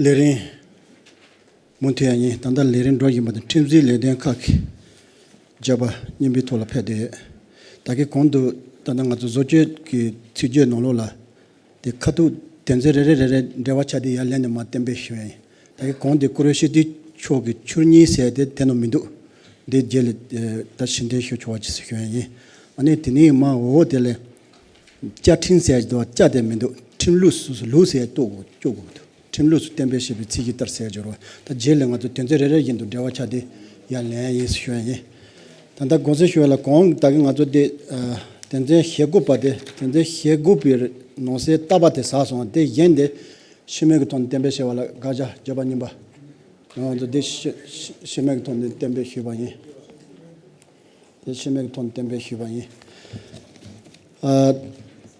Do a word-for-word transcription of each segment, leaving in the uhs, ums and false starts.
ལས་རིམ་མུ་མཐུད་ཡ་ཡིན། ད་ལྟ་ལས་རིམ་འགྲོ་བཞིན་པ་དང་ཁྲིམས་སྲིད་ལས་དོན་ཁག་གི་བརྗོད་པ་རྙིང་པའི་ཐོག་ལ་ཕེབས་བསྡད་ཡོད། ད་གིན་གོང་དུ་ད་ལྟ་ང་ཚོ་བཟོ་བཅོས་ཀྱི་ཚིག་བརྗོད་ནང་ལོགས་ལ་དེ་ཁ་ཐུག་དོན་ཚན་རེ་རེ་རེ་རེ་འགྲེལ་བ་ཆགས་དེ་ཡར་ལེན་ནས་མར་གཏན་འབེབས་ཞུ་ཡ་ཡིན། ད་གིན་གོང་དེ་བཀུར་འོས་སྤྱི་འཐུས་མཆོག་གི་ཆོས་ཉིད་ཟེར་དེ་དེ་ནང་མི་འདུག་འདི་རྗེས་ལ་ད་ཕྱིར་འཐེན་ཞུ་ཆོག་པ་ཅིག་ཞུ་ཡ་ཡིན། ཨ་ནི་དེ་ནས་མར་འོག་དེ་ལ། བཅའ་ཁྲིམས་ཟེར་གྱི་འདུག་བཅའ་དེ་མི་འདུག་ཁྲིམས་ལུགས་སུ་ལུགས་ཟེར་གཏུག་དགོས་གཏུག་དགོས་འདུག་ཁྲིམས་ལུགས་སུ་གཏན་འབེབས་བྱས་པའི་ཚིག་གི་ལྟར་ཟེར་གྱི་རེད་བ། ད་རྗེས་ལ་ང་ཚོ་དོན་ཚན་རེ་རེ་བཞིན་དུ་འགྲེལ་བ་ཆགས་ཏེ་ཡར་ལེན་ཡིན་ཞུ་ཡ་ཡིན། ད་ལྟ་དགོངས་སེལ་ཞུ་ཡ་ལ་གོང་ད་གིན་ང་ཚོ་དེ་དོན་ཚན་ཞེ་དགུ་པ་དེ་དོན་ཚན་ཞེ་དགུ་པའི་ནང་གསེས་ལྟ་བ་དེ་ཟགས་སོང་། དེ་གཞན་དེ་ཕྱི་མིག་གི་ཐོག་ནས་གཏན་འབེབས་བྱས་པ་ལ་དགག་བྱ་བརྗོད་པ་གཉིས་པ། ང་ཚོ་དེ་ཕྱི་ཕྱི་མིག་གི་ཐོག་ནས་གཏན་འབེབས་ཞུས་པ་ཡིན། དེ་ཕྱི་མིག་གི་ཐོག་ནས་གཏན་འབེབས་ཞུས་པ་ཡིན། ཨ།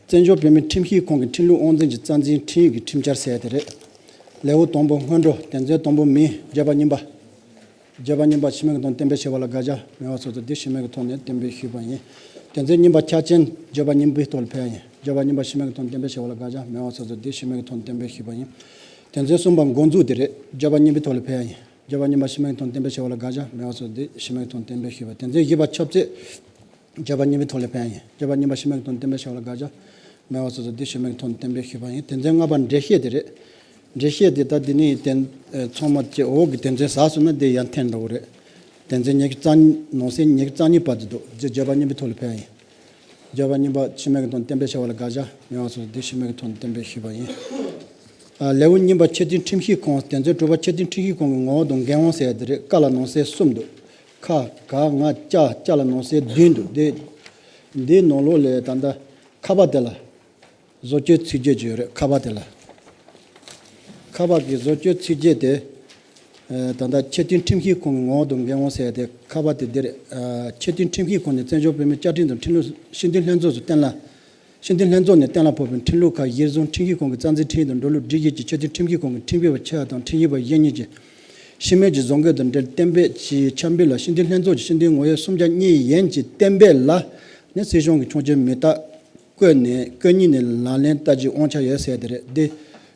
བཙན་བྱོལ་བོད་མིའི་ཁྲིམས་ཞིབ་ཁང་གི་ཁྲིམས་ལུགས་དབང་འཛིན་གྱི་རྩ་འཛིན་ཁྲིམས་ཡིག་གི་ཁྲིམས་འཆར་ཟེར་ཡ་དེ་རེད། ལེའུ་དང་པོ་སྔོན་འགྲོ། དོན་ཚན་དང་པོ་མིན། བརྗོད་པ་གཉིས་པ། བརྗོད་པ་གཉིས་པ་ཕྱི་མིག་གི་ཐོག་ནས་གཏན་འབེབས་བྱས་པ་ལ་དགག་བྱ་མེད་པ་སོགས་སུ་དེ་ཕྱི་མིག་གི་ཐོག་ནས་གཏན་འབེབས་ཞུས་པ་ཡིན། དོན་ཚན་གཉིས་པ་ཆ་རྐྱེན། བརྗོད་པ་གཉིས་པའི་ཐོག་ལ་ཕེབས་ཡ་ཡིན། བརྗོད་པ་གཉིས་པ་ཕྱི་མིག་གི་ཐོག་ནས་གཏན་འབེབས་བྱས་པ་ལ་དགག་བྱ་མེད་པ་སོགས་སུ་དེ་ཕྱི་མིག་གི་ཐོག་ནས་གཏན་འབེབས་ཞུས་པ་ཡིན། དོན་ཚན་གསུམ་པ་འགོ་འཛུགས་དེ་རེད། བརྗོད་པ་གཉིས་པའི་ཐོག་ལ་ཕེབས་ཡ་ཡིན། བརྗོད་པ་གཉིས་པ་ཕྱི་མིག་གི་ཐོག་གཏན་འབེབས་བྱས་པ་ལ་དགག་བྱ་མེད་པ་སོགས་དེ་ཕྱི་མིག་གི་ཐོག་གཏན་འབེབས་ཞུས་པ། དོན་ཚན་བཞི་པ་ཁྱབ་ཚད། བརྗོད་པ་གཉིས་པའི་ཐོག་ལ་ཕེབས་ཡ་ཡིན། བརྗོད་པ་གཉིས་པ་ཕྱི་མིག་གི་ཐོག་གཏན་འབེབས་བྱས་པ་ལ་དགག་བྱ་མེད་པ་སོགས་དེ་ཕྱི་མིག་གི་ཐོག་གཏན་འབེབས་ཞུས་པ་ཡིན། དོན་ཚན་ལྔ་པ་འགྲེལ་བཤད་དེ་རེད། འགྲེལ་བཤད་དེ་ད་འདི་ནས་དོན་ཚང་མ་བཅས་འོག་གི་དོན་ཚན་ཟགས་སོང་ན་དེ་ཡར་འཐེན་འགྲོ་གི་རེད། དོན་ཚན་ཉི་ཤུ་རྩ་གཉིས། ནང་གསེས་ཉི་ཤུ་རྩ་གཉིས་པ་དེ་འདུག་བརྗོད་པ་གཉིས་པའི་ཐོག་ལ་ཕེབས་ཡ་ཡིན། བརྗོད་པ་གཉིས་པ་ཕྱི་མིག་གི་ཐོག་གཏན་འབེབས་བྱས་པ་ལ་དགག་བྱ་མེད་པ་སོགས་དེ་ཕྱི་མིག་གི་ཐོག་གཏན་འབེབས་ཞུས་པ་ཡིན། ཨ། ལེའུ་གཉིས་པ་ཆེས་མཐོའི་ཁྲིམས་ཞིབ་ཁང་། དོན་ཚན་དྲུག་པ་ཆེས་མཐོའི་ཁྲིམས་ཞིབ་ཁང་གི་ངོ་བོ་དང་འགན་དབང་ཟེར་ཡ་དེ་རེད། ཀ་ལ་ནང་གསེས་གསུམ་འདུག་ཁ་ག་ང་ཅ་ཅ་ལ་ནང་གསེས་བདུན་འདུག་དེ་འདིའི་ནང་ལོགས་ལས་ད་ལྟ་ཁ་པ་དེ་ལ་བཟོ་བཅོས་ཚིག་བརྗོད་ཅིག་ཡོད་རེད། ཁ་པ་དེ་ལ། ཁ་པ་གི་བཟོ་བཅོས་ཚིག་བརྗོད་དེ། ཨ། ད་ལྟ་ཆེས་མཐོའི་ཁྲིམས་ཞིབ་ཁང་གི་ངོ་བོ་དང་འགན་དབང་ཟེར་ཡ་དེ་ཁ་པ་དེ་འདིར། ཨ། ཆེས་མཐོའི་ཁྲིམས་ཞིབ་ཁང་ནས་བཙན་བྱོལ་བོད་མིའི་བཅའ་ཁྲིམས་དང་ཁྲིམས་ལུགས། སྤྱི་འཐུས་ལྷན་ཚོགས་སུ་གཏན་ལ། སྤྱི་འཐུས་ལྷན་ཚོགས་ནས་གཏན་ལ་ཕབ་པའི་ཁྲིམས་ལུགས་ཁག་གཞིར་བཟུང་ཁྲིམས་ཞིབ་ཁང་གི་རྩ་འཛིན་ཁྲིམས་ཡིག་དང་འགྲོ་ལུགས་སྒྲིག་གཞི་བཅས་ཆེས་མཐོའི་ཁྲིམས་ཞིབ་ཁང་གི་ཁྲིམས་ཞིབ་པ་ཆེ་བ་དང་ཁྲིམས་ཞིབ་པ་གཞན་གཉིས་ཀྱིས་ཕྱི་མིག་གི་བཟོ་འགོད་དང་འབྲེལ་གཏན་འབེབས་ཀྱི་ཆ་འབུལ་ལ་སྤྱི་འཐུས་ལྷན་ཚོགས་ཀྱི་སྤྱི་འཐུས་ངོ་ཡོད་སུམ་བརྒྱ་གཉིས་ཡན་གྱིས་གཏན་འབེབས་ལ་ནི་སྲིད་གཞུང་གི་ཆོག་མཆན་མི་རྟག་བཀོད་ནས་བཀོད་ཉིན་ནས་ལག་ལེན་བསྟར་རྒྱུའི་དབང་ཆ་ཡོད་ཟེར་དེ་རེད། འདི་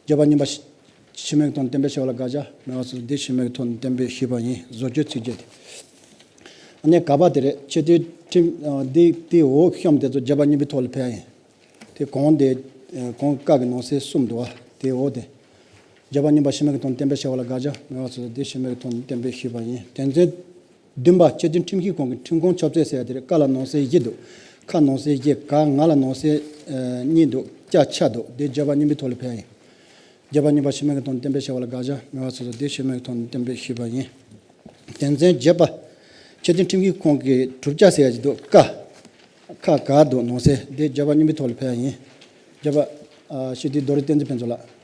བརྗོད་པ་གཉིས་པ་ཕྱི་མིག་གི་ཐོག་ནས་གཏན་འབེབས་བྱས་པ་ལ་དགག་བྱ་མེད་པ་སོགས་འདི་ཕྱི་མིག་གི་ཐོག་ནས་གཏན་འབེབས་ཞུས་པ་ཡིན། བཟོ་བཅོས་ཚིག་བརྗོད་དེ། ཨ་ནི་ག་པ་དེ་རེད། ཆེས་མཐོའི་ཁྲིམས། ཨ། འདི་དེའི་འོག་གཤམ་དེ་ཚོ་བརྗོད་པ་གཉིས་པའི་ཐོག་ལ་ཕེབས་ཡ་ཡིན། དེ་གོང་དེ། ཨ། གོང་ཀ་གི་ནང་གསེས་གསུམ་འདུག་བ། དེའི་འོག་དེ། བརྗོད་པ་གཉིས་པ་ཕྱི་མིག་གི་ཐོག་ནས་གཏན་འབེབས་བྱས་པ་ལ་དགག་བྱ་མེད་པ་སོགས་དེ་ཕྱི་མིག་གི་ཐོག་ནས་གཏན་འབེབས་ཞུས་པ་ཡིན། དོན་ཚན་བདུན་པ། ཆེས་མཐོའི་ཁྲིམས་ཞིབ་ཁང་གི་ཁྲིམས་ཁང་ཆབ་སྲིད་ཟེར་ཡ་དེ་རེད། ཀ་ལ་ནང་གསེས་བཞི་འདུག་ཁ་ནང་གསེས་བཞི། ག་ང་ལ་ནང་གསེས། ཨ། གཉིས་འདུག་ཅ་ཆ་འདུག་དེ་བརྗོད་པ་གཉིས་པའི་ཐོག་ལ་ཕེབས་ཡ་ཡིན། བརྗོད་པ་གཉིས་པ་ཕྱི་མིག་གི་ཐོག་ནས་གཏན་འབེབས་བྱས་པ་ལ་དགག་བྱ་མེད་པ་སོགས་སུ་དེ་ཕྱི་མིག་གི་ཐོག་ནས་གཏན་འབེབས་ཞུས་པ་ཡིན། དོན་ཚན་བརྒྱད་པ། ཆེས་མཐོའི་ཁྲིམས་ཞིབ་ཁང་གི་གྲུབ་ཆ་ཟེར་ཡ་ཅིག་འདུག་ཀ་ཁ་ག་འདུག་ནང་གསེས་དེ་བརྗོད་པ་གཉིས་པའི་ཐོག་ལ་ཕེབས་ཡ་ཡིན། བརྗོད་པ། ཨ། སྤྱི་འཐུས་རྡོ་རི་བསྟན་འཛིན་ཕུན་ཚོགས་ལགས།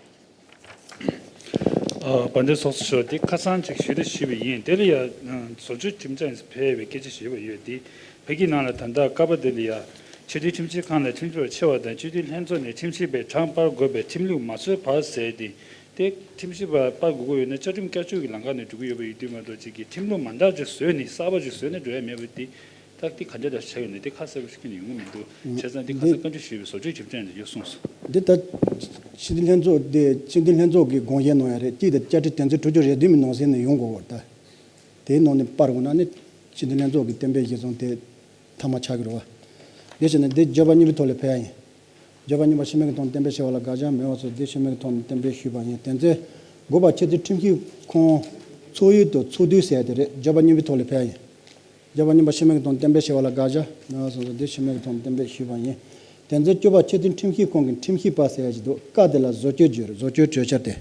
ཨ། དཔལ་ལྡན་ཚོགས་གཙོ་མཆོག་འདི་ཁ་སང་ཅིག་ཞུས་རེ་ཞུས་པ་ཡིན། དེ་ལ་ཡ། ཨ། བཟོ་བཅོས་ཁྲིམས་འཆར་ཕེབས་པའི་སྐད་ཆ་ཞུས་པ་ཡོད་དེ། བོད་ཀྱི་ནང་ལ་ད་ལྟ་ཀ་པ་དེ་ལ་ཡ། ཆེས་མཐོའི་ཁྲིམས་ཞིབ་ཁང་ལ་ཁྲིམས་ཞིབ་པ་ཆེ་བ་དང་སྤྱི་འཐུས་ལྷན་ཚོགས་ནས་ཁྲིམས་ཞིབ་པའི་གྲངས་སྤར་དགོས་པའི་ཁྲིམས་ལུགས་མ་བཟོས་བར་ཟེར་ཏེ། དེ་ཁྲིམས་ཞིབ་པ་སྤར་དགོས་ཀྱི་ཡོད་ན་བཅའ་ཁྲིམས་བསྐྱར་བཅོས་ཀྱི་ལམ་ཁ་ནས་འགྲོ་གི་ཡོད་པ་ཡིན་དུས་མ་གཏོགས་ཅིག་གི་ཁྲིམས་ལུགས་མ་འདྲ་ཅིག་བཟོས་ནས་གསར་པ་ཅིག་བཟོས་ནས་འགྲོ་ཡ་མེད་པ་དེ། ད་དེ་ག་འདྲ་འདྲ་ཞིག་ཆགས་ཡོད་ན་དེ་ཁ་གསལ་པོ་ཞིག་ཁྱོན་ནས་ཡོང་གི་མི་འདུག་བྱས་ཙང་དེ་ཁ་སང་བཀའ་འདྲི་ཞུས་པའི་བཟོ་བཅོས་ཁྲིམས་འཆར་ནས་ཡོད་གསུངས་སོང་། འདི་ལྟར་སྤྱི་འཐུས་ལྷན་ཚོགས་དེ་སྤྱི་འཐུས་ལྷན་ཚོགས་ཀྱིས་དགོངས་བཞེས་གནང་ཡ་རེད། གཅིག་དེ་བཅའ་ཁྲིམས་དོན་ཚན་དྲུག་ཅུ་རེ་བདུན་པའི་ནང་གསེས་ནས་ཡོང་དགོས་པ་རེད། ད་དེའི་ནང་ནས་སྤར་དགོས་ན་ནི་སྤྱི་འཐུས་ལྷན་ཚོགས་ཀྱི་གཏན་འབེབས་གཞིར་བཟུང་དེ་མཐའ་མ་ཆགས་ཀྱི་རེད་བ། དེ་བྱས་ན་འདི་བརྗོད་པ་གཉིས་པའི་ཐོག་ལ་ཕེབས་ཡ་ཡིན། བརྗོད་པ་གཉིས་པ་ཕྱི་མིག་གི་ཐོག་ནས་གཏན་འབེབས་བྱས་པ་ལ་དགག་བྱ་མེད་པ་སོགས་འདི་ཕྱི་མིག་གི་ཐོག་ནས་གཏན་འབེབས་ཞུས་པ་ཡིན། དོན་ཚན་དགུ་པ་ཆེས་མཐོའི་ཁྲིམས་ཞིབ་ཁང་ཚོགས་ཡུལ་དང་ཚོགས་དུས་ཟེར་ཡ་དེ་རེད། བརྗོད་པ་གཉིས་པའི་ཐོག་ལ་ཕེབས་ཡ་ཡིན། བརྗོད་པ་གཉིས་པ་ཕྱི་མིག་གི་ཐོག་ནས་གཏན་འབེབས་བྱས་པ་ལ་དགག་བྱ་མེད་པ་སོགས་འདི་ཕྱི་མིག་གི་ཐོག་ནས་གཏན་འབེབས་ཞུས་པ་ཡིན། དོན་ཚན་བཅུ་པ་ཆེས་མཐོའི་ཁྲིམས་ཞིབ་ཁང་གི་ཁྲིམས་ཞིབ་པ་ཟེར་ཡ་ཞིག་འདུག་ཀ་དེ་ལ་བཟོ་བཅོས་བརྗོད་རེད། བཟོ་བཅོས་གྲོས་འཆར་དེ།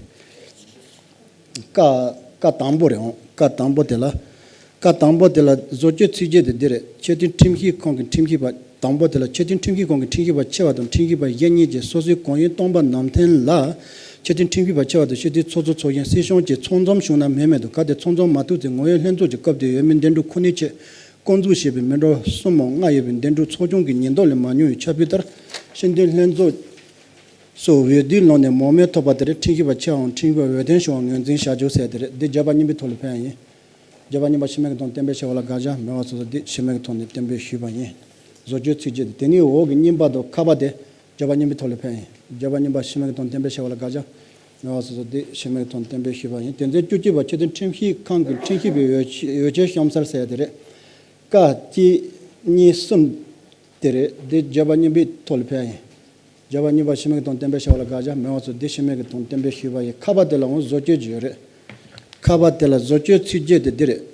ཀ། ཀ་དང་པོ་རེད་འོང་། ཀ་དང་པོ་དེ་ལ། ཀ་དང་པོ་དེ་ལ་བཟོ་བཅོས་ཚིག་བརྗོད་དེ་འདི་རེད། ཆེས་མཐོའི་ཁྲིམས་ཞིབ་ཁང་གི་ཁྲིམས་ཞིབ་པ། དང་པོ་དེ་ལ་ཆེས་མཐོའི་ཁྲིམས་ཞིབ་ཁང་གི་ཁྲིམས་ཞིབ་པ་ཆེ་བ་དང་ཁྲིམས་ཞིབ་པ་གཞན་གཉིས་ཀྱིས་སོ་སོའི་གོང་ཡིན་སྟོང་པ་ནང་བསྟན་ལ། ཆེས་མཐོའི་ཁྲིམས་ཞིབ་པ་ཆེ་བ་དང་སྤྱི་འཐུས་ཚོགས་གཙོ་ཚོགས་གཞོན་སྲིད་གཞུང་བཅས་ཚང་འཛོམས་བྱུང་ན་མེད་མེད་དུ། གལ་ཏེ་ཚང་འཛོམས་མ་ཐུབ་ཚེ་ངོ་ཡོད་ལྷན་ཚོགས་ཀྱི་སྐབས་དེར་འོས་མི་འདེམས་སྒྲུག་ཁོ་ནའི་ཆེད་བསྐོང་འཛུགས་བྱས་པའི་མི་འགྲོ་གསུམ་མམ་ལྔ་ཡོད་པའི་འདེམས་སྒྲུག་ཚོགས་ཆུང་གིས་ཉིན་ཐོ་ལས་མ་ཉུང་བའི་ཁྱབ་སྤེལ་ལྟར་སྤྱི་འཐུས་ལྷན་ཚོགས་སུ་འོས་བསྡུའི་ལམ་ནས་མང་མོས་ཐོབ་པ་དེར་ཁྲིམས་ཞིབ་པ་ཆེའམ་ཁྲིམས་ཞིབ་པ་འོས་ཐོན་བྱུང་བར་ངོས་འཛིན་བྱ་རྒྱུ་ཟེར་དེ་རེད། འདི་བརྗོད་པ་གཉིས་པའི་ཐོག་ལ་ཕེབས་ཡ་ཡིན། བརྗོད་པ་གཉིས་པ་ཕྱི་མིག་གི་ཐོག་གཏན་འབེབས་བྱས་པ་ལ་དགག་བྱ་མེད་པ་སོགས་སུ་འདི་ཕྱི་མིག་གི་ཐོག་ནས་གཏན་འབེབས་ཞུས་པ་ཡིན། བཟོ་བཅོས་ཚིག་བརྗོད་དེ་ནི་འོག་གི་གཉིས་པ་དང་ཁ་པ་དེ་བརྗོད་པ་གཉིས་པའི་ཐོག་ལ་ཕེབས་ཡིན། བརྗོད་པ་གཉིས་པ་ཕྱི་མིག་གི་ཐོག་གཏན་འབེབས་བྱས་པ་ལ་དགག་བྱ་ མེད་པ་སོ་སོ་དེ་ཕྱི་མིག་མཐོང་བསྟན་པའི་ཞུས་པ་ཡིན། དེ་ཚོའི་བཅུ་གཅིག་པ་ཆེད་དོན་ཁྲིམས་ཞིབ་ཁང་གི་ཁྲིམས་ཞིབ་པའི་འོས་འོས་ཆོས་གཤམ་གསལ་ཟེར་ཡ་དེ་རེད། ཀ་གཅིག་གཉིས་གསུམ་དེ་རེད། འདི་བརྗོད་པ་གཉིས་པའི་ཐོག་ལ་ཕན་ཡིན། བརྗོད་པ་གཉིས་པ་ཕྱི་མིག་མཐོང་བསྟན་པའི་ཞུས་པ་ལ་དགག་བྱ། མེད་པ་སོ་སོ་དེ་ཕྱི་མིག་མཐོང་བསྟན་པའི་ཞུས་པ་ཡིན། ཁ་པ་དེ་ལའང་བཟོ་བཅོས་བརྗོད་རེད། ཁ་པ་དེ་ལ་བཟོ་བཅོས་ཚིག་བརྗོད་དེ་འདི་རེད།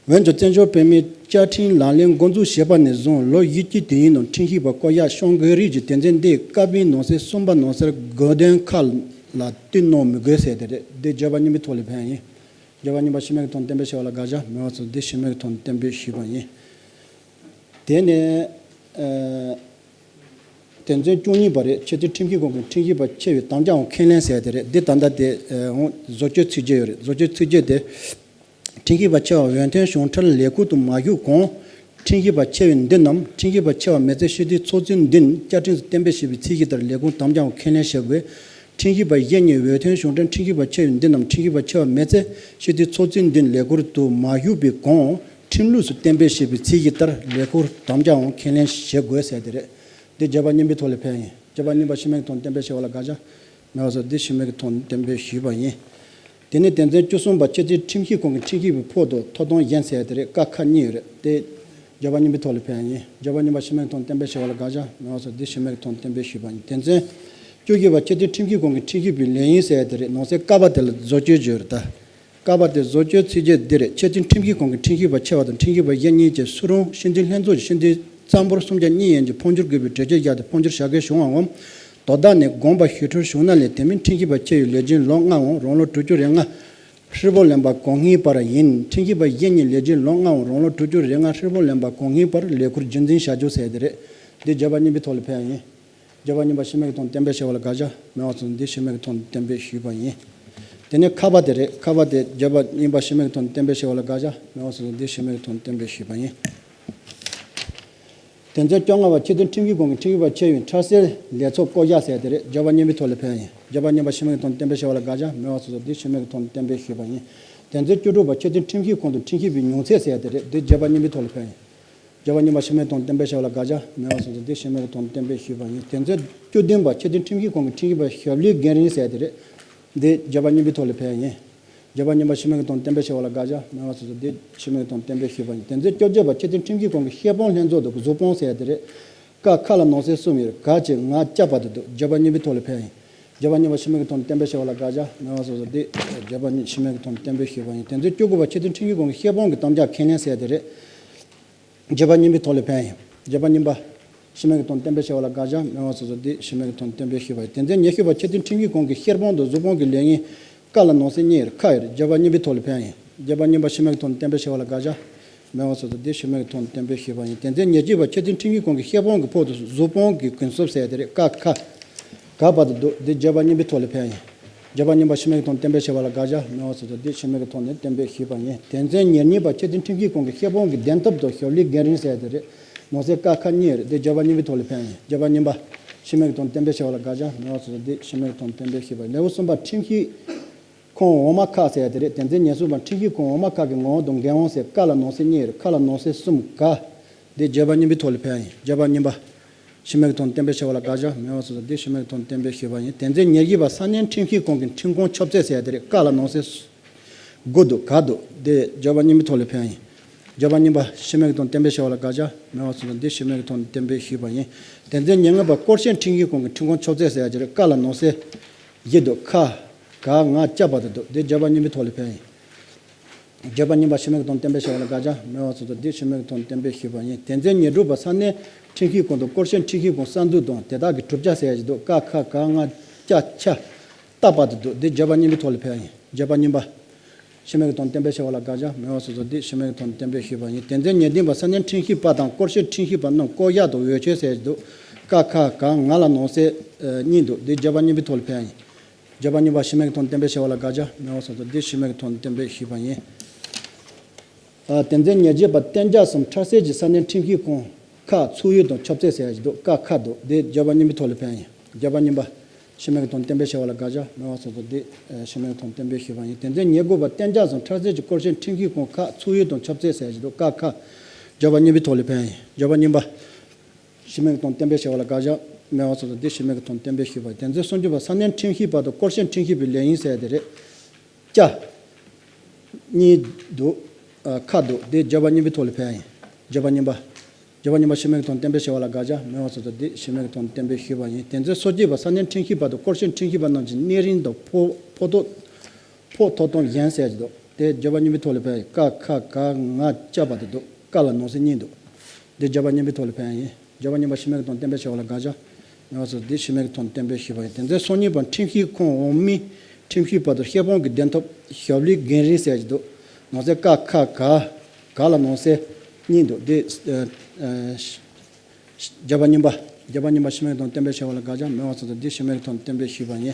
འོན་ཀྱང་བཙན་བྱོལ་བོད་མིའི་བཅའ་ཁྲིམས་ལག་ལེན་འགོ་འཛུགས་བྱས་པ་ནས་བཟུང་ལོ་བཞི་བཅུ་དུས་ཡུན་ནང་ཁྲིམས་ཞིབ་པ་བསྐོ་གཞག་བྱུང་དགོས་རིགས་ཀྱི་དོན་ཚན་འདི་ཀ་པའི་ནང་གསེས་གསུམ་པ་ནང་གསལ་དགོས་དོན་ཁག་ལ་བསྟུན་གནང་མི་དགོས་ཟེར་དེ་རེད། འདི་བརྗོད་པ་གཉིས་པའི་ཐོག་ལ་ཕན་ཡིན། བརྗོད་པ་གཉིས་པ་ཕྱི་མིག་མཐོང་བསྟན་པའི་ཞུས་པ་ལ་དགག་བྱ། མེད་པ་སོ་སོ་དེ་ཕྱི་མིག་མཐོང་བསྟན་པའི་ཞུས་པ་ཡིན། དེ་ནས་ཨ། དོན་ཚན་བཅུ་གཉིས་པ་རེད། ཆེས་མཐོའི་ཁྲིམས་ཞིབ་ཁང་གི་ཁྲིམས་ཞིབ་པ་ཆེ་བའི་དམ་བཅའ་འོག་ཁས་ལེན་ཟེར་དེ་རེད། འདི་ད་ལྟ་དེ་ཨ། འོང་བཟོ་བཅོས་ཚིག་བརྗོད་ཡོད་རེད། བཟོ་བཅོས་ཚིག་བརྗོད་དེ། ཁྲིམས་ཞིབ་པ་ཆེ་བ་འོས་ཐོན་བྱུང་འཕྲལ་ལས་ཁུར་དུ་མ་ཞུགས་གོང་ཁྲིམས་ཞིབ་པ་ཆེ་བའི་འདི་རྣམས་ཁྲིམས་ཞིབ་པ་ཆེ་བ་མི་ཚད་སྤྱི་འཐུས་ཚོགས་གཙོའི་མདུན་བཅའ་ཁྲིམས་སུ་གཏན་འབེབས་བྱས་པའི་ཚད་གཞི་ལྟར་ལས་ཁུངས་དམ་བཅའ་འོག་ཁས་ལེན་བྱེད་དགོས། ཁྲིམས་ཞིབ་པ་གཞན་གཉིས་འོས་ཐོན་བྱུང་འཕྲལ་ཁྲིམས་ཞིབ་པ་ཆེ་བའི་འདི་རྣམས་ཁྲིམས་ཞིབ་པ་ཆེ་བ་མི་ཚད་སྤྱི་འཐུས་ཚོགས་གཙོའི་མདུན་ལས་ཁུར་དུ་མ་ཞུགས་པའི་གོང་ཁྲིམས་ལུགས་སུ་གཏན་འབེབས་བྱས་པའི་ཚད་གཞི་ལྟར་ལས་ཁུངས་དམ་བཅའ་འོག་ཁས་ལེན་བྱེད་དགོས་ཟེར་དེ་རེད། འདི་བརྗོད་པ་གཉིས་པའི་ཐོག་ལ་ཕན་ཡིན། བརྗོད་པ་གཉིས་པ་ཕྱི་མིག་མཐོང་བསྟན་པའི་ཞུས་པ་ལ་དགག་བྱ། མེད་པ་སོ་སོ་དེ་ཕྱི་མིག་མཐོང་བསྟན་པའི་ཞུས་པ་ཡིན། དེ་ནས་དོན་ཚན་བཅུ་གསུམ་པ་ཆེས་མཐོའི་ཁྲིམས་ཞིབ་ཁང་གི་ཁྲིམས་ཞིབ་པའི་ཕོགས་དང་ཐོབ་ཐང་གཞན་ཟེར་དེ་རེད། ཀ་ཁ་གཉིས་ཡོད་རེད། དེ་བརྗོད་པ་གཉིས་པའི་ཐོག་ལ་ཕན་ཡིན། བརྗོད་པ་གཉིས་པ་ཕྱི་མིག་མཐོང་བསྟན་པའི་ཞུས་པ་ལ་དགག་བྱ། མེད་པ་སོ་སོ་དེ་ཕྱི་མིག་མཐོང་བསྟན་པའི་ཞུས་པ་ཡིན། དོན་ཚན་བཅུ་བཞི་པ་ཆེས་མཐོའི་ཁྲིམས་ཞིབ་ཁང་གི་ཁྲིམས་ཞིབ་པའི་ལས་ཡུན་ཟེར་དེ་རེད། ནང་གསེས་ཀ་པ་དེ་ལ་བཟོ་བཅོས་བརྗོད་རེད་ད། ཀ་པ་དེ་བཟོ་བཅོས་ཚིག་བརྗོད་འདི་རེད། ཆེས་མཐོའི་ཁྲིམས་ཞིབ་ཁང་གི་ཁྲིམས་ཞིབ་པ་ཆེ་བ་དང་ཁྲིམས་ཞིབ་པ་གཞན་གཉིས་ཀྱི་སུ་རུང་སྤྱི་འཐུས་ལྷན་ཚོགས་ཀྱི་སྤྱི་འཐུས་གཙང་པོར་སུམ་བརྒྱ་གཉིས་ཡན་གྱི་འཕོ་འགྱུར་དགོས་པའི་གྲོས་ཆོད་བཞག་སྟེ་འཕོ་འགྱུར་བྱ་དགོས་བྱུང་བའམ། དོ་བདག་ནས་དགོངས་པ་ཞུ་འཁྲོལ་བྱུང་ན་ལས་དེ་མིན་ཁྲིམས་ཞིབ་པ་ཆེ་བའི་ལས་བྱེད་ལོ་ལྔའམ་རང་ལོ་དྲུག་ཅུ་རེ་ལྔ་ཧྲིལ་པོ་ལོན་པ་གོང་སྔོན་བར་ཡིན། ཁྲིམས་ཞིབ་པ་གཞན་གཉིས་ལས་བྱེད་ལོ་ལྔའམ་རང་ལོ་དྲུག་ཅུ་རེ་ལྔ་ཧྲིལ་པོ་ལོན་པ་གོང་སྔོན་བར་ལས་ཁུར་རྒྱུན་འཛིན་བྱ་རྒྱུ་ཟེར་དེ་རེད། འདི་བརྗོད་པ་གཉིས་པའི་ཐོག་ལ་ཕན་ཡིན། བརྗོད་པ་གཉིས་པ་ཕྱི་མིག་མཐོང་བསྟན་པའི་ཞུས་པ་ལ་དགག་བྱ། མེད་པ་སོ་སོ་འདི་ཕྱི་མིག་མཐོང་བསྟན་པའི་ཞུས་པ་ཡིན། དེ་ནས་ཁ་པ་དེ་རེད། ཁ་པ་དེ་བརྗོད་པ་གཉིས་པ་ཕྱི་མིག་མཐོང་བསྟན་པའི་ཞུས་པ་ལ་དགག་བྱ། མེད་པ་སོ་སོ་འདི་ཕྱི་མིག་མཐོང་བསྟན་པའི་ཞུས་པ་ཡིན། དོན་ཚན་བཅོ་ལྔ་པ་ཆེས་མཐོའི་ཁྲིམས་ཞིབ་ཁང་གི་ཁྲིམས་ཞིབ་པ་ཆེ་བའི་འཕྲལ་སེལ་ལས་ཚོགས་བསྐོ་གཞག་ཟེར་དེ་རེད། བརྗོད་པ་གཉིས་པའི་ཐོག་ལ་ཕན་ཡིན། བརྗོད་པ་གཉིས་པ་ཕྱི་མིག་མཐོང་བསྟན་པའི་ཞུས་པ་ལ་དགག་བྱ། མེད་པ་སོ་སོ་འདི་ཕྱི་མིག་མཐོང་བསྟན་པའི་ཞུས་པ་ཡིན། དོན་ཚན་བཅུ་དྲུག་པ་ཆེས་མཐོའི་ཁྲིམས་ཞིབ་ཁང་དུ་ཁྲིམས་ཞིབ་པའི་མྱོང་ཚད་ཟེར་དེ་རེད། འདི་བརྗོད་པ་གཉིས་པའི་ཐོག་ལ་ཕན་ཡིན། བརྗོད་པ་གཉིས་པ་ཕྱི་མིག་མཐོང་བསྟན་པའི་ཞུས་པ་ལ་དགག་བྱ། མེད་པ་སོ་སོ་འདི་ཕྱི་མིག་མཐོང་བསྟན་པའི་ཞུས་པ་ཡིན། དོན་ཚན་བཅུ་བདུན་པ་ཆེས་མཐོའི་ཁྲིམས་ཞིབ་ཁང་གི་ཁྲིམས་ཞིབ་པ་ཞབས་ལས་འགན་རིང་ཟེར་དེ་རེད། འདི་བརྗོད་པ་གཉིས་པའི་ཐོག་ལ་ཕན་ཡིན། བརྗོད་པ་གཉིས་པ་ཕྱི་མིག་མཐོང་བསྟན་པའི་ཞུས་པ་ལ་དགག་བྱ། མེད་པ་སོ་སོ་འདི་ཕྱི་མིག་མཐོང་བསྟན་པའི་ཞུས་པ་ཡིན། དོན་ཚན་བཅོ་བརྒྱད་པ་ཆེས་མཐོའི་ཁྲིམས་ཞིབ་ཁང་གི་ཤེས་དཔང་ལྷན་ཚོགས་དང་གཟུགས་དཔང་ཟེར་དེ་རེད། ཀ་ཁ་ལ་ནང་གསེས་གསུམ་ཡོད། ག་ཅི་ང་ཅ་པ་དེ་འདུག་བརྗོད་པ་གཉིས་པའི་ཐོག་ལ་ཕན་ཡིན། བརྗོད་པ་གཉིས་པ་ཕྱི་མིག་མཐོང་བསྟན་པའི་ཞུས་པ་ལ་དགག་བྱ། མེད་པ་སོ་སོ་འདི་བརྗོད་པ་གཉིས་ཕྱི་མིག་མཐོང་བསྟན་པའི་ཞུས་པ་ཡིན། དོན་ཚན་བཅུ་དགུ་པ་ཆེས་མཐོའི་ཁྲིམས་ཞིབ་ཁང་གི་ཤེས་དཔང་གི་དམ་བཅའ་ཁས་ལེན་ཟེར་དེ་རེད། བརྗོད་པ་གཉིས་པའི་ཐོག་ལ་ཕན་ཡིན། བརྗོད་པ་གཉིས་པ་ཕྱི་མིག་མཐོང་བསྟན་པའི་ཞུས་པ་ལ་དགག་བྱ། མེད་པ་སོ་སོ་འདི་ཕྱི་མིག་མཐོང་བསྟན་པའི་ཞུས་པ་ཡིན། དོན་ཚན་ཉི་ཤུ་པ་ཆེས་མཐོའི་ཁྲིམས་ཞིབ་ཁང་གི་ཤེས་དཔང་དང་གཟུགས་དཔང་གི་ལས་ཡུན་ཀ་ལ་ནང་གསེས་གཉིས་ཡོད། ཁ་ཡོད། བརྗོད་པ་གཉིས་པའི་ཐོག་ལ་ཕན་ཡིན། བརྗོད་པ་གཉིས་པ་ཕྱི་མིག་མཐོང་བསྟན་པའི་ཞུས་པ་ལ་དགག་བྱ། མེད་པ་སོ་སོ་འདི་ཕྱི་མིག་མཐོང་བསྟན་པའི་ཞུས་པ་ཡིན། དོན་ཚན་ཉེར་གཅིག་པ་ཆེས་མཐོའི་ཁྲིམས་ཞིབ་ཁང་གི་ཤེས་དཔང་གི་ཕོགས་དང་གཟུགས་དཔང་གི་གུན་གསབ་ཟེར་དེ་རེད། ཀ་ཁ་ག་བར་དུ་འདུག་འདི་བརྗོད་པ་གཉིས་པའི་ཐོག་ལ་ཕན་ཡིན། བརྗོད་པ་གཉིས་པ་ཕྱི་མིག་མཐོང་བསྟན་པའི་ཞུས་པ་ལ་དགག་བྱ། མེད་པ་སོ་སོ་འདི་ཕྱི་མིག་མཐོང་ནས་བསྟན་པའི་ཞུས་པ་ཡིན། དོན་ཚན་ཉེར་གཉིས་པ་ཆེས་མཐོའི་ཁྲིམས་ཞིབ་ཁང་གི་ཤེས་དཔང་གི་བདེན་ཐོབ་དང་ཞབས་ལས་འགན་རིང་ཟེར་དེ་རེད། ནང་གསེས་ཀ་ཁ་གཉིས་རེད། འདི་བརྗོད་པ་གཉིས་པའི་ཐོག་ལ་ཕན་ཡིན། བརྗོད་པ་གཉིས་པ་ཕྱི་མིག་མཐོང་བསྟན་པའི་ཞུས་པ་ལ་དགག་བྱ། མེད་པ་སོ་སོ་འདི་ཕྱི་མིག་མཐོང་བསྟན་པའི་ཞུས་པ་ཡིན། ལེའུ་གསུམ་པ་ཁྲིམས་ཞིབ་ཁང་འོག་མ་ཁག་ཟེར་དེ་རེད། དོན་ཚན་ཉེར་གསུམ་པ་ཁྲིམས་ཞིབ་ཁང་འོག་མ་ཁག་གི་ངོ་བོ་དང་འགན་དབང་ཟེར། ཀ་ལ་ནང་གསེས་གཉིས་རེད། ཁ་ལ་ནང་གསེས་གསུམ་ག་འདི་བརྗོད་པ་གཉིས་པའི་ཐོག་ལ་ཕན་ཡིན། བརྗོད་པ་གཉིས་པ་ཕྱི་མིག་མཐོང་བསྟན་པའི་ཞུས་པ་ལ་དགག་བྱ། མེད་པ་སོ་སོ་འདི་ཕྱི་མིག་མཐོང་བསྟན་པའི་ཞུས་པ་ཡིན། དོན་ཚན་ཉེར་བཞི་པ་ས་གནས་ཁྲིམས་ཞིབ་ཁང་གི་ཁྲིམས་ཁང་ཆབ་སྲིད་ཟེར་དེ་རེད། ཀ་ལ་ནང་གསེས་དགུ་འདུག་ག་འདུག་འདི་བརྗོད་པ་གཉིས་པའི་ཐོག་ལ་ཕན་ཡིན། བརྗོད་པ་གཉིས་པ་ཕྱི་མིག་མཐོང་བསྟན་པའི་ཞུས་པ་ལ་དགག་བྱ། མེད་པ་སོ་སོ་འདི་ཕྱི་མིག་མཐོང་བསྟན་པའི་ཞུས་པ་ཡིན། དོན་ཚན་ཉེར་ལྔ་པ་སྐོར་ཞིབ་ཁྲིམས་ཞིབ་ཁང་གི་ཁྲིམས་ཁང་ཆབ་སྲིད་ཟེར་ཡ་ཅིག་རེད། ཀ་ལ་ནང་གསེས་བཞི་འདུག་ཁ་ག་ང་ཅ་བར་དུ་འདུག་འདི་བརྗོད་པ་གཉིས་པའི་ཐོག་ལ་ཕན་ཡིན། བརྗོད་པ་གཉིས་པ་ཕྱི་མིག་མཐོང་བསྟན་པའི་ཞུས་པ་ལ་དགག་བྱ། མེད་པ་སོ་སོ་འདི་ཕྱི་མིག་མཐོང་བསྟན་པའི་ཞུས་པ་ཡིན། དོན་ཚན་ཉེར་དྲུག་པ་ས་གནས་ཁྲིམས་ཞིབ་ཁང་དང་སྐོར་ཞིབ་ཁྲིམས་ཞིབ་ཁང་གསར་འཛུགས་དང་དེ་དག་གི་གྲུབ་ཆ་ཟེར་ཡ་ཞིག་འདུག་ཀ་ཁ་ག་ང་ཅ་ཆ་ཏ་བར་དུ་འདུག་འདི་བརྗོད་པ་གཉིས་པའི་ཐོག་ལ་ཕན་ཡིན། བརྗོད་པ་གཉིས་པ་ཕྱི་མིག་མཐོང་བསྟན་པའི་ཞུས་པ་ལ་དགག་བྱ། མེད་པ་སོ་སོ་འདི་ཕྱི་མིག་མཐོང་བསྟན་པའི་ཞུས་པ་ཡིན། དོན་ཚན་ཉེར་བདུན་པ་ས་གནས་ཁྲིམས་ཞིབ་པ་དང་སྐོར་ཞིབ་ཁྲིམས་ཞིབ་པ་རྣམས་བསྐོ་གཞག་དང་འོས་ཆོས་ཟེར་ཡ་ཞིག་འདུག་ཀ་ཁ་ག་ང་ལ་ནང་གསེས་གཉིས་འདུག་འདི་བརྗོད་པ་གཉིས་པའི་ཐོག་ལ་ཕན་ཡིན། བརྗོད་པ་གཉིས་པ་ཕྱི་མིག་མཐོང་བསྟན་པའི་ཞུས་པ་ལ་དགག་བྱ། མེད་པ་སོ་སོ་འདི་ཕྱི་མིག་མཐོང་བསྟན་པའི་ཞུས་པ་ཡིན། ཨ། དོན་ཚན་ཉེར་བརྒྱད་པ་གཏན་འཇགས་སམ་འཕྲལ་སེལ་གྱི་ས་གནས་ཁྲིམས་ཞིབ་ཁང་ཁག་ཚུགས་ཡུལ་དང་ཆབ་སྲིད་ཟེར་ཡ་ཞིག་འདུག་ཀ་ཁ་འདུག་འདི་བརྗོད་པ་གཉིས་པའི་ཐོག་ལ་ཕན་ཡིན། བརྗོད་པ་གཉིས་པ་ཕྱི་མིག་མཐོང་བསྟན་པའི་ཞུས་པ་ལ་དགག་བྱ། མེད་པ་སོ་སོ་འདི་ཕྱི་མིག་མཐོང་བསྟན་པའི་ཞུས་པ་ཡིན། དོན་ཚན་ཉེར་དགུ་པ་གཏན་འཇགས་སམ་འཕྲལ་སེལ་གྱི་སྐོར་ཞིབ་ཁྲིམས་ཞིབ་ཁང་ཁག་ཚུགས་ཡུལ་དང་ཆབ་སྲིད་ཟེར་ཡ་ཞིག་འདུག་ཀ་ཁ་བརྗོད་པ་གཉིས་པའི་ཐོག་ལ་ཕན་ཡིན། བརྗོད་པ་གཉིས་པ་ཕྱི་མིག་མཐོང་བསྟན་པའི་ཞུས་པ་ལ་དགག་བྱ། མེད་པ་སོགས་དང་དེ་ཕྱི་མའི་གི་དོན་བསྟན་པའི་ཞུས་པ། དེ་ཚོའི་སུམ་ཅུ་པ་ས་གནས་ཁྲིམས་ཞིབ་པ་དང་སྐོར་ཤེས་ཁྲིམས་ཞིབ་པའི་ལས་ཡུན་ཟེར་དེ་རེད། ཅ། གཉིས་འདུག་ཨ། ཁ་འདུག་དེ་བརྗོད་པ་གཉིས་པའི་ཐོག་ལ་ཕན་ཡིན། བརྗོད་པ་གཉིས་པ། བརྗོད་པ་གཉིས་པ་ཕྱི་མའི་གི་དོན་བསྟན་པའི་ཞུས་པ་ལ་དགག་བྱ་མེད་པ་སོགས་དང་དེ་ཕྱི་མའི་གི་དོན་བསྟན་པའི་ཞུས་པ་ཡིན། དེ་ཚོའི་སོ་བརྒྱད་པ་ས་གནས་ཁྲིམས་ཞིབ་པ་དང་སྐོར་ཤེས་ཁྲིམས་ཞིབ་པ་རྣམས་ཀྱི་གནས་རིམ་དང་ཕོག་ཕོག་ཐོག་ཕོག་ཐོག་དང་གཞན་ཟེར་གྱི་འདུག་དེ་བརྗོད་པ་གཉིས་པའི་ཐོག་ལ་ཕན་ཡིན། ཀ་ཁ་ག་ང་ཅ་བ་དེ་འདུག་ཀ་ལ་ནང་གསེས་གཉིས་འདུག་དེ་བརྗོད་པ་གཉིས་པའི་ཐོག་ལ་ཕན་ཡིན། བརྗོད་པ་གཉིས་པ་ཕྱི་མའི་གི་དོན་བསྟན་པའི་ཞུས་པ་ལ་དགག་བྱ་མེད་པ་སོགས་དེ་ཕྱི་མའི་གི་དོན་བསྟན་པའི་ཞུས་པ་ཡིན། དེ་ཚོའི་སོ་གཉིས་པ་ཁྲིམས་ཞིབ་ཁང་འོག་མའི་ཁྲིམས་ཞིབ་པ་དང་ཤེས་དཔང་གི་བདེན་ཐོབ་ཞབས་ལས་འགན་རིགས་ཟེར་གྱི་འདུག་ནང་གསེས་ཀ་ཁ་ག་ག་ལ་ནང་གསེས་གཉིས་འདུག་དེ་ཨ་ཨ་བརྗོད་པ་གཉིས་པ། བརྗོད་པ་གཉིས་པ་ཕྱི་མའི་གི་དོན་བསྟན་པའི་ཞུས་པ་ལ་དགག་བྱ་མེད་པ་སོགས་དང་དེ་ཕྱི་མའི་གི་དོན་བསྟན་པའི་ཞུས་པ་ཡིན།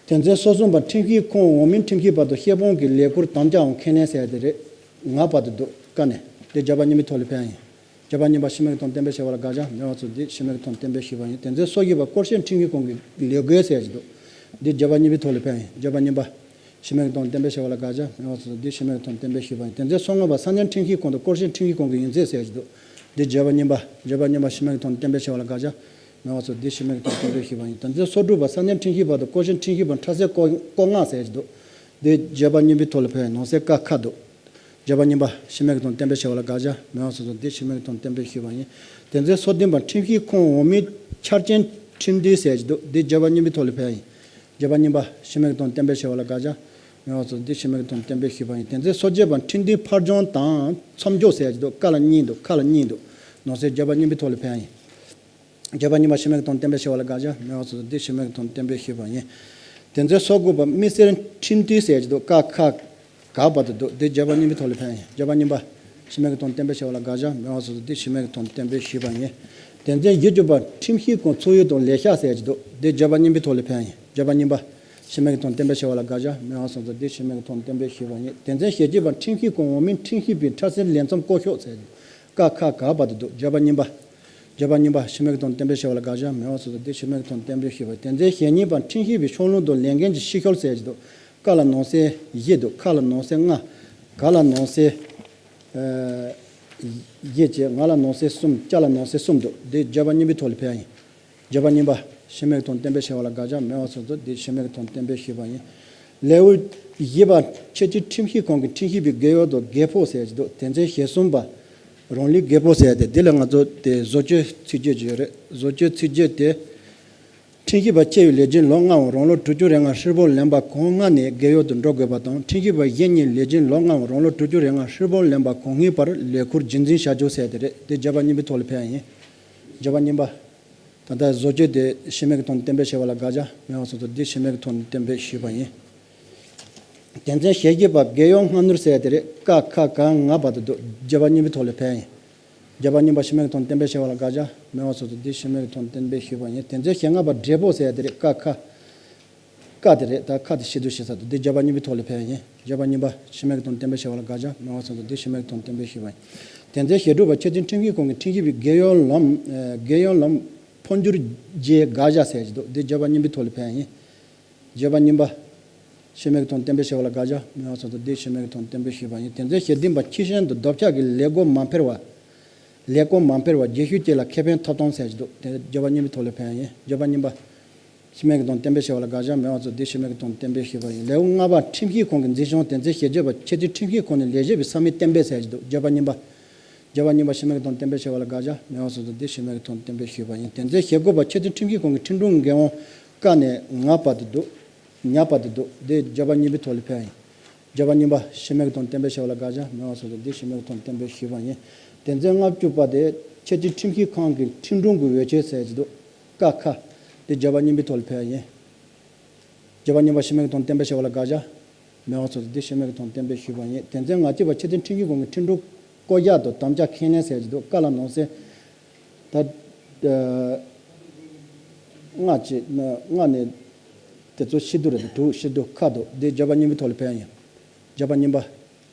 དེ་ཚོའི་སོ་གསུམ་པ་ཁྲིམས་ཞིབ་ཁང་འོག་མའི་ཁྲིམས་ཞིབ་པ་དང་ཤེས་དཔང་གི་ལས་ཁུར་དམ་བཅའ་འམ་ཁས་ལེན་ཟེར་དེ་རེད། ང་བ་དེ་འདུག་ཀ་ནས་དེ་བརྗོད་པ་གཉིས་པའི་ཐོག་ལ་ཕན་ཡིན། བརྗོད་པ་གཉིས་པ་ཕྱི་མའི་གི་དོན་བསྟན་པའི་ཞུས་པ་ལ་དགག་བྱ་མེད་པ་སོགས་དེ་ཕྱི་མའི་གི་དོན་བསྟན་པའི་ཞུས་པ་ཡིན། དེ་ཚོའི་སོ་བཞི་པ་སྐོར་ཤེས་ཁྲིམས་ཞིབ་ཁང་གི་ལས་བགོས་ཟེར་གྱི་འདུག་འདི་བརྗོད་པ་གཉིས་པའི་ཐོག་ལ་ཕན་ཡིན། བརྗོད་པ་གཉིས་པ། ཕྱི་མའི་གི་དོན་བསྟན་པའི་ཞུས་པ་ལ་དགག་བྱ་མེད་པ་སོགས་དེ་ཕྱི་མའི་གི་དོན་བསྟན་པའི་ཞུས་པ་ཡིན། དེ་ཚོའི་སོ་ལྔ་པ་ས་གནས་ཁྲིམས་ཞིབ་ཁང་དང་སྐོར་ཤེས་ཁྲིམས་ཞིབ་ཁང་གི་ཡིན་ཚད་ཟེར་གྱི་འདུག་འདི་བརྗོད་པ་གཉིས་པ། བརྗོད་པ་གཉིས་པ་ཕྱི་མའི་གི་དོན་བསྟན་པའི་ཞུས་པ་ལ་དགག་བྱ་མེད་པ་སོགས་དེ་ཕྱི་མའི་གི་དོན་བསྟན་པའི་ཞུས་པ་ཡིན། དེ་ཚོའི་སོ་དྲུག་པ་ས་གནས་ཁྲིམས་ཞིབ་པ་དང་སྐོར་ཤེས་ཁྲིམས་ཞིབ་པ་ཁྲ་ཚད་ཀོ་ཀོ་ལྔ་ཟེར་གྱི་འདུག་འདི་བརྗོད་པ་གཉིས་པའི་ཐོག་ལ་ཕན་ཡིན། ནང་གསེས་ཀ་ཁ་འདུག་བརྗོད་པ་གཉིས་པ་ཕྱི་མའི་གི་དོན་བསྟན་པའི་ཞུས་པ་ལ་དགག་བྱ་མེད་པ་སོགས་དང་དེ་ཕྱི་མའི་གི་དོན་བསྟན་པའི་ཞུས་པ་ཡིན། དེ་ཚོའི་སོ་བདུན་པ་ཁྲིམས་ཞིབ་ཁང་འོག་མའི་འཆར་ཅན་ཁྲིམས་སྡེ་ཟེར་གྱི་འདུག་འདི་བརྗོད་པ་གཉིས་པའི་ཐོག་ལ་ཕན་ཡིན། བརྗོད་པ་གཉིས་པ་ཕྱི་མའི་གི་དོན་བསྟན་པའི་ཞུས་པ་ལ་དགག་བྱ་མེད་པ་སོགས་དེ་ཕྱི་མའི་གི་དོན་བསྟན་པའི་ཞུས་པ་ཡིན། དེ་ཚོའི་སོ་བརྒྱད་པ་ཁྲིམས་སྡེའི་ཕར་འབྱུང་དང་མཚམས་འཇོག་ཟེར་གྱི་འདུག་ཀ་ལ་གཉིས་འདུག་ཁ་ལ་གཉིས་འདུག་ནང་གསེས་བརྗོད་པ་གཉིས་པའི་ཐོག་ལ་ཕན་ཡིན། བརྗོད་པ་གཉིས་པ་ཕྱི་མའི་གི་དོན་བསྟན་པའི་ཞུས་པ་ལ་དགག་བྱ་མེད་པ་སོགས་དེ་ཕྱི་མའི་གི་དོན་བསྟན་པའི་ཞུས་པ་ཡིན། དེ་ཚོའི་སོ་དགུ་པ་མི་སེར་ཁྲིམས་དུད་ཟེར་གྱི་འདུག་ཀ་ཁ་ག་བ་དེ་འདུག་དེ་བརྗོད་པ་གཉིས་པའི་ཐོག་ལ་ཕན་ཡིན། བརྗོད་པ་གཉིས་པ་ཕྱི་མའི་གི་དོན་བསྟན་པའི་ཞུས་པ་ལ་དགག་བྱ་མེད་པ་སོགས་དེ་ཕྱི་མའི་གི་དོན་བསྟན་པའི་ཞུས་པ་ཡིན། དེ་ཚོའི་བཞི་བཅུ་པ་ཁྲིམས་ཞིབ་ཁང་ཚུགས་ཡུལ་དང་ལས་ཤག་ཟེར་གྱི་འདུག་དེ་བརྗོད་པ་གཉིས་པའི་ཐོག་ལ་ཕན་ཡིན། བརྗོད་པ་གཉིས་པ་ཕྱི་མའི་གི་དོན་བསྟན་པའི་ཞུས་པ་ལ་དགག་བྱ་མེད་པ་སོགས་དེ་ཕྱི་མའི་གི་དོན་བསྟན་པའི་ཞུས་པ་ཡིན། དེ་ཚོའི་ཞེ་གཅིག་པ་ཁྲིམས་ཞིབ་ཁང་འོག་མའི་ཁྲིམས་ཞིབ་པའི་འཕྲལ་སེལ་ལས་མཚམས་བཀོད་ཤོག་ཟེར་གྱི་འདུག་ཀ་ཁ་ག་བ་དེ་འདུག་བརྗོད་པ་གཉིས་པ། བརྗོད་པ་གཉིས་པ་ཕྱི་མའི་གི་དོན་བསྟན་པའི་ཞུས་པ་ལ་དགག་བྱ་མེད་པ་སོགས་དེ་ཕྱི་མའི་གི་དོན་བསྟན་པའི་ཞུས་པ། དེ་ཚོའི་ཞེ་གཉིས་པ་ཁྲིམས་ཞིབ་པའི་ཕྱོགས་ལྷུང་དང་ལས་འགན་གྱི་ཕྱིར་བཤོལ་ཟེར་གྱི་འདུག་ཀ་ལ་ནང་གསེས་བཞི་འདུག་ཁ་ལ་ནང་གསེས་ལྔ། ག་ལ་ནང་གསེས་ཨ་བཞི་བྱས། ང་ལ་ནང་གསེས་གསུམ། ཅ་ལ་ནང་གསེས་གསུམ་འདུག་དེ་བརྗོད་པ་གཉིས་པའི་ཐོག་ལ་ཕན་ཡིན། བརྗོད་པ་གཉིས་པ་ཕྱི་མའི་གི་དོན་བསྟན་པའི་ཞུས་པ་ལ་དགག་བྱ་མེད་པ་སོགས་དེ་ཕྱི་མའི་གི་དོན་བསྟན་པའི་ཞུས་པ་ཡིན། ལེའུ་བཞི་པ་ཆེས་མཐོའི་ཁྲིམས་ཞིབ་ཁང་གི་ཁྲིམས་ཞིབ་པའི་རྒས་ཡོལ་དང་རྒས་ཕོགས་ཟེར་གྱི་འདུག་དེ་ཚོའི་ཞེ་གསུམ་པ་རང་ལུས་རྒས་ཕོགས་ཟེར་ཏེ་འདི་ལ་ང་ཚོ་དེ་བཟོ་བཅོས་ཚིག་བརྗོད་ཅིག་ཡོད་རེད། བཟོ་བཅོས་ཚིག་བརྗོད་དེ། ཁྲིམས་ཞིབ་པ་ཆེ་བའི་ལས་བྱེད་ལོ་ལྔའམ་རང་ལོ་དྲུག་ཅུ་རེ་ལྔ་ཧྲིལ་པོ་ལོན་པ་གོང་སྔ་ནས་རྒས་ཡོལ་དུ་འགྲོ་དགོས་པ་དང་། ཁྲིམས་ཞིབ་པ་གཞན་གཉིས་ལས་བྱེད་ལོ་ལྔའམ་རང་ལོ་དྲུག་ཅུ་རེ་ལྔ་ཧྲིལ་པོ་ལོན་པ་གོང་སྔའི་བར་ལས་ཁུར་རྒྱུན་འཛིན་བྱ་རྒྱུ་ཟེར་དེ་རེད། དེ་བརྗོད་པ་གཉིས་པའི་ཐོག་ལ་ཕན་ཡིན། བརྗོད་པ་གཉིས་པ། ད་ལྟ་བཟོ་བཅོས་དེ་ཕྱི་མའི་གི་དོན་བསྟན་པའི་ཞུས་པ་ལ་དགག་བྱ་མེད་པ་སོགས་དེ་ཕྱི་མའི་གི་དོན་བསྟན་པའི་ཞུས་པ་ཡིན། དེ་ཚོའི་ཞེ་བཞི་པ་རྒས་ཡོལ་སྔ་སྣུར་ཟེར་དེ་རེད། ཀ་ཁ་ག་ང་བ་དེ་འདུག་བརྗོད་པ་གཉིས་པའི་ཐོག་ལ་ཕན་ཡིན། བརྗོད་པ་གཉིས་པ་ཕྱི་མའི་གི་དོན་བསྟན་པའི་ཞུས་པ་ལ་དགག་བྱ་མེད་པ་སོགས་དེ་ཕྱི་མའི་གི་དོན་བསྟན་པའི་ཞུས་པ་ཡིན། དེ་ཚོའི་ཞེ་ལྔ་པ་འབྲས་བུ་ཟེར་དེ་རེད། ཀ་ཁ་ཀ་དེ་རེད། ད་ཁ་དེ་ཕྱི་དུ་ཕྱི་ས་དེ་འདི་བརྗོད་པ་གཉིས་པའི་ཐོག་ལ་ཕན་ཡིན། བརྗོད་པ་གཉིས་པ་ཕྱི་མའི་གི་དོན་བསྟན་པའི་ཞུས་པ་ལ་དགག་བྱ་མེད་པ་སོགས་དེ་ཕྱི་མའི་གི་དོན་བསྟན་པའི་ཞུས་པ་ཡིན། དེ་ཚོའི་ཞེ་དྲུག་པ་ཆེས་མཐོའི་ཁྲིམས་ཞིབ་ཁང་གི་ཁྲིམས་ཞིབ་པའི་རྒས་ཡོལ་ལམ་ཨ་རྒས་ཡོལ་ལམ་འཕོ་འགྱུར་རྗེས་དགག་བྱ་ཟེར་གྱི་འདུག་འདི་བརྗོད་པ་གཉིས་པའི་ཐོག་ལ་ཕན་ཡིན། བརྗོད་པ་གཉིས་པ། ཕྱི་མའི་གི་དོན་བསྟན་པའི་ཞུས་པ་ལ་དགག་བྱ་མེད་པ་སོགས་དང་དེ་ཕྱི་མའི་གི་དོན་བསྟན་པའི་ཞུས་པ་ཡིན། དེ་ཚོའི་ཞེ་བདུན་པ་ཁྱི་ཤན་དང་རྡོ་ཁྱག་གི་ལས་སྒོ་མ་འཕེར་བ། ལས་སྒོ་མ་འཕེར་བ་རྒྱུ་ཤུགས་བཅས་ལ་ཁེ་ཕན་ཐོབ་ཐང་ཟེར་གྱི་འདུག་དེ་བརྗོད་པ་གཉིས་པའི་ཐོག་ལ་ཕན་ཡིན། བརྗོད་པ་གཉིས་པ། ཕྱི་མའི་གི་དོན་བསྟན་པའི་ཞུས་པ་ལ་དགག་བྱ་མེད་པ་སོགས་དེ་ཕྱི་མའི་གི་དོན་བསྟན་པའི་ཞུས་པ་ཡིན། ལེའུ་ལྔ་པ་ཁྲིམས་ཞིབ་ཁང་གི་འཛིན་སྐྱོང་དེ་ཚོའི་ཞེ་བརྒྱད་པ་ཆེས་མཐོའི་ཁྲིམས་ཞིབ་ཁང་ནས་ལས་བྱེད་པའི་ས་མིག་གཏན་འབེབས་ཟེར་གྱི་འདུག་བརྗོད་པ་གཉིས་པ། བརྗོད་པ་གཉིས་པ་ཕྱི་མའི་གི་དོན་བསྟན་པའི་ཞུས་པ་ལ་དགག་བྱ་མེད་པ་སོགས་དང་དེ་ཕྱི་མའི་གི་དོན་བསྟན་པའི་ཞུས་པ་ཡིན། དེ་ཚོའི་ཞེ་དགུ་པ་ཆེས་མཐོའི་ཁྲིམས་ཞིབ་ཁང་གི་ཁྲིམས་དྲུང་འགན་དབང་ཀ་ནས་ང་བ་དེ་འདུག་ཉ་བ་དེ་འདུག་དེ་བརྗོད་པ་གཉིས་པའི་ཐོག་ལ་ཕན་ཡིན། བརྗོད་པ་གཉིས་པ་ཕྱི་མའི་གི་དོན་བསྟན་པའི་ཞུས་པ་ལ་དགག་བྱ་མེད་པ་སོགས་དང་དེ་ཕྱི་མའི་གི་དོན་བསྟན་པའི་ཞུས་པ་ཡིན། དེ་ཚོའི་ལྔ་བཅུ་པ་དེ་ཆེས་མཐོའི་ཁྲིམས་ཞིབ་ཁང་གི་ཁྲིམས་དྲུང་གི་འོས་ཆོས་ཟེར་གྱི་འདུག་ཀ་ཁ། དེ་བརྗོད་པ་གཉིས་པའི་ཐོག་ལ་ཕན་ཡིན། བརྗོད་པ་གཉིས་པ་ཕྱི་མའི་གི་དོན་བསྟན་པའི་ཞུས་པ་ལ་དགག་བྱ་མེད་པ་སོགས་དེ་ཕྱི་མའི་གི་དོན་བསྟན་པའི་ཞུས་པ་ཡིན། དེ་ཚོའི་ལྔ་བཅུ་པ་ཆེས་མཐོའི་ཁྲིམས་ཞིབ་ཁང་གི་ཁྲིམས་དྲུང་བསྐོ་གཞག་དང་དམ་བཅའ་ཁས་ལེན་ཟེར་གྱི་འདུག་ཀ་ལ་ནང་གསེས། ད་ཨ་ལྔ་བཅས་ན་ལྔ་ནས་དེ་ཚོ་ཕྱི་དུ་རེད། དྲུག་ཕྱི་དུ་ཁ་དོག་དེ་བརྗོད་པ་གཉིས་པའི་ཐོག་ལ་ཕན་ཡིན། བརྗོད་པ་གཉིས་པ།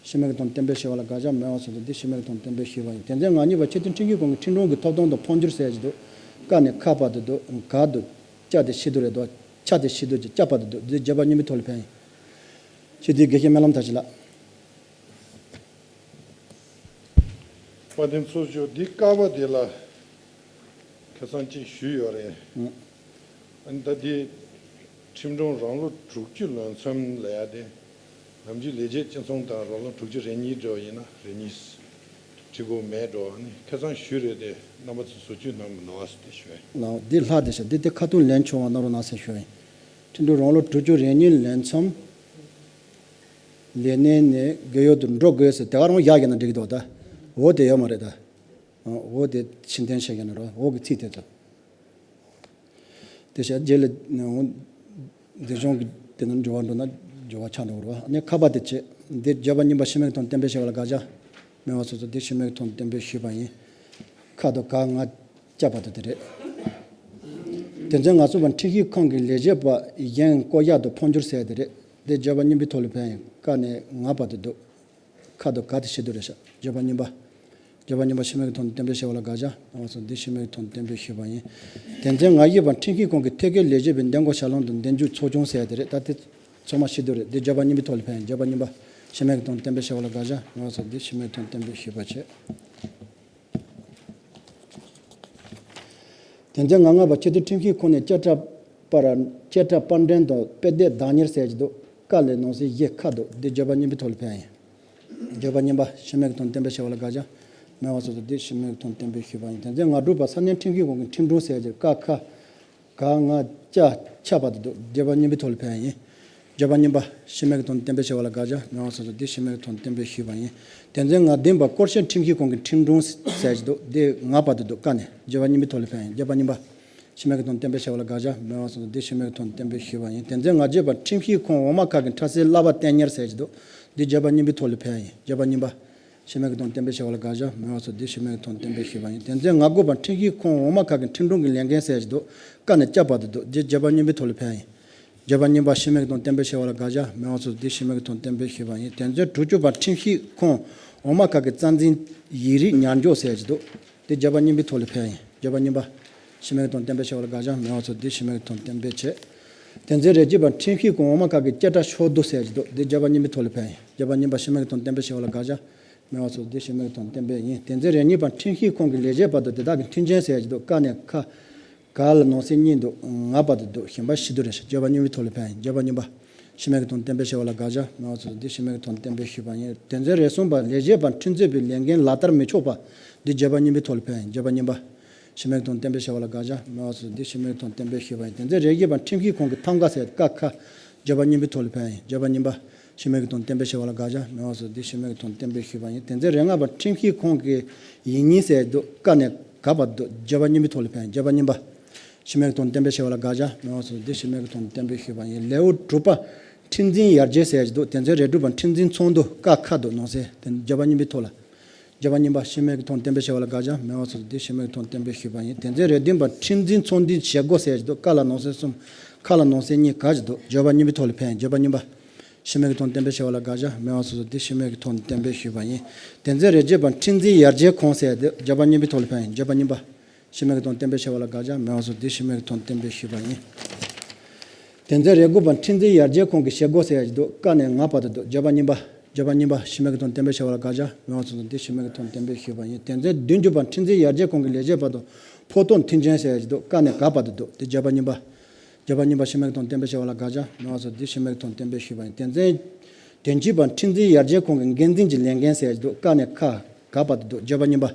ཕྱི་མའི་གི་དོན་བསྟན་པའི་ཞུས་པ་ལ་དགག་བྱ་མེད་པ་སོགས་དང་དེ་ཕྱི་མའི་གི་དོན་བསྟན་པའི་ཞུས་པ་ཡིན། དེ་ཚོའི་ལྔ་གཉིས་པ་ཆེས་མཐོའི་ཁྲིམས་ཞིབ་ཁང་གི་ཁྲིམས་དྲུང་གི་ཐོབ་ཐང་དང་འཕོ་འགྱུར་ཟེར་གྱི་འདུག་ཀ་ནས་ཁ་བ་དེ་འདུག་ག་འདུག་ཅ་དེ་ཕྱི་དུ་རེད་དོ། ཆ་དེ་ཕྱི་དུ་ཅི་ཅ་བ་དེ་འདུག་དེ་བརྗོད་པ་གཉིས་པའི་ཐོག་ལ་ཕན་ཡིན། ཞེས་དེའི་དགེ་བཤེས་སྨོན་ལམ་མཐར་ཕྱིན་ལགས། དཔལ་ལྡན་ཚོགས་མཆོག་འདི་ཀ་བ་དེ་ལ། ཁ་སང་ཅིག་ཞུས་ཡོད་རེད། ཨ་ནི་ད་འདི་ཁྲིམས་དྲུང་རང་ལོ་དྲུག་ཅུ་ལོན་མཚམས་ལ་ཡ་དེ། ནམ་རྒྱུན་ལས་བྱེད་སྤྱི་ཚོགས་དང་རང་ལོ་དྲུག་ཅུ་རེ་གཉིས་འགྲོ་ཡིན་ན་རེ་གཉིས། ཁྲི་གོ་མེད་འགྲོ་ནི་ཁ་སང་ཞུས་རེད་དེ་རྣམ་པ་ཚོ་བཟོ་བཅོས་གནང་མི་འདུག་ཨ་ཟེར་དེ་ཞུ་ཡིན། ལའོ་འདི་ལྷག་དེ་ཤ་འདི་དེ་ཁ་ཐུག་ལན་ཆུང་བ་གནང་རོགས་གནང་ཟེར་ཞུ་ཡིན། ཁྲིམས་དྲུང་རང་ལོ་དྲུག་ཅུ་རེ་གཉིས་ལོན་མཚམས་ལས་གནས་ནས་རྒས་ཡོལ་དུ་འགྲོ་དགོས་ཟེར་དེ་ག་རང་ཡག་གི་ན་འགྲིག་གི་འདུག་ད་འོ་དེ་ཡོད་མ་རེད་ད། འོ་དེ་ཕྱིར་འཐེན་བྱེད་མཁན་རོ་འོ་གི་ཚིག་དེ་ཚོ། དེ་བྱས་རྗེས་ལ་འོ་འདི་གཞུང་གི་དེ་ནང་འགྱུར་བ་འགྲོ་ན་འགྱུར་བ་ཆགས་འགྲོ་རོ། ཨ་ནི་ཁ་པ་དེ་བྱས་འདི་བརྗོད་པ་གཉིས་པ་ཤི་མེད་དོན་བསྟན་པའི་ཞེ་བ་ལ་དགག་བྱ་མེད་པ་སོ་སོ་འདི་ཤི་མེད་དོན་བསྟན་པའི་ཞུས་པ་ཡིན། ཁ་དོ་ག་ང་བཅའ་བ་དོ་དེ་རེད། དེ་ཚོའི་ང་ཚོ་བ་ཁྲིམས་ཞིབ་ཁང་གི་ལས་བྱེད་པ་གཞན་བསྐོ་གཞག་དང་འཕོ་འགྱུར་ཟེར་དེ་རེད། འདི་བརྗོད་པ་གཉིས་པའི་ཐོག་ལ་ཕན་ཡིན་ཀ་ནས་ང་བ་དོ་འདུག་ཁ་དོ་ག་དེ་ཤི་དུ་རེ་ཤ་བརྗོད་པ་གཉིས་པ། བརྗོད་པ་གཉིས་པ་ཤི་མེད་ཀྱི་དོན་དུ་བསྟན་པའི་ཞེ་བ་ལ་དགག་བྱ་ང་ཚོ་འདི་ཤི་མེད་ཀྱི་དོན་དུ་བསྟན་པའི་ཞུས་པ་ཡིན། དེ་ཚན་ང་བཞི་པ་ཁྲིམས་ཞིབ་ཁང་གི་ཐད་ཀའི་ལས་བྱེད་པའི་འདེམས་བསྐོ་བྱ་ལམ་དང་འདེམས་འཇུག་ཚོགས་ཆུང་ཟེར་དེ་རེད། ད་དེ་ཚང་མ་ཤི་དུ་རེད། འདི་བརྗོད་པ་གཉིས་པའི་ཐོག་ལ་ཕན་ཡིན། བརྗོད་པ་གཉིས་པ་ཤི་མེད་ཀྱི་དོན་དུ་བསྟན་པའི་ཞེ་བ་ལ་དགག་བྱ་ང་ཚོ་འདི་ཤི་མེད་ཀྱི་དོན་དུ་བསྟན་པའི་ཞུས་པ་བྱས། དེ་ཚན་ང་ལྔ་པ་སྤྱི་འཐུས་ཁྲིམས་ཞིབ་ཁང་ནས་བཅད་ཁྲ་པར་བཅད་ཁྲ་པར་འདྲེན་དང་དཔེ་དེབ་བདག་གཉེར་ཟེར་གྱི་འདུག་ཀ་ལས་ནང་གསེས་བཞི་ཁ་འདུག་འདི་བརྗོད་པ་གཉིས་པའི་ཐོག་ལ་ཕན་ཡིན། བརྗོད་པ་གཉིས་པ་ཤི་མེད་ཀྱི་དོན་བསྟན་པའི་ཞེ་བ་ལ་དགག་བྱ་མེད་པ་སོ་སོ་འདི་ཤི་མེད་ཀྱི་དོན་བསྟན་པའི་ཞུས་པ་ཡིན། དེ་ཚན་ང་དྲུག་པ་ས་གནས་ཁྲིམས་ཞིབ་ཁང་གི་ཁྲིམས་དྲུང་ཟེར་གྱི་ཀ་ཁ་ག་ང་ཅ་ཆ་པ་དེ་འདུག་འདི་བརྗོད་པ་གཉིས་པའི་ཐོག་ལ་ཕན་ཡིན། བརྗོད་པ་གཉིས་པ་ཤི་མེད་ཀྱི་དོན་བསྟན་པའི་ཞེ་བ་ལ་དགག་བྱ་མེད་པ་སོ་སོ་འདི་ཤི་མེད་ཀྱི་དོན་བསྟན་པའི་ཞུས་པ་ཡིན། དེ་ཚན་ང་བདུན་པ་སྐོར་ཞིབ་ཁྲིམས་ཞིབ་ཁང་གི་ཁྲིམས་དྲུང་ཟེར་གྱི་འདུག་འདི་ང་བ་དེ་འདུག་ཀ་ནས་བརྗོད་པ་གཉིས་པའི་ཐོག་ལ་ཕན་ཡིན། བརྗོད་པ་གཉིས་པ་ཤི་མེད་ཀྱི་དོན་བསྟན་པའི་ཞེ་བ་ལ་དགག་བྱ་མེད་པ་སོ་སོ་འདི་ཤི་མེད་ཀྱི་དོན་བསྟན་པའི་ཞུས་པ་ཡིན། དེ་ཚན་ང་བརྒྱད་པ་ཁྲིམས་ཞིབ་ཁང་འོག་མ་ཁག་གི་ཁྲལ་སེལ་གླ་པ་བསྟེན་གཉེར་ཟེར་གྱི་འདུག་འདི་བརྗོད་པ་གཉིས་པའི་ཐོག་ལ་ཕན་ཡིན། བརྗོད་པ་གཉིས་པ། ཤི་མེད་ཀྱི་དོན་བསྟན་པའི་ཞེ་བ་ལ་དགག་བྱ་མེད་པ་སོ་འདི་ཤི་མེད་ཀྱི་དོན་བསྟན་པའི་ཞུས་པ་ཡིན། དེ་ཚན་ང་དགུ་པ་ཁྲིམས་ཞིབ་ཁང་འོག་མ་ཁག་གི་ཁྲིམས་དྲུང་གི་ལས་འགན་ཟེར་གྱི་འདུག་ཀ་ནས་བཅའ་བ་དེ་འདུག་འདི་བརྗོད་པ་གཉིས་པའི་ཐོག་ལ་ཕན་ཡིན། བརྗོད་པ་གཉིས་པ་ཤི་མེད་ཀྱི་དོན་བསྟན་པའི་ཞེ་བ་ལ་དགག་བྱ་མེད་པ་སོ་འདི་ཤི་མེད་ཀྱི་དོན་བསྟན་པའི་ཞུས་པ་ཡིན། དེ་ཚན་དྲུག་ཅུ་པ་ཁྲིམས་ཞིབ་ཁང་འོག་མ་ཁག་གི་རྩ་འཛིན་ཡིག་རིགས་ཉར་འཇོག་ཟེར་གྱི་འདུག་འདི་བརྗོད་པ་གཉིས་པའི་ཐོག་ལ་ཕན་ཡིན། བརྗོད་པ་གཉིས་པ། ཤི་མེད་ཀྱི་དོན་བསྟན་པའི་ཞེ་བ་ལ་དགག་བྱ་མེད་པ་སོ་འདི་ཤི་མེད་ཀྱི་དོན་བསྟན་པའི་བྱས། དེ་ཚན་རེ་གཅིག་པ་ཁྲིམས་ཞིབ་ཁང་འོག་མ་ཁག་གི་བཅད་ཁྲ་ཤོག་བསྡུ་ཟེར་གྱི་འདུག་འདི་བརྗོད་པ་གཉིས་པའི་ཐོག་ལ་ཕན་ཡིན། བརྗོད་པ་གཉིས་པ་ཤི་མེད་ཀྱི་དོན་བསྟན་པའི་ཞེ་བ་ལ་དགག་བྱ་མེད་པ་སོ་འདི་ཤི་མེད་ཀྱི་དོན་བསྟན་པའི་ཡིན། དེ་ཚན་རེ་གཉིས་པ་ཁྲིམས་ཞིབ་ཁང་གི་ལས་བྱེད་པ་དང་དེ་དག་གི་མཐུན་རྐྱེན་ཟེར་གྱི་འདུག་ཀ་ནས་ཁ། ག་ལ་ནང་གསེས་གཉིས་འདུག་ང་བ་དེ་འདུག་གཞན་པ་ཤི་དུ་རེ་ཤ་བརྗོད་པ་གཉིས་པའི་ཐོག་ལ་ཕན་ཡིན། བརྗོད་པ་གཉིས་པ། ཤི་མེད་ཀྱི་དོན་བསྟན་པའི་ཞེ་བ་ལ་དགག་བྱ་མེད་པ་སོ་སོ་འདི་ཤི་མེད་ཀྱི་དོན་བསྟན་པའི་ཞུས་པ་ཡིན། དེ་ཚན་རེ་གསུམ་པ་ལས་བྱེད་པ་ཁྲིམས་རྩོད་པའི་ལས་འགན་ལག་བསྟར་མི་ཆོག་པ་འདི་བརྗོད་པ་གཉིས་པའི་ཐོག་ལ་ཕན་ཡིན། བརྗོད་པ་གཉིས་པ། ཤི་མེད་ཀྱི་དོན་བསྟན་པའི་ཞེ་བ་ལ་དགག་བྱ་མེད་པ་སོ་སོ་འདི་ཤི་མེད་ཀྱི་དོན་བསྟན་པའི་ཞུས་པ་ཡིན། དེ་ཚན་རེ་བཞི་པ་ཁྲིམས་ཞིབ་ཁང་གི་ཐམ་ག་ཟེར་ཀ་ཁ་བརྗོད་པ་གཉིས་པའི་ཐོག་ལ་ཕན་ཡིན། བརྗོད་པ་གཉིས་པ། ཤི་མེད་ཀྱི་དོན་བསྟན་པའི་ཞེ་བ་ལ་དགག་བྱ་མེད་པ་སོ་སོ་འདི་ཤི་མེད་ཀྱི་དོན་བསྟན་པའི་ཞུས་པ་ཡིན། དེ་ཚན་རེ་ལྔ་པ་ཁྲིམས་ཞིབ་ཁང་གི་ཡིག་རྙིང་ཟེར་འདུག་ཀ་ནས་ག་བ་འདུག་བརྗོད་པ་གཉིས་པའི་ཐོག་ལ་ཕན་ཡིན། བརྗོད་པ་གཉིས་པ། ཤི་མེད་ཀྱི་དོན་བསྟན་པའི་ཞེ་བ་ལ་དགག་བྱ་མེད་པ་སོ་སོ་འདི་ཤི་མེད་ཀྱི་དོན་བསྟན་པའི་ཞུས་པ་ཡིན། ལེའུ་དྲུག་པ། ཁྲིམས་འཛིན་ཡར་རྒྱས་ཟེར་གྱི་འདུག་དེ་ཚན་རེ་དྲུག་པ་ཁྲིམས་འཛིན་ཚོགས་འདུ་ཀ་ཁ་འདུག་ནང་གསེས་དེ་བརྗོད་པ་གཉིས་པའི་ཐོག་ལ། བརྗོད་པ་གཉིས་པ་ཤི་མེད་ཀྱི་དོན་བསྟན་པའི་ཞེ་བ་ལ་དགག་བྱ་མེད་པ་སོ་སོ་འདི་ཤི་མེད་ཀྱི་དོན་བསྟན་པའི་ཞུས་པ་ཡིན། དེ་ཚན་རེ་བདུན་པ་ཁྲིམས་འཛིན་ཚོགས་འདུའི་བྱེད་སྒོ་ཟེར་གྱི་འདུག་ཀ་ལ་ནང་གསེས་གསུམ། ཁ་ལ་ནང་གསེས་གཉིས་ག་གྱི་འདུག་བརྗོད་པ་གཉིས་པའི་ཐོག་ལ་ཕན་ཡིན། བརྗོད་པ་གཉིས་པ། ཤི་མེད་ཀྱི་དོན་བསྟན་པའི་ཞེ་བ་ལ་དགག་བྱ་མེད་པ་སོ་སོ་འདི་ཤི་མེད་ཀྱི་དོན་བསྟན་པའི་ཞུས་པ་ཡིན། དེ་ཚན་རེ་བརྒྱད་པ་ཁྲིམས་འཛིན་ཡར་རྒྱས་ཁང་ཟེར་ཏེ་བརྗོད་པ་གཉིས་པའི་ཐོག་ལ་ཕན་ཡིན། བརྗོད་པ་གཉིས་པ། ཤི་མེད་ཀྱི་དོན་བསྟན་པའི་ཞེ་བ་ལ་དགག་བྱ་མེད་པ་སོ་སོ་འདི་ཤི་མེད་ཀྱི་དོན་བསྟན་པའི་ཞུས་པ་ཡིན། དེ་ཚན་རེ་དགུ་པ་ཁྲིམས་འཛིན་ཡར་རྒྱས་ཁང་གི་བྱེད་སྒོ་ཟེར་ཡ་ཞིག་འདུག་ཀ་ནས་ང་བར་དུ་འདུག་བརྗོད་པ་གཉིས་པ། བརྗོད་པ་གཉིས་པ་ཤི་མེད་ཀྱི་དོན་བསྟན་པའི་ཞེ་བ་ལ་དགག་བྱ་མེད་པ་སོ་སོ་འདི་ཤི་མེད་ཀྱི་དོན་བསྟན་པའི་ཞུས་པ་ཡིན། དེ་ཚན་བདུན་ཅུ་པ་ཁྲིམས་འཛིན་ཡར་རྒྱས་ཁང་གི་ལས་བྱེད་བར་དུ་ཕོག་ཐུག་མཐུན་རྐྱེན་ཟེར་ཡ་ཞིག་འདུག་ཀ་ནས་ག་བར་དུ་འདུག་དེ་བརྗོད་པ་གཉིས་པ། བརྗོད་པ་གཉིས་པ་ཤི་མེད་ཀྱི་དོན་བསྟན་པའི་ཞེ་བ་ལ་དགག་བྱ་མེད་པ་སོ་སོ་འདི་ཤི་མེད་ཀྱི་དོན་བསྟན་པའི་ཞུས་པ་ཡིན། དེ་ཚན་བདུན་ཅུ་པ་ཁྲིམས་འཛིན་ཡར་རྒྱས་ཁང་གི་འགན་འཛིན་གྱི་ལས་འགན་ཟེར་ཡ་ཞིག་འདུག་ཀ་ནས་ཁ་ག་བར་དུ་འདུག་བརྗོད་པ་གཉིས་པ།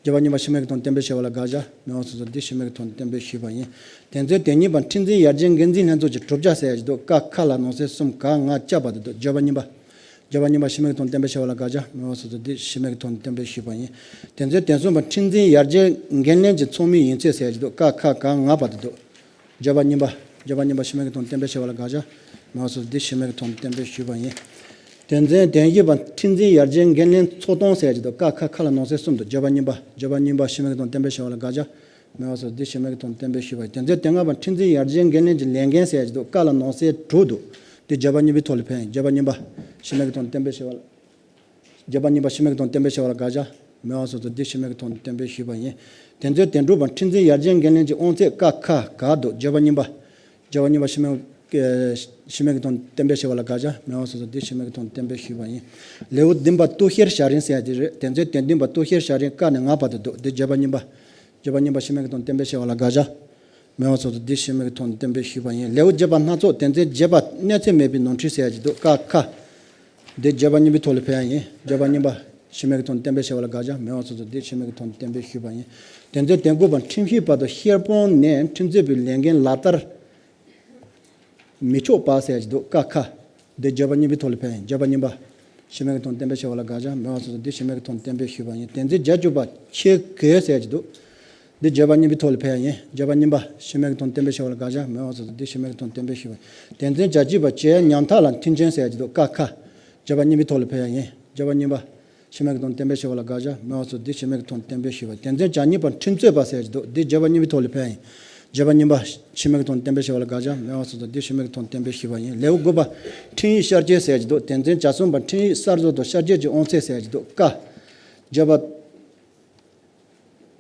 བརྗོད་པ་གཉིས་པ་ཤི་མེད་ཀྱི་དོན་བསྟན་པའི་ཞེ་བ་ལ་དགག་བྱ་མེད་པ་སོ་སོ་འདི་ཤི་མེད་ཀྱི་དོན་བསྟན་པའི་ཞུས་པ་ཡིན། དེ་ཚན་དེ་ཉིད་པ་ཁྲིམས་འཛིན་ཡར་རྒྱས་འགན་འཛིན་ལྷན་ཚོགས་ཀྱི་གྲུབ་ཆ་ཟེར་ཡ་ཞིག་འདུག་ཀ་ཁ་ལ་ནང་གསེས་གསུམ་ག་ང་བཅའ་བར་དུ་འདུག་བརྗོད་པ་གཉིས་པ། བརྗོད་པ་གཉིས་པ་ཤི་མེད་ཀྱི་དོན་བསྟན་པའི་ཞེ་བ་ལ་དགག་བྱ་མེད་པ་སོ་སོ་འདི་ཤི་མེད་ཀྱི་དོན་བསྟན་པའི་ཞུས་པ་ཡིན། དེ་ཚན་དེ་གསུམ་པ་ཁྲིམས་འཛིན་ཡར་རྒྱས་འགན་ལེན་གྱི་ཚོགས་མིའི་ཡིག་ཚད་ཟེར་ཡ་ཞིག་འདུག་ཀ་ཁ་ག་ང་བར་དུ་འདུག་བརྗོད་པ་གཉིས་པ། བརྗོད་པ་གཉིས་པ་ཤི་མེད་ཀྱི་དོན་བསྟན་པའི་ཞེ་བ་ལ་དགག་བྱ་མེད་པ་སོ་སོ་འདི་ཤི་མེད་ཀྱི་དོན་བསྟན་པའི་ཞུས་པ་ཡིན། དེ་ཚན་དེ་བཞི་པ་ཁྲིམས་འཛིན་ཡར་རྒྱས་འགན་ལེན་ཚོགས་སྟངས་ཟེར་གྱི་འདུག་ཀ་ཁ་ཁ་ལ་ནང་གསེས་གསུམ་དུ་བརྗོད་པ་གཉིས་པ། བརྗོད་པ་གཉིས་པ་ཤི་མེད་ཀྱི་དོན་བསྟན་པའི་ཞེ་བ་ལ་དགག་བྱ་མེད་པ་སོ་སོ་འདི་ཤི་མེད་ཀྱི་དོན་བསྟན་པའི་ཞུས་པ་ཡིན། དེ་ཚན་དེ་ལྔ་པ་ཁྲིམས་འཛིན་ཡར་རྒྱས་འགན་ལེན་གྱི་ལས་འགན་ཟེར་གྱི་འདུག་ཀ་ལ་ནང་གསེས་དྲུག་འདུག་དེ་བརྗོད་པ་གཉིས་པའི་ཐོག་ལ་ཕན་ཡིན། བརྗོད་པ་གཉིས་པ་ཤི་མེད་ཀྱི་དོན་བསྟན་པའི་ཞེ་བ་ལ། བརྗོད་པ་གཉིས་པ་ཤི་མེད་ཀྱི་དོན་བསྟན་པའི་ཞེ་བ་ལ་དགག་བྱ་མེད་པ་སོ་སོ་འདི་ཤི་མེད་ཀྱི་དོན་བསྟན་པའི་ཞུས་པ་ཡིན། དེ་ཚན་དེ་དྲུག་པ་ཁྲིམས་འཛིན་ཡར་རྒྱས་འགན་ལེན་གྱི་དབང་ཚད་ཀ་ཁ་ག་འདུག་བརྗོད་པ་གཉིས་པ། བརྗོད་པ་གཉིས་པ་ཤི་མེད། ཤི་མེད་ཀྱི་དོན་བསྟན་པའི་ཞེ་བ་ལ་དགག་བྱ་མེད་པ་སོ་སོ་འདི་ཤི་མེད་ཀྱི་དོན་བསྟན་པའི་ཞུས་པ་ཡིན། ལེའུ་བདུན་པ་གཏུག་བཤེར་བྱ་རིམ་ཟེར་ཡ་དེ་རེད། དེ་ཚན་དེ་བདུན་པ་གཏུག་བཤེར་བྱ་རིམ་ཀ་ནས་ང་བར་དུ་འདུག་འདི་བརྗོད་པ་གཉིས་པ། བརྗོད་པ་གཉིས་པ་ཤི་མེད་ཀྱི་དོན་བསྟན་པའི་བྱ་བ་ལ་དགག་བྱ། མེད་པ་སོགས་སུ་འདི་ཤི་མེད་ཀྱི་དོན་བསྟན་པའི་ཞུས་པ་ཡིན། ལེའུ་བརྒྱད་པ་སྣ་ཚོགས་དོན་ཚན་བརྒྱད་པ་གནས་ཚད་མེད་པའི་ནོར་འཁྲུལ་ཟེར་ཡ་ཅིག་འདུག་ཀ་ཁ། འདི་བརྗོད་པ་གཉིས་པའི་ཐོག་ལ་ཕེབས་ཡ་ཡིན། བརྗོད་པ་གཉིས་པ་ཤི་མེད་ཀྱི་དོན་བསྟན་པའི་བྱ་བ་ལ་དགག་བྱ། མེད་པ་སོགས་སུ་འདི་ཤི་མེད་ཀྱི་དོན་བསྟན་པའི་ཞུས་པ་ཡིན། དོན་ཚན་དོན་དགུ་པ་ཁྲིམས་ཞིབ་པ་དང་ཤེར་ཕོན་ནས་ཁྲིམས་རྩོད་པའི་ལས་འགན་ལག་བསྟར་མི་ཆོག་པ་ཟེར་ཡ་ཅིག་འདུག་ཀ་ཁ། འདི་བརྗོད་པ་གཉིས་པའི་ཐོག་ལ་ཕེབས་ཡིན། བརྗོད་པ་གཉིས་པ་ཤི་མེད་ཀྱི་དོན་བསྟན་པའི་བྱ་བ་ལ་དགག་བྱ། མེད་པ་སོགས་སུ་འདི་ཤི་མེད་ཀྱི་དོན་བསྟན་པའི་ཞུས་པ་ཡིན། དོན་ཚན་བརྒྱད་ཅུ་པ་ཁྱི་གོས་ཟེར་ཡ་ཅིག་འདུག་འདི་བརྗོད་པ་གཉིས་པའི་ཐོག་ལ་ཕེབས་ཡ་ཡིན། བརྗོད་པ་གཉིས་པ་ཤི་མེད་ཀྱི་དོན་བསྟན་པའི་བྱ་བ་ལ་དགག་བྱ། མེད་པ་སོགས་སུ་འདི་ཤི་མེད་ཀྱི་དོན་བསྟན་པའི་ཞུས་པ་ཡིན། དོན་ཚན་བརྒྱད་ཅུ་པ་བྱས་ཉམ་ཐག་ལ་མཐུན་རྐྱེན་ཟེར་ཡ་ཅིག་འདུག་ཀ་ཁ། བརྗོད་པ་གཉིས་པའི་ཐོག་ལ་ཕེབས་ཡ་ཡིན། བརྗོད་པ་གཉིས་པ་ཤི་མེད་ཀྱི་དོན་བསྟན་པའི་བྱ་བ་ལ་དགག་བྱ། མེད་པ་སོགས་འདི་ཤི་མེད་ཀྱི་དོན་བསྟན་པའི་ཞུས་པ། དོན་ཚན་བཅུ་གཉིས་པ་ཁྲིམས་རྩོད་པ་ཟེར་གྱི་འདུག་འདི་བརྗོད་པ་གཉིས་པའི་ཐོག་ལ་ཕེབས་ཡིན། བརྗོད་པ་གཉིས་པ་ཤི་མེད་ཀྱི་དོན་བསྟན་པའི་བྱ་བ་ལ་དགག་བྱ། མེད་པ་སོགས་འདི་ཤི་མེད་ཀྱི་དོན་བསྟན་པའི་ཞུས་པ་ཡིན། ལེའུ་དགུ་པ་ཁྲིམས་ཡིག་ཤར་སྐྱོད་ཟེར་གྱི་འདུག་དོན་ཚན་བཅུ་གསུམ་པ་ཁྲིམས་ཡིག་གསར་བཟོ་དང་ཤར་སྐྱོད་ཀྱི་དབང་ཚད་ཟེར་གྱི་འདུག་ཀ། བརྗོད་པ་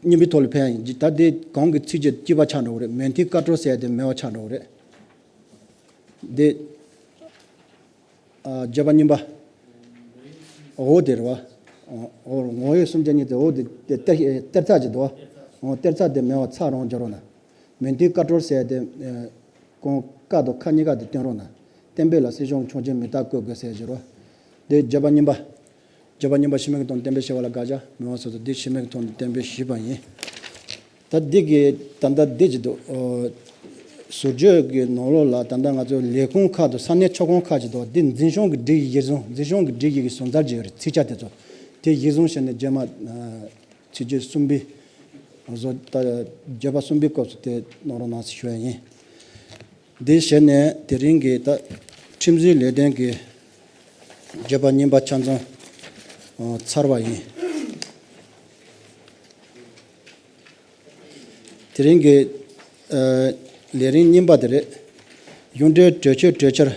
གཉིས་པའི་ཐོག་ལ་ཕེབས་ཡིན། ད་འདི་གོང་གི་ཚིགས་བཅད་གཅིག་པ་ཆགས་འགྲོ་གི་རེད། མོས་མཐུན་བཀའ་འཁྲོལ་ཟེར་དེ་མེད་པ་ཆགས་འགྲོ་གི་རེད། འདི། ཨ། བརྗོད་པ་གཉིས་པ། འོ་དེ་རེད་བ། འོ། ངོ་བོ་སུམ་ཆ་གཉིས་དེ་འོ་དེ་དེ་གཏེར་གཏེར་ཚེག་ཅིག་འདུག་བ། འོ། གཏེར་ཚེག་དེ་མེད་པ་ཚེག་རང་སྦྱར་རོགས་གནང་། མོས་མཐུན་བཀའ་འཁྲོལ་ཟེར་དེ། ཨ། གོང་ཀ་དང་ཁ་གཉིས་ཀ་དེ་སྟོན་རོགས་གནང་། གཏན་འབེབས་ལ་སྲིད་སྐྱོང་ཆོག་མཆན་མི་རྟག་བཀོད་དགོས་ཟེར་གྱི་རེད་བ། དེ་བརྗོད་པ་གཉིས་པ། བརྗོད་པ་གཉིས་པ་ཤི་མེད་ཀྱི་དོན་བསྟན་པའི་བྱ་བ་ལ་དགག་བྱ། མེད་པ་སོགས་སུ་དེ་ཤི་མེད་ཀྱི་དོན་བསྟན་པའི་ཞུས་པ་ཡིན། ད་འདི་གི་ད་ལྟ་འདི་ཅིག་འདུག་ཨོ། ཟུར་བརྗོད་ཀྱི་ནང་ལོགས་ལ་ད་ལྟ་ང་ཚོ་ལས་ཁུངས་ཁག་དང་ས་གནས་ཁྱབ་ཁོངས་ཁག་ཅིག་འདུག་འདི་འཛིན་སྐྱོང་གི་སྒྲིག་གཞི་གཞིར་བཟུང་། འཛིན་སྐྱོང་གི་སྒྲིག་གཞི་གི་བཟོ་འདྲ་ཅིག་ཡོད་རེད། ཚིག་ཆ་དེ་ཚོ་དེ་གཞིར་བཟུང་བྱས་ནས་རྗེས་མ། ཨ། ཚིགས་བཅད་གསུམ་པའི་བཟོ་ད་བརྗོད་པ་གསུམ་པའི་སྐབས་སུ་དེ་གནང་རོགས་གནང་ཞེས་ཞུ་ཡ་ཡིན། འདི་བྱས་ནས་དེ་རིང་གི་ད་ཁྲིམས་བཟོའི་ལས་དོན་གྱི་བརྗོད་པ་གཉིས་པ་ཆ་ཚང་ཚར་བ་ཡིན། དེ་རིང་གི་ལས་རིམ་གཉིས་པ་དེ་རེད། གཞུང་འབྲེལ་གྲོས་ཆོད་གྲོས་འཆར་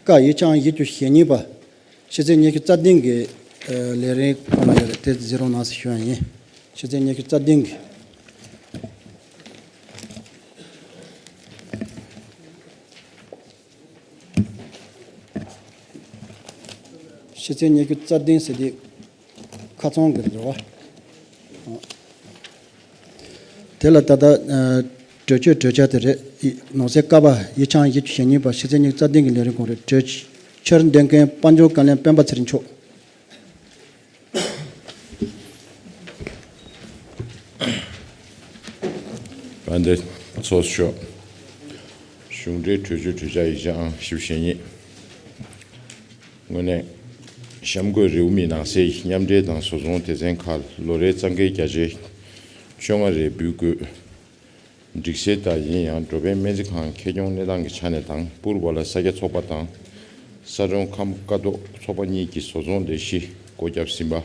ཀ་དབྱེ་ཆ་བཞི་བཅུ་ཞེ་གཉིས་པ། ཕྱི་ཚེས་ཉི་ཤུ་རྩ་བདུན་གྱི་ལས་རིམ་ཁོངས་ལ་ཡོད་རེད། དེ་གཟིགས་རོགས་གནང་ཞེས་ཞུ་ཡ་ཡིན། ཕྱི་ཚེས་ཉི་ཤུ་རྩ་བདུན་གྱི། ཕྱི་ཚེས་ཉི་ཤུ་རྩ་བདུན་ཟེར་དུས་ཁ་ཚང་གི་རེད་བ། དེ་ལ་ད་ལྟ་གྲོས་ཆོད་གྲོས་འཆར་དེ་རེད། ནང་གསེས་ཀ་པ་དབྱེ་ཆ་བཞི་བཅུ་ཞེ་གཉིས་པ་ཕྱི་ཚེས་ཉི་ཤུ་རྩ་བདུན་གྱི་ལས་རིམ་ཁོངས་རེད། གྲོས་འཆར་འདོན་མཁན་དཔལ་འབྱོར་བཀའ་བློན་སྤེན་པ་ཚེ་རིང་མཆོག་དཔལ་ལྡན་ཚོགས་གཙོ། གཞུང་འབྲེལ་གྲོས་ཆོད་གྲོས་འཆར་ཡིག་ཆ་ཨང་བཞི་བཅུ་ཞེ་གཉིས། དངོས་གནས་གཤམ་འཁོད་རེའུ་མིག་ནང་གསེས་མཉམ་འབྲེལ་དང་བཟོ་ཚོང་སྡེ་ཚན་ཁག་ལོ་རེའི་གཙང་ཁེ་བརྒྱ་ཆའི་བཅོ་ལྔ་རེ་འབུལ་དགོས། སྒྲིག་གཞི་ལྟར་ཡིན་ཡང་འགྲོ་ཕན་སྨན་རྩིས་ཁང་ཁེ་གྱོང་གནས་སྟངས་ཀྱི་ཆ་ནས་དང་པུར་བ་ལ་ས་སྐྱ་ཚོགས་པ་དང་ས་སྒྲོན་ཁམས་ཀ་རྡོ་ཚོགས་པ་གཉིས་ཀྱིས་བཟོ་ཚོང་ལས་གཞི་སྒོ་བརྒྱབ་ཟིན་པ།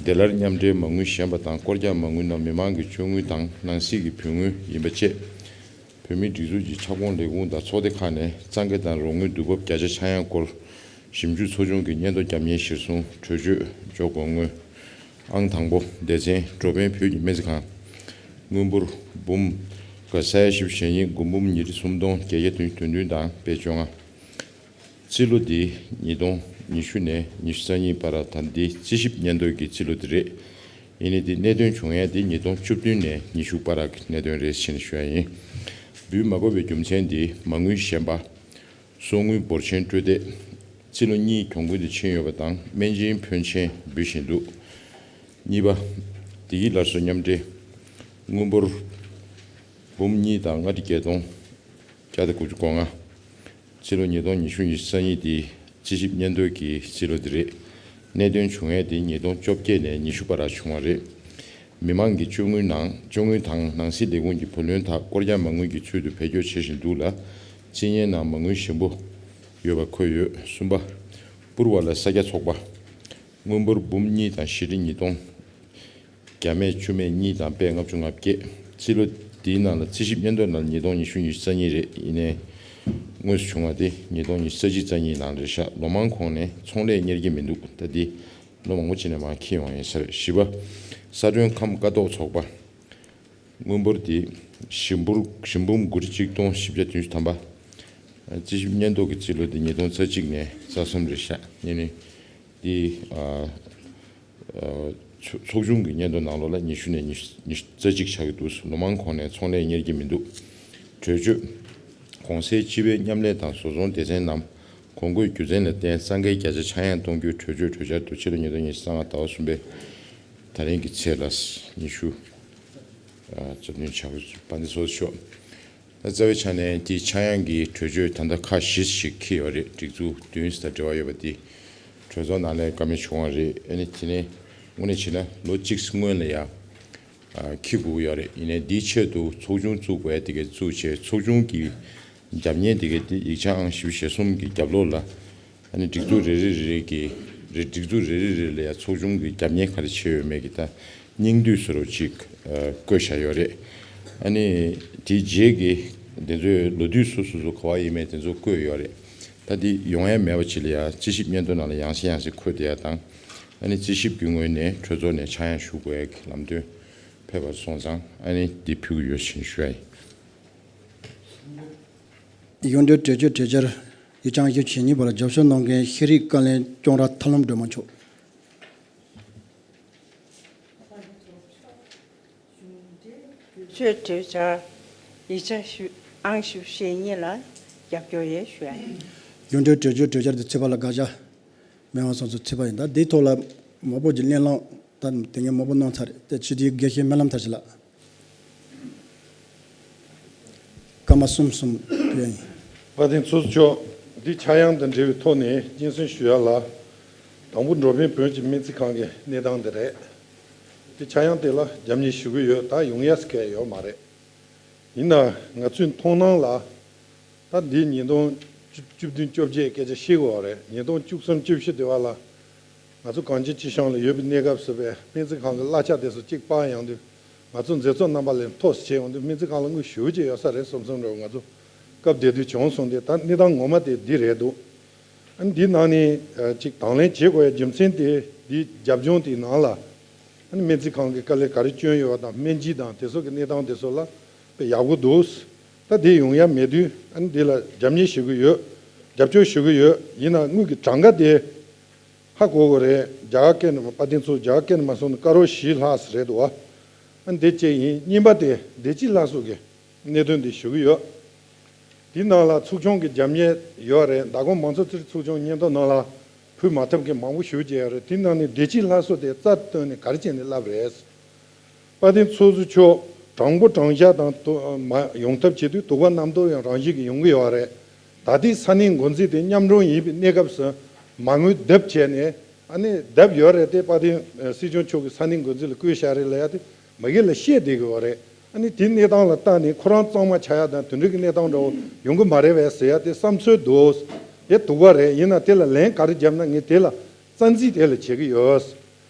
དེ་ལྟར་མཉམ་འབྲེལ་མ་དངུལ་གཞན་པ་དང་སྐོར་རྒྱག་མ་དངུལ་རྣམས་མི་མང་གི་བཅོལ་དངུལ་དང་ནང་སྲིད་ཀྱི་བུན་དངུལ་ཡིན་པ་བཅས། བོད་མིའི་སྒྲིག་འཛུགས་ཀྱི་ཁྱབ་ཁོངས་ལས་ཁུངས་དང་ཚོགས་སྡེ་ཁག་ནས་གཙང་ཁེ་དང་རོགས་དངུལ་བསྡུ་འབབ་བརྒྱ་ཆ་ཆག་ཡང་སྐོར་ཞིབ་འཇུག་ཚོགས་ཆུང་གི་སྙན་ཐོ་བརྒྱབ་ཉེས་གཞིར་བཟུང་གྲོས་ཆོད་འཇོག་དགོས། དངུལ་ཨང་དང་པོ་སྡེ་ཚན་འགྲོ་ཕན་བོད་ཀྱི་སྨན་རྩིས་ཁང་། དངུལ་འབོར་འབུམ་ག་ས་ཡ་བཞི་བཅུ་ཞེ་གཉིས། སྒོར་འབུམ་ཉིས་ཁྲི་སུམ་སྟོང་བརྒྱད་བརྒྱ་དོན་དོན་བདུན་དང་པད་བཅོ་ལྔ། རྩིས་ལོ་འདི་ཉིས་སྟོང་ཉི་ཤུ་ནས་ཉི་ཤུ་རྩ་གཉིས་བར་ད་འདི་རྩིས་ཞིབ་སྙན་ཐོ་གི་རྩིས་ལོ་འདི་རེད། ཡིན་ནའི་འདི་གནད་དོན་བྱུང་ཡ་འདི་ཉིས་སྟོང་བཅུ་བདུན་ནས་ཉི་ཤུ་བར་གི་གནད་དོན་རེད་ཅེས་ཞུ་ཡ་ཡིན། འབུལ་མ་དགོས་པའི་རྒྱུ་མཚན་འདི་མ་དངུལ་གཞན་པ། གསོག་དངུལ་འབོར་ཆེན་སྤྲོད་འདོད། རྩིས་ལོ་གཉིས་གྱོང་གུན་དུ་ཕྱིན་ཡོད་པ་དང་སྨན་སྦྱིན་ཕོན་ཆེན་འབུལ་བཞིན་འདུག་གཉིས་པ། བདེ་སྐྱིད་སླར་གསོ་མཉམ་འབྲེལ། དངུལ་འབོར་འབུམ་གཉིས་དང་ལྔ་ཁྲི་བརྒྱད་སྟོང་བརྒྱ་དང་དགུ་བཅུ་གོ་ལྔ། རྩིས་ལོ་ཉིས་སྟོང་ཉི་ཤུ་ཉི་ཤུ་རྩ་གཉིས་དེ་རྩིས་ཞིབ་སྙན་ཐོ་གི་རྩིས་ལོ་དེ་རེད། གནད་དོན་བྱུང་ཡས་དེ་ཉིས་སྟོང་བཅོ་བརྒྱད་ནས་ཉི་ཤུ་བར་བྱུང་བ་རེད། མི་མང་གི་བཅོལ་དངུལ་ནང་བཅོལ་དངུལ་དང་ནང་སྲིད་ལས་ཁུངས་ཀྱི་བུ་ལོན་དག་སྐོར་རྒྱག་མ་དངུལ་གྱི་ཚུལ་དུ་བེད་སྤྱོད་བྱེད་བཞིན་འདུག་ལ། རྩིས་ཉན་ནང་མ་དངུལ་ཞན་པོ་ཡོད་པ་འཁོད་ཡོད། གསུམ་པ། པུར་བ་ལ་ས་སྐྱ་ཚོགས་པ། དངུལ་འབོར་འབུམ་གཉིས་དང་བཞི་ཁྲི་ཉིས་སྟོང་། བརྒྱ་མེད་བཅུ་མེད་གཉིས་དང་པད་ལྔ་བཅུ་ང་བརྒྱད། རྩིས་ལོ་འདིའི་ནང་ལ་རྩིས་ཞིབ་སྙན་ཐོ་ནང་ཉིས་སྟོང་ཉི་ཤུ་ཉི་ཤུ་རྩ་གཉིས་རེད། ཡིན་ནའི་དངོས་སུ་བྱུང་བ་དེ་ཉིས་སྟོང་ཉི་ཤུ་རྩ་གཅིག་རྩ་གཉིས་ནང་རེད་ཤག་ལོ་མང་གོང་ནས་ཚོང་ལས་གཉེར་གྱི་མི་འདུག་ད་འདི་ལོ་མང་པོ་ཅིག་ནས་མར་འཁྱེར་ཡོང་ཡིན་ས་རེད། བཞི་པ། ས་སྒྲོན་ཁམས་ཀ་རྡོ་ཚོགས་པ། དངུལ་འབོར་དེ་ཞིང་འབུར་ཞིང་འབུམ་དགུ་ཁྲི་གཅིག་སྟོང་བཞི་བརྒྱ་བདུན་ཅུ་ཐམ་པ། རྩིས་ཞིབ་སྙན་ཐོ་གི་རྩིས་ལོ་དེ་ཉིས་སྟོང་རྩ་གཅིག་ནས་རྩ་གསུམ་རེད་ཤག་ཡིན་ནའི་འདི་ཨ་ཨ་ ཚོགས་ཚོགས་ཆུང་གི་སྙན་ཐོ་ནང་ལོགས་ལ་ཉི་ཤུ་ནས་ཉི་ཤུ་ཉི་ཤུ་རྩ་གཅིག་ཆགས་ཀྱི་འདུག་ལོ་མང་གོང་ནས་ཚོང་ལས་གཉེར་གྱི་མི་འདུག་གྲོས་ཆོད། གོང་གསལ་སྤྱི་པའི་མཉམ་ལས་དང་བཟོ་ཚོང་སྡེ་ཚན་རྣམས་གོང་འཁོད་རྒྱུ་མཚན་ལ་བརྟེན་གསང་གལ་བརྒྱ་ཆ་ཆག་ཡང་གཏོང་རྒྱུའི་གྲོས་ཆོད་གྲོས་འཆར་དུ་ཕྱི་ལོ་ཉིས་སྟོང་ཉི་ཤུ་རྩ་ལྔ་ཟླ་བ་གསུམ་པའི་ད་རིང་གི་ཚེས་ལ་ཉི་ཤུ་རྩ་བདུན་ཆགས་པ་འདི་སོགས་ཤོག་ད་རྩ་བའི་ཆ་ནས་དེའི་ཆག་ཡང་གི་གྲོས་ཆོད་ད་ལྟ་ཁག་བཞི་ཞིག་འཁྱེར་ཡོད་རེད། སྒྲིག་འཛུགས་བདུན་དང་འབྲེལ་བ་ཡོད་པ་དེ་གྲོས་ཚོགས་ནང་ལ་བཀའ་མོལ་བྱུང་བ་རེད། ཨ་ནི་དེ་ནས་དངོས་གནས་བྱས་ན་ལོ་གཅིག་སྔོན་ལ་ཡང་འཁྱེར་དགོས་ཀྱི་ཡོད་རེད། ཡིན་ནའི་འདིའི་ཆེད་དུ་ཚོགས་ཆུང་བཙུགས་པའི་དེ་གའི་བཙུགས་བྱས་ཚོགས་ཆུང་གི་རྒྱབ་གཉེར་དེ་གའི་དེ་ཡིག་ཆ་ཨང་བཞི་བཅུ་ཞེ་གསུམ་གྱི་རྒྱབ་ལོགས་ལ་ཨ་ནི་སྒྲིག་འཛུགས་རེ་རེ་རེ་རེ་གི་རེ་སྒྲིག་འཛུགས་རེ་རེ་རེ་ལ་ཡང་ཚོགས་ཆུང་གི་རྒྱབ་གཉེར་ག་རེ་བྱས་ཡོད་མེད་ཀྱི་ད་སྙིང་བསྡུས་བཟོ་འདྲ་ཅིག་ཨ་བཀོད་བཞག་ཡོད་རེད། ཨ་ནི་དེའི་རྗེས་ཀྱི་དེ་ཚོའི་ལོ་དུས་སོ་སོ་སོ་ག་བ་ཡིན་མིན་དེ་ཚོ་བཀོད་ཡོད་རེད། ད་དེ་ཡོང་ཡ་མེད་པ་ཅིག་ལ་ཡང་རྩིས་ཞིབ་སྙན་ཐོ་ནང་ལ་ཡང་སེ་ཡང་སེ་འཁོད་བསྡད་ཡ་དང་། ཨ་ནི་རྩིས་ཞིབ་ཀྱི་ངོས་ནས་གྲོས་ཚོགས་ནས་ཆག་ཡང་ཞུ་དགོས་ཡ་གི་ལམ་སྟོན་ཕེབས་པ་སོང་ཙང་ཨ་ནི་འདི་ཕུལ་གྱི་ཡོད་ཅེས་ཞུ་ཡ་ཡིན། གཞུང་འབྲེལ་གྲོས་ཆོད་གྲོས་འཆར་ཡིག་ཆ་ཨང་བཞི་བཅུ་ཞེ་གཉིས་པར་རྒྱབ་སྐྱོར་གནང་མཁན་ཤེས་རིག་བཀའ་བློན་ཅོང་ར་ཐར་ལམ་སྒྲོལ་མ་མཆོག་གྲོས་ཆོད་གྲོས་འཆར་ཡིག་ཆ་བཞི་ཨང་བཞི་བཅུ་ཞེ་གཉིས་ལ་རྒྱབ་སྐྱོར་ཡོད་ཞུ་ཡ་ཡིན། གཞུང་འབྲེལ་གྲོས་ཆོད་གྲོས་འཆར་དེ་ཚོད་དཔག་ལ་དགག་བྱ་མེད་པ་སོང་ཚོད་ཚོད་དཔག་ཡིན། ད་འདིའི་ཐོག་ལ་མང་པོ་ཅིག་གླེང་སློང་ད་དེ་ངས་མང་པོ་གནང་ཚར་རེད། དེ་ཕྱི་དྲིལ་དགེ་བཤེས་སྨོན་ལམ་མཐར་ཕྱིན་ལགས། སྐར་མ་གསུམ་གསུམ་ཕུལ་ཡ་ཡིན། དཔལ་ལྡན་ཚོགས་གཙོ་མཆོག་འདི་ཆག་ཡང་དང་འབྲེལ་བའི་ཐོག་ནས་སྙན་སེང་ཞུ་ཡ་ལ། དང་པོ་འགྲོ་ཕན་བོད་ཀྱི་སྨན་རྩིས་ཁང་གི་གནས་སྟངས་འདི་རེད། འདི་ཆག་ཡང་དེ་ལ་རྒྱབ་གཉེར་ཞུ་གི་ཡོད། ད་ཡོང་ཡ་སྐད་ཡོད་མ་རེད། ཡིན་ན་ང་ཚོའི་མཐོང་སྣང་ལ། ད་འདི་ཉིས་སྟོང་བཅུ་བདུན་བཅོ་བརྒྱད་སྐད་ཆ་བཤད་དགོས་པ་རེད། ཉིས་སྟོང་བཅུ་གསུམ་བཅུ་བཞི་དེ་བ་ལ། ང་ཚོ་གངས་ཅན་སྐྱིད་གཤོངས་ལ་ཡོད་པའི་གནས་སྐབས་སུ་བས་སྨན་རྩིས་ཁང་གི་གླ་ཆ་དེ་ཚོ་གཅིག་སྤར་ཡོང་དུས། ང་ཚོ་མཛད་གཙོ་རྣམ་པ་ལས་མཐོ་སུ་བྱས་ཡོང་དུས་སྨན་རྩིས་ཁང་ལ་དངུལ་ཞེ་པོ་ཅིག་ཡོད་ས་རེད་བསམ་བསམ་འདྲ་བོ་ང་ཚོ་སྐབས་དེ་དུས་བྱུང་སོང་སྟེ། ད་གནས་སྟངས་ངོ་མ་དེ་འདི་རེད་འདུག་ཨ་ནི་འདི་ནང་ནས་ཅིག་དང་ལེན་བྱེད་དགོས་ཡ་རྒྱུ་མཚན་དེ་འདི་རྒྱབ་ལྗོངས་དེའི་ནང་ལ། ཨ་ནི་སྨན་རྩིས་ཁང་གི་དཀའ་ལས་ག་རེ་བསྐྱོན་ཡོད་པ་དང་སྨན་སྦྱིས་དང་དེ་ཚོ་གི་གནས་སྟངས་དེ་ཚོ་ལ་དཔེ་ཡག་པོ་འདུག་ད་དེ་ཡོང་ཡ་མེད་དུས་ཨ་ནི་དེ་ལ་རྒྱབ་གཉེར་ཞུ་གི་ཡོད། རྒྱབ་སྐྱོར་ཞུ་གི་ཡོད། ཡིན་ན་དངུལ་གྱི་གྲངས་ཀ་དེ་ཧ་གོ་གི་རེད། རྒྱ་གར་སྐད་ནས་མ་དཔལ་ལྡན་ཚོ་རྒྱ་གར་སྐད་ནས་མ་སོང་ན་ཀ་རོར་བཞི་ལྷག་ཙམ་རེད་འདུག་བ། ཨ་ནི་དེ་གཅིག་ཡིན། གཉིས་པ་དེ་བདེ་སྐྱིད་ལྷ་གསོ་གི་གནད་དོན་དེ་ཞུ་གི་ཡོད། དེ་ནང་ལ་ཚོགས་ཆུང་གི་རྒྱབ་གཉེར་ཡོད་རེད། ཟླ་གོང་མང་ཚོགས་ཚོགས་ཆུང་སྙན་ཐོ་ནང་ལ་ཕུལ་མ་ཐུབ་མཁན་མང་པོ་ཞེ་པོ་ཅིག་ཡོད་རེད། དེ་ནང་ནས་བདེ་སྐྱིད་ལྷ་གསོ་དེ་རྩ་བཏོན་ནས་ག་རེ་བྱས་ནས་བསླབས་རེད། དཔལ་ལྡན་ཚོགས་གཙོ་མཆོག་དྲང་པོ་དྲང་བཞག་དང་དོ་མ་ཡོང་ཐབས་བྱེད་དུས་དུག་པ་རྣམ་རྟོག་ཡང་རང་བཞིན་གྱིས་ཡོང་གི་ཡོད་རེད། ད་ལྟའི་ས་གནས་འགོ་འཛིན་དེ་མཉམ་རུབ་ཡིན་པའི་གནས་སྐབས་སུ་མ་དངུལ་བསྡུ་བྱས་ནས་ཨ་ནི་བསྡུ་ཡོད་རེད་དེ། དཔལ་ལྡན་སྲིད་སྐྱོང་མཆོག་གིས་ས་གནས་འགོ་འཛིན་ལ་བསྐུལ་བཞག་རེད་ལབ་ཡ་དེ་མ་གི་ལ་བཤད་བསྡད་ཀྱི་ཡོད་རེད། ཨ་ནི་དེ་གནས་སྟངས་ལ་བལྟས་ནས་ཁོ་རང་གཙང་མ་ཆགས་ཡ་དང་དེ་འདྲ་གི་གནས་སྟངས་འདྲ་བོ་ཡོང་གི་མ་རེད་པས་ཟེར་ཡ་དེ་བསམ་ཚུལ་འདུག་དེ་དུག་པ་རེད། ཡིན་ན་དེ་ལ་ལན་ག་རེ་བརྒྱབ་ན་ངས་དེ་ལ་རྩ་འཛིན་དེ་ལ་བྱེད་ཀྱི་ཡོད།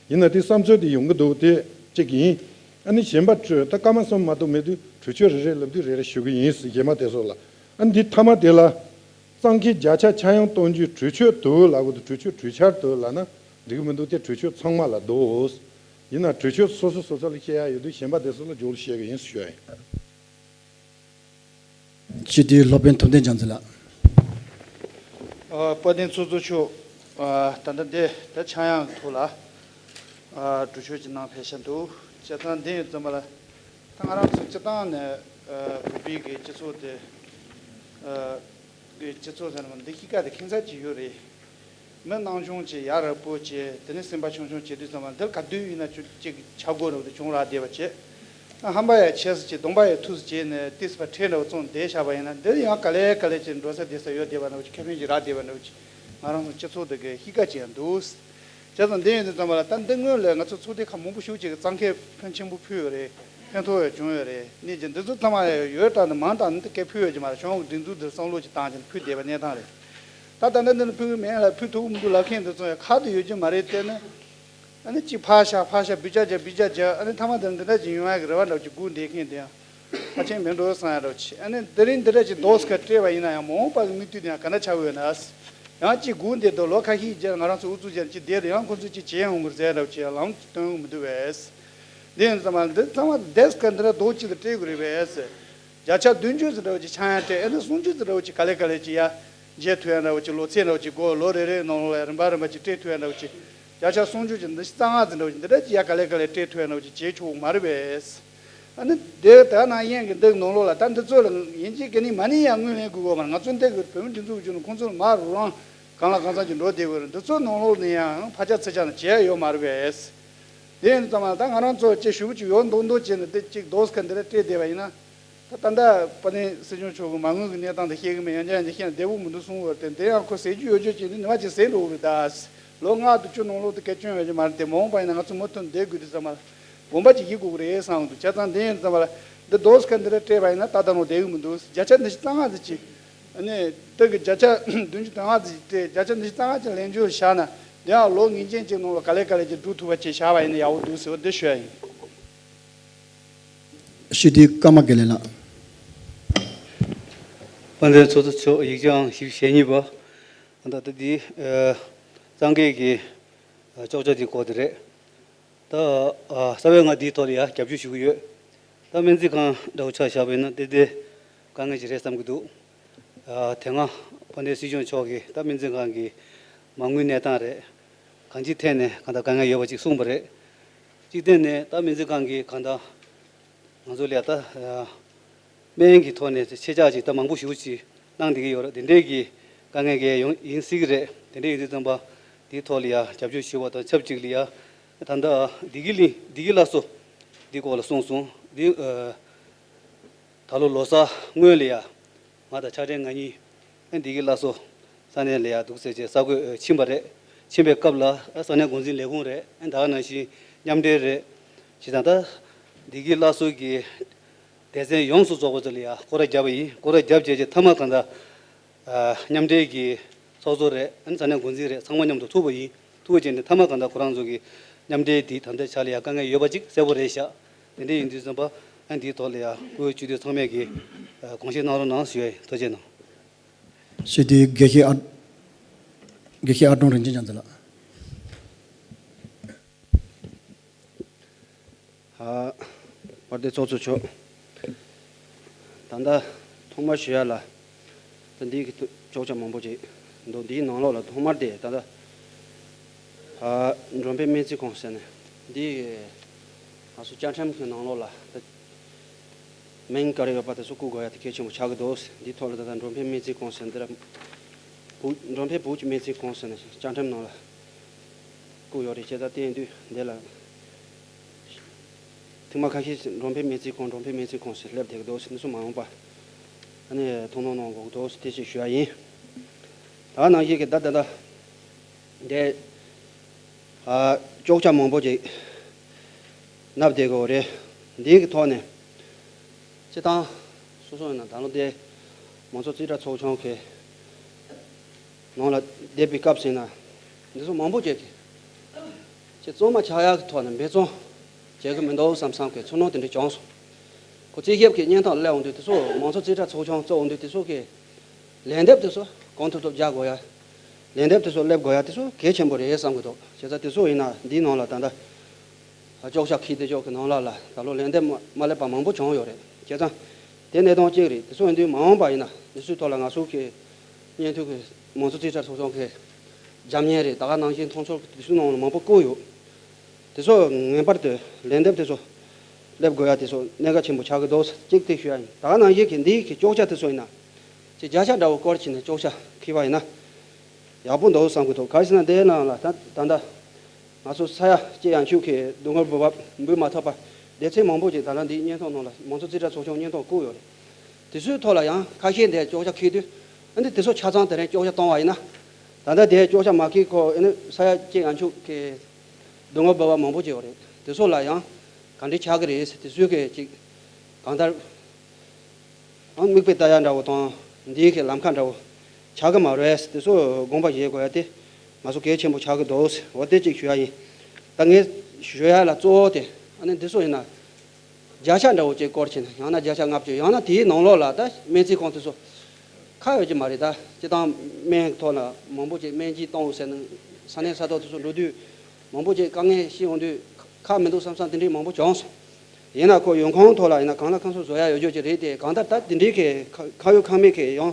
ཡིན་ན་དེ་བསམ་ཚུལ་དེ་ཡོང་གི་འདུག་དེ་གཅིག་ཡིན། ཨ་ནི་གཞན་པ་གྲོས་ད་སྐར་མ་གསུམ་མ་གཏོགས་མེད་དུས་གྲོས་ཆོད་རེ་རེ་ལབ་དུས་རེ་རེ་ཞུ་གི་ཡིན། གཞན་པ་དེ་ཚོ་ལ་ཨ་ནི་འདི་མཐའ་མ་དེ་ལ་གཙང་ཁེལ་བརྒྱ་ཆ་ཆག་ཡང་གཏོང་རྒྱུའི་གྲོས་ཆོད་འདུག་ལབ་དགོས་འདུག་གྲོས་ཆོད་གྲོས་འཆར་འདུག་ལབ་ན་འགྲིག་གི་མི་འདུག་དེ་གྲོས་ཆོད་ཚང་མ་ལ་འདུག་ཡིན་ན་གྲོས་ཆོད་སོ་སོ་སོ་སོ་ལ་བཤད་ཡ་ཡོད་དུས་གཞན་པ་དེ་ཚོ་ལ་མཇུག་ལ་བཤད་གི་ཡིན་ཞུ་ཡ་ཡིན། སྤྱི་འཐུས་སློབ་དཔོན་ཐུབ་བསྟན་རྒྱ་མཚོ་ལགས། ཨ། དཔལ་ལྡན་ཚོགས་གཙོ་མཆོག་ཨ། ད་ལྟ་འདི་ད་ཆག་ཡང་གི་ཐོག་ལ་ཨ། གྲོས་ཆོད་ཅིག་གནང་ཕེབས་ཤག་འདུག་བྱས་ཙང་འདི་ཡིན་ཙམ་པ་ལ་ད་ང་རང་ཚོ་སྤྱི་བཏང་ནས་ཨ། བོད་པའི་གི་སྤྱི་ཚོགས་དེ་ཨ། གི་སྤྱི་ཚོགས་ཟེར་ན་འདི་གཤིས་ཀ་དེ་ཁྱད་མཚར་ཅིག་ཡོད་རེད། མི་སྣང་ཆུང་བྱས། ཡ་རབས་པོ་བྱས། དེ་ནས་སེམས་པ་ཆུང་ཆུང་བྱེད་དུས་ཙམ་པ་འདིར་ག་དུས་ཡིན་ན་ཅིག་ཆག་སྒོ་འདྲ་བོ་དེ་བྱུང་རག་བསྡད་པ་བྱས། ཨ། ཧམ་པ་ཡ་ཆེ་ས་བྱས། གདོང་པ་ཡ་མཐུག་ས་བྱས་ནས་ཏིས་པ་ཁྲེལ་འདྲ་བོ་བཙོང་བསྡད་བཞག་པ་ཡིན་ན་འདིར་ཡང་ག་ལེ་ག་ལེ་ཅིག་འགྲོ་ས་བསྡད་ས་ཡོད་བསྡད་པ་འདྲ་བོ་ཅིག་ཁེ་ཕན་ཅིག་རག་བསྡད་པ་འདྲ་བོ་ཅིག་ང་རང་ཚོ་སྤྱི་ཚོགས་འདི་གའི་གཤིས་ཀ་ཅིག་ཡང་འདུག་བྱས་ཙང་འདི་ཡིན་དུས་ཙམ་པ་ལ་ད་འདི་སྔོན་ལ་ང་ཚོ་ཚོགས་སྡེ་ཁག་མང་པོ་ཞེ་པོ་ཅིག་གིས་གཙང་ཁེལ་ཕོན་ཆེན་པོ་ཕུལ་ཡོད་རེད། ཕན་ཐོགས་ཡང་བྱུང་ཡོད་རེད། གནད་ཀྱི་འདི་ཚོ་ཚང་མ་ཡང་ཡོད་དྲགས་ནས་མང་དྲགས་ནས་འདི་སྐད་ཕུལ་ཡོད་ཀྱི་མ་རེད། གཞུང་གི་སྒྲིག་འཛུགས་འདིར་བསམ་བློ་ཅིག་བཏང་བྱས་ནས་ཕུལ་བསྡད་པ་གནས་སྟངས་རེད། ད་ད་ལྟ་འདི་ནི་ཕུལ་གི་མེད་ལ་ཕུལ་ཐུབ་ཀྱི་མི་འདུག་ལབ་མཁན་འདི་ཚོ་ཡང་ཁ་ཐུག་ཡོད་ཀྱི་མ་རེད། དེ་ནི་ཨ་ནི་གཅིག་ཕར་བཞག་ཕར་བཞག་འབུད་ཆ་རྒྱག་འབུད་ཆ་རྒྱག་ཨ་ནི་མཐའ་མ་དེར་འདི་འདྲ་ཅིག་ཡོང་ཡག་གི་རེ་བ་འདྲ་བོ་ཅིག་སྒུག་བསྡད་མཁན་དེ་ཡང་ཕལ་ཆེར་མིན་འགྲོ་བསམ་ཡག་འདྲ་བོ་ཅིག་ཨ་ནི་དེ་རིང་འདི་འདྲ་ཅིག་རྡོག་སྐད་སྤྲད་པ་ཡིན་ན་ཡང་མ་འོངས་པ་གི་དམིགས་དོན་དེ་ཡང་ག་འདྲ་ཆགས་ཀྱི་ཡོད་ན། ཡང་གཅིག་སྒུག་བསྡད་དུས་ལོ་ཁ་ཤས་རྗེས་ང་རང་ཚོ་ཨུ་ཚུགས་བྱས་ནས་ཅིག་བསྡད་དུས་ཡང་ཁོ་ཚོས་ཅིག་བྱེད་ཡོང་གི་རེད་ཟེར་འདྲ་བོ་ཅིག་ཡང་ལམ་སྟོན་གི་མི་འདུག་པས། འདི་ཡིན་ཙང་མ་འདི་ཚང་མ་རྡོག་སྐད་འདི་འདྲ་རྡོག་གཅིག་ཏུ་སྤྲད་དགོས་རེད་པས། བརྒྱ་ཆ་བདུན་ཅུ་ཙམ་འདྲ་བོ་ཅིག་ཆག་ཡང་སྤྲད། ཨ་ནི་སུམ་ཅུ་ཙམ་འདྲ་བོ་ཅིག་ག་ལེ་ག་ལེ་ཅིག་ཡར་འཇལ་ཐུབ་ཡ་འདྲ་བོ་ཅིག་ལོ་ཚད་འདྲ་བོ་ཅིག་སྒོ་ལོ་རེ་རེའི་ནང་ལོགས་ལ་རིམ་པ་རིམ་པ་ཅིག་སྤྲད་ཐུབ་ཡ་འདྲ་བོ་ཅིག་བརྒྱ་ཆ་སུམ་ཅུ་ཅིག་འདི་ཞིག་རྩ་ལྔ་ཙམ་འདྲ་བོ་ཅིག་འདི་འདྲ་ཅིག་ཡ་ག་ལེ་ག་ལེ་སྤྲད་ཐུབ་ཡ་འདྲ་བོ་ཅིག་བྱེད་ཆོག་གི་མ་རེད་པས། ཨ་ནི་དེ་ད་ནང་བཞིན་གྱི་འདི་ནང་ལོགས་ལ་ད་འདི་ཚོ་ལ་ཡིན་གཅིག་གི་ནི་མ་ནི་ཡང་དངུལ་ལེན་དགོས་གོ་མ་རེད། ང་ཚོ་འདི་གི་བོད་མི་སྒྲིག་འཛུགས་བརྒྱུད་ནས་ཁོང་ཚོ་ལ་མ་རུ་རང་གང་ལ་གང་འཚམ་ཅིག་འགྲོ་བསྡད་དགོས་རེད། འདི་ཚོ་ནང་ལོགས་ནས་ཡང་ཕར་ཆ་ཚུར་ཆ་ནས་བྱེད་ཡ་ཡོད་མ་རེད་པས། དེ་ཡིན་ཙང་མ་ད་ང་རང་ཚོ་ཅིག་ཞུ་བ་ཅིག་ཡོད་མདོག་མདོག་བྱས་ནས་འདི་གཅིག་རྡོག་ཁ་འདི་ར་སྤྲད་བསྡད་པ་ཡིན་ན། ད་ད་ལྟ་དཔལ་ལྡན་སྲིད་སྐྱོང་མཆོག་གིས་མ་དངུལ་གྱི་གནས་སྟངས་དེ་བཤད་གི་མེད། ཡང་བསྐྱར་ཡང་བསྐྱར་བཤད་ན་བདེ་པོ་མི་འདུག་གསུངས་པ་རེད་དེ། དེ་ཡང་ཁོ་ཟས་རྒྱུ་ཡོད་རྒྱུ་བྱས་ནས་ཉི་མ་གཅིག་ཟས་འགྲོ་གི་རེད་ད། ལོ་ལྔ་དང་བཅུ་ནང་ལོགས་དེ་སྐད་སྐྱོན་ཡོད་རྒྱུ་མ་རེད་དེ། མ་འོངས་པ་ཡིན་ན་ང་ཚོ་མུ་མཐུད་བསྡད་དགོས་དུས་ཙམ་པ་ལ་དགོངས་པ་ཅིག་བཞེས་དགོས་ཀྱི་རེད་བསམ་གི་འདུག་བྱས་ཙང་དེ་ཡིན་ཙམ་པ་ལ་འདི་རྡོག་ཁ་འདི་ར་སྤྲད་པ་ཡིན་ན་ད་ལྟ་ནང་བསྡད་གི་མི་འདུག་བརྒྱ་ཆ་ཉི་ཤུ་རྩ་ལྔ་ཙམ་ཅིག་ཨ་ནི་དེ་གི་བརྒྱ་ཆ་བདུན་ཅུ་དོན་ལྔ་ཙམ་ཅིག་སྤྲད། བརྒྱ་ཆ་ཉི་ཤུ་རྩ་ལྔ་ཅིག་ལེན་རྒྱུ་བཞག་ན་དེ་ཡང་ལོ་ངེས་ཅན་ཅིག་ནང་ལ་ག་ལེ་ག་ལེ་ཅིག་སྒྲུབ་ཐུབ་པ་ཅིག་བཞག་པ་ཡིན་ན་ཡག་པོ་འདུག་ཟེར་བ་འདི་ཞུ་ཡ་ཡིན། སྤྱི་འཐུས་ཀརྨ་དགེ་ལེགས་ལགས། དཔལ་ལྡན་ཚོགས་གཙོ་མཆོག་ཡིག་ཆ་ཨང་བཞི་བཅུ་ཞེ་གཉིས་པ། ད་ལྟ་འདི་ཨ་གཙང་སྐད་ཀྱི་ཨ་གཅོག་ཆ་འདི་སྐོར་དེ་རེད། ད་ཨ་རྩ་བའི་ང་འདིའི་ཐོག་ལ་ཡ་རྒྱབ་སྐྱོར་ཞུ་གི་ཡོད། ད་སྨན་རྩིས་ཁང་འདྲ་བོ་ཆ་བཞག་པ་ཡིན་ན་ཏན་ཏན་དཀའ་ངལ་ཅིག་རེད་བསམ་གྱི་འདུག་ཨ་དེ་སྔ་དཔལ་ལྡན་སྲིད་སྐྱོང་མཆོག་གིས་ད་སྨན་རྩིས་ཁང་གི་མ་དངུལ་གནས་སྟངས་རེད། གང་ཅིའི་ཐད་ནས་གང་ལྟར་དཀའ་ངལ་ཡོད་པ་ཅིག་གསུངས་པ་རེད། གཅིག་བསྟན་ནས་ད་སྨན་རྩིས་ཁང་གིས་གང་ལྟར་ང་ཚོ་ལ་ད་ཨ་སྨན་གྱི་ཐོག་ནས་ཆེད་བཅག་ཅིག་ད་མང་པོ་ཞེ་པོ་ཅིག་གནང་བསྡད་ཀྱི་ཡོད་རེད། དེ་འདྲའི་གི་དཀའ་ངལ་གྱི་ཡོང་ཡིན་སྲིད་ཀྱི་རེད། དེ་འདྲ་ཡིན་དུས་ཙམ་པ་དེའི་ཐོག་ལ་ཡ་རྒྱབ་སྐྱོར་ཞུ་བ་དང་ཆབས་ཅིག་ལ་ཡ་ད་ལྟ་བདེ་སྐྱིད་གླིང་བདེ་སྐྱིད་སླར་གསོ་འདི་སྐོར་ལ་གསུངས་སོང་། འདི་ཨ་ད་ལོ་ལོ་གསར་སྔོན་ལ་ཡ་ང་དང་ཕྱག་སྦྲེལ་ང་གཉིས་ཨ་བདེ་སྐྱིད་སླར་གསོ་ས་གནས་ལ་ཡ་འདུག་ཟེར་བྱས་ས་བགོས་ཕྱིན་པ་རེད། ཕྱིན་པའི་སྐབས་ལ་ཨ་ས་གནས་འགོ་འཛིན་ལས་ཁུངས་རེད། ཨ་ད་ག་ནང་བཞིན་མཉམ་འབྲེལ་རེད། བྱས་ཙང་ད་བདེ་སྐྱིད་སླར་གསོ་གི་སྡེ་ཚན་ཡོངས་སུ་རྫོགས་པ་ཚོ་ལ་ཡ་སྐོར་ར་བརྒྱབ་པ་ཡིན། སྐོར་ར་བརྒྱབ་བྱས་རྗེས་མཐའ་མ་གང་ལྟར་ཨ་མཉམ་འབྲེལ་གྱི་ཚོགས་གཙོ་རེད། ཨ་ནི་ས་གནས་འགོ་འཛིན་རེད། ཚང་མ་མཉམ་དུ་ཐུག་པ་ཡིན། ཐུག་པ་བྱས་ནས་མཐའ་མ་གང་ལྟར་ཁོ་རང་ཚོ་གི་མཉམ་འབྲེལ་འདི་ད་ལྟའི་ཆ་ལ་ཡ་དཀའ་ངལ་ཡོད་པ་ཅིག་གསལ་པོ་རེད་ཤག་དེ་འདྲ་ཡིན་དུས་ཙམ་པ་ཨ་འདིའི་ཐོག་ལ་ཡ་བཀུར་འོས་སྤྱི་འཐུས་ཚང་མས་ཀྱི་ཨ་དགོངས་བཞེས་གནང་རོགས་གནང་ཞུ་ཡ་ཡིན། ཐུགས་རྗེ་གནང་། སྤྱི་འཐུས་དགེ་བཤེས་ཨ་དགེ་བཤེས་ཨ་ཀྲོང་རིན་ཆེན་བྱམས་བརྩེ་ལགས། ཨ་དཔལ་ལྡན་ཚོགས་གཙོ་མཆོག་ད་ལྟ་ཐོག་མར་ཞུ་ཡ་ལ་ད་འདི་གི་ཅོག་ཆ་མང་པོ་ཅིག་འདུག་འདིའི་ནང་ལོགས་ལ་ཐོག་མར་དེ་ད་ལྟ་ཨ་འགྲོ་ཕན་སྨན་རྩིས་ཁང་ཟེར་ནས་འདི་ང་ཚོ་བཅའ་ཁྲིམས་ཀྱི་ནང་ལོགས་ལ་ད་སྨན་ག་རེ་ཡོད་པ་དེ་ཚོ་བཀོད་དགོས་ཡ་དེ་གལ་ཆེན་པོ་ཆགས་ཀྱི་འདུག་འདིའི་ཐོག་ལ་ད་ལྟ་འགྲོ་ཕན་སྨན་རྩིས་ཁང་ཟེར་འདི་ལ་བུ་འགྲོ་ཕན་བུ་གཅིག་སྨན་རྩིས་ཁང་ཟེར་ནས་བཅའ་ཁྲིམས་ནང་ལ་བཀོད་ཡོད་རེད། བྱས་ཙང་དེ་ཡིན་དུས་འདི་ལ་ཐེངས་མ་ཁ་ཤས་འགྲོ་ཕན་སྨན་རྩིས་ཁང་འགྲོ་ཕན་སྨན་རྩིས་ཁང་ཟེར་སླེབས་བསྡད་ཀྱི་འདུག་འདི་ཚོ་མ་འོངས་པ་ཨ་ནི་ཐུགས་སྣང་གནང་དགོས་ཀྱི་འདུག་དེ་ཅིག་ཞུ་ཡ་ཡིན། ད་ནང་བཞིན་གྱི་ད་ད་ད་འདི་ཨ་ཅོག་ཆ་མང་པོ་ཅིག་མནབས་བསྡད་ཀྱི་ཡོད་རེད། འདི་གི་ཐོག་ནས་སྤྱི་བཏང་སོ་སོ་ཡིན་ན་ད་ལོ་འདི་མང་གཙོ་རྩིས་ཁྲ་ཚོགས་ཆུང་གི་ནང་ལ་བསྡད་པའི་སྐབས་སུ་ཡིན་ན་འདི་ཚོ་མང་པོ་ཅིག་གིས་ཁྱེད་གཙང་མ་ཆགས་ཡག་གི་ཐོག་ནས་འབད་བརྩོན་བྱེད་ཀྱི་མི་འདུག་བསམ་བསམ་གྱི་ཚོར་སྣང་དེ་འདྲ་བྱུང་སོང་། ཁོ་རྩིས་ཞིབ་ཀྱི་བརྙན་ཐུང་སླེབས་འོང་དུས་དེ་ཚོ་མང་གཙོ་རྩིས་ཁྲ་ཚོགས་ཆུང་གཙོ་འོང་དུས་དེ་ཚོ་གི་ལན་འདེབས་དེ་ཚོ་གང་ཐུབ་ཐུབ་རྒྱག་དགོས་ཡ། ལན་འདེབས་དེ་ཚོ་སླེབས་དགོས་ཡ་དེ་ཚོ་གལ་ཆེན་པོ་རེད་བསམ་གྱི་འདུག་བྱས་ཙང་དེ་ཚོ་ཡིན་ན་འདིའི་ནང་ལ་ད་ལྟ་ཅོག་ཆ་འཁྱེར་བསྡད་ཅོག་གི་ནང་ལ་ལ་ད་ལོ་ལན་འདེབས་མ་མ་སླེབས་པ་མང་པོ་བྱུང་ཡོད་རེད། བྱས་ཙང་དེ་གནད་དོན་གཅིག་རེད། དེ་ཚོ་ཡིན་དུས་མ་འོངས་པ་ཡིན་ན་དེ་ཚོའི་ཐོག་ལ་ང་ཚོ་གི་བརྙན་ཐུང་གི་མང་གཙོ་རྩིས་ཁྲ་ཚོགས་ཆུང་གི་རྒྱབ་བརྙན་རེད། ད་ག་ནང་བཞིན་མཐོང་ཚོར་དེ་ཚོའི་ནང་ལ་མང་པོ་བཀོད་ཡོད། དེ་ཚོ་ངེས་པར་དུ་ལན་འདེབས་དེ་ཚོ་སླེབས་དགོས་ཡ་དེ་ཚོ་གནད་འགག་ཆེན་པོ་ཆགས་ཀྱི་འདུག་གཅིག་དེ་ཞུ་ཡ་ཡིན། ད་ག་ནང་བཞིན་གྱི་འདིའི་གི་ཅོག་ཆ་དེ་ཚོ་ཡིན་ན་ཅིག་བརྒྱ་ཆ་འདྲ་བོ་སྐོར་བྱས་ནས་ཅོག་ཆ་འཁྱེར་བ་ཡིན་ན་ཡག་པོ་འདུག་བསམ་གྱི་འདུག་ག་རེ་ཟེར་ན་དེའི་ནང་ལ་ད་ད་ལྟ་ང་ཚོ་ས་ཡ་གཅིག་ཡན་ཆོད་ཀྱི་སྡོད་ཁང་འབུལ་བ་འབུལ་མ་ཐུབ་པ་སྡེ་ཚན་མང་པོ་ཅིག་ད་ལྟ་འདིའི་བརྙན་ཐུང་ནང་ལ་མང་གཙོ་རྩིས་ཁྲ་ཚོགས་ཆུང་བརྙན་ཐུང་བཀོད་ཡོད་རེད། དེ་ཚོའི་ཐོག་ལ་ཡང་ཁ་ཤས་འདིར་ཅོག་ཆ་འཁྱེར་དུས་ཨ་ནི་དེ་ཚོ་ཆ་ཚང་དེ་རིང་ཅོག་ཆ་བཏང་བ་ཡིན་ན། ད་ལྟ་དེ་ཅོག་ཆ་མ་འཁྱེར་ཁོ་ཨ་ནི་ས་ཡ་གཅིག་ཡན་ཆོད་ཀྱི་སྡོད་ཁང་འབུལ་བ་མང་པོ་ཅིག་ཡོད་རེད། དེ་ཚོ་ལ་ཡང་ག་འདྲ་ཆགས་ཀྱི་རེད་ཟེར་དེ་ཚོའི་གི་ཅིག་གང་ལྟར་ཨང་མིག་དཔེ་ལྟ་ཡ་འདྲ་བོ་དང་འདིའི་གི་ལམ་ཁ་འདྲ་བོ་ཆགས་ཀྱི་མ་རེད་ཟེར་དེ་ཚོ་དགོངས་པ་བཞེས་དགོས་ཡ་དེ་ང་ཚོ་གལ་ཆེན་པོ་ཆགས་ཀྱི་འདུག་ཟེར་འོ་དེ་ཅིག་ཞུ་ཡ་ཡིན། ད་ངས་ཞུ་ཡ་ལ་གཙོ་བོ་དེ་ཨ་ནི་འདི་ཚོ་ཡིན་ན། བརྒྱ་ཆ་འདྲ་བོ་ཅིག་སྐོར་བྱས་ན་ཡང་ན་བརྒྱ་ཆ་ལྔ་བཅུ་ཡང་ན་དེའི་ནང་ལོགས་ལ་ད་སྨན་རྩིས་ཁང་དེ་ཚོ་ཁག་ཡོད་ཀྱི་མ་རེད། ད་སྤྱི་བཏང་སྨན་གྱི་ཐོག་ལ་མང་པོ་ཅིག་སྨན་བཅོས་གཏོང་དགོས་ཟེར་ནས་ས་གནས་ས་ཐོག་དེ་ཚོ་འགྲོ་དུས་མང་པོ་ཅིག་དཀའ་ངལ་ཞིག་ཡོང་དུས་ཁག་མི་འདུག་བསམ་བསམ་དེ་འདྲའི་མང་པོ་བྱུང་སོང་། ཡིན་ན་ཁོ་ཡོང་ཁུངས་ཐོག་ལ་ཡིན་ན་གང་ལ་གང་འཚམ་བཟོ་ཡ་ཡོད་རྒྱུ་ཅིག་རེད་དེ། གང་ལྟར་ད་དེ་འདྲའི་གི་ཁ་ཁ་ཡོད་ཁ་མེད་གི་ཡང་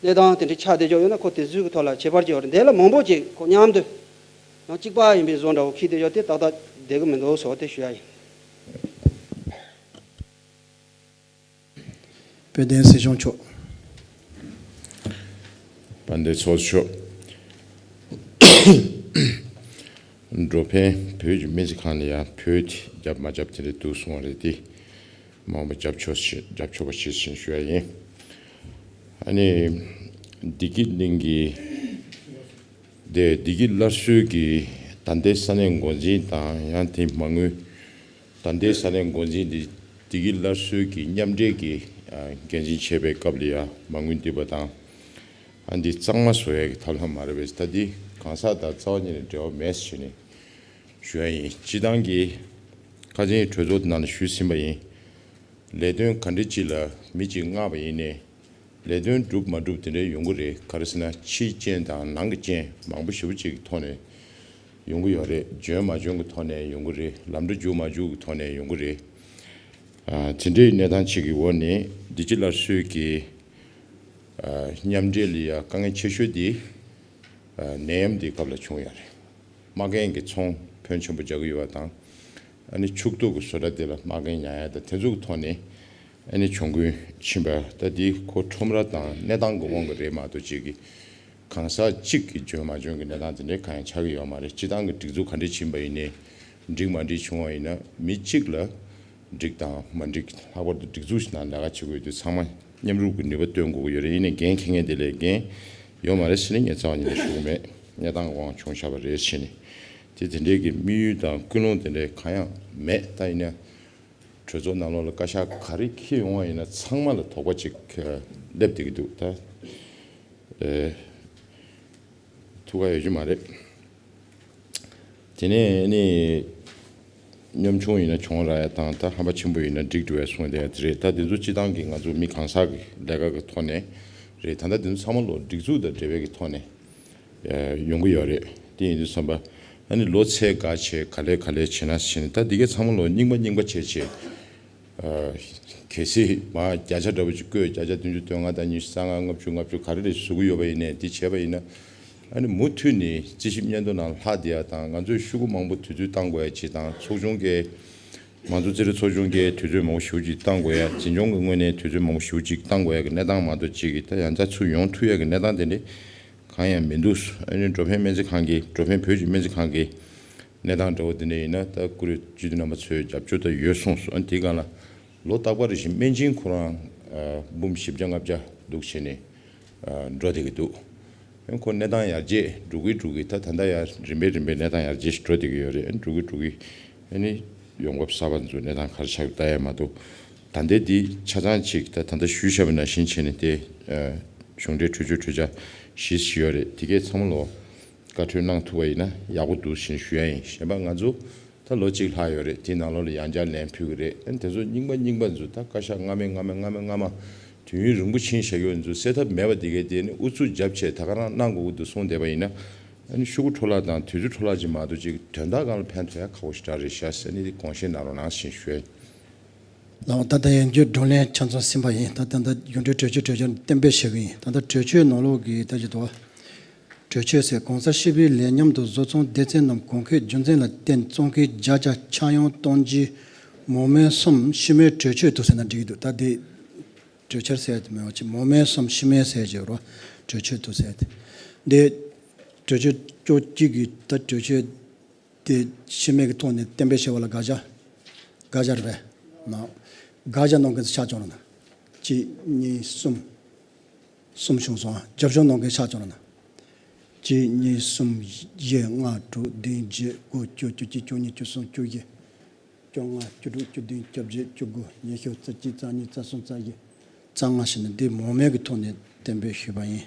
གནས་སྟངས་དེ་འདྲའི་ཆགས་བསྡད་ཀྱི་ཡོད་ན་ཁོ་དེ་ཚོའི་གི་ཐོག་ལ་ཁྱད་པར་ཅིག་ཡོད་རེད། འདི་ལ་མང་པོ་ཅིག་ཁོ་མཉམ་དུ། གཅིག་པ་ཡིན་པའི་བཟོ་འདྲ་བོ་ཁྱེར་བསྡད་ཡོད་དེ་ཏག་ཏག་བསྡད་གི་མི་འདུག་ཟེར་བ་དེ་ཞུ་ཡ་ཡིན། དཔལ་ལྡན་སྲིད་སྐྱོང་མཆོག་དཔལ་ལྡན་ཚོགས་གཙོ་མཆོག་འགྲོ་ཕན་བོད་ཀྱི་སྨན་རྩིས་ཁང་ལ་ཡང་བོད་དེ་རྒྱབ་མ་རྒྱབ་དེ་འདྲ་འདུག་གསུང་བ་རེད་དེ། མང་པོ་རྒྱབ་ཆོག་ཞེས་རྒྱབ་ཆོག་པ་ཞེས་ཞུ་ཡ་ཡིན། ཨ་ནི་བདེ་སྐྱིད་གླིང་གི་དེ་བདེ་སྐྱིད་སླར་གསོའི་གི་ད་ལྟའི་ས་གནས་འགོ་འཛིན་དང་ཡང་དེ་མ་དངུལ། ད་ལྟའི་ས་གནས་འགོ་འཛིན་འདི་བདེ་སྐྱིད་སླར་གསོའི་གི་མཉམ་འབྲེལ་གྱི་འགན་འཛིན་བྱེད་པའི་སྐབས་ལ་ཡང་མ་དངུལ་འདི་པ་དང་། ཨ་འདི་གཙང་མ་བཟོ་ཡ་གི་ཐབས་ལམ་མ་རེད་པས། ད་འདི་གང་ཟག་དང་རྩ་བ་ཉིད་ནས་འབྲེལ་བ་མེད་ཟེར་ནས་ཞུ་ཡ་ཡིན། སྤྱི་བཏང་གི་ཁ་སང་གྲོས་ཚོགས་ནང་ལ་ཞུས་ཟིན་པ་ཡིན། ལས་དོན་ག་འདྲ་ཅིག་ལ་མི་གཅིག་མངགས་པ་ཡིན་ནའི། ལས་དོན་འགྲུབ་མ་འགྲུབ་དེ་འདྲའི་ཡོང་གི་རེད། ག་རེ་ཟེར་ན་ཕྱིའི་རྐྱེན་དང་ནང་གི་རྐྱེན་མང་པོ་ཞེ་པོ་ཅིག་གི་ཐོག་ནས་ཡོང་གི་ཡོད་རེད། འཇོན་མ་འཇོན་གི་ཐོག་ནས་ཡོང་གི་རེད། ལམ་འགྲོ་རྒྱུག་མ་རྒྱུག་གི་ཐོག་ནས་ཡོང་གི་རེད། ཨ་དེ་འདྲའི་གནས་སྟངས་ཅིག་གི་འོག་ནས་བདེ་སྐྱིད་སླར་གསོའི་གི་ཨ་མཉམ་འབྲེལ་ལ་ཡ་དཀའ་ངལ་ཆེ་ཤོས་དེ་ཨ་ནད་ཡམས་དེའི་སྐབས་ལ་བྱུང་ཡོད་རེད། མ་རྐན་གྱི་ཚོང་ཕོན་ཆེན་པོ་རྒྱག་གི་ཡོད་པ་དང་། ཨ་ནི་ཕྱུགས་ཟོག་གི་བཟོ་གྲྭ་དེ་ལ་མ་རྐན་ཉར་ཡ་དང་དེ་ཚོ་གི་ཐོག་ནས་ཨ་ནི་གྱོང་གུན་ཕྱིན་པ་ད་འདི་ཁོ་ཁྲོམ་ར་དང་གནས་སྟངས་ཀྱི་དབང་གིས་རེད་མ་གཏོགས་ཅིག་གི་གང་ཟག་གཅིག་གི་འཇོན་མ་འཇོན་གྱི་གནས་སྟངས་དེ་འདྲའི་གང་ཡང་ཆགས་ཀྱི་ཡོད་མ་རེད། སྤྱི་བཏང་གི་སྒྲིག་འཛུགས་ག་འདྲས་ཕྱིན་པ་ཡིན་ནའི་འགྲིག་མ་འགྲིག་བྱུང་བ་ཡིན་ན་མི་གཅིག་ལ་འགྲིག་དང་མ་འགྲིག་ལྷག་པར་དུ་སྒྲིག་འཛུགས་ཤིག་ནང་ལས་ཀ་བྱེད་དགོས་དུས་ཚང་མ་མཉམ་རུབ་ཀྱི་ནུས་པ་བཏོན་དགོས་ཀྱི་ཡོད་རེད། ཡིན་ནའི་འགན་འཁྱེར་མཁན་དེ་ལས་འགན་ཡོད་མ་རེད་ཟེར་ནས་ངས་རྩ་བ་ཉིད་ནས་ཞུ་གི་མེད། གནས་སྟངས་དབང་བྱུང་བཞག་པ་རེད་ཟེར་ནས། དེ་དེ་འདྲའི་གི་དམིགས་ཡུལ་དང་ཀུན་སློང་དེ་འདྲའི་གང་ཡང་མེད། ད་ཡིན་ན་གྲོས་ཚོགས་ནང་ལོགས་ལ་བཀའ་ཤག་ག་རེ་འཁྱེར་ཡོང་བ་ཡིན་ན་ཚང་མ་ལ་དོགས་པ་ཅིག་སླེབས་བསྡད་ཀྱི་འདུག་ད་ཨེ་ཐུགས་ཁག་ཡོད་རྒྱུ་མ་རེད། དེ་ནས་ནི་གཉོམ་ཆུང་ཡིན་ན་གྱོང་རག་ཡ་དང་ད་ཧམ་པ་ཆེན་པོ་ཡིན་ན་འགྲིག་འགྲོ་བའི་གསུང་བསྡད་ཡ་དེ་རེད། ད་དེ་ཚོ་སྤྱི་བཏང་གི་ང་ཚོ་མི་གང་ཟག་གི་ལས་ཀ་གི་ཐོག་ནས་རེད། ད་ལྟ་དེ་ཚོ་ཚང་མ་ལོ་སྒྲིག་འཛུགས་དང་འབྲེལ་བའི་གི་ཐོག་ནས་ཡོང་གི་ཡོད་རེད། དེ་ཡིན་དུས་ཙམ་པ་ཨ་ནི་ལོ་ཚད་འགའ་བྱས་ག་ལེ་ག་ལེ་བྱས་ན་བྱས་ནས་ད་འདི་གའི་ཚང་མ་ལོ་རྙིང་པ་རྙིང་པ་བྱས་བྱས། གལ་སྲིད་མ་བརྒྱ་ཆ་འདྲ་པོ་ཅིག་བཀོད་བརྒྱ་ཆ་བདུན་ཅུ་དོན་ལྔ་དང་ཉི་ཤུ་རྩ་ལྔ་ལྔ་བཅུ་ལྔ་བཅུ་ག་རེ་རེ་བཟོ་གི་ཡོད་པ་ཡིན་ནའི་འདི་བྱས་པ་ཡིན་ན་ཨ་ནི་མུ་མཐུད་ནས་རྩིས་ཞིབ་སྙན་ཐོ་ནང་ལྷག་བསྡད་ཡ་དང་ང་ཚོས་ཤོག་གུ་མང་པོ་དུས་ཚོད་བཏང་དགོས་ཡ་ཅིག་དང་ཚོགས་ཆུང་གི་མང་གཙོ་རྩིས་རིག་ཚོགས་ཆུང་གིས་དུས་ཚོད་མང་པོ་ཞེ་པོ་ཅིག་བཏང་དགོས་ཡ། འཛིན་སྐྱོང་གི་ངོས་ནས་དུས་ཚོད་མང་པོ་ཞེ་པོ་ཅིག་བཏང་དགོས་ཡ་གི་གནས་སྟངས་མ་གཏོགས་ཅིག་གི་ད་ཡང་ཚ་ཚུར་ཡོང་ཐུབ་ཡ་གི་གནས་སྟངས་དེ་འདྲ་གང་ཡང་མི་འདུག་ཨ་ནི་འགྲོ་ཕན་སྨན་རྩིས་ཁང་གི་འགྲོ་ཕན་བོད་ཀྱི་སྨན་རྩིས་ཁང་གི་གནས་སྟངས་འདྲ་བོ་དེ་འདྲ་ཡིན་ན་ད་སྐུ་རེ་སྤྱི་འཐུས་རྣམ་པ་ཚོས་རྒྱབ་སྐྱོར་ད་ཡོད་གསུངས་སོང་། ཨ་ནི་དེའི་སྒང་ལ་ལོ་རྟག་པར་རེ་བཞིན་སྨན་སྦྱིན་ཁོ་རང་འབུམ་བཞི་བརྒྱ་ལྔ་བརྒྱ་འདུག་བྱས་ནས་འགྲོ་བསྡད་ཀྱི་འདུག་ཨ་ནི་ཁོ་གནས་སྟངས་ཡར་རྒྱས་འགྲོ་གི་འགྲོ་གི་ད་ད་ལྟ་ཡར་རིམ་པས་རིམ་པས་གནས་སྟངས་ཡར་རྒྱས་ཤིག་འགྲོ་བསྡད་ཀྱི་ཡོད་རེད། ཨ་ནི་འགྲོ་གི་འགྲོ་གི་ཨ་ནི་ཡོང་འབབ་གསར་པ་ཚོ་གནས་སྟངས་ག་རེ་ཆགས་ཀྱི་ལྟ་ཡ་མ་གཏོགས་ད་ལྟའི་འདི་ཆ་ཚང་ཅིག་ད་ད་ལྟ་ཞུས་བཞག་པ་ནང་བཞིན་བྱས་ནས་དེ་གཞུང་འབྲེལ་གྲོས་ཆོད་གྲོས་འཆར་བཞི་བཞི་ཡོད་རེད། དེ་གས་ཚང་མ་ལོ། བཀའ་འཁྲོལ་གནང་ཐུབ་པ་ཡིན་ན་ཡག་པོ་འདུག་ཞེས་ཞུ་ཡ་ཡིན། གཞན་པ་ང་ཚོ་ད་ལོ་གཅིག་ལྷག་ཡོད་རེད། དེའི་ནང་ལོགས་ལ་ཡང་བསྐྱར་ལན་ཕུལ་གི་རེད། ཨ་ནི་དེ་ཚོ་རྙིང་པ་རྙིང་པ་ཚོ་ད་བཀའ་ཤག་སྔ་མའི་སྔ་མའི་སྔ་མའི་སྔ་མ་དུས་ཡུན་རིང་པོ་ཕྱིན་བཞག་ཡོད་ཚོ་སེལ་ཐབས་མེད་པ་དེ་གས་དེ་ནི་ཨུ་ཚུགས་རྒྱབ་བྱས་ད་ག་རང་གནང་དགོས་ཀྱི་འདུག་གསུངས་བསྡད་པ་ཡིན་ན། ཨ་ནི་ཤོག་གུ་འཕྲོ་བརླག་དང་དུས་ཚོད་འཕྲོ་བརླག་ཅིག་མ་གཏོགས་ཅིག་དོན་དག་སྒང་ལ་ཕན་ཐོགས་ཡ་ཁག་པོ་ཞིག་རག་རེད་ཤག་ཟེར་ནི་དེ་དགོངས་བཞེས་གནང་རོགས་གནང་ཞེས་ཞུ་ཡ་ཡིན། ལགས། ད་ལྟ་ཡང་བསྐྱར་བགྲོ་གླེང་ཆ་ཚང་ཟིན་པ་ཡིན། ད་ད་ལྟ་གཞུང་འབྲེལ་གྲོས་ཆོད་གྲོས་འཆར་གཏན་འབེབས་བྱེད་ཀྱི་ཡིན། ད་ལྟ་གྲོས་ཆོད་ནང་ལོགས་ཀྱི་ད་ཅི་ཐོག་གྲོས་ཆོད་ཟེར། གོང་གསལ་ཞིབ་དཔྱད་ལས་མཉམ་དུ་བཟོ་ཚོང་སྡེ་ཚན་རྣམས་གོང་འཁོད་རྒྱུ་མཚན་ལ་བརྟེན་བཙོང་མཁན་བརྒྱ་ཆ་ཆག་ཡང་གཏོང་རྒྱུའི་མང་སྨོན་གསུམ་ཕྱི་མོལ་གྲོས་ཆོད་དུ་ཟེར་ན་འགྲིག་གི་འདུག་ད་དེ་གྲོས་འཆར་ཟེར་དེ་མེད་པ་ཅིག་མང་སྨོན་གསུམ་ཕྱི་མོལ་ཟེར་བྱས་རོ། གྲོས་ཆོད་དུ་ཟེར་དེ། འདི་གྲོས་ཆོད་བཅུ་གཅིག་གི་ད་གྲོས་ཆོད། དེ་ཕྱི་མིག་གི་ཐོག་ནས་གཏན་འབེབས་བྱས་པ་ལ་དགག་བྱ། དགག་བྱ་རེད་པས། ན། དགག་བྱ་གནང་མཁན་ཚོ་ཆ་བཅོ་ར་ན། གཅིག་གཉིས་གསུམ། གསུམ་བྱུང་སོང་ཨ། རྒྱབ་སྐྱོར་གནང་མཁན་ཆ་བཅོ་ར་ན། གཅིག་གཉིས་གསུམ། བཞི་ལྔ་དྲུག་བདུན་བརྒྱད་དགུ་བཅུ་བཅུ་གཅིག་བཅུ་གཉིས་བཅུ་གསུམ་བཅུ་བཞི། བཅོ་ལྔ། བཅུ་དྲུག་བཅུ་བདུན། བཅོ་བརྒྱད། བཅུ་དགུ། ཉི་ཤུ། རྩ་གཅིག་རྩ་གཉིས། རྩ་གསུམ། རྩ་བཞི། རྩ་ལྔ་ཞེས་ནས་འདི་མང་མོས་ཀྱི་ཐོག་ནས་གཏན་འབེབས་ཞུས་པ་ཡིན།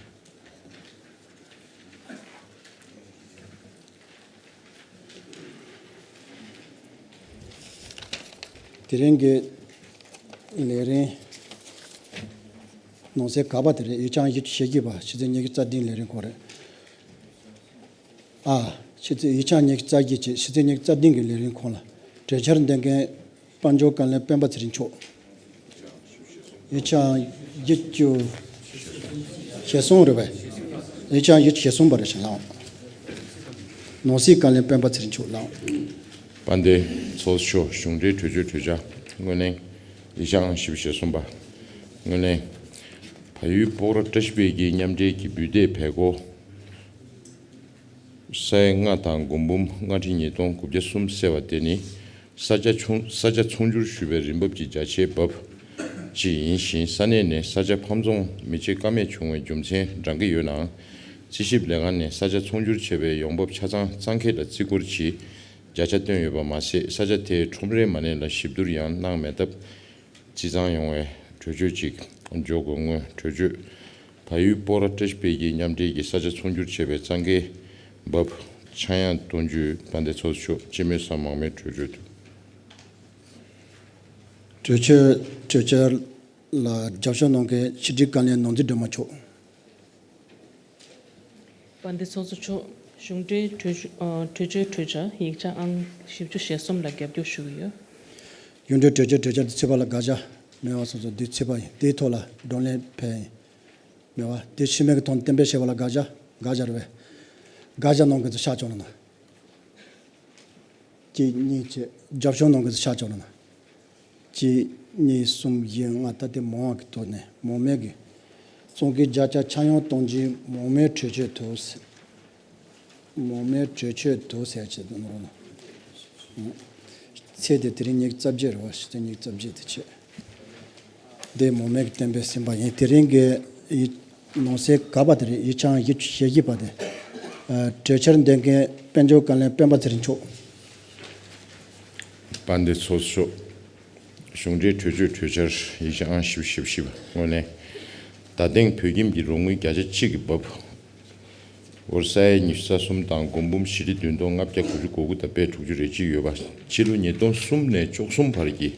དེ་རིང་གི་ལས་རིམ་ནང་གསེས་ག་པ་དེ་རེད། ཡིག་ཆ་ཡིག་ཆ་ཞེ་གཅིག་པ་ཕྱི་ཚེས་ཉི་ཤུ་རྩ་བདུན་ལས་རིམ་ཁོ་རེད། ཨ། ཕྱི་ཚེས་ཡིག་ཆ་ཉི་ཤུ་རྩ་བརྒྱད་བྱས། ཕྱི་ཚེས་ཉི་ཤུ་རྩ་བདུན་གྱི་ལས་རིམ་ཁོངས་ལ་གྲོས་འཆར་འདོན་མཁན་དཔལ་འབྱོར་བཀའ་བློན་སྤེན་པ་ཚེ་རིང་མཆོག་ཡིག་ཆ་བརྒྱད་ཅུ་ཞེ་གསུམ་རེད་པས། ཡིག་ཆ་བརྒྱད་ཅུ་ཞེ་གསུམ་པ་རེད་ཤག་ལགས། ནང་སྲིད་བཀའ་བློན་སྤེན་པ་ཚེ་རིང་མཆོག་ལགས། དཔལ་ལྡན་ཚོགས་གཙོ་མཆོག་གཞུང་འབྲེལ་གྲོས་ཆོད་གྲོས་འཆར་སྔོན་གླེང་། ཡིག་ཆ་ཨང་བཞི་བཅུ་ཞེ་གསུམ་པ། སྔོན་གླེང་། བལ་ཡུལ་སྤོག་ར་བཀྲ་ཤིས་འཕེལ་རྒྱས་མཉམ་འབྲེལ་གྱི་འབུལ་སྡེ་བལ་སྒོར་ས་ཡ་ལྔ་དང་སྒོར་འབུམ་ལྔ་ཁྲི་ཉིས་སྟོང་དགུ་བརྒྱ་གསུམ་བསྲེས་པ་དེ་ནི། ས་ཆ་ཆུང་ས་ཆ་ཚོང་སྒྱུར་ཞུ་བའི་རིན་འབབ་ཀྱི་བརྒྱ་ཆའི་འབབ་ཅིག་ཡིན་ཞིང་། ས་གནས་ནས་ས་ཆ་ཕམ་ཚོང་མི་བྱེད་ཀ་མེད་བྱུང་བའི་རྒྱུ་མཚན་འདྲ་གི་ཡོད་ནའང་། རྩིས་ཞིབ་ལས་ཁང་ནས་ས་ཆ་ཚོང་སྒྱུར་བྱས་པའི་ཡོང་འབབ་ཆ་ཚང་གཙང་ཁེ་ལ་བརྩི་བཀུར་གྱིས་བརྒྱ་ཆ་བཏོན་ཡོད་པ་མ་ཟད། ས་ཆ་དེའི་ཁྲོམ་རའི་མ་གནས་ལ་ཞིབ་བསྡུར་ཡང་གནང་མེད་སྟབས། རྩིས་གཙང་ཡོང་བའི་གྲོས་ཆོད་ཅིག་འཇོག་དགོས། སྔོན་གྲོས་ཆོད། བལ་ཡུལ་སྤོག་ར་བཀྲ་ཤིས་འཕེལ་རྒྱས་མཉམ་འབྲེལ་གྱི་ས་ཆ་ཚོང་སྒྱུར་བྱས་པའི་གཙང་ཁེའི་འབབ་ཆག་ཡང་གཏོང་རྒྱུའི་དཔལ་ལྡན་ཚོགས་གཙོ་མཆོག་སྤྱི་མོས་སམ་མང་མོས་གྲོས་ཆོད་དུ། གྲོས་ཆོད་གྲོས་ཆོད་ལ་རྒྱབ་སྐྱོར་གནང་མཁན་ཕྱི་དྲིལ་བཀའ་བློན་ནོར་འཛིན་སྒྲོལ་མ་མཆོག། དཔལ་ལྡན་ཚོགས་གཙོ་མཆོག། གཞུང་འབྲེལ་གྲོས་ཆོད་ཨ་གྲོས་ཆོད་གྲོས་འཆར་ཡིག་ཆ་ཨང་བཞི་བཅུ་ཞེ་གསུམ་ལ་རྒྱབ་སྐྱོར་ཞུ་གི་ཡོད། གཞུང་འབྲེལ་གྲོས་ཆོད་གྲོས་འཆར་དེ་ཚུད་པ་ལ་དགག་བྱ་མེད་པ་སོང་ཙང་དེ་ཚུད་པ་ཡིན། དེའི་ཐོག་ལ་བགྲོ་གླེང་ཕེབས་ཡིན། མེད་པ་དེ་ཕྱི་མིག་གི་ཐོག་ནས་གཏན་འབེབས་བྱས་པ་ལ་དགག་བྱ་དགག་བྱ་རེད་པས། དགག་བྱ་གནང་མཁན་ཚོ་ཤར་བྱུང་ན་ན། གཅིག་གཉིས་བྱས། རྒྱབ་སྐྱོར་གནང་མཁན་ཚོ་ཤར་བྱུང་ན་ན། གཅིག་གཉིས་གསུམ་བཞི་ལྔ། ད་ལྟའི་མང་བ་གི་ཐོག་ནས་མང་མོས་ཀྱི་གཙང་ཁེའི་བརྒྱ་ཆ་ཆག་ཡང་གཏོང་རྒྱུའི་མང་མོས་གྲོས་ཆོད་དུ་ཟེར། མང་མོས་གྲོས་ཆོད་དུ་ཟེར་ཆེད་དུ་ནོར་ན། ཚེས་དེ་དེ་རིང་ཉི་ཤུ་རྩ་བརྒྱད་རེད་བ། ཕྱི་ཚེས་ཉི་ཤུ་རྩ་བརྒྱད་དེ་ཆེད། འདི་མང་མོས་ཀྱི་གཏན་འབེབས་ཟིན་པ་ཡིན། དེ་རིང་གི་ཡིག་ནང་གསེས་ག་པ་དེ་རེད། ཡིག་ཆ་ཡིག་ཆ་ཞེ་བཞི་པ་དེ། ཨ་གྲོས་འཆར་འདོན་མཁན་དཔལ་འབྱོར་བཀའ་བློན་སྤེན་པ་ཚེ་རིང་མཆོག། དཔལ་ལྡན་ཚོགས་གཙོ། གཞུང་འབྲེལ་གྲོས་ཆོད་གྲོས་འཆར་ཡིག་ཆ་ཨང་བཞི་བཅུ་ཞེ་བཞི་པ་སྔོན་གླེང་། ད་ཐེངས་བོད་ཁྱིམ་གྱི་རོགས་དངུལ་བརྒྱ་ཆ་གཅིག་གི་འབབ་སྒོར་ས་ཡ་ཉི་ཤུ་རྩ་གསུམ་དང་སྒོར་འབུམ་བཞི་ཁྲི་བདུན་སྟོང་ལྔ་བརྒྱ་དགུ་བཅུ་གོ་དགུ་དང་པད་དྲུག་ཅུ་རེ་གཅིག་ཡོད་པ། ཕྱི་ལོ་ཉིས་སྟོང་གསུམ་ནས་བཅུ་གསུམ་བར་གྱི་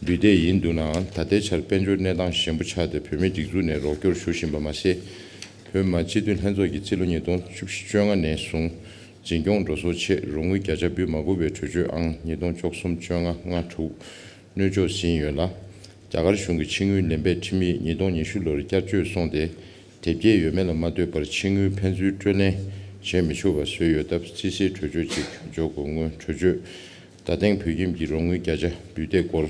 འབུལ་སྡེ་ཡིན་འདུག་ནའང་། ད་ལྟའི་ཆར་དཔལ་འབྱོར་གནས་སྟངས་ཞན་པོ་ཆགས་ཏེ། བོད་མིའི་སྒྲིག་འཛུགས་ནས་རོགས་སྐྱོར་ཞུ་བཞིན་པ་མ་ཟད། བོད་མི་མང་སྤྱི་འཐུས་ལྷན་ཚོགས་ཀྱིས་ཕྱི་ལོ་ཉིས་སྟོང་བཅུ་བཞི་བཅོ་ལྔ་ནས་བཟུང་འཛིན་སྐྱོང་འགྲོ་སོང་ཆེད་རོགས་དངུལ་བརྒྱ་ཆ་འབུལ་མ་དགོས་པའི་གྲོས་ཆོད་ཨང་ཉིས་སྟོང་བཅུ་གསུམ་བཅོ་ལྔ་ལྔ་དྲུག་གནོན་འཇོག་ཟིན་ཡོད་ལ། རྒྱ་གར་གཞུང་གི་ཕྱི་དངུལ་ལེན་པའི་ཁྲིམས་ཡིག་ཉིས་སྟོང་ཉི་ཤུ་ལོར་བསྐྱར་བཅོས་སོང་སྟེ། དེབ་སྐྱེལ་ཡོད་མེད་ལ་མ་ལྟོས་པར་ཕྱི་དངུལ་ཕན་ཚུན་སྤྲོད་ལེན་བྱེད་མི་ཆོག་པ་བཟོས་ཡོད་སྟབས། རྩིས་སའི་གྲོས་ཆོད་ཅིག་འཇོག་དགོས། སྔོན་གྲོས་ཆོད། ད་ཐེངས་བོད་ཁྱིམ་གྱི་རོགས་དངུལ་བརྒྱ་ཆ་འབུལ་སྡེ་སྒོར་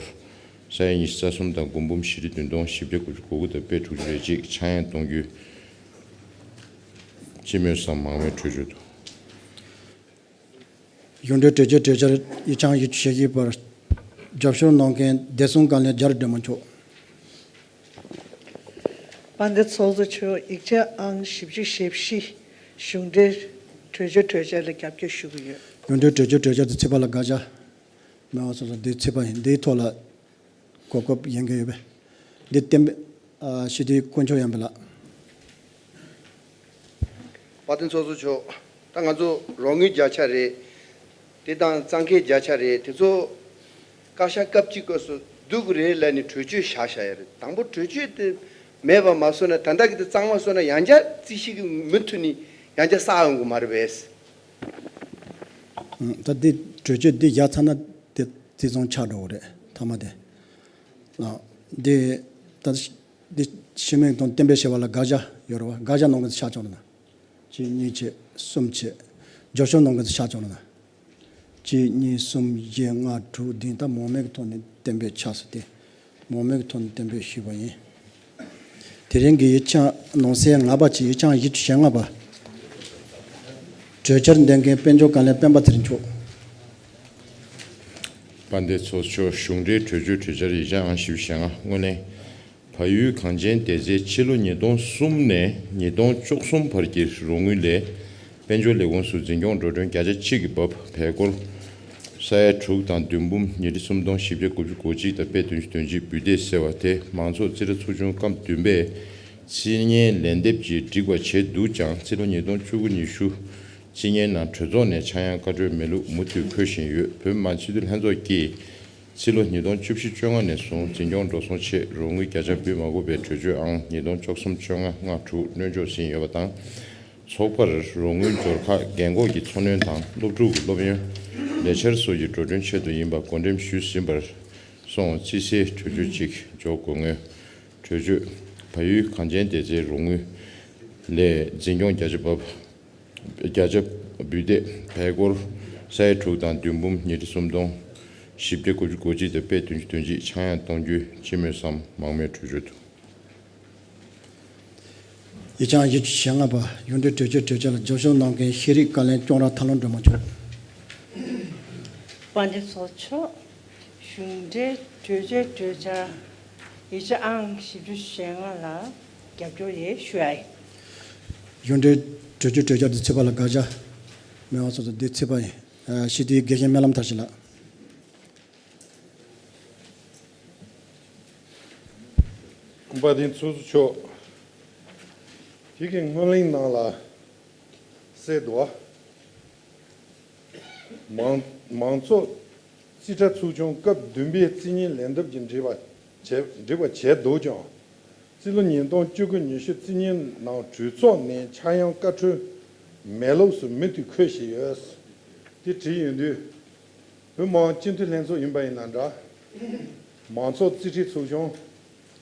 ས་ཡ་ཉི་ཤུ་རྩ་གསུམ་དང་སྒོར་འབུམ་བཞི་ཁྲི་བདུན་སྟོང་བཞི་བརྒྱ་དགུ་བཅུ་གོ་དགུ་དང་པད་དྲུག་ཅུ་རེ་གཅིག་ཆག་ཡང་གཏོང་རྒྱུའི་སྤྱི་མོས་སམ་མང་མོས་གྲོས་ཆོད་དུ། གཞུང་འབྲེལ་གྲོས་ཆོད་གྲོས་འཆར་ཡིག་ཆ་ཡིག་ཆ་ཞེ་བཞི་པར་རྒྱབ་སྐྱོར་གནང་མཁན་བདེ་སྲུང་བཀའ་བློན་རྒྱ་རི་སྒྲོལ་མ་མཆོག། དཔལ་ལྡན་ཚོགས་གཙོ་མཆོག། ཡིག་ཆ་ཨང་བཞི་བཅུ་ཞེ་བཞི། གཞུང་འབྲེལ་གྲོས་ཆོད་གྲོས་འཆར་ལ་རྒྱབ་སྐྱོར་ཞུ་གི་ཡོད། གཞུང་འབྲེལ་གྲོས་ཆོད་གྲོས་འཆར་དེ་ཚུད་པ་ལ་དགག་བྱ་མེད་པ་སོང་ཙང་འདི་ཚུད་པ་ཡིན། འདིའི་ཐོག་ལ་གོ་སྐབས་ཡིན་གྱི་ཡོད་པས། འདི་གཏན་འབེབས་ཨ་ཞུ་དུས་དཀོན་མཆོག་ཡང་འབེ་ལགས། དཔལ་ལྡན་ཚོགས་གཙོ་མཆོག། ད་ང་ཚོ་རོགས་དངུལ་བརྒྱ་ཆ་རེད། དེ་དང་གཙང་ཁེ་བརྒྱ་ཆ་རེད། དེ་ཚོ་བཀའ་ཤག་སྐབས་གཅིག་སྐབས་སུ་བསྡུ་དགོས་རེད་ལབ་ནས་གྲོས་ཆོད་བཞག་བཞག་ཡ་རེད། དང་པོ་གྲོས་ཆོད་དེ་མེད་པ་མ་བཟོས་ན། ད་ལྟ་གི་དེ་གཙང་མ་བཟོས་ན་ཡང་བསྐྱར་རྩིས་ཞིབ་ཀྱི་མུ་མཐུད་ནས་ཡང་བསྐྱར་བསགས་ཡོང་གི་མ་རེད་པས། ད་འདི་གྲོས་ཆོད་འདི་བཞག་ཚར་ན་དེ་བརྩི་བརྩི་བྱང་ཆགས་འགྲོ་གི་རེད། མཐའ་མ་དེ་ལ་འདི་ད། འདི་ཕྱི་མིག་ཐོག་གཏན་འབེབས་བྱས་པ་ལ་དགག་བྱ་ཡོད་རེད་བ། དགག་བྱ་གནང་མཁན་ཚོ་ཤར་བྱུང་ན། གཅིག་གཉིས་བྱས་གསུམ་བྱས། རྒྱབ་སྐྱོར་གནང་མཁན་ཚོ་ཤར་བྱུང་ན། གཅིག་གཉིས་གསུམ་བཞི་ལྔ་དྲུག་བདུན། ད་མང་མོས་ཀྱི་ཐོག་ནས་གཏན་འབེབས་ཆགས་སོང་སྟེ། མང་མོས་ཀྱི་ཐོག་ནས་གཏན་འབེབས་ཞུས་པ་ཡིན། དེ་རིང་གི་ཡིག་ཆ་ནང་གསེས་ལྔ་པ་བཅས་ཡིག་ཆ་ཡིག་ཆ་ཞེ་ལྔ་པ། གྲོས་འཆར་འདོན་མཁན་དཔལ་འབྱོར་བཀའ་བློན་སྤེན་པ་ཚེ་རིང་མཆོག། དཔལ་ལྡན་ཚོགས་གཙོ། གཞུང་འབྲེལ་གྲོས་ཆོད་གྲོས་འཆར་ཡིག་ཆ་ཨང་བཞི་བཅུ་ཞེ་ལྔ་སྔོན་གླེང་། བལ་ཡུལ་གངས་ཅན་བདེ་རྩའི་ཕྱི་ལོ་ཉིས་སྟོང་གསུམ་ནས་ཉིས་སྟོང་བཅུ་གསུམ་བར་གྱི་རོགས་དངུལ་ལས། དཔལ་འབྱོར་ལས་ཁུངས་སུ་འཛིན་སྐྱོང་འགྲོ་གྲོན་བརྒྱ་ཆ་གཅིག་གི་འབབ་བལ་སྒོར་ས་ཡ་དྲུག་དང་བདུན་འབུམ་ཉི་ཁྲི་གསུམ་སྟོང་བཞི་བརྒྱ་དགུ་བཅུ་གོ་གཅིག་དང་པད་བདུན་ཅུ་དོན་གཅིག་འབུལ་སྡེ་ཟེར་བ་དེ། མང་ཚོགས་རྩིས་ཁྲ་ཚོགས་ཆུང་སྐབས་བདུན་པས་རྩིས་བརྙན་ལན་འདེབས་ཀྱིས་བསྒྲིགས་པ་བྱས་འདུག་ཀྱང་། རྩིས་ལོ་ཉིས་སྟོང་བཅུ་དགུ་ཉི་ཤུ་རྩིས་བརྙན་ནང་གྲོས་ཚོགས་ནས་ཆག་ཡང་བཀའ་འཁྲོལ་མེད་ལུགས་མུ་མཐུད་འཁོད་བཞིན་ཡོད། བོད་མི་མང་སྤྱི་འཐུས་ལྷན་ཚོགས་ཀྱིས་ཕྱི་ལོ་ཉིས་སྟོང་བཅུ་བཞི་བཅོ་ལྔ་ནས་བཟུང་འཛིན་སྐྱོང་འགྲོ་སོང་ཆེད་རོགས་དངུལ་བརྒྱ་ཆ་འབུལ་མ་དགོས་པའི་གྲོས་ཆོད་ཨང་ཉིས་སྟོང་བཅུ་གསུམ་བཅོ་ལྔ་ལྔ་དྲུག་གནོན་འཇོག་ཟིན་ཡོད་པ་དང་། ཚོགས་པར་རོགས་དངུལ་འབྱོར་ཁག་རྒན་འཁོགས་ཀྱི་འཚོ་སྣོན་དང་སློབ་ཕྲུག་གི་སློབ་ཡོན། ལས་འཆར་སོགས་ཀྱི་འགྲོ་གྲོན་ཆེད་དུ་ཡིན་པ་བགོ་འགྲེམས་ཞུས་ཟིན་པར་སོང་། རྩིས་སའི་གྲོས་ཆོད་ཅིག་འཇོག་དགོས། སྔོན་གྲོས་ཆོད། བལ་ཡུལ་གངས་ཅན་བདེ་རྩའི་རོགས་དངུལ་ལས་འཛིན་སྐྱོང་བརྒྱ་ཆ་འབབ། བརྒྱ་ཆ་ སྦུལ་ཏེ་བལ་སྒོར་ས་ཡ་དྲུག་དང་བདུན་འབུམ་ཉི་ཁྲི་སུམ་སྟོང་བཞི་བརྒྱ་དགུ་བཅུ་གོ་གཅིག་དང་པད་བདུན་ཅུ་དོན་གཅིག་ཆག་ཡང་གཏོང་རྒྱུའི་སྤྱི་མོས་སམ་མང་མོས་གྲོས་ཆོད་དུ། ཡིག་ཆ་ཨང་བཞི་བཅུ་ཞེ་ལྔ་པ། གཞུང་འབྲེལ་གྲོས་ཆོད་གྲོས་འཆར་ལ་རྒྱབ་སྐྱོར་གནང་མཁན་ཤེས་རིག་བཀའ་བློན་ཅོང་ར་ཐར་ལམ་སྒྲོལ་མ་མཆོག་དཔལ་ལྡན་ཚོགས་གཙོ་མཆོག་གཞུང་འབྲེལ་གྲོས་ཆོད་གྲོས་འཆར་ཡིག་ཆ་ཨང་བཞི་བཅུ་ཞེ་ལྔ་ལ་རྒྱབ་སྐྱོར་ཡེ་ཞུ་ཡ་ཡིན། གཞུང་འབྲེལ་གྲོས་ཆོད་གྲོས་འཆར་དེ་ཚུད་པ་ལ་དགག་བྱ་མེད་པ་སོགས་དེ་ཚུད་པ་ཡིན། ཨ། སྤྱི་འཐུས་དགེ་བཤེས་སྨོན་ལམ་མཐར་ཕྱིན་ལགས། དཔལ་ལྡན་ཚོགས་གཙོ་མཆོག་དེ་གའི་སྔོན་གླེང་ནང་ལ་གསལ་འདུག་མང་མང་ཚོགས་རྩིས་ཁྲ་ཚོགས་ཆུང་སྐབས་བདུན་པའི་རྩིས་གཉིས་ལན་འདེབས་ཀྱི་འགྲིག་པ་བྱས་འགྲིག་པ་བྱས་འདུག་ཀྱང་། རྩིས་ལོ་ཉིས་སྟོང་བཅུ་དགུ་ཉི་ཤུ་རྩིས་གཉིས་ནང་གྲོས་ཚོགས་ནས་ཆག་ཡང་བཀའ་འཁྲོལ་མེད་ལུགས་སུ་མུ་མཐུད་འཁོད་བཞིན་ཡོད། དེ་བྲིས་ཡོང་དུས། བོད་མི་མང་སྤྱི་འཐུས་ལྷན་ཚོགས་ཡིན་པ་ཡིན་ན་འདྲ། མང་ཚོགས་རྩིས་ཁྲའི་ཚོགས་ཆུང་།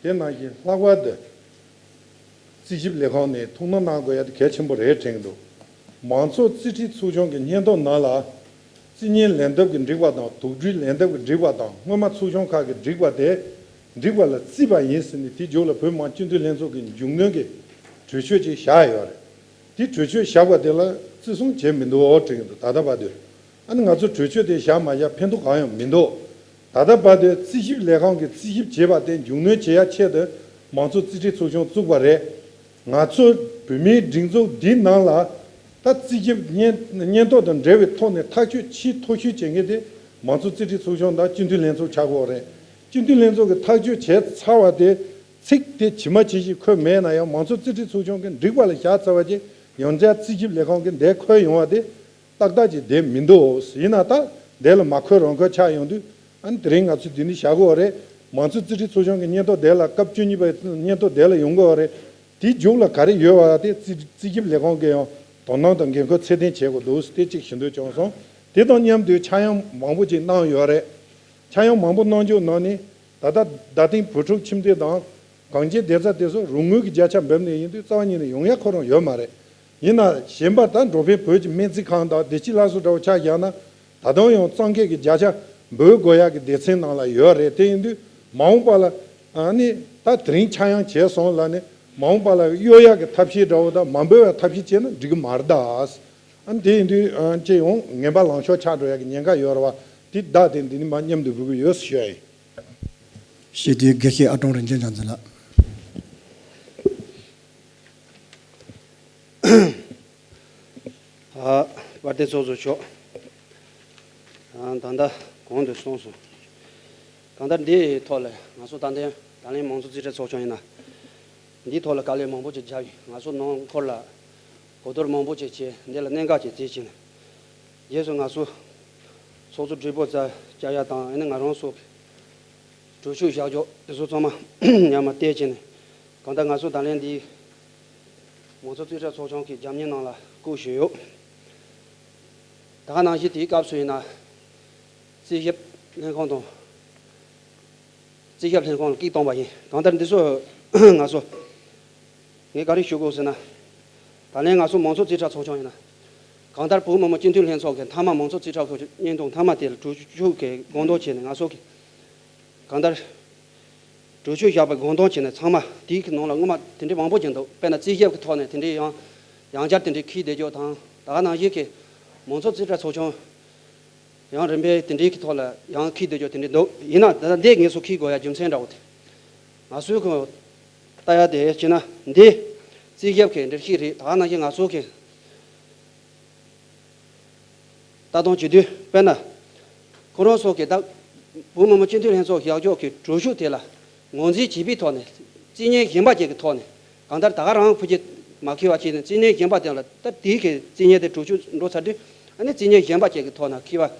དེ་ནང་བཞིན་ལྷག་པར་དུ། རྩིས་ཞིབ་ལས་ཁང་ནས་ཐུགས་སྣང་གནང་དགོས་ཡ་དེ་གལ་ཆེན་པོ་རེད་དྲན་གྱི་འདུག་མང་ཚོགས་རྩིས་ཁྲའི་ཚོགས་ཆུང་གི་སྙན་ཐོ་ནང་ལ། རྩིས་གཉིས་ལན་འདེབས་ཀྱི་འགྲིག་པ་དང་དོགས་འདྲིའི་ལན་འདེབས་ཀྱི་འགྲིག་པ་དང་སྔོན་མ་ཚོགས་ཆུང་ཁག་གི་འགྲིག་པ་དེ། འགྲིག་པ་ལ་བརྩིས་པ་ཡིན་ཟེར་ནས་དེའི་མཇུག་ལ་བོད་མི་མང་སྤྱི་འཐུས་ལྷན་ཚོགས་ཀྱི་མཇུག་གནོན་གྱི་གྲོས་ཆོད་ཅིག་བཞག་ཡོད་རེད། དེ་གྲོས་ཆོད་བཞག་པ་དེ་ལ་བརྩི་སྲུང་བྱས་མི་འདུག་དྲན་གྱི་འདུག་ད་ལྟ་བར་དུ། ཨ་ནི་ང་ཚོ་གྲོས་ཆོད་དེ་བཞག་མ་བཞག་ཕན་ཐོགས་གང་ཡང་མི་འདུག་ད་ལྟ་བར་དུ་རྩིས་ཞིབ་ལས་ཁང་གིས་རྩིས་ཞིབ་བྱས་པ་དེ་མཇུག་གནོན་བྱེད་ཡ་ཆེད་དུ་མང་གཙོ་རྩིས་ཁྲའི་ཚོགས་ཆུང་བཙུགས་པ་རེད། ང་ཚོ་བོད་མིའི་སྒྲིག་འཛུགས་འདིའི་ནང་ལ་ད་རྩིས་ཞིབ་སྙན་སྙན་ཐོ་དང་འབྲེལ་བའི་ཐོག་ནས་ཐག་གཅོད་ཆེས་མཐོ་ཤོས་བྱེད་མཁན་དེ་མང་གཙོ་རྩིས་ཁྲའི་ཚོགས་ཆུང་དང་སྤྱི་འཐུས་ལྷན་ཚོགས་ཆགས་ཀྱི་ཡོད་རེད། སྤྱི་འཐུས་ལྷན་ཚོགས་ཀྱིས་ཐག་གཅོད་བྱས་ཚར་བ་དེ་ཚིག་དེ་ཇི་མ་ཇི་བཞིན་འཁོད་མེད་ན་ཡང་མང་གཙོ་རྩིས་ཁྲའི་ཚོགས་ཆུང་གིས་འགྲིག་པ་ལ་བཞག་ཚར་བ་ཅིག་ཡང་བསྐྱར་རྩིས་ཞིབ་ལས་ཁང་གིས་འདིར་འཁོད་ཡོང་བ་དེ། ཏག་ཏག་ཅིག་བསྡད་མི་འདུག་ཡིན་ན་ད་དེ་ལ་མ་འཁོད་རང་འཁོད་ཆགས་ཡོང་དུས། ཨ་ནི་དེ་རིང་ང་ཚོས་འདི་ནས་བཞག་དགོས་པ་རེད། མང་གཙོ་རྩིས་ཁྲའི་ཚོགས་ཆུང་གི་སྙན་ཐོ་དེ་ལ་སྐབས་བཅུ་གཉིས་པའི་སྙན་ཐོ་དེ་ལ་ཡོང་དགོས་པ་རེད། དེའི་མཇུག་ལ་ག་རེ་ཡོད་པ་དེ་རྩིས་རྩིས་ཞིབ་ལས་ཁང་གིས་ཡང་དོ་སྣང་དང་འགན་ཁུར་ཚད་ལྡན་བྱེད་དགོས་འདུག་དེ་གཅིག་ཞུ་འདོད་བྱུང་སོང་། དེ་དང་མཉམ་དུ་ཆག་ཡང་མང་པོ་ཅིག་གནང་ཡོད་རེད། ཆག་ཡང་མང་པོ་གནང་རྒྱུ་ནང་ནས་ད་ལྟ་རྡ་སྟེང་བོད་ཕྲུག་ཁྱིམ་སྡེ་དང་། གངས་ཅན་བདེ་རྩ་དེ་ཚོ་རོགས་དངུལ་གྱི་བརྒྱ་ཆ་འབེབས་ནས་ཡིན་དུས་རྩ་བ་ཉིད་ནས་ཡོང་ཡ་ཁོ་རང་ཡོད་མ་རེད། ཡིན་ན་གཞན་པ་ད་འགྲོ་ཕན་བོད་ཀྱི་སྨན་རྩིས་ཁང་དང་བདེ་སྐྱིད་སླར་གསོ་འདྲ་བོ་ཆ་བཞག་ན། ད་དུང་ཡང་གཙང་སྐད་ཀྱི་བརྒྱ་ཆ་འབུལ་དགོས་ཡ་གི་སྡེ་ཚན་ནང་ལ་ཡོད་རེད། དེ་ཡིན་དུས་མ་འོངས་པ་ལ་ཨ་ནི་ད་དེ་རིང་ཆག་ཡང་བྱས་སོང་ལ་ནི་མ་འོངས་པ་ལ་གཡོ་ཡ་གི་ཐབས་ཤེས་འདྲ་བོ་དང་མ་འབུལ་བའི་ཐབས་ཤེས་བྱས་ན་འགྲིག་གི་མ་རེད་ད། ཨ་ནི་དེ་ཡིན་དུས་ཨ་ཅེ་ཡང་ངན་པ་ལངས་ཕྱོགས་ཆགས་འགྲོ་ཡ་གི་ཉེན་ཁ་ཡོད་རེད་བ། དེ་བདག་དེ་འདི་ནི་མ་མཉམ་དུ་འབུལ་གི་ཡོད་ཞུ་ཡ་ཡིན། སྤྱི་འཐུས་དགེ་བཤེས་ཨ་ཀྲོང་རིན་ཆེན་བྱང་འཛིན་ལགས། ཨ། དཔལ་ལྡན་ཚོགས་གཙོ་མཆོག་ཨ། ད་ལྟ་གོང་དུ་གསུངས་སོང་། གང་ལྟར་འདིའི་ཐོག་ལ་ང་ཚོ་ད་ལྟའི་ད་ལན་མང་གཙོ་རྩིས་ཁྲའི་ཚོགས་ཆུང་ཡིན་ན། འདིའི་ཐོག་ལ་དཀའ་ལས་མང་པོ་ཅིག་བརྒྱབ་ཡིན། ང་ཚོ་ནང་འཁོར་ལ་གོ་བསྡུར་མང་པོ་ཅིག་བྱས། འདི་ལ་གནད་འགག་ཅིག་བརྩིས་བྱས་ནས། རྗེས་སུ་ང་ཚོ་ཚོགས་གཙོ་སྦྲེལ་པོ་རྩ་བཅའ་ཡ་དང་ཨ་ནི་ང་རང་སོགས་ཀྱི་གྲོས་ཆོད་བཞག་ཕྱོགས་དེ་ཚོ་ཚང་མ་མཉམ་མ་བལྟས་བྱས་ནས། གང་ལྟར་ང་ཚོ་ད་ལན་འདི་མང་གཙོ་རྩིས་ཁྲ་ཚོགས་ཆུང་གི་རྒྱབ་གཉེར་ནང་ལ་བསྐོས་བཞིན་ཡོད། ད་ག་ནང་བཞིན་དེའི་སྐབས་སུ་ཡིན་ན་རྩིས་ཞིབ་ལྷན་ཁང་དང་། རྩིས་ཞིབ་ལྷན་ཁང་ལ་སྐད་བཏང་བ་ཡིན། གང་ལྟར་འདི་ཚོ་ང་ཚོ་ངས་ག་རེ་ཞུ་དགོས་ཟེར་ན། ད་ལན་ང་ཚོ་མང་གཙོ་རྩིས་ཁྲ་ཚོགས་ཆུང་ཡིན་ན། གང་ལྟར་བོད་མི་མང་སྤྱི་འཐུས་ལྷན་ཚོགས་ཀྱི་མཐའ་མ་མང་གཙོ་རྩིས་ཁྲ་ཚོགས་ཆུང་སྙན་ཐོ་མཐའ་མ་དེ་ལ་གྲོས་ཆོད་ཀྱི་དགོངས་དོན་བྱས་ནས་ང་ཚོ་གི་གང་ལྟར་གྲོས་ཆོད་བཞག་པའི་དགོངས་དོན་བྱས་ནས་ཚང་མ་དེའི་ནང་ལ་སྔོན་མ་དེ་འདྲའི་མང་པོ་ཅིག་འདུག་དཔེར་ན་རྩིས་ཞིབ་ཀྱི་ཐོག་ནས་དེ་འདྲའི་ཡང་ཡང་བསྐྱར་དེ་འདྲའི་འཁྱེར་བསྡད་རྒྱུ་དང་། ད་ག་ནང་བཞིན་གྱི་མང་གཙོ་རྩིས་ཁྲ་ཚོགས་ཆུང་ཡང་རིམ་པས་དེ་འདྲའི་གི་ཐོག་ལ་ཡང་འཁྱེར་བསྡད་རྒྱུ་དེ་འདྲའི་འདུག་ཡིན་ན་ད་ལྟ་འདི་ངེས་སུ་འཁྱེར་དགོས་ཡ་རྒྱུ་མཚན་འདྲ་བོ་དེ། ང་ཚོའི་གི་ལྟ་ཡ་དེ་བྱས་ན་འདི་རྩིས་ཞིབ་ཀྱི་འགྲེལ་བཤད་རེད། ད་ག་ནང་བཞིན་ང་ཚོ་གི་ལྟ་སྟངས་བྱེད་དུས་དཔེར་ན། ཁོ་རང་ཚོ་གི་ད་བོད་མི་མང་སྤྱི་འཐུས་ལྷན་ཚོགས་བཞག་ཕྱོགས་ཀྱི་གྲོས་ཆོད་དེ་ལ་ངོས་འཛིན་བྱས་པའི་ཐོག་ནས་རྩིས་གཉེར་གཞན་པ་ཅིག་གི་ཐོག་ནས་གང་ལྟར་ད་ག་རང་ཕུད་ཀྱི་མ་འཁྱེར་བ་བྱས་ནས་རྩིས་གཉེར་གཞན་པ་དེ་ལ་ད་དེའི་གི་རྩིས་གཉེར་དེ་གྲོས་ཆོད་འགྲོ་ཚར་དུས་ཨ་ནི་རྩིས་གཉེར་གཞན་པ་ཅིག་གི་ཐོག་ན་འཁྱེར་བ་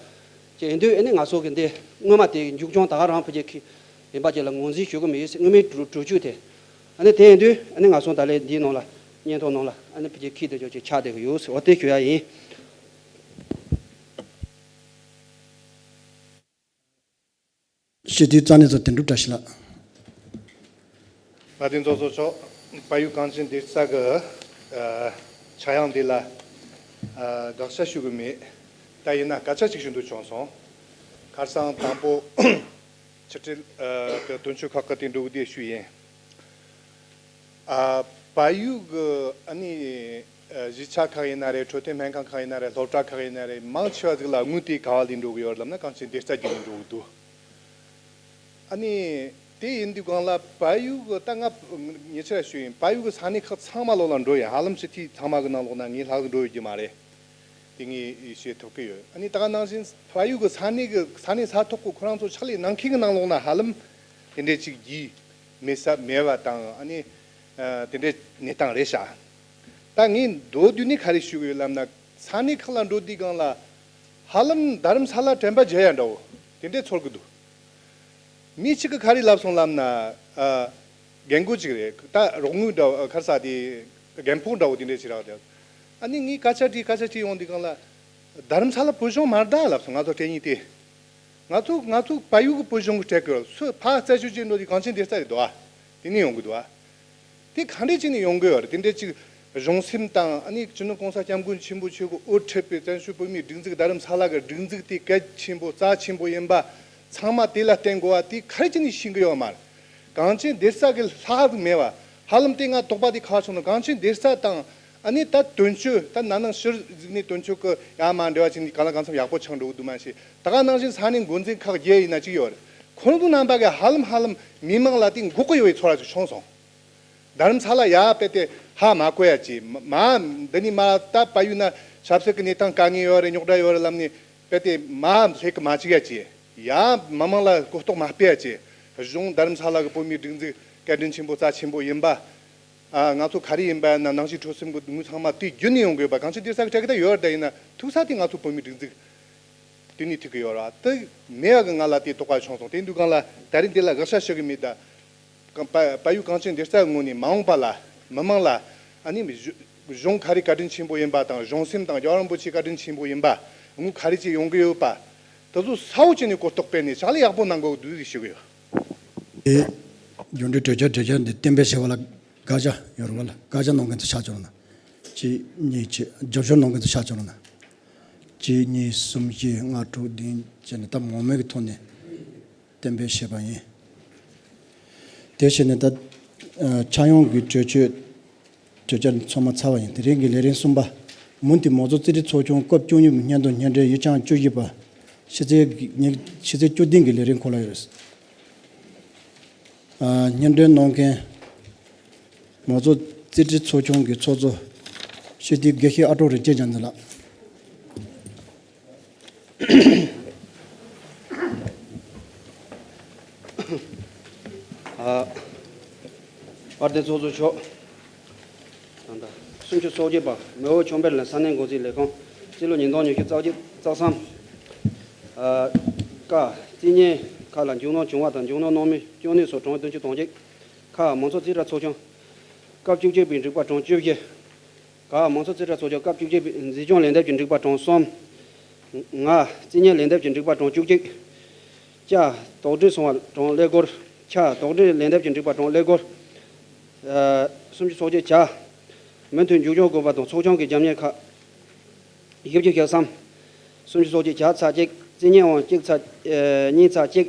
ཅིག་ཡིན་དུས་ཨ་ནི་ང་ཚོ་གི་འདི་སྔོན་མ་དེ་མཇུག་སྐྱོང་ད་ག་རང་ཕུད་ཀྱི་གཞན་པ་ཅིག་ལ་ངོས་འཛིན་ཞུ་གི་མི་ཡོད་ཟེར་སྔོན་མའི་གྲོས་གྲོས་ཆོད་དེ་ཨ་ནི་དེ་ཡིན་དུས་ཨ་ནི་ང་ཚོ་ད་ལན་འདིའི་ནང་ལ་སྙན་ཐོ་ནང་ལ་ཨ་ནི་ཕུད་ཀྱི་འཁྱེར་དེ་ཅོག་ཅིག་ཆགས་བསྡད་གི་ཡོད་ཟེར་བ་དེ་ཞུ་ཡ་ཡིན། སྤྱི་འཐུས་རྩ་གནས་ཚོ་དོན་གྲུབ་བཀྲ་ཤིས་ལགས། དཔལ་ལྡན་ཚོགས་གཙོ་མཆོག་དཔལ་ཡུལ་གངས་ཅན་བདེ་རྩ་གི་ཨ་ཆག་ཡང་འདི་ལ་ ཨ། དགག་བྱ་ཞུ་གི་མེད། ད་ཡིན་ན་སྐད་ཆ་གཅིག་ཞུ་འདོད་བྱུང་སོང་། ཁར་སང་དང་པོ་ཕྱི་དྲིལ་ཨ་གི་དོན་གཅོད་ཁག་གི་དེ་འགྲོ་གི་དེ་ཞུ་ཡིན། ཨ། བལ་ཡུལ་གི་ཨ་ནི་ཨ་གཞིས་ཆགས་ཁག་ཡིན་ན་རེད། འཕྲོད་བསྟེན་སྨན་ཁང་ཁག་ཡིན་ན་རེད། སློབ་གྲྭ་ཁག་ཡིན་ན་རེད། མང་ཆེ་བ་ཟིག་ལ་དངུལ་དེ་ག་བ་ལས་འགྲོ་གི་ཡོད་རེད་ལབ་ན་གངས་ཅན་བདེ་རྩ་བརྒྱུད་ནས་འགྲོ་གི་འདུག་ཨ་ནི་དེ་ཡིན་དུས་སྒང་ལ་བལ་ཡུལ་གི། ད་ང་ཉེ་ཆར་ཞུས་ཡིན། བལ་ཡུལ་གི་ས་གནས་ཁག་ཚང་མ་ལོག་ལ་འགྲོ་ཡིན། ཧ་ལམ་སྤྱི་འཐུས་ཚང་མ་གི་ནང་ལོག་ན་ངའི་ལྷག་འགྲོ་ཡོད་རྒྱུ་མ་རེད། དེ་ངས་བཤད་ཐུབ་ཀྱི་ཡོད། ཨ་ནི་ད་ག་ནང་བཞིན་བལ་ཡུལ་གི་ས་གནས་གི་ས་གནས་ས་ཐོག་གི་ཁོ་རང་ཚོ་ཕྱག་ལས་གནང་མཁན་གི་ནང་ལོག་ན་ཧ་ལམ་དེ་འདྲའི་ཅིག་རྒྱུས་མེད་ས་མེད་པ་དང་། ཨ་ནི་ཨ་དེ་འདྲའི་གནས་སྟངས་རེད་ཤག་ད་ངས་མདོར་བསྡུས་ནས་ག་རེ་ཞུ་གི་ཡོད་ལབ་ན། ས་གནས་ཁག་ལ་འགྲོ་དུས་སྒང་ལ་ཧ་ལམ་རྡ་རམ་ས་ལ་དྲན་པ་བརྗེད་ཡ་འདྲ་བོ་དེ་འདྲའི་ཚོར་གི་འདུག་མི་གཅིག་གིས་ག་རེ་ལབ་སོང་ལབ་ན། ཨ་རྒན་རྒོན་གཅིག་རེད། ད་རོགས་དངུལ་འདྲ་བོ། ཁར་ས་དེ་རྒན་ཕོ་འདྲ་བོ་དེ་འདྲའི་ཞིག་རག་དེ། ཨ་ནི་ངས་སྐད་ཆ་དྲིས། སྐད་ཆ་དྲིས་ཡོང་དུས་སྒང་ལ། རྡ་རམ་ས་ལ་བོད་གཞུང་མ་རེད་ད་ལབ་སོང་། ང་ཚོ་སྤྲད་མཁན་དེ། ང་ཚོ་ང་ཚོ་བལ་ཡུལ་གི་བོད་གཞུང་གི་སྤྲད་གི་ཡོད། སུ་ཕར་རྩད་གཅོད་བྱེད་འགྲོ་དུས་གངས་ཅན་བདེ་རྩ་རེད་འདུག་ཨ། དེ་ནས་ཡོང་གི་འདུག་ཨ། དེ་ག་འདྲས་བྱས་ནས་ཡོང་གི་ཡོད་རེད། དེ་འདྲས་ཅིག་གཞུང་སེམས་དང་། ཨ་ནི་སྤྱི་ནོར་གོང་ས་སྐྱབས་མགོན་ཆེན་པོ་མཆོག་གིས་དབུ་ཁྲིད་པའི་བཙན་བྱོལ་བོད་མིའི་སྒྲིག་འཛུགས། རྡ་རམ་ས་ལ་གི་སྒྲིག་འཛུགས་དེ་གལ་ཆེན་པོ་རྩ་ཆེན་པོ་ཡིན་པ་ཚང་མ་དེ་ལ་བརྟེན་དགོས་པ་དེ་ག་རེ་བྱས་ནས་ཤེས་གི་ཡོད་མ་རེད། གངས་ཅན་བདེ་རྩ་གི་ལྷག་མེད་པ། ཧ་ལམ་དེ་ང་དོགས་པ་དེ་ག་བྱུང་ན། གངས་ཅན་བདེ་རྩ་དང་། ཨ་ནི་ད་དོན་གཅོད། ད་ན་ནིང་ཕྱི་ཟིག་ནས་དོན་གཅོད་གི་ཡ་མ་འབྲེལ་བ་བྱས་ནས་གང་ལ་གང་འཚམ་ཡག་པོ་ཆགས་འགྲོ་གི་འདུག་མ་གཞི། ད་ག་ནང་བཞིན་ས་གནས་འགོ་འཛིན་ཁག་བརྒྱད་ཡིན་ན་གཅིག་ཡོད་རེད། ཁོང་ཚོ་རྣམ་པ་གི་ཧ་ལམ་ཧ་ལམ་མི་མང་ལ་དེ་མགོ་སྐོར་ཡོད་པའི་ཚོར་བ་ཞིག་བྱུང་སོང་། རྡ་རམ་ས་ལ་ཡ་དཔེ་དེ་ཧ་མ་གོ་ཡ་ཅིག་མ་མ་འདི་ནས་མ། ད་བལ་ཡུལ་ན་ཆབ་སྲིད་ཀྱི་གནས་སྟངས་དཀའ་ངལ་ཡོད་རེད། རྙོག་དྲ་ཡོད་རེད་ལབ་ནས་དཔེ་དེ་མ་སླེབས་ཀྱི་མ་བཅུག་ཡ་ཅིག་ཡ་མི་མང་ལ་གོ་རྟོགས་མ་སྤེལ་ཡ་ཅིག་གཞུང་རྡ་རམ་ས་ལ་གི་བོད་མིའི་སྒྲིག་འཛུགས་སྐད་འཕྲིན་ཆེན་པོ་རྩ་ཆེན་པོ་ཡིན་པ། ཨ། ང་ཚོ་ག་རེ་ཡིན་པ་ཡིན་ན་ནང་ཆོས་ཁྲོམ་གསུམ་གྱི་དངུལ་ཚང་མ་དེ་བརྒྱུད་ནས་ཡོང་དགོས་པ། གངས་ཅན་བདེ་རྩ་གི་གྲས་ཀྱི་ད་ཡོད་རེད། ད་ཡིན་ན་ཐུག་ས་དེ་ང་ཚོ་བོད་མིའི་སྒྲིག་འཛུགས་དེ་ནས་ཐུག་གི་ཡོད་རེད། དེ་མེད་པ་གི་ང་ལ་དེ་དོགས་པ་བྱུང་སོང་། དེ་དུས་སྒང་ལ་ད་རིང་དེ་ལ་དགག་བྱ་ཞུ་གི་མེད། ད་གང་བལ་བལ་ཡུལ་གངས་ཅན་བདེ་རྩ་གི་ངོས་ནས་མ་འོངས་པ་ལ་མི་མང་ལ། ཨ་ནི་གཞུ་གཞུང་ག་རེ་བཀའ་དྲིན་ཆེན་པོ་ཡིན་པ་དང་། གཞུང་སེམས་དང་རྒྱལ་བ་རིན་པོ་ཆེའི་བཀའ་དྲིན་ཆེན་པོ་ཡིན་པ། དངུལ་ག་རེ་ཅིག་ཡོང་གི་ཡོད་པ། དེ་ཚོ་གསལ་བོ་བྱས་ནས་གོ་རྟོགས་སྤེལ་ནས་ཕྱག་ལས་ཡག་པོ་གནང་དགོས་འདུག་ཞུ་གི་ཡོད། དེ་རྒྱུ་འབྲས་གྲོས་འཆར། གྲོས་འཆར་འདི་གཏན་འབེབས་བྱས་པ་ལ་དགག་བྱ་ཡོད་རེད་པ། ལ་དགག་བྱ་གནང་མཁན་ཚོ་ཕྱག་བཅར་རོགས་གནང་། གཅིག་གཉིས་བྱས། རྒྱབ་སྐྱོར་གནང་མཁན་ཚོ་ཕྱག་བཅར་རོགས་གནང་། གཅིག་གཉིས་གསུམ་བཞི་ལྔ་དྲུག་བདུན་བྱས་ནས་ད་མང་མོས་ཀྱི་ཐོག་ནས་གཏན་འབེབས་བྱས་པ་ཡིན། དེ་བྱས་ནས་ད་ཨ་ཕྱག་ཡོང་གི་གྲོས་ཆོད། གྲོས་འཆར་ཚང་མ་ཚར་བ་ཡིན། དེ་རིང་གི་ལས་རིམ་གསུམ་པ། མུ་མཐུད་མང་གཙོ་རྩིས་ཁྲའི་ཚོགས་ཆུང་སྐབས་བཅུ་གཉིས་པའི་སྙན་ཐོ་སྙན་འགྲེལ་ཡིག་ཆ་བཅུ་བཞི་པ། ཕྱི་ཚེས་ཉི་ཕྱི་ཚེས་བཅུ་བདུན་གྱི་ལས་རིམ་ཁོ་ལ་ཡོད། ཨ་སྙན་སྒྲོན་གནང་མཁན། མང་གཙོ་རྩིས་ཁྲའི་ཚོགས་ཆུང་གི་ཚོགས་གཙོ། སྤྱི་འཐུས་དགེ་བཤེས་ཨ་ཀྲོག་རིན་ཆེན་རྒྱ་མཚོ་ལགས། ཨ། དཔལ་ལྡན་ཚོགས་གཙོ་མཆོག་ད་ལྟ་སུམ་ཅུ་སོ་བརྒྱད་པ་མེས་པོ་ཆོས་འཕེལ་ལགས་ས་གནས་འགོ་ཁྲིད་ལས་ཁང་། སྤྱི་ལོ་ཉིས་སྟོང་ཉི་ཤུ་རྩ་གཅིག་རྩ་གསུམ། ཨ། ཀ་རྩིས་བརྙན་ཁག་ལ་མཇུག་སྣོན་བྱུང་བ་དང་། མཇུག་སྣོན་གནང་མུས་སྐྱོན་གནད་སོགས་གྲངས་བདུན་ཅུ་དོན་གཅིག་ཁག་མང་གཙོ་རྩིས་ཁྲ་ཚོགས་ཆུང་སྐབས་བཅུ་གཅིག་པའི་འགྲིག་པ་གྲངས་བཅུ་བཞི། ཁག་མང་གཙོ་རྩིས་ཁྲ་ཚོགས་ཆུང་སྐབས་བཅུ་གཅིག་པའི་མཛེས་ལྗོངས་ལན་འདེབས་ཀྱི་འགྲིག་པ་གྲངས་གསུམ། ང་རྩིས་བརྙན་ལན་འདེབས་ཀྱི་འགྲིག་པ་གྲངས་བཅུ་གཅིག་ཅ་དོགས་འདྲི་སོང་བ་གྲངས་ཀླད་ཀོར། ཆ་དོགས་འདྲི་ལན་འདེབས་ཀྱི་འགྲིག་པ་གྲངས་ཀླད་ཀོར། ཨ། སུམ་ཅུ་སོ་གཅིག་ཇ། མུ་མཐུད་མཇུག་སྐྱོང་དགོས་པ་དང་ཚོགས་ཆུང་གི་རྒྱབ་གཉེར་ཁག་བཞི་བཅུ་ཞེ་གསུམ། སུམ་ཅུ་སོ་གཅིག་ཇ་ཚ་གཅིག་རྩིས་བརྙན་དབང་གཅིག་ཚ་ཨ་གཉིས་ཚ་གཅིག་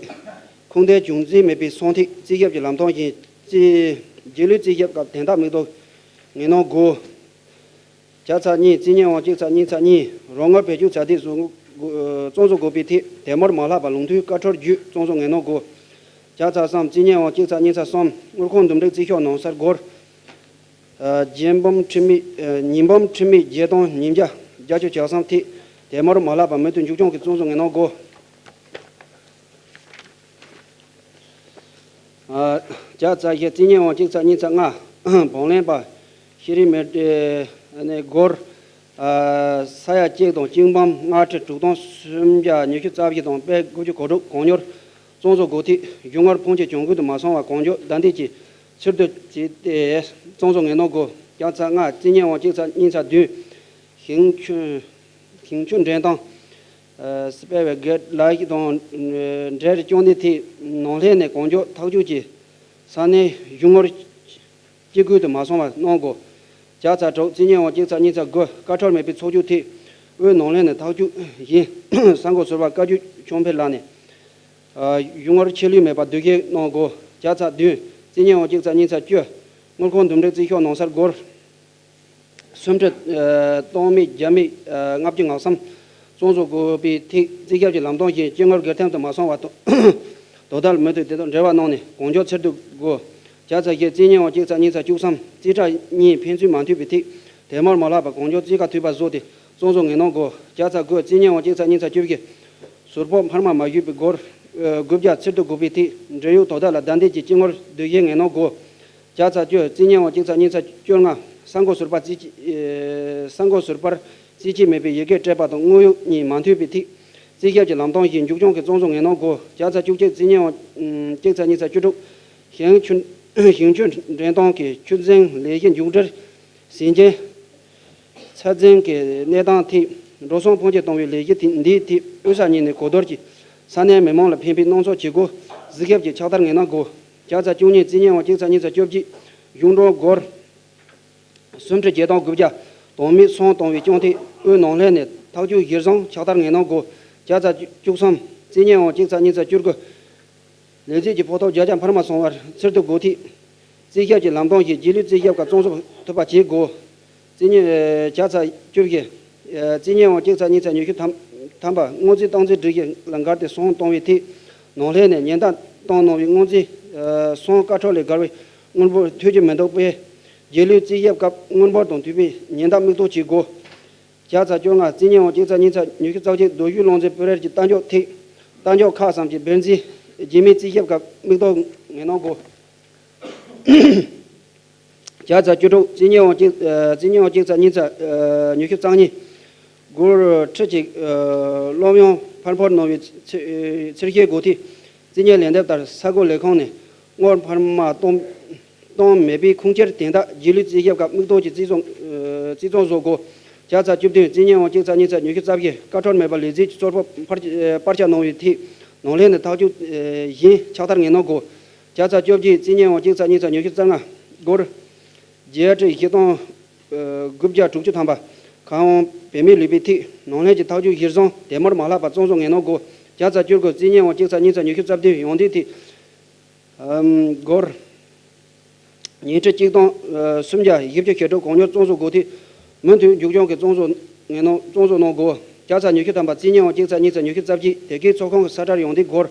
ཁུངས་ལྡན་རྒྱུ་མཚན་མེད་པའི་སང་ཐིག་རྩིས་ཞིབ་ཀྱི་ལམ་སྟོན་བཞིན་རྩིས་རྗེས་ལུས་རྩིས་ཞིབ་སྐབས་དན་རྟགས་མིག་ཏོ་ངན་སྣང་དགོས། ཇ་ཚ་གཉིས་རྩིས་བརྙན་དབང་གཅིག་ཚ་གཉིས་ཚ་གཉིས་རོགས་དངུལ་བེད་སྤྱོད་ཚ་དེ་བཟོ་གཙང་བཟོ་དགོས་པའི་ཐད་དལ་མོར་མ་ལྷག་པར་ལུགས་མཐུན་བཀའ་འཁྲོལ་བརྒྱུད་གཙང་བཟོ་ངན་སྣང་དགོས། ཇ་ཚ་གསུམ་རྩིས་བརྙན་དབང་གཅིག་ཚ་གཉིས་ཚ་གསུམ་དངུལ་ཁང་འདུམ་འགྲིག་རྩིས་ཤོག་ནང་གསར་འགོད། ཨ། ཉིས་འབུམ་ཁྲི་མེད་ཨ་ཉིས་འབུམ་ཁྲི་མེད་བརྒྱད་སྟོང་ཉིས་བརྒྱ་བརྒྱད་ཅུ་གྱ་གསུམ་ཐད་དལ་མོར་མ་ལྷག་པར་མུ་མཐུད་མཇུག་སྐྱོང་གིས་གཙང་བཟོ་ངན་སྣང་དགོས། ཨ། ཇ་ཚ་བཞི་རྩིས་བརྙན་དབང་གཅིག་ཚ་གཉིས་ཚ་ལྔ་བང་ལེན་པ་ཤེས་རིག་མི་སྒེར་ཨ་ནི་སྒོར་ཨ་ས་ཡ་གཅིག་དང་གཅིག་འབུམ་ལྔ་ཁྲི་དྲུག་སྟོང་སུམ་བརྒྱ་ཉི་ཤུ་རྩ་བཞི་དང་པད་དགུ་བཅུ་གོ་དྲུག་གང་མྱུར་གཙང་བཟོ་དགོས་ཐད་གཞུང་དངུལ་ཕོན་ཆེ་གྱོང་གུན་དུ་མ་སོང་བར་གང་མགྱོགས་བདའ་འདེད་ཀྱིས་ཕྱིར་བསྡུ་བྱས་ཏེ་གཙང་བཟོ་ངན་སྣང་དགོས། ཇ་ཚ་ལྔ་རྩིས་བརྙན་དབང་གཅིག་ཚ་གཉིས་ཚ་བདུན་ཞིང་ཆུ་ཞིང་ཆུ་འདྲེན་སྟངས་ཨ་སྤེལ་བའི་སྒེར་ལས་དང་འབྲེལ་བའི་གྱོང་གནད་ཐད་ནང་ལྷན་ནས་གང་མགྱོགས་ཐག་གཅོད་ཀྱིས་ས་གནས་གཞུང་དངུལ་སྤྱི་ཁུལ་དུ་མ་སོང་བར་གནང་དགོས། བརྒྱ་ཚ་དྲུག་རྩིས་གཉེར་དབང་ལྕགས་རྩ་གཉིས་ཚ་དགུ་བཀའ་འཁྲོལ་མེད་པའི་ཚོགས་རྒྱུགས་ཐད་དབུས་ནང་ལྷན་ནས་ཐག་གཅོད་བཞིན་གསར་འགོད་ཟུར་པ་བཀའ་བརྒྱུད་ཆོས་འཕེལ་ལགས་ནས། ཨ། གཞུང་ངོར་ཆད་ལུས་མེད་པར་འདུ་འགོད་གནང་དགོས། བརྒྱ་ཚ་བདུན་རྩིས་གཉེར་དབང་ལྕགས་རྩ་གཉིས་ཚ་བཅུ་དངུལ་ཁང་འདུམ་འགྲིག་རྩིས་ཤོག་ནང་གསར་སྒོར་སུམ་ཁྲི་ཨ་སྟོང་མེད་བརྒྱ་མེད་ཨ་ལྔ་བཅུ་ང་གསུམ་བཙོང་བཟོ་དགོས་པའི་ཐད་རྩིས་ཞིབ་ཀྱི་ལམ་སྟོན་བཞིན་སྤྱི་དངུལ་སྒེར་ཐོན་དུ་མ་སོང་བར་དོ་དོ་བདག་མུ་མཐུད་དེ་དང་འབྲེལ་བ་གནང་ནས་གང་མགྱོགས་ཚུར་བསྡུ་དགོས། བརྒྱ་ཚ་བཞི་རྩིས་གཉེར་དབང་ལྕགས་རྩ་གཉིས་ཚ་བཅུ་གསུམ་རྩིས་ཁྲ་གཉིས་ཕན་ཚུན་མ་མཐུན་པའི་ཐད་དེ་མུར་མ་ལྷག་པར་གང་མགྱོགས་རྩིས་ཁ་མཐུད་པ་བཟོས་ཏེ་བཙོང་བཟོ་ངེས་གནང་དགོས། བརྒྱ་ཚ་དགུ་རྩིས་གཉེར་དབང་ལྕགས་རྩ་གཉིས་ཚ་བཅུ་བཞི་ཟུར་ཕོགས་འཕར་མ་མ་ཞུས་པའི་སྒོར་ཨ་དགུ་བརྒྱ་ཚུར་བསྡུ་དགོས་པའི་ཐད་འབྲེལ་ཡོད་དོ་བདག་ལ་བདའ་འདེད་ཀྱི་སྤྱི་དངུལ་བསྡུ་གཞི་ངེས་གནང་དགོས། བརྒྱ་ཚ་བཅུ་རྩིས་གཉེར་དབང་ལྕགས་རྩ་གཉིས་ཚ་བཅོ་ལྔ་གསར་འགོད་ཟུར་པ་རྩིས་ཀྱི་ཨ་གསར་འགོད་ཟུར་པར་རྩིས་ཀྱི་མེད་པའི་ཡི་གེ་སྤྲད་པ་དང་དངོས་ཡོད་གཉིས་མ་མཐུན་པའི་ཐད་རྩིས་ཞིབ་ཀྱི་ལམ་སྟོན་བཞིན་མཇུག་སྐྱོང་གི་བཙོང་བཟོ་ངེས་གནང་དགོས། བརྒྱ་ཚ་བཅུ་གཅིག་རྩིས་གཉེར་དབང་ལྕགས་རྩ་གཉིས་ཚ་བཅུ་དྲུག་ཞིང་ཆུ་ཞིང་ཆུ་འདྲེན་སྟངས་ཀྱི་ཆུ་འཛིན་ལས་གཞི་མཇུག་སྒྲིལ། ཟིན་རྐྱེན། ཚད་འཛིན་གྱི་གནས་སྟངས་ཐད་འགྲོ་སོང་ཕོན་ཆེ་གཏོང་བའི་ལས་གཞི་དེ་འདིའི་ཐད་དབུས་ས་གཉིས་ནས་གོ་བསྡུར་གྱིས་ས་གནས་མི་མང་ལ་ཕན་པའི་སྣང་ཚུལ་བྱེད་སྒོ་གཟིགས་ཞིབ་ཀྱིས་ཕྱག་བསྟར་ངེས་གནང་དགོས། བརྒྱ་ཚ་བཅུ་གཉིས་རྩིས་གཉེར་དབང་ལྕགས་རྩ་གཉིས་ཚ་བཅོ་བརྒྱད་གཞུང་གྲོན་སྒོར་སུམ་ཁྲི་བརྒྱད་སྟོང་དགུ་བརྒྱ་དོན་མེད་སོང་གཏོང་བའི་རྐྱེན་ཐད་དབུས་ནང་ལྷན་ནས་ཐག་གཅོད་གཞིར་བཟུང་ཕྱག་བསྟར་ངེས་གནང་དགོས། བརྒྱ་ཚ་བཅུ་གསུམ་རྩིས་གཉེར་དབང་ལྕགས་རྩ་གཉིས་ཚ་བཅུ་དགུ་ལས་རྩིས་ཀྱི་ཕོགས་ཐོབ་བརྒྱ་ཆ་འཕར་མ་སོང་བར་ཚུར་བསྡུ་དགོས་ཐད། རྩིས་ཞིབ་ཀྱི་ལམ་སྟོན་བཞིན་རྗེས་ལུས་རྩིས་ཞིབ་ཁག་བཙོང་བཟོ་ཐུབ་པ་བྱེད་དགོས། རྩིས་གཉེར་བརྒྱ་ཚ་བཅུ་བཞི། རྩིས་གཉེར་དབང་ལྕགས་རྩ་གཉིས་ཚ་ཉི་ཤུ་ཐམ་ཐམ་པ་སྔོན་རྩིས་སྟངས་འཛིན་སྒྲིག་གཞི་ལ་འགལ་ཏེ་སོང་གཏོང་བའི་ཐད་ནང་ལྷན་ནས་ཉེན་བརྡ་བཏང་གནང་བའི་སྔོན་རྩིས་སོང་བཀའ་འཁྲོལ་ལས་བརྒལ་བའི་དངུལ་འབོར་ཐོབ་ཀྱི་མི་འདུག་པས་རྗེས་ལུས་རྩིས་ཞིབ་སྐབས་དངུལ་འབོར་དང་མཐུན་པའི་ཉེན་བརྡ་མིག་གཏོང་བྱེད་དགོས། བརྒྱ་ཚ་བཅོ་ལྔ་རྩིས་གཉེར་དབང་ལྕགས་རྩ་གཉིས་ཚ་ཉི་ཤུ་རྩ་གཅིག་རྡོ་ཞུ་ལུང་འཛིན་པུ་རེར་གྱི་རྟ་མགྱོགས་ཐིག་རྟ་མགྱོགས་ཁག་ཙམ་གྱི་སྦིར་འཛིན་རྗེས་མའི་རྩིས་ཞིབ་སྐབས་མིག་གཏོང་ངེས་གནང་དགོས། བརྒྱ་ཚ་བཅུ་དྲུག་རྩིས་གཉེར་དབང་ལྕགས་རྩིས་གཉེར་དབང་ལྕགས་རྩ་གཉིས་ཚ་ཉི་ཤུ་རྩ་གཉིས་སྒོར་ཁྲི་གཅིག་སློབ་ཡོན་འཕར་འཕར་གནང་བའི་ཚེ་ཚེས་བཞིའི་འགོ་ཐིག་རྩིས་གཉེར་ལན་འདེབས་ལྟར་ས་གོ་ལས་ཁང་ནས་དངུལ་འཕར་མ་གཏོང་གཏོང་མེད་པའི་ཁུངས་སྐྱེལ་དོན་དག་རྗེས་ལུས་རྩིས་ཞིབ་སྐབས་མིག་གཏོང་གི་རྩིས་བཙོང་རྩིས་བཙོང་བཟོ་དགོས། བརྒྱ་ཚ་བཅུ་བདུན་རྩིས་གཉེར་དབང་ལྕགས་རྩ་གཉིས་ཚ་ཉི་ཤུ་རྩ་བཞི་བཀའ་འཁྲོལ་མེད་པར་ལས་རྩིས་ཀྱི་ཚོད་དཔག་སྤར་སྤར་ཆ་གནང་བའི་ཐད་ནང་ལྷན་ནས་ཐག་གཅོད་བཞིན་ཕྱག་བསྟར་ངེས་གནང་དགོས། བརྒྱ་ཚ་བཅོ་བརྒྱད་རྩིས་གཉེར་དབང་ལྕགས་རྩ་གཉིས་ཚ་ཉི་ཤུ་རྩ་ལྔ་སྒོར་བརྒྱད་ཁྲི་བཞི་སྟོང་དགུ་བརྒྱ་དྲུག་ཅུ་ཐམ་པ་ཁང་དབང་བེད་མེད་ལུས་པའི་ཐད་ནང་ལྷན་གྱི་ཐག་གཅོད་གཞིར་བཟུང་དེ་མུར་མ་ལྷག་པར་བཙོང་བཟོ་ངེས་གནང་དགོས། བརྒྱ་ཚ་བཅུ་དགུ་རྩིས་གཉེར་དབང་ལྕགས་རྩ་གཉིས་ཚ་ཉི་ཤུ་རྩ་བདུན་ཡོང་འདོད་ཐད། སྒོར་ཉིས་ཁྲི་གཅིག་སྟོང་སུམ་བརྒྱ་བཞི་བཅུ་ཞེ་དྲུག་གང་མྱུར་བཙོང་བཟོ་དགོས་ཐད། མུ་མཐུད་མཇུག་སྐྱོང་གི་བཙོང་བཟོ་ངེས་གནང་བཙོང་བཟོ་གནང་དགོས། བརྒྱ་ཚ་ཉི་ཤུ་ཐམ་པ་རྩིས་གཉེར་དབང་ལྕགས་རྩ་གཉིས་ཚ་ཉི་ཤུ་རྩ་བརྒྱད་དེ་གའི་ཚོགས་ཁང་གི་ས་ཁྲལ་ཡོང་འདོད་སྒོར་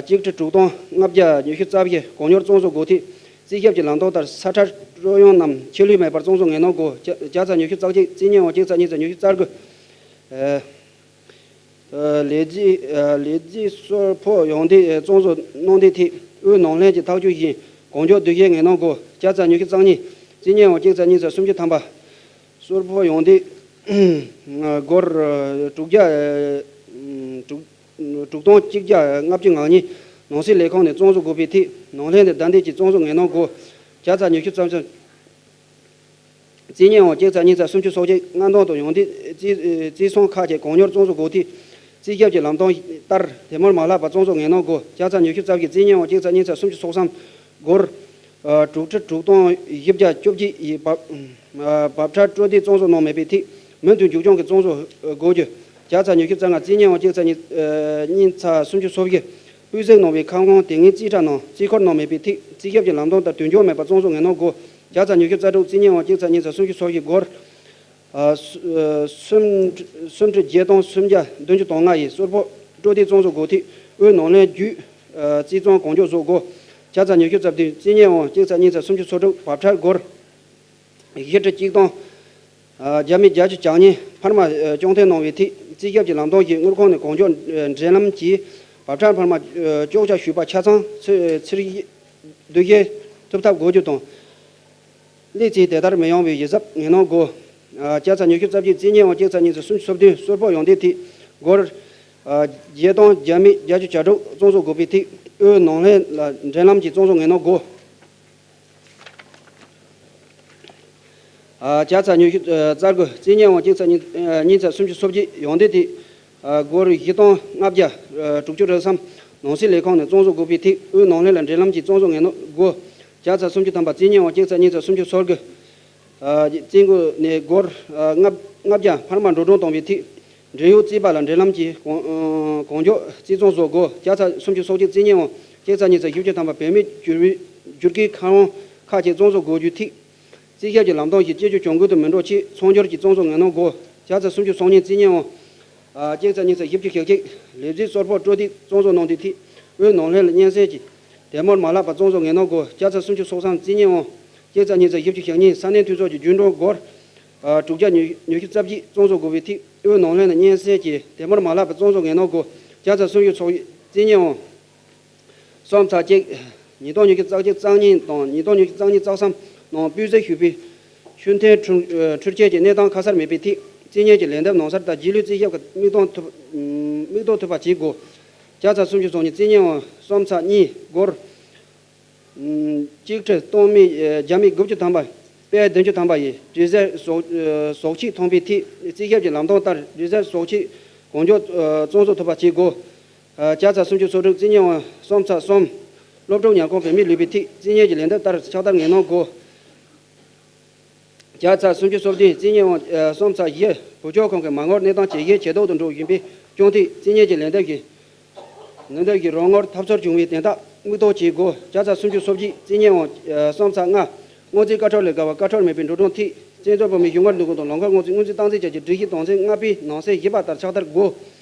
གཅིག་ཁྲི་དྲུག་སྟོང་ལྔ་བརྒྱ་ཉི་ཤུ་རྩ་བཞི་གང་མྱུར་བཙོང་བཟོ་དགོས་ཐད། རྩིས་ཞིབ་ཀྱི་ལམ་སྟོན་ལྟར་ས་ཁྲལ་སྤྲོད་ཡོང་རྣམས་ཆད་ལུས་མེད་པར་བཙོང་བཟོ་ངེས་གནང་དགོས། བརྒྱ་ཚ་ཉི་ཤུ་རྩ་གཅིག་རྩིས་གཉེར་དབང་ལྕགས་རྩ་གཉིས་ཚ་ཉི་ཤུ་རྩ་དགུ། ལས་རྩིས་ལས་རྩིས་ཟུར་ཕོགས་ཡོང་འདོད་བཙོང་བཟོ་གནང་འདོད་ཐད་དབུས་ནང་ལྷན་གྱི་ཐག་གཅོད་བཞིན་གང་མགྱོགས་བསྡུ་བཞེས་ངེས་གནང་དགོས། བརྒྱ་ཚ་ཉི་ཤུ་རྩ་གཉིས་རྩིས་གཉེར་དབང་ལྕགས་རྩ་གཉིས་ཚ་སུམ་ཅུ་ཐམ་པ། ཟུར་ཕོགས་ཡོང་འདོད་སྒོར་དྲུག་བརྒྱ་དྲུག་དྲུག་སྟོང་གཅིག་བརྒྱ་ལྔ་བཅུ་ང་གཉིས་ནང་སྲིད་ལས་ཁང་ནས་བཙོང་བཟོ་དགོས་པའི་ཐད་ནང་ལྷན་ནས་བདའ་འདེད་ཀྱིས་བཙོང་བཟོ་ངེས་གནང་དགོས། བརྒྱ་ཚ་ཉི་ཤུ་རྩ་གསུམ་རྩིས་གཉེར་དབང་ལྕགས་རྩ་གཉིས་ཚ་སུམ་ཅུ་སོ་གཅིག་ལྔ་སྟོང་དུ་ཡོང་དུས་རྩིས་རྩིས་སོང་ཁག་ཅིག་གང་མྱུར་བཙོང་བཟོ་དགོས་ཐད། རྩིས་ཞིབ་ཀྱི་ལམ་སྟོན་ལྟར་དེ་མུར་མ་ལྷག་པར་བཙོང་བཟོ་ངེས་གནང་དགོས། བརྒྱ་ཚ་ཉི་ཤུ་རྩ་བཞི་རྩིས་གཉེར་དབང་ལྕགས་རྩ་གཉིས་ཚ་སུམ་ཅུ་སོ་གསུམ་སྒོར་དྲུག་ཁྲི་དྲུག་སྟོང་བཞི་བརྒྱ་བཅོ་བརྒྱད་ཡི་བབ་བབ་ཁྲལ་སྤྲོད་དུས་བཙོང་བཟོ་གནང་མེད་པའི་ཐད་མུ་མཐུད་མཇུག་སྐྱོང་གིས་བཙོང་བཟོ་དགོས་རྒྱུ། བརྒྱ་ཚ་ཉི་ཤུ་རྩ་ལྔ་རྩིས་གཉེར་དབང་ལྕགས་རྩ་གཉིས་གཉིས་ཚ་སུམ་ཅུ་སོ་བཞི་སྤུས་གཟིགས་གནང་བའི་ཁང་དབང་དེ་སྔའི་རྩིས་ཁྲ་ནང་རྩིས་འཁོར་གནང་མེད་པའི་ཐད་རྩིས་ཞིབ་ཀྱི་ལམ་སྟོན་ལྟར་དོན་འཁྱོལ་མེད་པར་བཙོང་བཟོ་ངེས་གནང་དགོས། བརྒྱ་ཚ་ཉི་ཤུ་རྩ་དྲུག་རྩིས་གཉེར་དབང་ལྕགས་རྩ་གཉིས་ཚ་སུམ་ཅུ་སོ་བཞི་སྒོར་ཨ་སུ་ཨ་སུམ་སུམ་ཁྲི་བརྒྱད་སྟོང་སུམ་བརྒྱ་བདུན་ཅུ་དོན་ལྔ་ཡི་ཟུར་ཕོགས་སྤྲོད་དུས་བཙོང་བཟོ་དགོས་ཐད་དབུས་ནང་ལྷན་བརྒྱུད་ཨ་རྩིས་བཙོང་གང་མགྱོགས་བཟོ་དགོས། བརྒྱ་ཚ་ཉི་ཤུ་རྩ་བདུན་རྩིས་གཉེར་དབང་ལྕགས་རྩ་གཉིས་ཚ་སུམ་ཅུ་སོ་དྲུག་བབ་ཁྲལ་སྒོར་བཞི་ཁྲི་གཅིག་སྟོང་བརྒྱ་མེད་བརྒྱད་ཅུ་གྱ་གཉིས་འཕར་མ་སྐྱོང་འཐེན་གནང་བའི་ཐད་རྩིས་ཞིབ་ཀྱི་ལམ་སྟོན་གྱིས་དངུལ་ཁང་ནས་གང་མགྱོགས་འབྲེལ་ལམ་གྱིས་བབ་ཁྲལ་འཕར་མ་གཅོག་ཆ་ཞུས་པ་ཆ་ཚང་ཚུར་ཚུར་བསྡུ་བཞེས་ཐུབ་ཐབས་དགོས་རྒྱུ་དང་། ལས་ཚིག་དེ་ལྟར་མི་ཡོང་བའི་གཞི་ཟབ་ངེས་གནང་དགོས། བརྒྱ་ཚ་ཉི་ཤུ་རྩ་བརྒྱད་རྩིས་གཉེར་དབང་ལྕགས་རྩ་གཉིས་ཚ་སུམ་ཅུ་སོ་བདུན་ཟུར་ཕོགས་ཡོང་དུས་ཐད་སྒོར་བརྒྱད་སྟོང་བརྒྱ་མེད་བརྒྱད་ཅུ་གྱ་དྲུག་བཙོང་བཟོ་དགོས་པའི་ཐད་དབུས་ནང་ལྷན་ལ་འབྲེལ་ལམ་གྱིས་བཙོང་བཟོ་ངེས་གནང་དགོས། བརྒྱ་ཚ་ཉི་ཤུ་རྩ་དགུ་རྩིས་གཉེར་དབང་ལྕགས་རྩ་གཉིས་གཉིས་ཚ་སུམ་ཅུ་སོ་བརྒྱད་ཡོང་དུས་ཐད་སྒོར་བཞི་སྟོང་ལྔ་བརྒྱ་དྲུག་ཅུ་རེ་གསུམ་ནང་སྲིད་ལས་ཁང་ནས་བཙོང་བཟོ་དགོས་པའི་ཐད་དབུས་ནང་ལྷན་ལ་འབྲེལ་ལམ་གྱིས་བཙོང་བཟོ་ངེས་གནང་དགོས། བརྒྱ་ཚ་སུམ་ཅུ་ཐམ་པ་རྩིས་གཉེར་དབང་ལྕགས་རྩ་གཉིས་ཚ་སུམ་ཅུ་སོ་དགུ་ ཨ་བཙན་དགོན་ནས་སྒོར་ཨ་ལྔ་ལྔ་བརྒྱ་འཕར་མ་འགྲོ་གྲོན་གཏོང་བའི་ཐད། འབྲེལ་ཡོད་རྩིས་པ་ལ་འབྲེལ་ལམ་གྱིས་གང་ཨ་གང་མགྱོགས་རྩིས་ཚང་བཟོ་དགོས། བརྒྱ་ཆ་སུམ་ཅུ་སོ་གཅིག་རྩིས་གཉེར་འོང་། གཅིག་ཚེག་གཉིས་ཚེག་བཞི་བཅུ་ཐམ་པ་བོད་མིའི་བསྒྱུར་བའི་བསྒྱུར་བཀོད་ཁང་ཁག་ཅིག་གཙང་བཟོ་དགོས་རྒྱུའི་ཐད། རྩིས་ཞིབ་ཀྱི་ལམ་སྟོན་གྱིས་སྤྱི་སྤྱོད་གྱོང་གུན་དུ་མི་འགྲོ་ཆེད་ཚང་སྦྱོར་གྱིས་གཙང་བཟོ་ངན་སྣང་དགོས། བརྒྱ་ཆ་སུམ་ཅུ་སོ་གཉིས་རྩིས་གཉེར་འོང་། ཨ་གཅིག་ཚེག་གཉིས་ཚེག་བཞི་བཅུ་ཞེ་གཅིག་ལས་བྱེད་གསར་སྤོ་སྤྲོ་སྟེགས་གཙང་བཟོ་གནང་དུས་ཐད། དབུས་ནང་བསྟན་ལ་སྙན་སེང་གིས་དེ་མུར་མ་ལྷག་པར་གཙང་བཟོ་ངན་སྣང་དགོས། བརྒྱ་ཆ་སུམ་ཅུ་སོ་གསུམ་རྩིས་གཉེར་འོང་། གཅིག་ཚེག་གཉིས་ཚེག་བཞི་བཅུ་ཞེ་གཉིས་ས་གནས་འཐུས་ཚོགས་ཀྱི་རྒྱུན་གྲོན་སྒོར་ཨ་དྲུག་བརྒྱ་ཉི་ཉི་ཤུ་རྩ་བརྒྱད་གཙང་བཟོ་དགོས་པའི་ཐད། དབུས་ནང་བསྟན་ལ་སྙན་སེང་གིས་དེ་མུར་མ་ལྷག་པར་གཙང་བཟོ་ངན་སྣང་དགོས། བརྒྱ་ཆ་སུམ་ཅུ་སོ་བཞི་རྩིས་གཉེར་འོང་། གསུམ་ཚེག་གཅིག་ཉིས་སྟོང་ཉི་ཤུ་རྩ་གཅིག་རྩ་གཉིས་དང་ཉིས་སྟོང་ཉི་ཤུ་རྩ་གཉིས་རྩ་གསུམ་ནང་སྤུས་ཚད་ཞུ་བའི་ཤུགས་ཐོན་འཕྲུལ་འཕྲུལ་ཆས་ཀྱི་གནས་སྟངས་ཁ་གསལ་མེད་པའི་ཐད། རྩིས་གཉེར་གྱི་ལན་འདེབས་གནང་སར་དང་རྗེས་ལུས་རྩིས་ཞིབ་ཀྱི་མིག་མཐོང་ཐུབ་མིག་མཐོང་ཐུབ་པ་བྱེད་དགོས། བརྒྱ་ཆ་སུམ་ཅུ་སོ་གཉིས་རྩིས་གཉེར་འོང་། གསུམ་ཚེག་གཉིས་སྒོར་གཅིག་ཁྲི་སྟོང་མི་བརྒྱ་མི་དགུ་བཅུ་ཐམ་པ། དཔལ་བདུན་ཅུ་ཐམ་པ་ཡིས་འབྲས་སིལ་ཟོག་ཨ་ཟོག་ཆས་འཐུང་པའི་ཐད། རྩིས་ཞིབ་ཀྱི་ལམ་སྟོན་ལྟར་འབྲས་སིལ་ཟོག་ཆས་གང་མགྱོགས་ཨ་གཙང་བཟོ་ཐུབ་པ་བྱེད་དགོས། ཨ་བརྒྱ་ཆ་སུམ་ཅུ་སོ་དྲུག་རྩིས་གཉེར་འོང་། གསུམ་ཚེག་གསུམ། སློབ་ཕྲུག་ཉལ་ཁང་བུད་མེད་ལུས་པའི་ཐད། རྩིས་གཉེར་གྱི་ལན་འདེབས་ལྟར་ཕྱག་བསྟར་ངན་སྣང་དགོས། བརྒྱ་ཆ་སུམ་ཅུ་སོ་བདུན་རྩིས་གཉེར་འོང་། ཨ་གསུམ་ཚེག་བཞི། བུ་བཅོལ་ཁང་གི་མ་དངུལ་གནས་སྟངས་ཇེ་ཞན་ཇེ་སྡུག་ཏུ་འགྲོ་བཞིན་པའི་རྐྱེན་ཐད། རྩིས་གཉེར་གྱི་ལན་འདེབས་ཀྱིས་ལན་འདེབས་ཀྱིས་རོགས་དངུལ་ཐབས་ཚུར་བྱུང་བའི་དོན་དག་མིག་མཐོང་བྱེད་དགོས། བརྒྱ་ཆ་སུམ་ཅུ་སོ་བརྒྱད་རྩིས་གཉེར་འོང་། ཨ་གསུམ་ཚེག་ལྔ། སྔོན་རྩིས་བཀའ་འཁྲོལ་ལས་འགལ་བ་བཀའ་འཁྲོལ་མེད་པའི་འགྲོ་གྲོན་ཐད། བཙན་བྱོལ་བོད་མིའི་གཞུང་ཁར་འདུ་འགོད་དང་ལམ་ཁར་སྔོན་རྩིས་སྔོན་རྩིས་སྟངས་འཛིན་བཅས་ཀྱི་སྒྲིག་གཞི་དོན་ཚན་ལྔ་པའི་ནང་གསེས་བཞི་པ་ལྟར་ཕྱག་བསྟར་དགོས།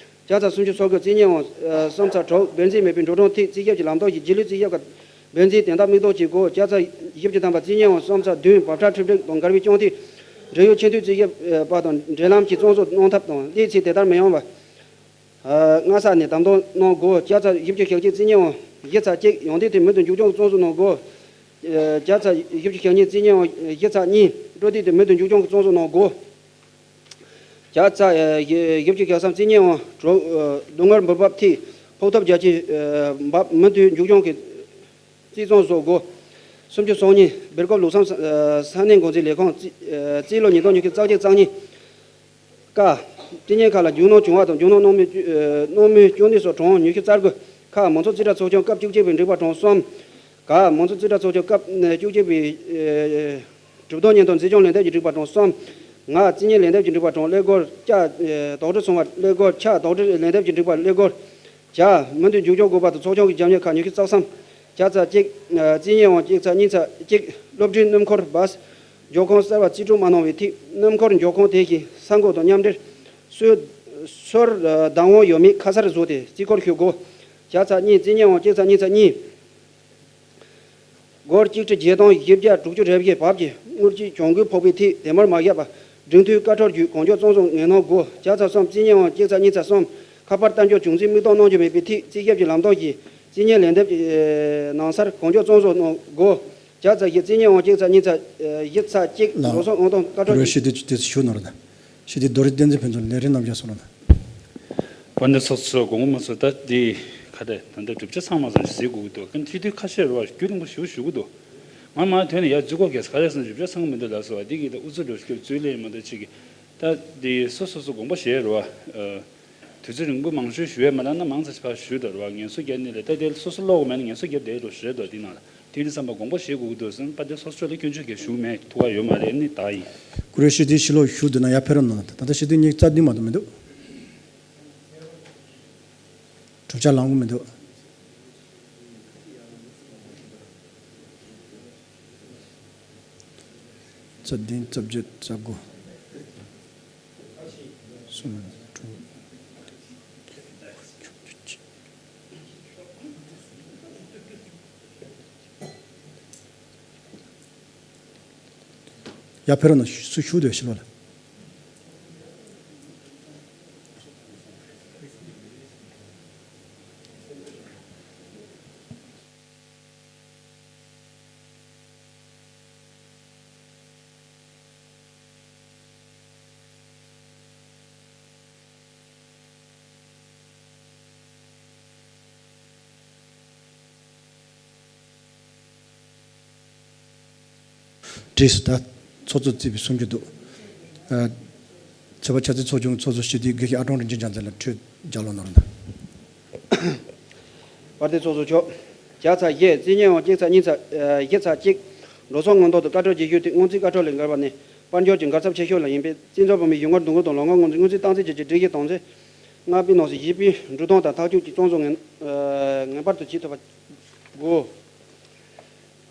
བརྒྱ་ཆ་སུམ་ཅུ་སོ་དགུ་རྩིས་གཉེར་འོང་། ཨ་གསུམ་ཚེག་དྲུག་བདེན་འཛིན་མེད་པའི་འགྲོ་གྲོན་ཐད། རྩིས་ཞིབ་ཀྱི་ལམ་སྟོན་གྱིས་རྗེས་ལུས་རྩིས་ཞིབ་ཀྱི་བདེན་འཛིན་དོན་དག་མིག་མཐོང་བྱེད་དགོས། བརྒྱ་ཆ་བཞི་བཅུ་ཐམ་པ་རྩིས་གཉེར་འོང་། གསུམ་ཚེག་བདུན་བབ་ཁྲ་འཕྲུལ་སྒྲིག་དང་འགལ་བའི་རྐྱེན་ཐད། འབྲེལ་ཡོད་ཆེས་མཐུན་རྩིས་ཞིབ་པ་དང་འབྲེལ་ལམ་གྱིས་གཙང་བཟོ་གནང་ཐབས་དང་། གནས་ཚུལ་དེ་ལྟར་མི་ཡོང་བར་ཨ་སྔ་ས་ནས་བདམས་ཐོན་གནང་དགོས། བརྒྱ་ཆ་བཞི་བཅུ་ཞེ་གཅིག་རྩིས་གཉེར་འོང་། བཞི་ཚེག་གཅིག་ཡོན་ཏན་དེ་མུ་མཐུད་མཇུག་སྐྱོང་གི་གཙང་བཟོ་གནང་དགོས། ཨ་བརྒྱ་ཆ་བཞི་བཅུ་ཞེ་གཉིས་རྩིས་གཉེར་འོང་། བཞི་ཚེག་གཉིས་སྤྲོད་དེ་དེ་མུ་མཐུད་མཇུག་སྐྱོང་གི་གཙང་བཟོ་གནང་དགོས། བརྒྱ་ཆ་ཨ་བཞི་བཅུ་ཞེ་གསུམ་རྩིས་གཉེར་འོང་། གྲོན་ཨ་སྡུག་བསྔལ་འབུལ་འབབ་ཐད་ཕོགས་ཐོབ་རྒྱ་ཆེ་ཨ་འབབ་མུ་མཐུད་མཇུག་སྐྱོང་གི་རྩིས་གཙང་བཟོ་དགོས། སུམ་ཅུ་སོ་གཉིས་སྦེལ་ཀོབ་ལུགས་བསམ་ས་ས་གནས་འགོ་འཛིན་ལས་ཁང་རྩིས་ཨ་རྩིས་ལོ་ཉིས་སྟོང་ཉི་ཤུ་རྩ་གཅིག་རྩ་གཉིས། ཀ་རྩིས་གཉེར་ཁག་ལ་རྒྱུ་ནོར་བྱུང་བ་དང་རྒྱུ་ནོར་སྣང་མེད་བཅོས་ཨ་སྣང་མེད་བཅོས་ནུས་སོགས་གྲངས་ཉི་ཤུ་རྩ་དགུ། ཁ་མང་ཚོགས་རྩིས་ཁྲ་ཚོགས་ཆུང་སྐབས་བཅུ་གཅིག་པའི་འགྲིག་པ་གྲངས་གསུམ། ག་མང་ཚོགས་རྩིས་ཁྲ་ཚོགས་ཆུང་སྐབས་ཨ་བཅུ་གཅིག་པའི་ཨ་གྲུབ་དོན་སྙན་ཐོ་འཛིན་སྐྱོང་ལན་འདེབས་ཀྱི་འགྲིག་པ་གྲངས་གསུམ། ང་རྩིས་གཉེར་ལན་འདེབས་ཀྱི་འགྲིག་པ་གྲངས་ཀླད་ཀོར། ཅ་ཨ་དོགས་འདྲི་སོང་བ་ཀླད་ཀོར། ཆ་དོགས་འདྲི་ལན་འདེབས་ཀྱི་འགྲིག་པ་ཀླད་ཀོར། ཇ་མུ་མཐུད་མཇུག་སྐྱོང་དགོས་པ་དང་ཚོགས་ཆུང་གི་རྒྱབ་གཉེར་ཁག་ཉི་ཤུ་རྩ་གསུམ། བརྒྱ་ཚེག་གཅིག་ཨ་རྩིས་གཉེར་འོང་། གཅིག་ཚེག་གཉིས་ཚེག་གཅིག་སློབ་གྲྭའི་སྣུམ་འཁོར་བཱས་མགྱོགས་ཁང་གསར་པ་རྩིས་སྤྲོད་མ་གནང་བའི་ཐད། སྣུམ་འཁོར་མགྱོགས་ཁང་དེ་བཞིན་ས་འགོ་དང་མཉམ་འབྲེལ་སོ་སོར་ཨ་བདག་དབང་ཡོད་མེད་ཁ་གསལ་བཟོས་ཏེ་རྩིས་འཁོར་ཞུ་དགོས། བརྒྱ་ཚེག་གཉིས་རྩིས་གཉེར་འོང་། གཅིག་ཚེག་གཉིས་ཚེག་གཉིས། སྒོར་གཅིག་ཁྲི་བརྒྱད་སྟོང་བཞི་བརྒྱ་དྲུག་ཅུ་རེ་བརྒྱད་བབ་ཀྱི་དངུལ་གྱི་གྱོང་གུན་ཕོག་པའི་ཐད་དེ་མུར་མ་བཞག་པར་སྒྲིག་མཐུན་བཀའ་འཁྲོལ་བརྒྱུད་གང་མགྱོགས་གཙང་བཟོ་ངན་སྣང་དགོས། བརྒྱ་ཚེག་གསུམ་རྩིས་གཉེར་འོང་། གཅིག་ཚེག་གཉིས་ཚེག་གསུམ། ཁ་པར་གཏན་འཇགས་བྱུང་རྩིས་མིག་མཐོང་གནང་རྒྱུ་མེད་པའི་ཐད་རྩིས་ཞིབ་ཀྱི་ལམ་སྟོན་གྱིས་རྩིས་གཉེར་ལན་འདེབས་ཀྱི་གནང་སར་གང་མགྱོགས་གཙང་བཟོ་གནང་དགོས། བརྒྱ་ཚེག་བཞི་རྩིས་གཉེར་འོང་། གཅིག་ཚེག་གཉིས་ཚེག་བཞི་ཚེག་གཅིག་ལགས། ལོ་སོ་ཨང་དང་བཀའ་འཁྲོལ་གྱིས་ཞི་བདེ་དེ་ཞུ་ནོར་ན། ཞི་བདེ་རྡོ་རིང་བསྟན་འཛིན་ཕུན་ཚོགས་ལས་རིམ་རྣམ་གཞག་སོང་ལ། དཔལ་ལྡན་ཚོགས་གཙོ་དགོངས་པ་མ་ཚོམ། ད་འདི་ག་རེ་ད་ལྟ་གྲུབ་ཆ་ཚང་མ་ཚང་ཞིག་གཟིགས་དགོས་ཀྱི་འདུག་ཀན་ཁྲི་དུས་ཁ་ཤས་རེད་བ། རྒྱུན་རིང་པོ་ཞིག་ཞུ་གི་འདུག་ང་མ་དོན་ནས་ཡར་འཛུལ་གོ་གས་ག་རེ་ཟེར་ན་གྲུབ་ཆ་ཚང་མི་འདུག་ལབ་སོང་བ། འདི་གི་ད་ཨུ་ཚུགས་འགྲོ་ཞིག་འཛུལ་ལེ་མ་འདུག་ཅིག་གི་ད་འདི་སོ་སོ་སོ་དགོངས་པ་བཞེས་རེད་བ། དུས་ཚོད་རིང་པོ་མང་ཤོས་ཞུ་ཡས་མ་ལབ་ན་མང་ཙམ་ཞིག་ཕར་ཞུས་དང་རེད་བ། ངལ་གསོ་རྒྱབ་ནས་ལས་ད་དེ་སོ་སོ་ཀློག་གི་མེད་ན་ངལ་གསོ་རྒྱབ་བསྡད་འགྲོ་ཞེས་དོ། དེ་ནང་ལ་དེ་ནི་བསམ་པ་དགོངས་པ་བཞེས་དགོས་ཀྱི་འདུག་ཟེར་ན་པ་དེ་སོ་སོ་ལ་སྐྱོན་བརྗོད་གས་ཞུ་མེད་ཐུག་ག་ཡོད་མ་རེད། ནི་ད་ཡིན། ཀུ་རེ་ཞི་བདེ་ཕྱི་ལོགས་བཞུགས་འདུག་ན་ཡར་ཕེབས་རོགས་གནང་། ད་ལྟ་ཞི་བདེ་ཉིས་རྩ་བདུན་མ་གཏོགས་མི་འདུག་གྲུབ་ཆ་ལངས་གི་མི་འདུག་རྩ་བདུན་རྩ་བརྒྱད་རྩ་དགུ། གསུམ་དྲུག་ཡར་ཕེབས་རོགས་གནང་། སུ་བཞུགས་འདུག་ཕྱི་ལོགས་ལ། བྲིས་སུ་ད་ཚོགས་གཙོ་རྩིས་པའི་གསུང་རྒྱུ་འདུག་ཨ་ཚོད་དཔག་ཆ་ཚང་ཚོགས་ཆུང་ཚོགས་གཙོ་ཞི་བདེའི་དགེ་བཤེས་ཨ་ཀྲོང་རིན་ཆེན་རྒྱལ་མཚན་ལ་འཕྲོས་རྒྱག་ལོ་ནོར་ན། དཔལ་ལྡན་ཚོགས་གཙོ་མཆོག་བརྒྱ་ཚེག་བཞི་རྩིས་གཉེར་འོང་། གཅིག་ཚེག་གཉིས་ཚེག་ཨ་བཞི་ཚེག་གཅིག་འགྲོ་སོང་སྔོན་ཐོན་དུ་བཀའ་འཁྲོལ་བྱེད་རྒྱུའི་ཐད་སྔོན་རྩིས་བཀའ་འཁྲོལ་ལས་འགལ་བ་ནི་ དཔལ་འབྱོར་གྱི་འགག་ཚབས་ཆེ་ཤོས་ལ་ཡིན་པས། བཙན་བྱོལ་བོད་མིའི་ཡུལ་སྐོར་འདུ་འགོད་དང་ལོ་ལྔ་སྔོན་འཛིན་སྔོན་རྩིས་བཏང་འཛིན་བཅས་ཀྱི་སྒྲིག་གཞི་དོན་ཚན་ལྔ་པའི་ནང་གསེས་བཞི་པའི་འབྲུ་དོན་ལྟར་ཐག་གཅོད་ཀྱིས་བཙོན་བཟོ་ངེས་ངེས་པར་དུ་བྱེད་ཐུབ་པ་དགོས།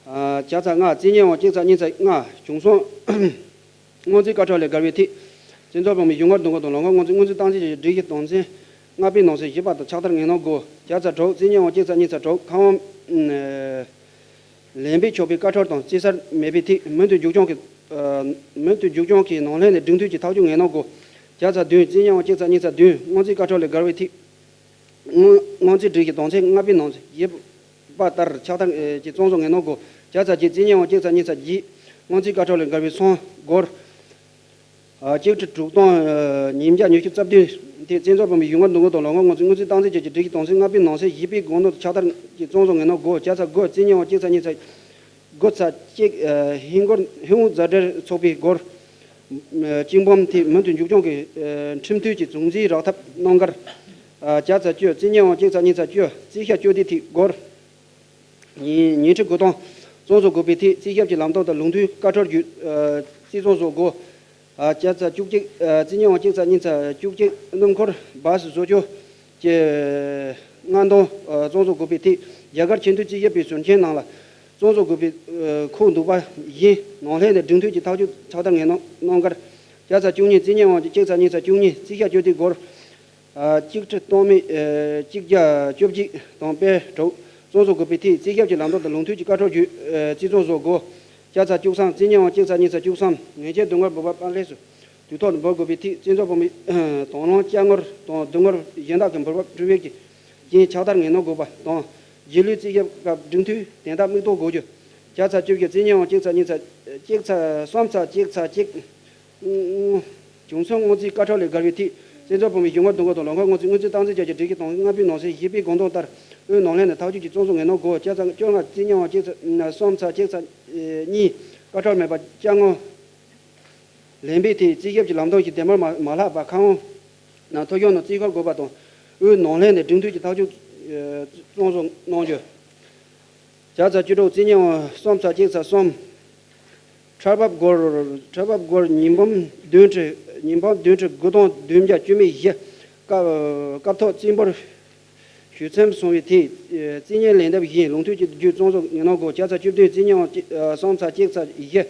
ཨ། བརྒྱ་ཚ་ལྔ། བཙན་ཉེན་དབང་གཅིག་ཚ་གཉིས་ཚ་ལྔ། བྱུང་སོང་སྔོན་རྩིས་བཀའ་འཁྲོལ་ལས་འགལ་བའི་ཐད། བཙན་བྱོལ་བོད་མིའི་ཡུལ་སྐོར་འདུ་འགོད་དང་ལོ་ལྔ་སྔོན་འཛིན་སྔོན་རྩིས་བཏང་འཛིན་བཅས་ཀྱི་སྒྲིག་གཞི་དོན་ཚན་ལྔ་པའི་ནང་གསེས་བཞི་པ་དང་ཕྱག་བསྟར་ངེས་གནང་དགོས། བརྒྱ་ཚ་དྲུག། བཙན་ཉེན་དབང་གཅིག་ཚ་གཉིས་ཚ་དྲུག་ཁམས་དབང་ལན་འབེབས་ཆོག་པའི་བཀའ་འཁྲོལ་དང་རྩིས་གསར་མེད་པའི་ཐད་མུ་མཐུད་མཇུག་སྐྱོང་གིས། ཨ། མུ་མཐུད་མཇུག་སྐྱོང་གིས་ནང་ལྷན་ནས་སྒྲིག་མཐུན་གྱི་ཐག་གཅོད་ངེས་གནང་དགོས། བརྒྱ་ཚ་བདུན། བཙན་ཉེན་དབང་གཅིག་ཚ་གཉིས་ཚ་བདུན་སྔོན་རྩིས་བཀའ་འཁྲོལ་ལས་འགལ་བའི་ཐད། སྔོན་སྔོན་རྩིས་སྒྲིག་གཞི་དོན་ཚན་ལྔ་པའི་ནང་བཞིན་བཞི་པ་ལྟར་ཕྱག་བསྟར་གྱིས་བཙོན་བཟོ་ངེས་གནང་དགོས། བརྒྱ་ཚ་བརྒྱད། བཙན་ཉེན་དབང་གཅིག་ཚ་གཉིས་ཚ་བརྒྱད་སྔོན་རྩིས་བཀའ་འཁྲོལ་ལས་འགལ་བའི་སོན་སྒོར། ཨ། གཅིག་ཁྲི་དྲུག་སྟོང་ཉིས་བརྒྱ་ཉི་ཤུ་རྩ་བདུན་དེ་བཙན་བྱོལ་བོད་མིའི་ཡུལ་སྐོར་འདུ་འགོད་དང་ལོ་ལྔ་སྔོན་རྩིས་སྔོན་རྩིས་བཏང་འཛིན་བཅས་ཀྱི་སྒྲིག་གཞི་དོན་ཚན་ལྔ་པའི་ནང་གསེས་བཞི་པའི་དགོངས་དོན་དང་ཕྱག་བསྟར་གྱིས་བཙོན་བཟོ་ངེས་གནང་དགོས། བརྒྱ་ཚ་དགུ། བཙན་ཉེན་དབང་གཅིག་ཚ་གཉིས་ཚ་དགུ་ཚ་གཅིག་ཨ། ཧིན་སྒོར་ཧིན་སྒོར་མཛའ་འབྲེལ་ཚོགས་པའི་སྒོར། ཨ། གཅིག་འབུམ་དེ་མུ་མཐུད་མཇུག་སྐྱོང་གིས། ཨ། ཁྲིམས་མཐུན་གྱི་བཙོན་འཛུལ་རག་ཐབས་གནང་གར། ཨ། བརྒྱ་ཚ་བཅུ། བཙན་ཉེན་དབང་གཅིག་ཚ་གཉིས་ཚ་བཅུ་རྩིས་ཞབས་བཅུ་དེ་ཐིག་སྒོར། ཉིན་ཉིན་ཁྲི་དགུ་སྟོང་བཙོན་བཟོ་དགོས་པའི་ཐད་རྩིས་ཞིབ་ཀྱི་ལམ་སྟོན་དང་ལུགས་མཐུན་བཀའ་འཁྲོལ་བརྒྱུད། ཨ། རྩིས་བཙོན་བཟོ་དགོས། ཨ། བརྒྱ་ཚ་བཅུ་གཅིག། ཨ། རྩིས་ཉེན་དབང་གཅིག་ཚ་གཉིས་ཚ་བཅུ་གཅིག་སྣུམ་འཁོར་སྦ་སི་བཟོ་བཅོས་ཀྱི་ལྔ་སྟོང་བཙོན་བཟོ་དགོས་པའི་ཐད་རྒྱ་གར་ཆེས་མཐོའི་རྩིས་ཞིབ་པའི་ཟུར་མཆན་ནང་ལ་བཙོན་བཟོ་དགོས་པའི་ཁུངས་འདུག་པ་བཞིན་ནང་ལྷན་ནས་སྒྲིག་མཐུན་གྱི་ཐག་གཅོད་ཕྱག་བསྟར་ངེས་གནང་གནང་གར། བརྒྱ་ཚ་བཅུ་གཉིས། རྩིས་ཉེན་དབང་གཅིག་ཚ་གཉིས་ཚ་བཅུ་གཉིས་རྩིས་ཞིབ་བཅུ་དེ་སྒོར། ཨ། གཅིག་ཁྲི་སྟོང་མི་ཨ། གཅིག་བརྒྱ་བཅུ་གཅིག་དང་པད་དྲུག་བཙོན་བཟོ་དགོས་པའི་ཐད་རྩིས་ཞིབ་ཀྱི་ལམ་སྟོན་དང་ལུགས་མཐུན་གྱི་བཀའ་འཁྲོལ་བརྒྱུད། ཨ། རྩིས་བཙོན་བཟོ་དགོས། བརྒྱ་ཚ་བཅུ་གསུམ། རྩིས་ཉེན་དབང་གཅིག་ཚ་གཉིས་ཚ་བཅུ་གསུམ་ངེས་ཅན་སྡུག་བསྔལ་འབུལ་བ་པ་ལེགས་སུ་དུས་ཐོག་ཏུ་འབུལ་དགོས་པའི་ཐད་རྩིས་བཙོན་བོད་མི་དང་བླངས་སྐྱབས་དངུལ་དང་སྡུག་བསྔལ་གཞན་དག་གི་འབུལ་བ་སྤྲོད་པའི་རྐྱེན་ཕྱག་བསྟར་ངེས་གནང་དགོས་པ་དང་། རྗེས་ལུས་རྩིས་ཞིབ་སྐབས་སྒྲིག་མཐུན་དན་རྟགས་མིག་ཐོ་དགོས་རྒྱུ། བརྒྱ་ཚ་བཅུ་བཞི། རྩིས་ཉེན་དབང་གཅིག་ཚ་གཉིས་ཚ་གཅིག་ཚ་གསུམ་ཚ་གཅིག་ཚ་གཅིག་བྱུང་སོང་སྔོན་རྩིས་བཀའ་འཁྲོལ་ལས་འགལ་བའི་ཐད་བཙན་བྱོལ་བོད་མིའི་ཡུལ་སྐོར་འདུ་འགོད་དང་ལོ་འཁོར་སྔོན་རྩིས་སྔོན་རྩིས་བཏང་འཛིན་བཅས་ཀྱི་སྒྲིག་གཞི་དོན་ཚན་ལྔ་པའི་ནང་གསེས་བཞི་པའི་དགོངས་དོན་ལྟར་དབུས་ནང་ལྷན་ནས་ཐག་གཅོད་ཀྱིས་བཙོན་བཟོ་ངེས་གནང་དགོས། བརྒྱ་ཚ་བཅོ་ལྔ། རྩིས་ཉེན་དབང་གཅིག་ཚ་གསུམ་ཚ་གཅིག་ཚ་གཉིས་བཀའ་འཁྲོལ་མེད་པར་སྐྱབས་དངུལ་ལེན་པའི་ཐད་རྩིས་ཞིབ་ཀྱི་ལམ་སྟོན་གྱི་དེབ་དམར་མ་མ་ལྷག་པར་ཁམས་དབང་ནང་ཐོ་གཞུང་ནང་རྩིས་འཁོར་དགོས་པ་དང་དབུས་ནང་ལྷན་ནས་སྒྲིག་མཐུན་གྱི་ཐག་གཅོད་བཙོན་བཟོ་གནང་རྒྱུ། བརྒྱ་ཚ་བཅུ་དྲུག། རྩིས་ཉེན་དབང་གསུམ་ཚ་གཅིག་ཚ་གསུམ། ཁྲལ་འབབ་སྒོར་ཁྲལ་འབབ་སྒོར་ཉིས་འབུམ་བདུན་ཁྲི་ཉིས་འབུམ་བདུན་ཁྲི་དགུ་སྟོང་བདུན་བརྒྱ་བཅུ་མེད་བཞི། སྐབས་སྐབས་ཐོག་རྩིས་འབོར་ཞུ་མཚམས་སོང་བའི་ཐད། རྩིས་ཉེན་ལན་འདེབས་བཞིན་ལུགས་མཐུན་གྱི་བརྒྱུད་བཙོན་བཟོ་ངེས་གནང་དགོས། བརྒྱ་ཚ་བཅུ་བདུན། རྩིས་ཉེན་དབང་གཅིག་གསུམ་ཚ་གཅིག་ཚ་བཞི།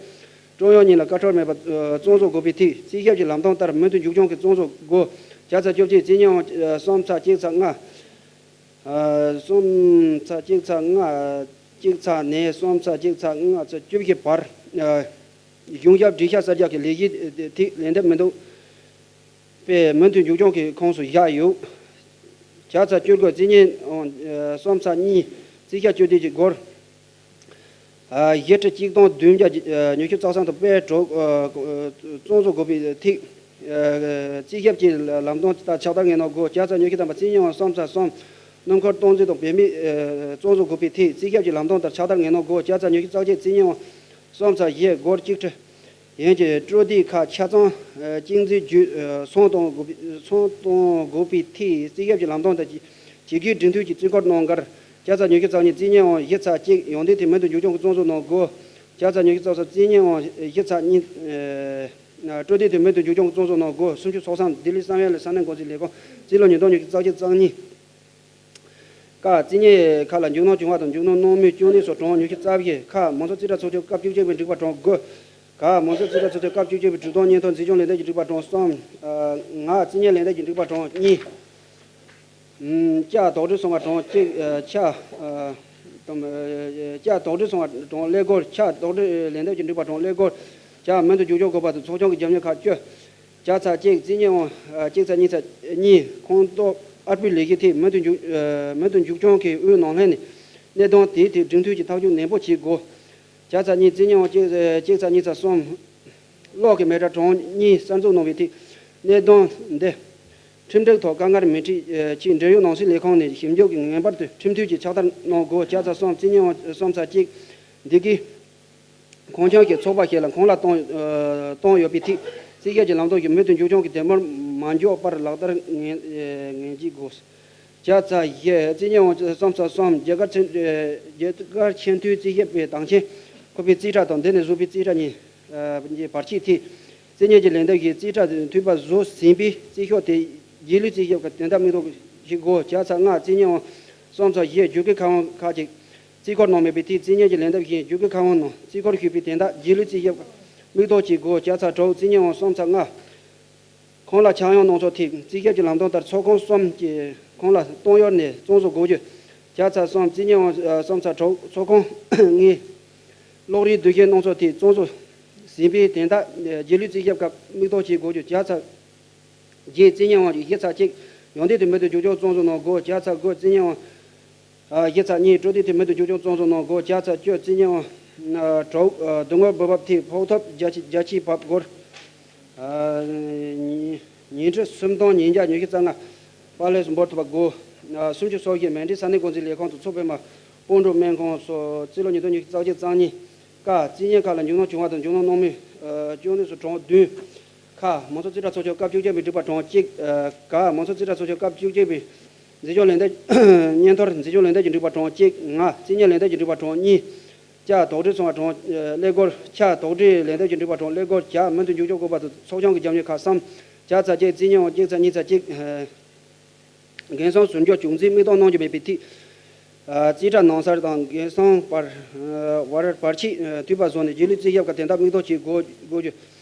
ཀྲུང་དབྱང་གཉིས་ལ་བཀའ་འཁྲོལ་མེད་པར་བཙོན་བཟོ་དགོས་པའི་ཐད་རྩིས་ཞིབ་ཀྱི་ལམ་སྟོན་ལྟར་མུ་མཐུད་མཇུག་སྐྱོང་གིས་བཙོན་བཟོ་དགོས། བརྒྱ་ཚ་བཅོ་གཅིག། རྩིས་ཉེན་དབང་གསུམ་ཚ་གཅིག་ཚ་ལྔ། ཨ། གསུམ་ཚ་གཅིག་ཚ་ལྔ། གཅིག་ཚ་ནས་གསུམ་ཚ་གཅིག་ཚ་ལྔ་ཚ་བཅུ་བཞི་བར། ཨ། གཞུང་ཞབས་སྒྲིག་ཞབས་གསར་རྒྱག་གི་ལས་གཞི་དེ་ལན་འདེབས་མི་འདུག་པས་མུ་མཐུད་མཇུག་སྐྱོང་གི་ཁོངས་སུ་བཞག་ཡོད། བརྒྱ་ཚ་བཅུ་དགུ། རྩིས་ཉེན་དབང་གསུམ་ཚ་གཉིས་རྩིས་ཞིབ་བཅུ་བདུན་གྱི་སྒོར། ཨ། བཞི་ཁྲི་གཅིག་སྟོང་བདུན་བརྒྱ་ཉི་ཤུ་རྩ་གསུམ་དང་པད་དྲུག་ཨ། བཙོན་བཟོ་དགོས་པའི་ཐད། ཨ། རྩིས་ཞིབ་ཀྱི་ལམ་སྟོན་ལྟར་ཕྱག་བསྟར་ངེས་གནང་དགོས། བརྒྱ་ཚ་ཉི་ཤུ་ཐམ་པ། རྩིས་ཉེན་དབང་གསུམ་ཚ་གསུམ། སྣུམ་འཁོར་སྟངས་འཛིན་དང་བེད་མེད་ཨ། བཙོན་བཟོ་དགོས་པའི་ཐད་རྩིས་ཞིབ་ཀྱི་ལམ་སྟོན་ལྟར་ཕྱག་བསྟར་ངེས་གནང་དགོས། བརྒྱ་ཚ་ཉི་ཤུ་རྩ་གཅིག། རྩིས་ཉེན་དབང་གསུམ་ཚ་བཞི་སྒོར་གཅིག་ཁྲི། ཡན་གྱི་སྤྲོད་བསྡུའི་ཁག་ཆ་ཚང་གཅིག་འཛིན་བརྒྱུད་སོང་གཏོང་དགོས་པའི་སོང་གཏོང་དགོས་པའི་ཐད་རྩིས་ཞིབ་ཀྱི་ལམ་སྟོན་དང་བྱེད་དགོས་སྒྲིག་མཐུན་གྱི་རྩིས་འཁོར་གནང་གར། བརྒྱ་ཚ་ཉི་ཤུ་རྩ་གཉིས། རྩིས་ཉེན་དབང་བཞི་ཚ་གཅིག་ཡོན་ཏན་ཐད་མུ་མཐུད་མཇུག་སྐྱོང་གི་བཙོན་བཟོ་གནང་དགོས། བརྒྱ་ཚ་ཉི་ཤུ་རྩ་གསུམ། རྩིས་ཉེན་དབང་བཞི་ཚ་གཉིས་སྤྲོད་བསྡུའི་ཐད་མུ་མཐུད་མཇུག་སྐྱོང་གི་བཙོན་བཟོ་གནང་དགོས། སུམ་ཅུ་སོ་གསུམ། ལྡི་ལི་བསམ་ཡས་ལ་ས་གནས་འགོ་འཛིན་ལས་ཁུངས་རྩིས་ལོ་ཉིས་སྟོང་ཉི་ཤུ་རྩ་གཅིག་རྩ་གཉིས། ཀ་རྩིས་ཉེན་ཁག་ལ་འཇིགས་སྣང་བྱུང་བ་དང་འཇིགས་སྣང་གནང་མུས་བཅུག་ནས་སོགས་གྲངས་ཉི་ཤུ་རྩ་བཞི། ཁ་མང་ཚོགས་རྩིས་ཁྲ་ཚོགས་ཆུང་སྐབས་བཅུ་གཅིག་པའི་འགྲིག་པ་གྲངས་དགུ། ག་མང་ཚོགས་རྩིས་ཁྲ་ཚོགས་ཆུང་སྐབས་བཅུ་གཅིག་པའི་གྲོས་ཐོག་སྙན་ཐོ་འཛིན་སྐྱོང་ལས་དོན་གྱི་འགྲིག་པ་གྲངས་གསུམ། ང་རྩིས་ཉེན་ལས་དོན་གྱི་འགྲིག་པ་གྲངས་གཉིས། ཀྱ་དོགས་འདྲི་སོང་བ་གྲངས་གཅིག་ཆ། དང་། ཀྱ་དོགས་འདྲི་སོང་བ་གྲངས་ཀླད་ཀོར། ཆ་དོགས་འདྲི་ལན་འདེབས་ཀྱི་འགྲིག་པ་གྲངས་ཀླད་ཀོར། ཀྱ་མུ་མཐུད་མཇུག་སྐྱོང་དགོས་པ་དང་ཚོགས་ཆུང་གི་རྒྱབ་གཉེར་ཁག་བཅུ། བརྒྱ་ཚ་གཅིག། རྩིས་ཉེན་དབང་གཅིག་ཚ་གཉིས་ཚ་གཉིས། ཁོངས་གཏོགས་ཨར་པོའི་ལས་གཞི་ཐད་མུ་མཐུད་མཇུག་མུ་མཐུད་མཇུག་སྐྱོང་གིས་དབུས་ནང་ལྷན་ནས་གནད་དོན་དེའི་ཐད་སྒྲིག་མཐུན་གྱི་ཐག་གཅོད་ནན་པོ་བྱེད་དགོས། བརྒྱ་ཚ་གཉིས། རྩིས་ཉེན་དབང་གཅིག་གཅིག་ཚ་གཉིས་ཚ་གསུམ། གློག་གི་མེ་དྲ་གྲངས་གཉིས་གསར་འཛུགས་གནང་བའི་ཐད་གནད་དོན་འདི་ཁྲིམས་སྒྲིག་ཐོག་དཀའ་ངལ་མི་འཕྲད་ཆེད་འབྲེལ་ཡོད་ནང་སྲིད་ལས་ཁུངས་ནས་ཞིབ་འཇུག་གིས་ངེས་པར་དུ་ཁྲིམས་མཐུན་གྱི་ཕྱག་བསྟར་གནང་དགོས། བརྒྱ་ཚ་གསུམ། རྩིས་ཉེན་དབང་གསུམ་ཚ་གཅིག། འདི་གའི་ཁང་ཆུང་གི་ཚོགས་པ་ཞིག་ལ་ཁང་གླ་བཏང་བཏང་ཡོད་པའི་ཐད་རྩིས་ཞིབ་ཀྱི་ལམ་སྟོན་གྱིས་མུ་མཐུད་མཇུག་སྐྱོང་གི་དེ་མུར་མ་འཇོག་པར་ལག་བསྟར་ངེས་ངེས་བྱེད་དགོས། བརྒྱ་ཚ་བཞི། རྩིས་ཉེན་དབང་གསུམ་ཚ་གསུམ། རྒྱ་གར་ཆེས་རྒྱ་གར་ཆེས་མཐོའི་རྩིས་ཞིབ་པའི་དང་ཆེན་ཁོ་པའི་རྩིས་ཁྲ་དང་འདི་ནས་བཟོས་པའི་རྩིས་ཁྲ་གཉིས་ཀྱི་བར་ཆད་ཐད། རྩིས་གཉེར་གྱི་ལན་འདེབས་ཀྱི་རྩིས་ཁྲ་འཐུས་པ་བཟོ་ཟིན་པའི་རྩིས་ཤོག་དེ་རྗེས་ལུས་རྩིས་ཞིབ་ཁང་དོན་དག་མིག་ཐོག་ཞིག་དགོས། བརྒྱ་ཚ་ལྔ། རྩིས་གཉེར་དབང་གསུམ་ཚ་བཞི། བརྒྱུད་སྐུལ་ཁ་དབང་ཁག་ཅིག་རྩིས་འཁོར་ནང་མེད་པའི་ཐད་རྩིས་གཉེར་གྱི་ལན་འདེབས་ཤིག་རྒྱུད་སྐུལ་ཁ་དབང་ནང་རྩིས་འཁོར་ཞུས་པའི་དོན་དག་རྗེས་ལུས་རྩིས་ཞིབ་ཁང་མིག་ཐོག་ཅིག་དགོས། བརྒྱ་ཚ་དྲུག། རྩིས་གཉེར་དབང་གསུམ་ཚ་ལྔ། ཁོང་ལ་ཆག་ཡང་གནང་ཕྱོགས་ཐད་རྩིས་ཞིབ་ཀྱི་ལམ་སྟོན་ལྟར་ཚོགས་ཁང་གསུམ་གྱི་ཁོང་ལ་གཏོང་ཡོལ་ནས་བཙོན་བཟོ་དགོས་རྒྱུ། བརྒྱ་ཚ་གསུམ། རྩིས་གཉེར་དབང་གསུམ་ཚ་དྲུག། ཚོགས་ཁང་ལྔའི་གློག་རིན་བསྡུ་གཞི་གནང་ཕྱོགས་ཐད་བཙོན་བཟོ་ཟིན་པའི་དོན་དག་རྗེས་ལུས་རྩིས་ཞིབ་ཁང་མིག་ཐོག་ཅིག་དགོས་རྒྱུ། བརྒྱ་ཚ་བརྒྱད། རྩིས་གཉེར་དབང་བཞི་ཚ་གཅིག་ཡང་སྡེ་དེ་མུ་མཐུད་རྒྱུན་སྐྱོང་བཙོན་བཟོ་གནང་དགོས། བརྒྱ་ཚ་དགུ། རྩིས་གཉེར་དབང་བཞི་ཚ་གཉིས། སྤྲོ་སྡེ་དེ་མུ་མཐུད་རྒྱུན་སྐྱོང་བཙོན་བཟོ་གནང་དགོས། བརྒྱ་ཚ་བཅུ། རྩིས་གཉེར་དབང་དྲུག་སྡུག་བསྔལ་འབུལ་བབ་ཐད་ཕོགས་ཐོབ་བརྒྱ་ཆ་བརྒྱ་ཆ་བབས་སྒོར་ཉིན་ཁྲི་སུམ་སྟོང་ཉིས་བརྒྱ་ཉི་ཤུ་རྩ་ལྔ། པཱ་ལེ་སི་འབོར་ཐུབ་པ་དགོས། སུམ་ཅུ་སོ་བཞི། མཎྜལ་ས་གནས་འགོ་འཛིན་ལས་ཁང་དུ་ཚོགས་པའི་མ་སྤོན་གྲོགས་སྨན་ཁང་སོགས་རྩིས་ལོ་ཉིས་སྟོང་ཉི་ཤུ་རྩ་གཅིག་རྩ་གཉིས། ཀ་རྩིས་གཉེར་ཁག་ལ་འཇུག་སྣང་བྱུང་བ་དང་འཇུག་སྣང་གནང་མུས་བཅོས་ནས་སུ་གྲངས་བདུན། ཁ། མང་ཚོགས་རྩིས་ཁྲ་ཚོགས་ཆུང་སྐབས་བཅུ་གཅིག་པའི་སྒྲིག་པ་གྲངས་གཅིག་ག་རྩིས་གཉེར་ལན་འདེབས་ཀྱི་སྒྲིག་པ་གྲངས་གཅིག་ང་རྩིས་གཉེར་ལན་འདེབས་ཀྱི་སྒྲིག་པ་གྲངས་གཉིས། ཅ། དོགས་འདྲི་སོང་བ་གྲངས་ཀླད་ཀོར། ཆ། དོགས་འདྲི་ལན་འདེབས་ཀྱི་སྒྲིག་པ་གྲངས་ཀླད་ཀོར། ཇ། མུ་མཐུད་འཇུག་སྐྱོང་དགོས་པ་དང་ཚོགས་ཆུང་གི་རྒྱབ་གཉེར་ཁག་གསུམ། བརྒྱ་ཚ་གཅིག་རྩིས་གཉེར་དབང་གཅིག་ཚ་གཉིས་ཚ་གཅིག་འགན་སྲུང་ཟུར་འཇོག་བྱུང་རྩིས་མིག་ཐོག་གནང་རྒྱུ་མེད་པའི་ཐད། རྩིས་ཁྲ་ནང་གསར་དང་འགན་སྲུང་བར་བར་བར་ཆད་འཐུས་པ་བཟོས་ནས་རྗེས་ལུས་རྩིས་ཞིབ་ཁང་དོན་དག་མིག་ཐོག་ཅིག་དགོས་དགོས་རྒྱུ།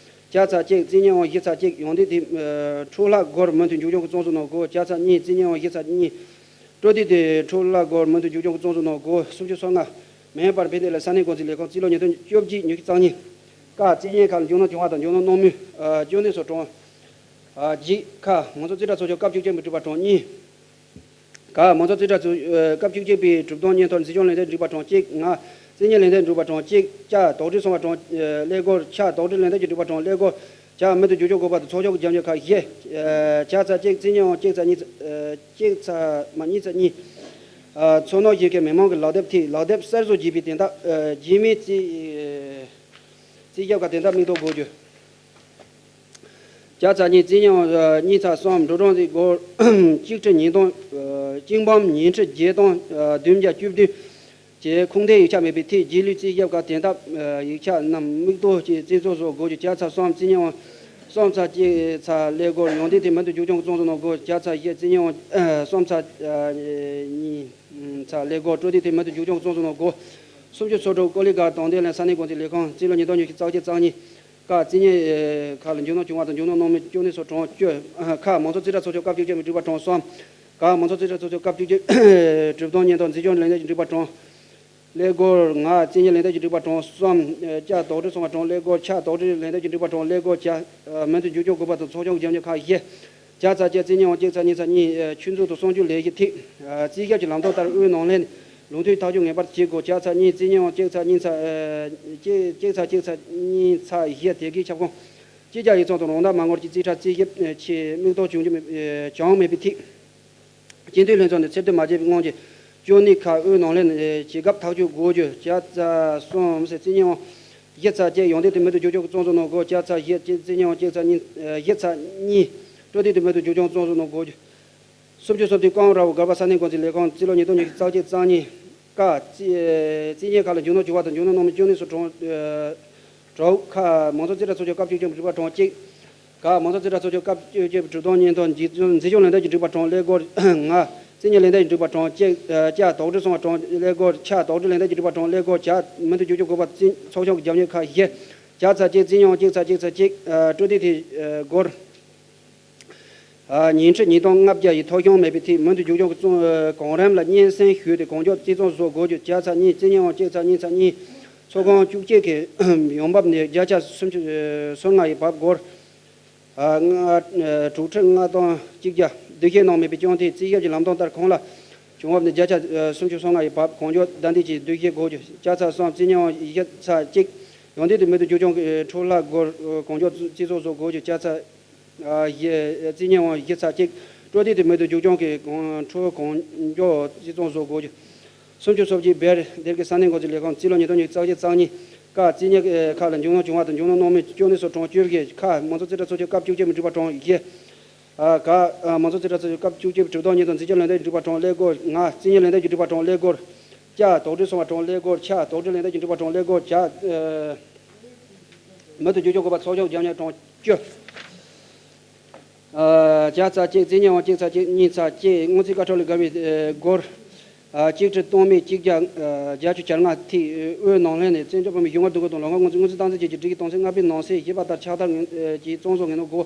བརྒྱ་ཚ་གཅིག་རྩིས་གཉེར་དབང་བཞི་ཚ་གཅིག་ཡང་སྡེ་དེ་ཁྲོ་ལྷ་སྒོར་མུ་མཐུད་འཇུག་སྐྱོང་གི་བཙོན་བཟོ་གནང་དགོས། བརྒྱ་ཚ་གཉིས་རྩིས་གཉེར་དབང་བཞི་ཚ་གཉིས། སྤྲོ་སྡེ་དེ་ཁྲོ་ལྷ་སྒོར་མུ་མཐུད་འཇུག་སྐྱོང་གི་བཙོན་བཟོ་གནང་དགོས། སུམ་ཅུ་སོ་ལྔ། མེན་པར་ཕན་བདེ་ལ་ས་གནས་འགོ་འཛིན་ལས་ཁང་རྩིས་ལོ་ཉིས་སྟོང་བཅོ་བརྒྱད་ཉི་ཤུ་རྩ་གཉིས། ཀ་རྩིས་གཉེར་ཁག་ལ་འཇུག་སྣང་བྱུང་བ་དང་འཇུག་སྣང་གནང་མུས་བཅོས་ནས་སུ་གྲངས་གཅིག་ཁ། མང་ཚོགས་རྩིས་ཁྲ་ཚོགས་ཆུང་སྐབས་བཅུ་གཅིག་པའི་སྒྲིག་པ་གྲངས་གཉིས། ག་མང་ཚོགས་རྩིས་ཁྲ་ཚོགས་སྐབས་བཅུ་གཅིག་པའི་གྲུབ་དོན་སྙན་ཐོར་རྩིས་སྐྱོང་ལན་འདེབས་སྒྲིག་པ་གྲངས་གཅིག་ང་། རྩིས་གཉེར་ལན་འདེབས་སྒྲིག་པ་གྲངས་གཅིག་ཅ། དོགས་འདྲི་སོང་བ་གྲངས་ཀླད་ཀོར། ཆ། དོགས་འདྲི་ལན་འདེབས་ཀྱི་སྒྲིག་པ་གྲངས་ཀླད་ཀོར། ཇ། མུ་མཐུད་འཇུག་སྐྱོང་དགོས་པ་དང་ཚོགས་ཆུང་གི་རྒྱབ་གཉེར་ཁག་བཞི། ཇ་ཚ་གཅིག་རྩིས་གཉེར་དབང་གཅིག་ཚ་གཉིས་ཚ་གཅིག་ཚ་མ་གཉིས་ཚ་གཉིས། ཚོར་སྣང་ཞིག་གི་མི་མང་གི་ལག་དེབ་ཐད་ལག་དེབ་གསར་བཟོ་བགྱིས་པའི་དོན་དག་རྗེས་མའི་རྩིས་རྩིས་ཞིབ་ཁང་དོན་དག་མིག་ཐོག་དགོས་རྒྱུ། བརྒྱ་ཚ་གཉིས་རྩིས་གཉེར་དབང་གཉིས་ཚ་གསུམ། འགྲོ་གྲོན་གྱི་སྒོར་གཅིག་ཁྲི་ཉིས་སྟོང་། གཅིག་འབུམ་ཉིན་ཁྲི་བརྒྱད་སྟོང་བདུན་བརྒྱ་བཅུ་བདུན་གྱི་ཁུངས་ལྡན་ཡིག་ཆ་མེད་པའི་ཐད་རྗེས་ལུས་རྩིས་ཞིབ་ཁང་དོན་དག་ཡིག་ཆ་རྣམས་མིག་ཐོག་ཅིག་རྩིས་ཚོགས་སོགས་དགོས་རྒྱུ། བརྒྱ་ཚ་གསུམ་རྩིས་གཉེར་དབང་གསུམ་ཚ་གཅིག་ཚ་ཀླད་ཀོར། ཡང་སྡེ་དེ་མུ་མཐུད་འཇུག་སྐྱོང་གི་བཙོན་བཟོ་གནང་དགོས། བརྒྱ་ཚ་བཞི་རྩིས་གཉེར་དབང་གསུམ་ཚ་གཉིས་ཚ་ཀླད་ཀོར། སྤྲོ་སྡེ་དེ་མུ་མཐུད་འཇུག་སྐྱོང་གི་བཙོན་བཟོ་གནང་དགོས། སུམ་ཅུ་སོ་དྲུག་ཀོ་ལི་གྷལ་དྭངས་ལྡན་གླིང་ས་གནས་འགོ་འཛིན་ལས་ཁང་རྩིས་ལོ་ཉིས་སྟོང་ཉི་ཤུ་རྩ་གཅིག་རྩ་གཉིས། ཀ་རྩིས་གཉེར་ཁག་ལ་འཇུག་སྣང་བྱུང་བ་དང་འཇུག་སྣང་གནང་མུས་བཅོས་ནས་སུ་གྲངས་བཅུ། ཁ་མང་ཚོགས་རྩིས་ཁྲ་ཚོགས་ཆུང་སྐབས་བཅུ་གཅིག་པའི་སྒྲིག་པ་གྲངས་གསུམ། ག་མང་ཚོགས་རྩིས་ཁྲ་ཚོགས་ཆུང་སྐབས་བཅུ་གཅིག་གྲུབ་དོན་སྙན་ཐོ་རྩིས་སྐྱོང་ལན་འདེབས་ཀྱི་སྒྲིག་པ་གྲངས་ཀླད་ཀོར། ང་རྩིས་གཉེར་ལན་འདེབས་ཀྱི་སྒྲིག་པ་གྲངས་གསུམ། ཅ། དོགས་འདྲི་སོང་བ་གྲངས་ཀླད་ཀོར། ཆ། དོགས་འདྲི་ལན་འདེབས་ཀྱི་སྒྲིག་པ་གྲངས་ཀླད་ཀོར། ཇ། མུ་མཐུད་འཇུག་སྐྱོང་དགོས་པ་དང་ཚོགས་ཆུང་གི་རྒྱབ་གཉེར་ཁག་བཞི། བརྒྱ་ཚ་བརྒྱད་རྩིས་གཉེར་དབང་གཅིག་ཚ་གཉིས་ཚ་གཉིས། ཆུ་མཛོད་དང་གསང་སྤྱོད་ལས་གཞི་ཐད་རྩིས་ཞིབ་ཀྱི་ལམ་སྟོན་ལྟར་དབུས་ནང་ལས་ལུགས་མཐུན་ཐག་གཅོད་ངེས་པར་བྱེད་དགོས། བརྒྱ་ཚ་གཉིས་རྩིས་གཉེར་དབང་གཅིག་ཚ་གཉིས་ཚ་གཅིག་གཅིག་ཚ་གཅིག་ཚ་གཉིས་ཚ་བཞི། དེ་གའི་ཁྱབ་ཁོངས་སྤྱི་ཁྱབ་ཡིག་ཚང་དང་རང་བདག་མ་དངུལ་གྱི་རྩིས་ཁྲ་རྩིས་ཞིབ་ཆེད་མིག་ཐོག་བྱུང་རྒྱུ་མེད་བྱུང་མེད་པའི་ཐད། སྤྱི་འཐུས་ལྷན་ཚོགས་ནས་ཚེ་བསྡུ་མ་བྱས་པའི་སྔོན་གྱི་བཅོས་ནས་ཁག་དབུས་ནང་ལས་བྱེད་སྐབས་ཐག་གཅོད་དགོས་རྒྱུ། བརྒྱ་ཚ་གསུམ་རྩིས་གཉེར་དབང་བཞི་ཚ་གཅིག་ཡང་སྡེ་དེ་མུ་མཐུད་འཇུག་སྐྱོང་གི་བཙོན་བཟོ་གནང་དགོས། བརྒྱ་ཚ་བཞི་རྩིས་གཉེར་དབང་གཅིག་ཚ་གཉིས་བཞི་ཚ་གཉིས། སྤྲོ་སྡེ་དེ་མུ་མཐུད་འཇུག་སྐྱོང་གི་བཙོན་བཟོ་གནང་དགོས་རྒྱུ། སུམ་ཅུ་སོ་བདུན་ཀོང་ར་བུ་སྒར་པ་ས་གནས་འགོ་འཛིན་ལས་ཁང་རྩིས་ལོ་ཉིས་སྟོང་ཉི་ཤུ་རྩ་གཅིག་རྩ་གཉིས། ཀ་རྩིས་རྩིས་གཉེར་ཁག་ལ་འཇུག་སྣང་བྱུང་བ་དང་འཇུག་སྣང་གནང་མུས་བཅོས་ནས་སུ་གྲངས་དྲུག་ཁ་མང་ཚོགས་རྩིས་ཁྲ་ཚོགས་ཆུང་སྐབས་བཅུ་གཅིག་པའི་སྒྲིག་པ་གྲངས་གཅིག་ག་མང་ཚོགས་རྩིས་ཁྲ་ཚོགས་ཆུང་སྐབས་བཅུ་གཅིག་པའི་གྲུབ་དོན་སྙན་ཐོ་འཛིན་འཛིན་སྐྱོང་ལས་འདེབས་ཀྱི་སྒྲིག་པ་གྲངས་ཀླད་ཀོར། ང་རྩིས་གཉེར་ལས་འདེབས་ཀྱི་སྒྲིག་པ་གྲངས་གཅིག་ཅ། དོགས་འདྲི་སོང་བ་གྲངས་ཀླད་ཀོར། ཆ། དོགས་འདྲི་ལས་འདེབས་ཀྱི་སྒྲིག་པ་གྲངས་ཀླད་ཀོར། ཇ། མུ་མཐུད་འཇུག་སྐྱོང་དགོས་པ་ཚོགས་ཆུང་གི་རྒྱབ་གཉེར་ཁག་བཞི། བརྒྱ་ཚ་གཅིག་རྩིས་གཉེར་དབང་གཅིག་ཚ་གཅིག་ཚ་གཅིག་སྤྲོ་སྡེ་དེ་སྒོར། ཉིན་ཁྲི་ཉིས་སྟོང་ལྔ་བརྒྱ་ཡི་ཐོ་གཞུང་མེད་པའི་ཐད་མུ་མཐུད་འཇུག་སྐྱོང་གི་གཙང་གོང་རིམ་ལ་སྙན་སེང་ཞུས་ཏེ་གང་མགྱོགས་རྩིས་གཙང་བཟོ་དགོས་རྒྱུ། བརྒྱ་ཚ་གཉིས་རྩིས་གཉེར་དབང་གཅིག་ཚ་གཉིས་ཚ་གཉིས། ཚོགས་ཁང་བཅུ་གཅིག་གི་ཡོང་འབབ་ནས་བརྒྱ་ཆ་སུམ་ཅུ་སོ་ལྔ་ཡི་བབ་སྒོར། ལྔ་དྲུག་ཁྲི་ལྔ་སྟོང་གཅིག་བརྒྱ། བསྡུ་གཞི་གནང་མེད་པའི་རྐྱེན་ཐད་རྩིས་ཞིབ་ཀྱི་ལམ་སྟོན་ལྟར་གང་ལ་བྱུང་བ་ནི་བརྒྱ་ཆ་སུམ་ཅུ་སོ་ལྔ་ཡི་བབ་གང་མགྱོགས་བདའ་འདེད་ཀྱིས་བསྡུ་གཞི་དགོས་རྒྱུ། བརྒྱ་ཚ་གསུམ་རྩིས་གཉེར་དབང་བཞི་ཚ་གཅིག་ཡང་སྡེ་དེ་མུ་མཐུད་འཇུག་སྐྱོང་གི་འཕྲོ་བརླག་སྒོར་གང་མགྱོགས་རྩིས་གཙང་བཟོ་དགོས་རྒྱུ། བརྒྱ་ཚ་བཞི་རྩིས་གཉེར་དབང་བཞི་ཚ་གཅིག་སྤྲོ་སྡེ་དེ་མུ་མཐུད་འཇུག་སྐྱོང་གི་གང་འཕྲོ་གང་མགྱོགས་རྩིས་གཙང་བཟོ་དགོས་རྒྱུ། སུམ་ཅུ་སོ་གཅིག་བེར་སྡེར་གྱི་ས་གནས་འགོ་འཛིན་ལས་ཁང་རྩིས་ལོ་ཉིས་སྟོང་ཉི་ཤུ་རྩ་གཅིག་རྩ་གཉིས། ཀ་རྩིས་གཉེར་ཁག་ལ་འཇུག་སྣང་བྱུང་བ་དང་འཇུག་སྣང་གནང་མུས་བཅོས་ནས་སུ་གྲངས་བཅུ་བཞི། ཁ་མང་ཚོགས་རྩིས་ཁྲ་ཚོགས་ཆུང་སྐབས་བཅུ་གཅིག་པའི་སྒྲིག་པ་གྲངས་བཞི། ཨ། ག་ཨ། མང་ཚོགས་རྩིས་ཁྲ་ཚོགས་ཆུང་སྐབས་བཅུ་གཅིག་པའི་གྲུབ་དོན་སྙན་ཐོ་འཛིན་སྐྱོང་ལན་འདེབས་ཀྱི་སྒྲིག་པ་གྲངས་ཀླད་ཀོར། ང་རྩིས་གཉེར་ལན་འདེབས་ཀྱི་སྒྲིག་པ་གྲངས་ཀླད་ཀོར། ཅ། དོགས་འདྲི་སོང་བ་གྲངས་ཀླད་ཀོར། ཆ། དོགས་འདྲི་ལན་འདེབས་ཀྱི་སྒྲིག་པ་གྲངས་ཀླད་ཀོར། ཇ། ཨ། མུ་མཐུད་འཇུག་སྐྱོང་དགོས་པ་ཚོགས་ཆུང་རྒྱབ་གཉེར་གྲངས་ བཅུ། ཨ། བརྒྱ་ཚེག་གཅིག་རྩིས་རྙེད་དབང་གཅིག་ཚེག་གཅིག་གཉིས་ཚེག་གཅིག་སྔོན་རྩིས་ཀ་ཁྲོ་ལས་བརྒལ་བའི་སྒོར། ཨ། གཅིག་ཁྲི་སྟོང་མེད་གཅིག་བརྒྱ། ཨ། བརྒྱད་ཅུ་གྱ་ལྔ་ཐིག་དབུས་ནང་ལྷན་ནས་བཙན་བྱོལ་བོད་མིའི་གཞུང་ཁ་བསྡུ་སྐོར་དང་ལམ་ཁ་སྔོན་རྩིས་སྔོན་རྩིས་སྟངས་འཛིན་བཅས་ཀྱི་སྒྲིག་གཞི་དོན་ཚན་ལྔ་པའི་ནང་གསེས་བཞི་པ་ལྟར་ཕྱག་བསྟར་གྱིས་བཙན་བཟུང་ངན་ནོར་བགོ།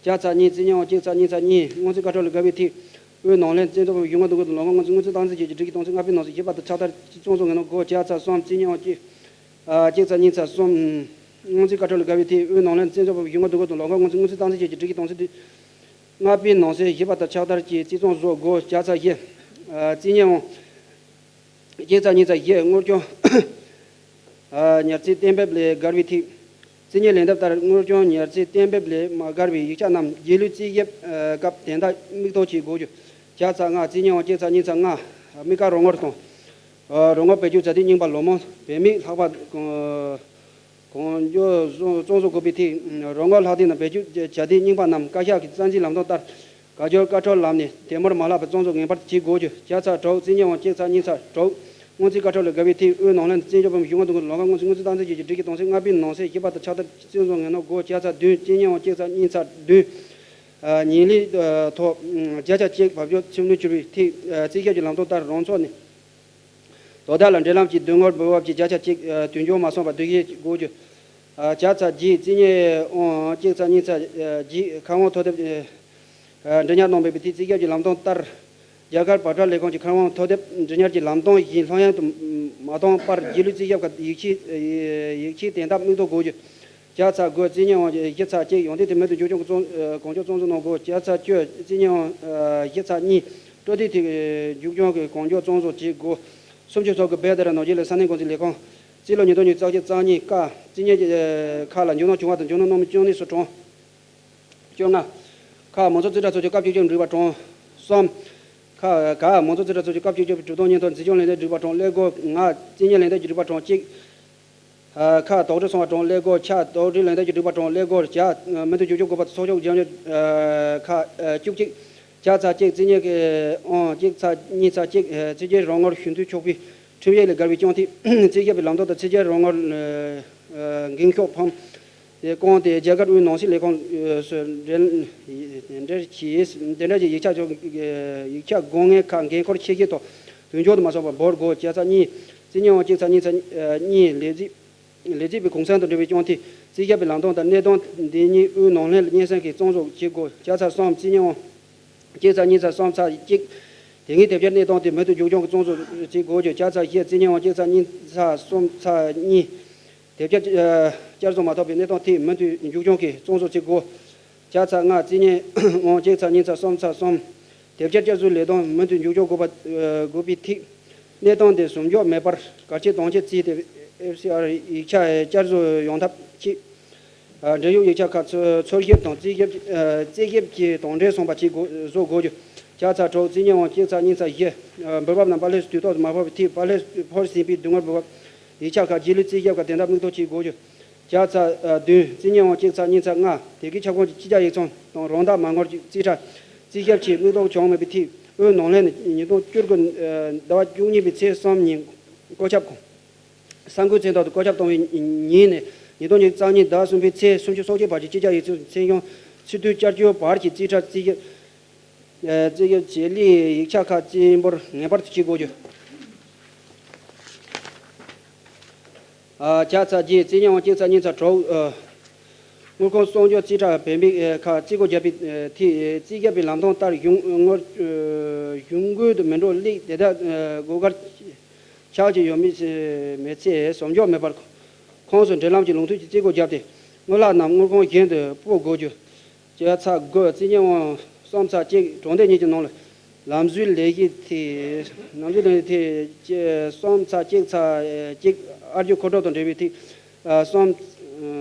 བརྒྱ་ཚེག་གཉིས་རྩིས་རྙེད་དབང་གཅིག་ཚེག་གཉིས་ཚེག་གཉིས་སྔོན་རྩིས་ཀ་ཁྲོ་ལས་བརྒལ་བའི་ཐིག་དབུས་ནང་ལྷན་བཙན་བྱོལ་བོད་མིའི་གཞུང་ཁ་བསྡུ་སྐོར་དང་ལམ་ཁ་སྔོན་རྩིས་སྔོན་རྩིས་སྟངས་འཛིན་བཅས་ཀྱི་སྒྲིག་གཞི་དོན་ཚན་ལྔ་པའི་ནང་གསེས་བཞི་པ་ལྟར་ཕྱག་བསྟར་གྱིས་བཙན་བཟུང་ངན་ནོར་བགོ། བརྒྱ་ཚེག་གསུམ་རྩིས་རྙེད་དབང་གཅིག་ཨ། གཅིག་ཚེག་གཉིས་ཚེག་གསུམ། སྔོན་རྩིས་ཀ་ཁྲོ་ལས་བརྒལ་བའི་ཐིག་དབུས་ནང་ལྷན་བཙན་བྱོལ་བོད་མིའི་གཞུང་ཁ་བསྡུ་སྐོར་དང་ལམ་ཁ་སྔོན་རྩིས་སྔོན་རྩིས་སྟངས་འཛིན་བཅས་ཀྱི་སྒྲིག་གཞི་དོན་ཚན་ལྔ་པའི་ནང་གསེས་བཞི་པ་ལྟར་ཕྱག་བསྟར་གྱིས་བཙན་བཟུང་བཟོ་དགོས། བརྒྱ་ཚེག་བཞི། ཨ། རྩིས་རྙེད་དབང་གཅིག་ཚེག་གཉིས་ཚེག་བཞི་དངུལ་སྐྱོན་ཨ། ཉར་ཚད་གཏན་འབེབས་ལས་བརྒལ་བའི་ཐིག་རྩིས་རྙེད་ལན་འདེབས་ལྟར་དངུལ་སྐྱོན་ཉར་ཚད་གཏན་འབེབས་ལས་མ་བརྒལ་བའི་ཡིག་ཆ་རྣམས་རྗེས་ལུས་རྩིས་ཞིབ་སྐབས་དོན་དག་མིག་ཐོག་ཆེད་དགོས་རྒྱུ། བརྒྱ་ཚེག་ལྔ་རྩིས་རྙེད་དབང་གཅིག་ཚེག་གཉིས་ཚེག་ལྔ། དམིགས་བཀར་རོགས་དངུལ་དང་། ཨ། རོགས་དངུལ་བེད་སྤྱོད་བྱ་དུས་རྙིང་པ་ལོ་མང་བོད་མིའི་ལྷག་པར་གང་མགྱོགས་བཙོང་བཟོ་དགོས་པའི་ཐིག་རོགས་དངུལ་ལྷག་དུས་ནང་བེད་སྤྱོད་བྱ་དུས་རྙིང་པ་རྣམས་བཀའ་ཤག་གི་རྩ་འཛིན་ལམ་སྟོན་ལྟར་བཀའ་འཁྱོལ་བཀའ་འཁྲོལ་ལམ་ནས་དེ་མུར་མ་ལྷག་པར་བཙོང་བཟོ་ངེས་པར་བྱེད་དགོས་རྒྱུ། བརྒྱ་ཚེག་དྲུག་རྩིས་རྙེད་དབང་གཅིག་ཚེག་གཉིས་ཚེག་དྲུག་སྔོན་རྩིས་ཀ་ཁྲོ་ལས་བརྒལ་བའི་ཐིག་དབུས་ནང་ལྷན་བཙན་བྱོལ་བོད་མིའི་གཞུང་ཁ་བསྡུ་སྐོར་དང་ལམ་ཁ་སྔོན་རྩིས་སྔོན་རྩིས་སྟངས་འཛིན་བཅས་ཀྱི་སྒྲིག་གཞི་དོན་ཚན་ལྔ་པའི་ནང་གསེས་བཞི་པ་ལྟར་ཕྱག་བསྟར་བཙན་བཟུང་ངན་ནོར་བགོ། བརྒྱ་ཚེག་བདུན་རྩིས་རྙེད་དབང་གཅིག་ཚེག་གཉིས་ཚེག་བདུན། ཨ། ཉིན་ལས་ཐོག་བརྒྱ་ཆ་གཅིག་བབ་ཆགས་ཚུར་གནོད་གྱུར་པའི་ཐིག་རྩིས་ཞིབ་ཀྱི་ལམ་སྟོན་ལྟར་རང་ཚོགས་ནས་དོ་བདག་ལ་འབྲེལ་ལམ་གྱི་སྡུག་བསྔལ་འབུལ་བ་བཅས་བརྒྱ་ཆ་གཅིག་དུས་འགྱངས་མ་སོང་བར་བསྡུ་ཞིབ་དགོས་རྒྱུ། ཨ། བརྒྱ་ཚེག་བརྒྱད་རྩིས་རྙེད་དབང་གཅིག་ཚེག་གཉིས་ཚེག་བརྒྱད་ཁ་དབང་ཐོ་དེབ་འབྲི་ཉར་གནང་བའི་ཐིག་རྩིས་ཞིབ་ཀྱི་ལམ་སྟོན་ལྟར། རྒྱ་གར་བར་སྐྲུན་ལས་ཁུངས་ཀྱི་ཁ་དབང་ཐོ་དེབ་འབྲི་ཉར་གྱི་ལམ་སྟོན་བཞིན་ལྷོད་གཡེང་དུ་མ་གཏོང་བར་རྗེས་ལུས་རྩིས་ཞིབ་ཁག་ཡིག་ཆའི་ཡིག་ཆའི་དོན་དག་མིག་ཐོག་དགོས་རྒྱུ། བརྒྱ་ཚེག་དགུ་རྩིས་རྙེད་དབང་བཞི་ཚེག་གཅིག་ཡོན་ཏན་དེ་མུ་མཐུད་མཇུག་སྐྱོང་གི་བཙོང་གང་མགྱོགས་བཙོང་བཟོ་གནང་དགོས། བརྒྱ་ཚེག་བཅུ་རྩིས་རྙེད་དབང་བཞི་ཚེག་གཉིས་སྤྲོད་དེ་དེ་མཇུག་སྐྱོང་གི་གང་མགྱོགས་བཙོང་བཟོ་བྱེད་དགོས། སུམ་ཅུ་ཐོག་གི་བེ་ཏ་ར་ནོར་གྱི་ལས་ས་གནས་འགོ་འཛིན་ལས་ཁང་རྩིས་ལོ་ཉིས་སྟོང་ཉི་ཤུ་རྩ་གཅིག་རྩ་གཉིས་ཀ་རྩིས་རྙེད་ཁག་ལ་འཇོག་སྣང་བྱུང་བ་དང་འཇོག་སྣང་གནང་མི་བཅུ་གཉིས་སུ་གྲངས། བཅོ་ལྔ། ཁ་མང་ཚོགས་རྩིས་ཁྲ་ཚོགས་ཆུང་སྐབས་བཅུ་གཅིག་པའི་སྒྲིག་པ་གྲངས་གསུམ། ཁ་ག་མང་ཚོགས་རྩིས་ཁྲ་ཚོགས་ཆུང་སྐབས་བཅུ་གཅིག་པའི་གྲོས་ཐོག་སྙན་ཐོ་འཛིན་སྐྱོང་ལས་དོན་སྒྲིག་པ་གྲངས་ཀླད་ཀོར། ང་རྩིས་རྙེད་ལས་དོན་གྱི་སྒྲིག་པ་གྲངས་གཅིག་ཁ་དོགས་འདྲི་སོང་བ་གྲངས་ཀླད་ཀོར། ཆ་དོགས་འདྲི་ལས་དོན་གྱི་སྒྲིག་པ་གྲངས་ཀླད་ཀོར་བརྒྱ། མུ་མཐུད་མཇུག་སྐྱོང་དགོས་པ་ཚོགས་ཆུང་རྒྱབ་སྐྱོར་ཁ་བཅུ་གཅིག་བརྒྱ་ཚེག་གཅིག་རྩིས་རྙེད་ཀྱི་ཨང་གཅིག་ཚེག་གཉིས་ཚེག་གཅིག་ཚིག་བརྗོད་རོགས་དངུལ་ཞུ་མཐུན་ཆོག་པའི་ཁྲིམས་ཡིག་ལས་འགལ་བའི་སྐྱོན་ཐིག་རྩིས་ཞིབ་པའི་ལམ་སྟོན་དང་ཚིག་བརྗོད་རོགས་དངུལ་འགེངས་ཤོག་ཕམ། དེ་བསྐངས་ཏེ་རྒྱ་གར་དབུས་ནང་སྲིད་ལས་ཁུངས་སུ་འབྲེལ་འབྲེལ་གྱིས་དེ་འདྲ་གྱི་ཡིག་ཆ་ཡིག་ཆ་དགོས་ངེས་ཁག་འགན་འཁུར་ཆེ་ཤོས་ཐོག་དོན་འཁྱོལ་དུ་མ་སོང་བར་འབོར་དགོས། བརྒྱ་ཚེག་གཉིས་རྩིས་རྙེད་དབང་གཅིག་ཚེག་གཉིས་ཚེག་གཉིས་ལས་རྩིས་ལས་རྩིས་པའི་གུང་སེང་དང་འབྲེལ་བའི་སྐྱོན་ཐིག་རྩིས་ཞིབ་པའི་ལམ་སྟོན་དང་གནད་དོན་འདི་ཉིད་དབུས་ནང་ལྷན་ལ་སྙན་སེང་གིས་གཙང་བཟོ་བྱེད་དགོས། བརྒྱ་ཚེག་གསུམ་རྩིས་རྙེད་དབང་གཅིག་ཚེག་གཉིས་ཚེག་གསུམ་ཚེག་གཅིག་དེ་སྔའི་དེབ་སྐྱེལ་གནས་སྟངས་དེ་མུ་མཐུད་མཇུག་སྐྱོང་གིས་གཙང་བཟོ་བྱེད་དགོས་རྒྱུ། བརྒྱ་ཚེག་བཞི་རྩིས་རྙེད་དབང་གཅིག་ཚེག་གཉིས་ཚེག་གསུམ་ཚེག་གཉིས། དེབ་སྐྱེལ་ཨ་བསྐྱར་བཟོ་མ་ཐོབ་པའི་གནས་སྟངས་ཐད་མུ་མཐུད་མཇུག་སྐྱོང་གིས་གཙང་བཟོ་བྱེད་དགོས། བརྒྱ་ཚེག་ལྔ་རྩིས་རྙེད་དབང་གཅིག་ཚེག་གཉིས་ཚེག་གསུམ་ཚེག་གསུམ། དེབ་སྐྱེལ་བསྐྱར་བཟོའི་ལས་དོན་མུ་མཐུད་མཇུག་སྐྱོང་དགོས་པ་ཨ་དགོས་པའི་ཐད། གནས་སྟངས་དེ་ཟུར་འཇོག་མེད་པར་གལ་ཆེ་དོན་ཆེ་བརྩིས་ཏེ་ཨེཕ་སི་ཨར་ཡིག་ཆ་བསྐྱར་བཟོ་ཡོང་ཐབས་ཆེད། ཨ་འབྲེལ་ཡོད་ཡིག་ཆ་ཁག་ཚུར་ཚུར་ཞིབ་དང་རྩིས་ཞིབ་ཨ་རྩིས་ཞིབ་ཀྱི་དང་འབྲེལ་སོང་བ་བྱེད་དགོས་བཟོ་དགོས་རྒྱུ། བརྒྱ་ཚེག་དྲུག་རྩིས་རྙེད་དབང་གཅིག་ཚེག་གཉིས་ཚེག་བཞི། ཨ་འབུལ་བ་རྣམས་པར་ལས་དུས་ཐོག་ཏུ་མ་ཕོག་པའི་ཐད་པར་ལས་ཕོག་ཟིན་པའི་སྡུག་བསྔལ་འབུལ་བ། ཡིག་ཆ་ཁག་རྗེས་ལུས་རྩིས་ཞིབ་ཁག་དོན་དག་མིག་ཐོག་བྱེད་དགོས་རྒྱུ། བརྒྱ་ཚེག་ཨ་བདུན་རྩིས་རྙེད་དབང་གཅིག་ཚེག་གཉིས་ཚེག་ལྔ། དེ་གའི་ཁྱབ་ཁོངས་ཀྱི་སྤྱི་ཁྱབ་ཡིག་ཚང་དང་རང་བདག་མ་དངུལ་གྱི་རྩིས་ཁྲ་རྩིས་ཞིབ་ཆེད་མིག་ཐོག་བྱུང་མེད་པའི་ཐད་དབུས་ནང་ལྷན་ནས་ཉིས་སྟོང་བཅུ་དགུ་ཟླ་བ་བཅུ་གཉིས་པའི་ཚེས་གསུམ་ཉིན་བཀོད་ཁྱབ་ཁང་། ས་འགུལ་མཚན་ཐོག་ཏུ་བཀོད་ཁྱབ་བཏང་བའི་ཉིན་ནས་ཉིས་སྟོང་ཉི་ཤུ་རྩ་གཉིས་ཟླ་གསུམ་པའི་ཚེས་སུམ་ཅུ་སོ་གཅིག་བར་གྱི་སྤྱི་ཁྱབ་ཡིག་ཚང་ཚེས་གཞུང་ཚེས་བདུན་བསྐྱར་བཅོས་བར་གྱི་རྩིས་ཁྲ་རྩིས་ཞིབ་རྩིས་ཞིབ་བྱེད་ལས་ཡིག་ཆ་ཁག་རྩིས་འབུལ་ངེས་པར་དུ་བྱེད་དགོས་རྒྱུ། ཨ་བརྒྱ་ཚེག་བརྒྱད་རྩིས་རྙེད་དབང་གཅིག་ཚེག་གཉིས་ཚེག་དྲུག་ཨ་དངུལ་ཁང་གསོག་འཇོག་རྩིས་ཁྲ་བེད་མེད་ཁག་རྩིས་སྒོ་བརྒྱབ་པའི་ཐད་རྩིས་ཞིབ་པའི་ལམ་སྟོན་ལྟར་གཞུང་དངུལ་གཞུང་དངུལ་དུ་མི་འགྲོ་སླེབས་དེ་དག་དགོས་གལ་ཆགས་ཀྱི་ཡོད་མེད་མེད་ཚེ་ཟུར་འཇོག་མེད་པར་ཁོངས་སུ་འབྲེལ་ལམ་གྱི་ལུགས་མཐུན་གྱི་རྩིས་སྒོ་བརྒྱབ་སྟེ་དངུལ་ལག་རྣམས་དངུལ་ཁང་གཞན་དུ་སྤོ་དགོས་རྒྱུ། བརྒྱ་ཚེག་དགུ་རྩིས་རྙེད་དབང་གསུམ་ཚེག་གཅིག་གྲངས་དེབ་གཉིས་ཀྱི་ནང་ལ་ལམ་བཟོའི་ལས་གཞི་ཐད་ལམ་བཟོའི་ལས་གཞི་ཐད་གསུམ་ཚེག་གཅིག་ཚེག་གཅིག་ཨར་རྒྱུ་མཁོ་སྤྲོད་དང་འབྲེལ་བའི་ཐད་གསུམ་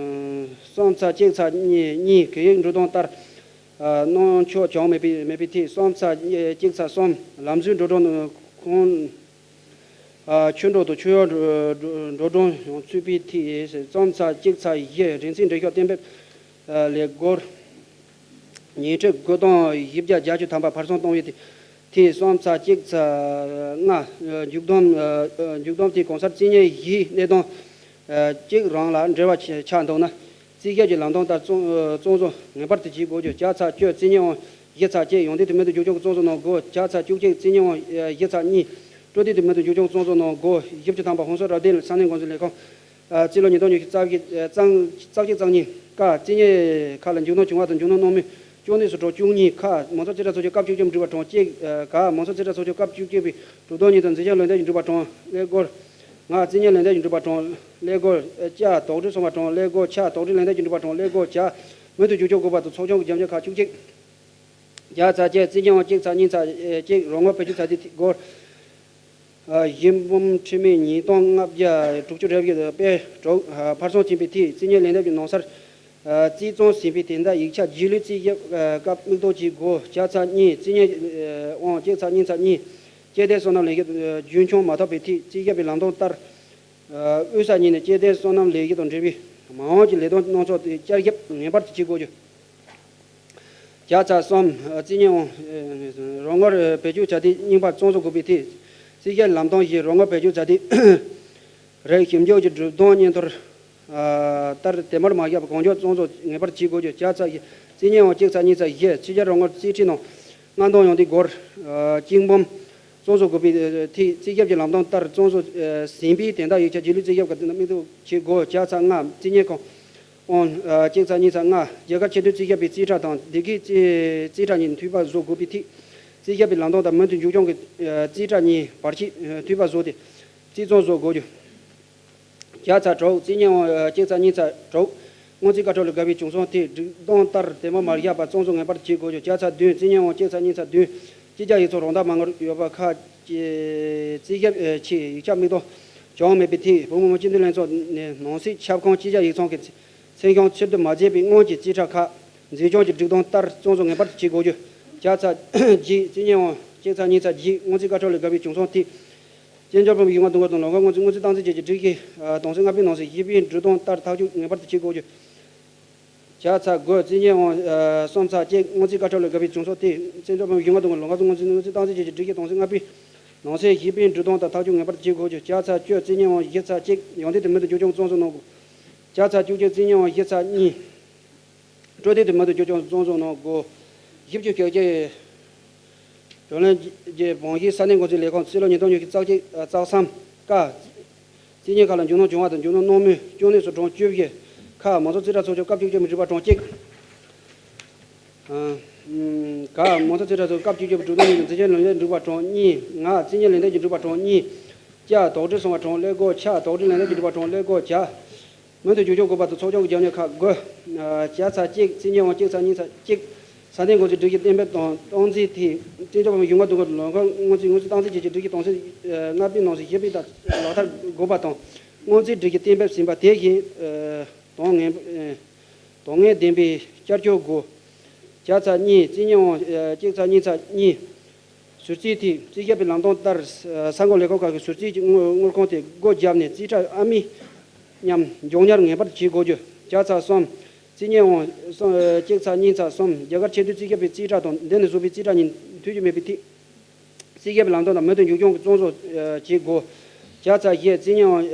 གསུམ་ཚེག་གཅིག་ཚེག་གཉིས་གཉིས་གི་ཡིག་འབྲུ་དོན་ལྟར་གནང་ཆོག་བྱུང་མེད་པའི་མེད་པའི་ཐད་གསུམ་ཚེག་གཅིག་ཚེག་གསུམ་ལམ་བཟོའི་འགྲོ་གྲོན་ཁོངས། ཨ་ཆུ་འགྲོ་དང་ཆུ་གཡར་འགྲོ་འགྲོ་གྲོན་ཡང་ཚུད་པའི་ཐད་གསུམ་ཚེག་གཅིག་ཚེག་བཞི་རིན་ཚད་འགྲེལ་བཤད་གཏན་འབེབས་ལས་སྒོར་ཉིན་ཁྲི་དགུ་སྟོང་བཞི་བརྒྱ་བརྒྱད་ཅུ་ཐམ་པ་ཕར་སུང་གཏོང་བའི་ཐད་གསུམ་ཚེག་གཅིག་ཚེག་ལྔ་མཇུག་བསྡོམས་མཇུག་བསྡོམས་ཐད་གོང་གསལ་རྩིས་རྙེད་བཞིའི་གནད་དོན་གཅིག་རང་ལ་འབྲེལ་བ་ཆགས་འདུག་ན། རྩིས་ཞིབ་ཀྱི་ལམ་སྟོན་ལྟར་བཙོང་བཙོང་བཟོ་ངེས་པར་དུ་བྱེད་དགོས་རྒྱུ། བརྒྱ་ཚ་བཅུ་རྩིས་ཉེས་དབང་བཞི་ཚ་གཅིག་ཡོངས་འཛིན་དུ་མུ་མཐུད་མཇུག་སྐྱོང་གི་བཙོང་བཟོ་གནང་དགོས། བརྒྱ་ཚ་བཅུ་གཅིག་རྩིས་ཉེས་དབང་བཞི་ཚ་གཉིས་སྤྲོད་དོད་དུ་མུ་མཐུད་མཇུག་སྐྱོང་བཙོང་བཟོ་གནང་དགོས། བཞི་བཅུ་ཐམ་པ་ཧོན་སུར་རབ་བརྟན་ས་གནས་འགོ་འཛིན་ལས་ཁང་། རྩིས་ལོ་ཉིས་སྟོང་ཉི་ཤུ་རྩ་བཞི་རྩ་གཅིག་རྩ་གཉིས། ཀ་རྩིས་ཉེས་ཁག་ལ་མཇུག་སྣོན་བྱུང་བ་དང་མཇུག་སྣོན་གནང་མུས་གཅོད་ནུས་སུ་གྲངས་བཅུ་གཉིས། ཁ་མང་ཚོགས་རྩིས་ཁྲ་ཚོགས་ཆུང་སྐབས་བཅུ་གཅིག་འབྲི་བ་གྲངས་གཅིག། ག་མང་ཚོགས་རྩིས་ཁྲ་ཚོགས་ཆུང་སྐབས་བཅུ་གཅིག་པའི་གྲུབ་དོན་ཉིན་དང་འཛིན་སྐྱོང་ལས་དོན་གྱི་འབྲི་བ་གྲངས་ཀླད་ཀོར། ང་རྩིས་ཉེས་ལས་དོན་གྱི་འབྲི་བ་གྲངས་ཀླད་ཀོར། ཅ་དོགས་འདྲི་སོང་བ་གྲངས་ཀླད་ཀོར། ཆ་དོགས་འདྲི་ལས་དོན་གྱི་འབྲི་བ་གྲངས་ཀླད་ཀོར་ཇ། མུ་མཐུད་མཇུག་སྐྱོང་དགོས་པ་དང་ཚོགས་ཆུང་གི་རྒྱབ་སྐྱོར་ཁག་བཅུ་གཅིག། བརྒྱ་ཚ་བརྒྱད་རྩིས་ཉེས་དབང་གཅིག་ཚ་གཉིས་ཚ་གཅིག་རོགས་དངུལ་བེད་སྤྱོད་ཚ་དུས་སྒོར། ཨ། གཞི་འབུམ་ཁྲི་མེད་ཉིས་སྟོང་ལྔ་བརྒྱ་དྲུག་ཅུ་རེ་བཞི་དཔེ་དྲུག་ཕར་སོང་ཕྱིན་པའི་ཐིག་རྩིས་ཉེས་ལན་འདེབས་ཀྱི་ནང་གསར། ཨ། རྩིས་བཙོང་ཟིན་པའི་དེ་འདྲ་ཡིག་ཆ་རྗེས་ལུས་རྩིས་ཞིབ་སྐབས་མིག་ལྟོས་བྱེད་དགོས། བརྒྱ་ཚ་གཉིས་རྩིས་ཉེས་དབང་གཅིག་ཚ་གཉིས་ཚ་གཉིས་སྐྱེ་ལྡན་སོ་ནམ་ལས་གཞི་རྒྱུན་འཁྱོངས་མ་ཐུབ་པའི་ཐིག་རྩིས་ཞིབ་པའི་ལམ་སྟོན་ལྟར། ཨ། དབུས་ས་གཉིས་ནས་སྐྱེ་ལྡན་སོ་ནམ་ལས་གཞི་དང་འབྲེལ་བའི་མ་འོངས་ཀྱི་ལས་དོན་སྣ་ཚོགས་དེ་བསྐྱར་ཞིབ་ངེས་པར་དུ་བྱེད་དགོས་རྒྱུ། བརྒྱ་ཚ་གསུམ་རྩིས་ཉེས་དབང་རོགས་དངུལ་བེད་སྤྱོད་བྱ་དུས་རྙིང་པ་བཙོང་བཟོ་དགོས་པའི་ཐིག་རྩིས་ཞིབ་ལམ་སྟོན་བཞིན་རོགས་དངུལ་བེད་སྤྱོད་བྱ་དུས་རིགས་ཞིབ་འཇུག་གི་གྲུབ་དོན་སྙན་ཐོར་ལྟར་དེ་མར་མ་བཞག་པར་གང་མགྱོགས་བཙོང་བཟོ་ངེས་པར་བྱེད་དགོས་རྒྱུ། བརྒྱ་ཚ་བཞི་རྩིས་ཉེས་དབང་གཅིག་ཚ་གཉིས་ཚ་བཞི་རྩིས་ཞིབ་རོགས་དངུལ་རྩིས་ཁྲའི་ནང་མངགས་འདོན་ཡོང་དུས་སྒོར་གཅིག་འབུམ་བཙོང་བཟོ་དགོས་པའི་ཐིག་རྩིས་ཞིབ་ཀྱི་ལམ་སྟོན་ལྟར་བཙོང་བཟོ་ཟིན་པའི་དེ་འདྲ་ཡིག་ཆ་རྗེས་ལུས་རྩིས་ཞིབ་ཀྱི་མིག་ལྟོས་བྱེད་དགོས། བརྒྱ་ཚ་ལྔ་རྩིས་ཉེས་ཁང་ཨང་གཅིག་ཚ་གཉིས་ཚ་ལྔ་རྒྱ་གར་ཆེས་མཐོའི་རྩིས་ཞིབ་པའི་རྩིས་ཁྲ་དང་སྡེ་ཁག་རྩིས་རྩིས་ཁྲ་གཉིས་མཐུད་པ་བཟོ་དགོས་པའི་ཐིག་རྩིས་ཞིབ་པའི་ལམ་སྟོན་དང་མུ་མཐུད་མཇུག་སྐྱོང་གི་རྩིས་ཁྲ་གཉིས་བར་ཆད་མཐུད་པ་བཟོ་སྟེ། རྩིས་བཙོང་བཟོ་དགོས་རྒྱུ། བརྒྱ་ཚ་དྲུག་རྩིས་ཉེས་དབང་གཅིག་ཚ་གཉིས་ཚ་དྲུག་སྔོན་རྩིས་བཀའ་འཁྲོལ་ལས་འགལ་བའི་བྱུང་སོང་ཐིག་སྒྲིག་དོན་ལྟར་དེ་མ་མ་བཞག་པར་བཙོང་བཟོ་ངེས་པར་བྱེད་དགོས་རྒྱུ། བརྒྱ་ཚ་བདུན་རྩིས་ཉེས་དབང་གཅིག་ཚ་གཉིས་ཚ་བདུན་སྤྱི་ཁྱབ་ཡིག་ཚང་རང་བདག་མ་དངུལ་ཡོད་པ་ཁག་ཅིག་རྩིས་ཞིབ་ཆེད་ཡིག་ཆ་མིག་ལྟོས་བྱུང་མེད་པའི་ཐིག་བོད་མི་མང་སྤྱི་འཐུས་ལྷན་ཚོགས་ནས་ནང་སྲིད་ཁྱབ་ཁོངས་སྤྱི་ཁྱབ་ཡིག་ཚང་གི་མཚན་བྱང་ཕྱིར་བསྡུ་མ་བྱས་པའི་སྔོན་གྱི་རྩིས་ཁྲ་ཁག་འཛིན་སྐྱོང་གི་སྒྲིག་དོན་ལྟར་བཙོང་བཟོ་ངེས་པར་དུ་བྱེད་དགོས་རྒྱུ། བརྒྱ་ཚ་བརྒྱད་རྩིས་ཉེས་དབང་གཅིག་ཚ་གཉིས་ཚ་བརྒྱད་སྔོན་རྩིས་བཀའ་འཁྲོལ་ལས་འགལ་བའི་བྱུང་སོང་ཐིག་བཙན་བྱོལ་བོད་མིའི་ཡུལ་དངོས་བསྡུ་འགོད་དང་ལམ་ཁ་སྔོན་རྩིས་སྔོན་རྩིས་བཏང་འཛིན་བཅས་ཀྱི་སྒྲིག་གཞི་དོན་ཚན་ལྔ་པའི་ནང་གསེས་བཞི་པའི་འབྲི་དོན་ལྟར་ཐག་གཅོད་ངེས་པར་དུ་བྱེད་དགོས་རྒྱུ། བརྒྱ་ཚ་དགུ་རྩིས་ཉེས་དབང་གསུམ་ཚ་གཅིག་སྔོན་རྩིས་བཀའ་འཁྲོལ་ལས་འགལ་བའི་བྱུང་སོང་ཐིག་བཙན་བྱོལ་བོད་མིའི་ཡུལ་དངོས་བསྡུ་འགོད་དང་ལམ་ཁ་སྔོན་རྩིས་སྔོན་རྩིས་བཏང་འཛིན་བཅས་ཀྱི་སྒྲིག་གཞི་དོན་ཚན་ལྔ་པའི་ནང་གསེས་བཞི་པའི་འབྲི་དོན་ལྟར་ཐག་གཅོད་ངེས་པར་དུ་བྱེད་དགོས་རྒྱུ། བརྒྱ་ཚ་བཅུ་རྩིས་ཉེས་དབང་བཞི་ཚ་གཅིག་ཡོངས་འཛིན་དུ་མུ་མཐུད་མཇུག་སྐྱོང་བཙོང་བཟོ་གནང་དགོས། བརྒྱ་ཚ་བཅུ་གཅིག་རྩིས་ཉེས་དབང་བཞི་ཚ་གཉིས་སྤྲོད་དོད་དུ་མུ་མཐུད་མཇུག་སྐྱོང་བཙོང་བཟོ་གནང་དགོས། བཞི་བཅུ་ཞེ་གཅིག་བགྲོ་གླེང་རྗེས་བོད་ཀྱི་ས་གནས་འགོ་འཛིན་ལས་ཁང་རྩིས་ལོ་ཉིས་སྟོང་ཉི་ཤུ་རྩ་གཅིག་རྩ་གསུམ་ཀ་རྩིས་ཉེས་ཁག་ལ་མཇུག་སྣོན་བྱུང་བ་དང་མཇུག་སྣོན་གནང་མུས་སྐྱོན་གནས་སུ་གྲངས་བཅུ་བཞི། ཁ་མང་ཚོགས་རྩིས་ཁྲ་ཚོགས་ཆུང་སྐབས་བཅུ་གཅིག་མི་འགྲིག་པ་གྲངས་གཅིག་ཨ། ག་མང་ཚོགས་རྩིས་ཁྲ་ཚོགས་སྐབས་བཅུ་གཅིག་འགྲུབ་སྟངས་ཉིད་ཀྱི་འཛིན་སྐྱོང་ལས་འགན་འགྲིག་པ་གྲངས་གཉིས། ང་རྩིས་ཉེས་ལན་འདེབས་ཀྱི་འགྲིག་པ་གྲངས་གཉིས། ཅ་དོགས་འདྲི་སོང་བ་གྲངས་ཀླད་ཀོར། ཆ་དོགས་འདྲི་ལན་འདེབས་ཀྱི་འགྲིག་པ་གྲངས་ཀླད་ཀོར་ཇ། མུ་མཐུད་མཇུག་སྐྱོང་དགོས་པ་དང་ཚོགས་ཆུང་གི་རྒྱབ་སྐྱོར་ཁག་དགུ། ཨ། བརྒྱ་ཚ་གཅིག་རྩིས་ཉེས་དབང་གཅིག་ཚ་གཉིས་ཚ་གཅིག་ས་གནས་འགོ་འཛིན་སྒྲིག་གཞི་གཏན་འབེབས་དང་གཏོང་འཛིན་ཐིག་བཙན་བྱོལ་བོད་མིའི་ཡུལ་དངོས་བསྡུ་འགོད་ལམ་ཁ་སྔོན་རྩིས་སྔོན་རྩིས་བཏང་འཛིན་བཅས་ཀྱི་སྒྲིག་གཞི་དོན་ཚན་ལྔ་པའི་ནང་གསེས་བཞི་པའི་ལྟར་ལག་བསྟར་དགོས་པ་དང་། སྔོན་རྩིས་སྒྲིག་གཞི་གཏན་འབེབས་ཟིན་པ་དེ་བཞིན་དོན་ངེས་དོན་ངེས་ལྡན་པའི་བསྐྱར་བཅོས་དགོས། བརྒྱ་ཚ་གཉིས་རྩིས་ཉེས་དབང་གཅིག་ཚ་གཉིས་ཚ་གཉིས། ཟུར་རྩིས་ཐིག་རྩིས་ཞིབ་པའི་ལམ་སྟོན་ལྟར་ས་ཁང་ལས་ཁུངས་ཁག་གི་ཟུར་རྩིས་ཀྱི་དངུལ་དངུལ་ཁང་དེ་སྒོ་བརྒྱབ་ནས་རྩིས་ཁྲ་ཨ་མའི་མཉམ་མགྱོགས་མྱུར་ངེས་པར་བྱེད་དགོས་རྒྱུ། བརྒྱ་ཚ་གསུམ་རྩིས་ཉེས་དབང་གསུམ་གཅིག་ཚ་གཉིས་ཚ་གསུམ་རྒྱ་གར་ཆེས་མཐོའི་རྩིས་ཞིབ་པའི་རྩིས་ཁྲ་དང་འདི་ནས་བཟོས་པའི་རྩིས་ཁྲ་གཉིས་མཐུད་རྒྱུ་མེད་པའི་ཐིག་རྩིས་ཞིབ་པའི་ལམ་སྟོན་དང་མུ་མཐུད་མཇུག་སྐྱོང་གི་བཙོང་བཟོ་བྱེད་དགོས། བརྒྱ་ཚ་བཞི་རྩིས་ཉེས་དབང་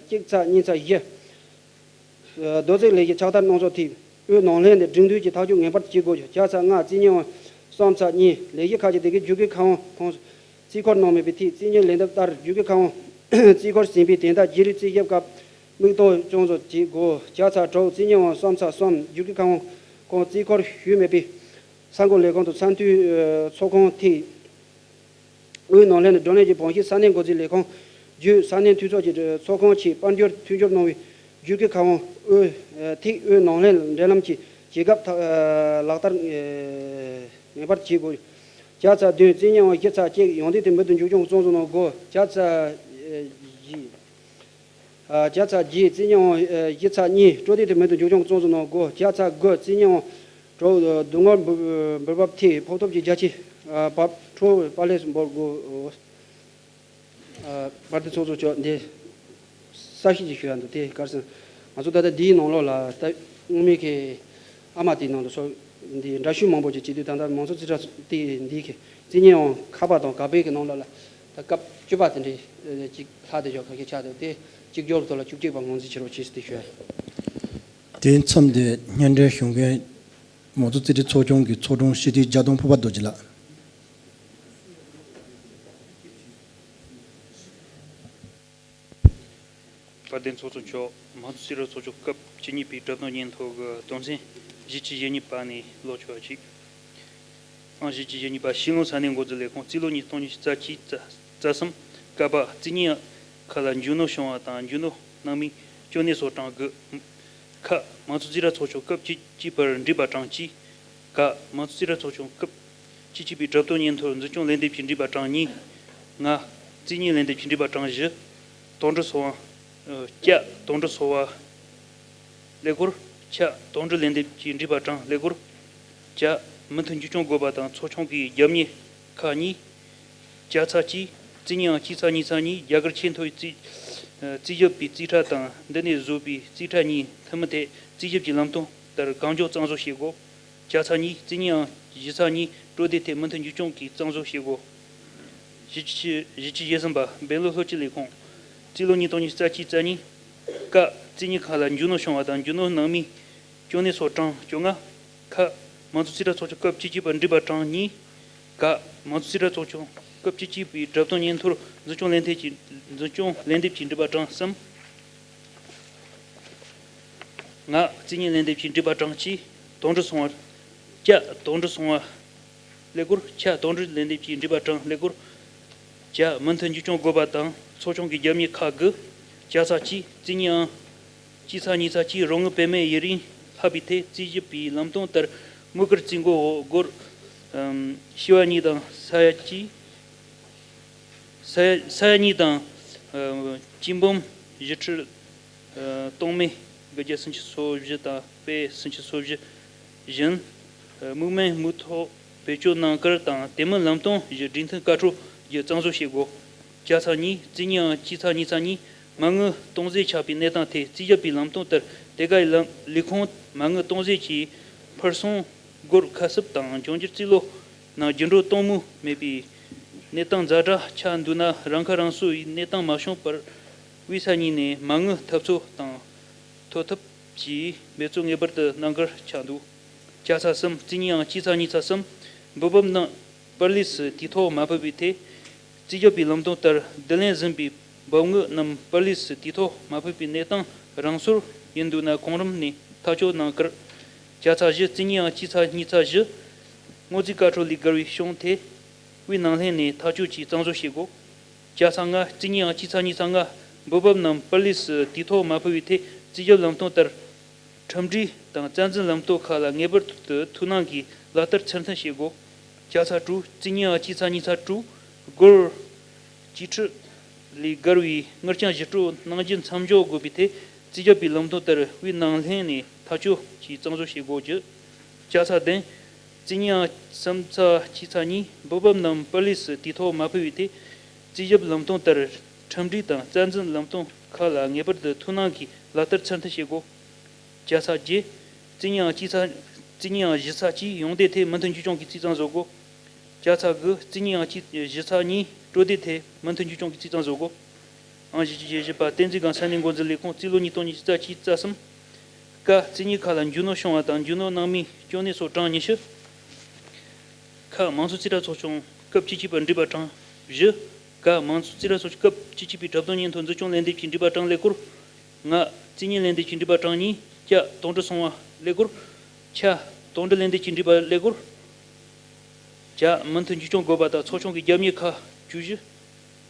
གཅིག་ཚ་གཉིས་ཚ་བཞི། རྡོ་རྩིག་ལས་གཞི་ཕྱག་བསྟར་གནང་ཕྱོགས་ཐད་དབུས་ནང་ལྷན་དུ་སྒྲིག་མཐུན་གྱི་ཐག་གཅོད་ངེས་པར་དུ་བྱེད་དགོས། བརྒྱ་ཚ་ལྔ་རྩིས་ཉེས་དབང་གསུམ་ཚ་གཉིས་ལས་གཞི་ཁག་ཅིག་སྡེ་ཁག་རྒྱུག་ཁུལ་ཁང་དབང་ཁོངས་རྩིས་འཁོར་གནང་མེད་པའི་ཐད་རྩིས་ཉེས་ལན་འདེབས་ལྟར་རྒྱུག་ཁུལ་ཁང་དབང་རྩིས་འཁོར་ཟིན་པའི་དེ་འདྲ་རྗེས་ལུས་རྩིས་ཞིབ་སྐབས་མིག་ལྟོས་བཙོང་བཟོ་བྱེད་དགོས། བརྒྱ་ཚ་དྲུག་རྩིས་ཉེས་དབང་གསུམ་ཚ་གསུམ་རྒྱུག་ཁུལ་ཁང་དབང་ཁོངས་རྩིས་འཁོར་ཞུས་མེད་པའི་ས་འགོ་ལས་ཁང་དང་ས་མཐོའི་ཚོགས་ཁང་ཐད། དབུས་ནང་ལྷན་དུ་བགྲོ་གླེང་གིས་བོད་ཀྱི་ས་གནས་འགོ་འཛིན་ལས་ཁང་བརྒྱུད་ས་གནས་འཐུས་ཚོགས་ཀྱི་ཚོགས་ཁང་ཆེད་དཔལ་འབྱོར་མཐུན་འགྱུར་གནང་བའི་རྒྱུག་ཁུལ་ཁང་དབང་དབུས་ཐིག་དབུས་ནང་ལྷན་འབྲེལ་ལམ་གྱི་བྱེད་སྐབས་ལག་བསྟར་ངེས་པར་བྱེད་དགོས། བརྒྱ་ཚ་བདུན་རྩིས་ཉེས་དབང་བཞི་ཚ་གཅིག་ཡོངས་འཛིན་དུ་མུ་མཐུད་མཇུག་སྐྱོང་གཙང་བཟོ་གནང་དགོས། བརྒྱ་ཚ་བཞི། བརྒྱ་ཚ་བརྒྱད་རྩིས་ཉེས་དབང་བཞི་ཚ་གཉིས་སྤྲོད་དོད་དུ་མུ་མཐུད་མཇུག་སྐྱོང་གཙང་བཟོ་གནང་དགོས། བརྒྱ་ཚ་དགུ་རྩིས་ཉེས་དབང་དྲུག་བསྡུ་དངུལ་འབུལ་འབུལ་འབབ་ཐད་ཕོགས་ཐོབ་ཀྱི་རྒྱ་ཆེ་བབ་འཕྲོ་པར་ལས་སུ་འབོར་དགོས། བར་དུ་ཚོགས་གཙོ་མཆོག་འདི་གསལ་བཤད་ཅིག་ཞུ་ཡ་འདུག་དེ་ག་རེ་ཟེར་ན་ང་ཚོ་ད་ལྟ་འདིའི་ནང་ལོགས་ལ་ད་སྔོན་མའི་གི་ཨ་མ་དེའི་ནང་དུ་སོགས་འདི་འདྲ་བཤུས་མང་པོ་ཅིག་བྱེད་དུས་ད་ལྟ་མང་ཚོགས་རྩིས་ཁྲ་དེ་འདི་གི་རྩིས་ཉེས་དབང་ཁ་པར་དང་ག་པའི་གི་ནང་ལོགས་ལ་ད་སྐབས་བཅུ་པ་དེ་འདྲའི་ཅིག་ལྷག་དེ་ཞོག་ག་གེ་ཆགས་འདུག་དེ་གཅིག་གྱུར་ཐོག་ལ་བཅུ་གཅིག་པ་ངོས་འཛིན་བྱེད་རོགས་གྱིས་ཟེར་དེ་ཞུ་ཡ། དེ་མཚམས་འདིར་སྙན་སྒྲོན་ཞུ་མཁན། མང་གཙོ་རྩིས་ཁྲའི་ཚོགས་ཆུང་གི་ཚོགས་དྲུང་སྤྱི་འཐུས་རྒྱ་དོན་ཕུར་པ་རྡོ་རྗེ་ལགས། དཔལ་ལྡན་ཚོགས་གཙོ་མཆོག། མང་གཙོ་རྩིས་ཁྲ་ཚོགས་ཆུང་སྐབས་བཅུ་གཉིས་པའི་གྲུབ་དོན་སྙན་ཐོ་གི་དོན་ཚན་བཞི་བཅུ་ཞེ་གཉིས་པ་ནས་ཀློག་ཞུ་བ་ཞིག་ཨང་། བཞི་བཅུ་ཞེ་གཉིས་པ། ཕྱི་ལོ་ས་གནས་འགོ་འཛིན་ལས་ཁུངས། རྩིས་ལོ་ཉིས་སྟོང་ཉི་ཤུ་རྩ་གཅིག་རྩ་གསུམ། ཀ་པ། རྩིས་ཉིན་ཁག་ལ་རྒྱུ་ནོར་བྱུང་བ་དང་རྒྱུ་ནོར་སྣང་མེད་བཅོལ་ནས་སོགས་གྲངས་དགུ། ཁ། མང་གཙོ་རྩིས་ཁྲ་ཚོགས་ཆུང་སྐབས་བཅུ་གཅིག་པར་འགྲིག་པ་གྲངས་གཅིག་ག། མང་གཙོ་རྩིས་ཁྲ་ཚོགས་ཆུང་སྐབས་བཅུ་གཅིག་པའི་གྲུབ་དོན་སྙན་ཐོར་འཛིན་སྐྱོང་ལན་འདེབས་ཀྱིས་འགྲིག་པ་གྲངས་གཉིས། ང་། རྩིས་ཉིན་ལན་འདེབས་ཀྱིས་འགྲིག་པ་གྲངས་བཞི། དོན་གྲུབ་སོ་བ། ཀྱ། དོན་གྲུབ་སོ་བ། ཀླད་ཀོར། ཁྱ། དོན་གྲུབ་ལན་འདེབས་ཀྱིས་འགྲིག་པ་གྲངས་ཀླད་ཀོར། ཇ། མུ་མཐུད་འཇུ་སྐྱོང་དགོས་པ་དང་ཚོགས་ཆུང་གི་རྒྱབ་གཉེར་ཁག་གཉིས། ཇ་ཚ་གཅིག་རྩིས་ཉིན་ཨང་གཅིག་ཚ་གཉིས་ཚ་གཉིས། རྒྱ་གར་ཆེས་མཐོའི་རྩིས་རྩིས་ཞིབ་པའི་རྩིས་ཁྲ་དང་འདི་ནས་བཟོས་པའི་རྩིས་ཁྲ་གཉིས་ཐུན་མོང་ཐད་རྩིས་ཞིབ་ཀྱི་ལམ་སྟོན་ལྟར་གང་མགྱོགས་གཙང་བཟོ་བྱེད་དགོས། ཇ་ཚ་གཉིས་རྩིས་ཉིན་ཨང་བཞི་ཚ་གཉིས་སྤྲོ་སྡེ་ཐད་མུ་མཐུད་འཇུ་སྐྱོང་གིས་གཙང་བཟོ་བྱེད་དགོས། བཞི་བཅུ་བཞི་བཅུ་ཞེ་གསུམ་པ། སྦེང་ལོར་སློབ་སྤྱི་ལས་ཁུངས། རྩིས་ལོ་ཉིས་སྟོང་ཉི་ཤུ་རྩ་གཅིག་རྩ་གཉིས། ཀ། རྩིས་ཉིན་ཁག་ལ་རྒྱུ་ནོར་བྱུང་བ་དང་རྒྱུ་ནོར་སྣང་མེད་བཅོལ་ནས་སོགས་གྲངས་བཅོ་ལྔ། ཁ། མང་གཙོ་རྩིས་ཁྲ་ཚོགས་ཆུང་སྐབས་བཅུ་གཅིག་པར་འགྲིག་པ་གྲངས་གཉིས། ག། མང་གཙོ་རྩིས་ཁྲ་ཚོགས་ཆུང་སྐབས་བཅུ་གཅིག་པའི་གྲུབ་དོན་སྙན་ཐོར་འཛིན་སྐྱོང་ལན་འདེབས་ཀྱིས་འཛིན་སྐྱོང་ལན་འདེབས་ཀྱིས་འགྲིག་པ་གྲངས་གསུམ། ང་། རྩིས་ཉིན་ལན་འདེབས་ཀྱིས་འགྲིག་པ་གྲངས་གཅིག་དོན་གྲུབ་སོང་བ། ཀྱ། དོན་གྲུབ་སོང་བ། ཀླད་ཀོར། ཁྱ། དོན་གྲུབ་ལན་འདེབས་ཀྱིས་འགྲིག་པ་གྲངས་ཀླད་ཀོར། ཇ། མུ་མཐུད་འཇུ་སྐྱོང་དགོས་པ་དང་ཚོགས་ཆུང་གི་རྒྱབ་གཉེར་ཁག་དགུ། ཇ་ཚ་གཅིག་རྩིས་ཉིན་ཨང་གཅིག་ཚ་གཉིས་ཚ་གཅིག་རོགས་དངུལ་པེ་མེན་ཡུན་རིང་ལྷག་པའི་ཐད་རྩིས་ཞིབ་པའི་ལམ་སྟོན་ལྟར་དངུལ་སྐར་རྩིས་འགོ་འོག་སྒོར། ཨམ། བྱེ་བ་གཉིས་དང་ས་ཡ་གཅིག་ས་ཡ་ས་ཡ་གཉིས་དང་། ཨ། གཅིག་འབུམ་བཞི་ཁྲི། ཨ། སྟོང་མེད་དགུ་བརྒྱ་སུམ་ཅུ་སོ་བཞི་དང་པད་སུམ་ཅུ་སོ་བཞི་བཞིན། ཨ། དམིགས་སྨན་དངུལ་ཐོག་བེད་སྤྱོད་གནང་བཀུར་དང་དེ་མིན་ལམ་སྟོན་བཞི་སྒྲིག་མཐུན་བཀའ་འཁྲོལ་བརྒྱུད་གཙང་བཟོ་བྱེད་དགོས། ཇ་ཚ་གཉིས་རྩིས་ཉིན་ཨང་གཅིག་ཚ་གཉིས་ཚ་གཉིས་མ་དངུལ་གཏོང་རྫས་ཆགས་པའི་གནས་སྟངས་ཐད་རྩིས་ཞིབ་པའི་ལམ་སྟོན་ལྟར་དེ་གའི་ལམ་ལས་ཁུངས་མ་དངུལ་གཏོང་རྫས་ཀྱི་ཕུལ་སོང་སྒོར་ཁ་གསབ་དང་འབྱུང་འགྱུར་རྩིས་ལོ་ནང་རྒྱུན་འགྲོ་གཏོང་མུས་མེད་པའི་གནས་སྟངས་ཛ་དྲག་ཆགས་འདུག་ན་རང་ཁ་རང་གསོའི་གནས་སྟངས་མ་བྱུང་བར་དབུས་ས་གཉིས་ནས་མ་དངུལ་ཐབས་འཚོལ་དང་ཐོབ་ཐབས་ཀྱི་འབད་རྩོལ་ངེས་པར་དུ་གནང་གལ་ཆགས་འདུག་ཇ་ཚ་གསུམ་རྩིས་ཉིན་ཨང་གཅིག་ཚ་གཉིས་ཚ་གསུམ་འབུལ་འབབ་རྣམས་པར་ལས་སུ་དུས་ཐོག་མ་ཕུལ་བའི་ཐད། རྩིས་ཞིབ་པའི་ལམ་སྟོན་ལྟར་བསྡུ་ལེན་ཟིན་པའི་འབབ་དངུལ་རྣམས་པར་ལས་སུ་དུས་ཐོག་མ་ཕུལ་བའི་གནས་སྟངས་རང་སོར་ཡིན་འདུག་ན་གོང་རིམ་ནས་ཐག་གཅོད་གནང་བཀུར། ཇ་ཚ་བཞི་རྩིས་ཉིན་ཨང་གཅིག་ཚ་གཉིས་ཚ་བཞི། སྔོན་རྩིས་བཀའ་འཁྲོལ་ལས་བརྒལ་བའི་ཤོང་ཐད། དབུས་ནང་ལྷན་ནས་ཐག་གཅོད་ཀྱིས་གཙང་བཟོ་བྱེད་དགོས། ཇ་ཚ་ལྔ་རྩིས་ཉིན་ཨང་གཅིག་ཚ་གཉིས་ཚ་ལྔ། འབུལ་འབབ་རྣམས་པར་ལས་སུ་དུས་ཐོག་མ་ཕུལ་བའི་ཐད་རྩིས་ཞིབ་ལམ་སྟོན་ལྟར། ཁྲིམས་སྒྲིག་དང་རྩ་འཛིན་ལམ་སྟོན་ཁག་ལ་ངེས་པར་དུ་ཐུགས་སྣང་གིས་ལག་བསྟར་ཚུལ་མཐུན་བྱེད་དགོས། ཇ་ཚ་དྲུག་རྩིས་ཉིན་ཨང་གཅིག་ཚ་གཉིས་ཚ་དྲུག་སྒོར་གཅིག་ཁྲི་ལས་བརྒལ་བའི་དངུལ་རྐྱང་ཞུ་སྤྲོད་གནང་རྒྱུ་མཚམས་འཇོག་དགོས་པའི་ཐད་རྩིས་ཞིབ་པའི་ལམ་སྟོན་ལྟར་དབུས་ནང་ལྷན་ནས་ཐག་གཅོད་ཀྱིས་གཙང་བཟོ་བྱེད་དགོས་རྒྱུ། ཇ་ཚ་བདུན་རྩིས་ཉིན་ཨང་གསུམ་ཚ་གཅིག་ཚ་གཉིས་འབུལ་འབབ་རྣམས་པར་ལས་སུ་དུས་ཐོག་མ་ཕུལ་བའི་ཐད་རྩིས་ཞིབ་ལམ་སྟོན་ལྟར་ཁྲིམས་སྒྲིག་དང་རྩ་འཛིན་ལམ་སྟོན་ཁག་ལ་ངེས་པར་དུ་ཐུགས་སྣང་གིས་ལག་བསྟར་ཚུལ་མཐུན་བྱེད་དགོས། ཇ་ཚ་བརྒྱད། རྩིས་ཉིན་ཨང་གཅིག་ཚ། རྩིས་ཉིན་ཨང་བཞི་ཚ་གཅིག་ཡོང་སྡེ་ཐད་མུ་མཐུད་འཇུ་སྐྱོང་གིས་རྩིས་གཙང་བཟོ་དགོས། ཇ་ཚ་དགུ། རྩིས་ཉིན་ཨང་གཅིག་བཞི་ཚ་གཉིས་སྤྲོ་སྡེ་ཐད་མུ་མཐུད་འཇུ་སྐྱོང་གིས་རྩིས་གཙང་བཟོ་དགོས། ཨང་བཞི་བཅུ་ཞེ་བཞི་པ། བསྟན་འཛིན་སྒང་ས་གནས་འགོ་འཛིན་ལས་ཁུངས། རྩིས་ལོ་ཉིས་སྟོང་ཉི་ཤུ་རྩ་གཅིག་རྩ་གསུམ། ཀ། རྩིས་ཉིན་ཁག་ལ་རྒྱུ་ནོར་བྱུང་བ་དང་རྒྱུ་ནོར་སྣང་མེད་བཅོལ་ནས་སོགས་གྲངས་ཉི་ཤུ། ཁ། མང་གཙོ་རྩིས་ཁྲ་ཚོགས་ཆུང་སྐབས་བཅུ་གཅིག་པར་འགྲིག་པ་གྲངས་བཞི། ག། མང་གཙོ་རྩིས་ཁྲ་ཚོགས་ཆུང་སྐབས་བཅུ་གཅིག་པའི་གྲུབ་དོན་སྙན་ཐོ་འཛིན་སྐྱོང་ལན་འདེབས་ཀྱིས་འགྲིག་པ་གྲངས་ཀླད་ཀོར། ང་། རྩིས་ཉིན་ལན་འདེབས་ཀྱིས་འགྲིག་པ་གྲངས་གཉིས། ཀྱ། དོན་གྲུབ་སོང་བ་ཀླད་ཀོར། ཁྱ། དོན་གྲུབ་ལན་འདེབས་ཀྱིས་འགྲིག་པ་ཀླད་ཀོར། ཇ། མུ་མཐུད་འཇུ་སྐྱོང་དགོས་པ་དང་ཚོགས་ཆུང་གི་རྒྱབ་གཉེར་ཁག་བཅུ་བཞི།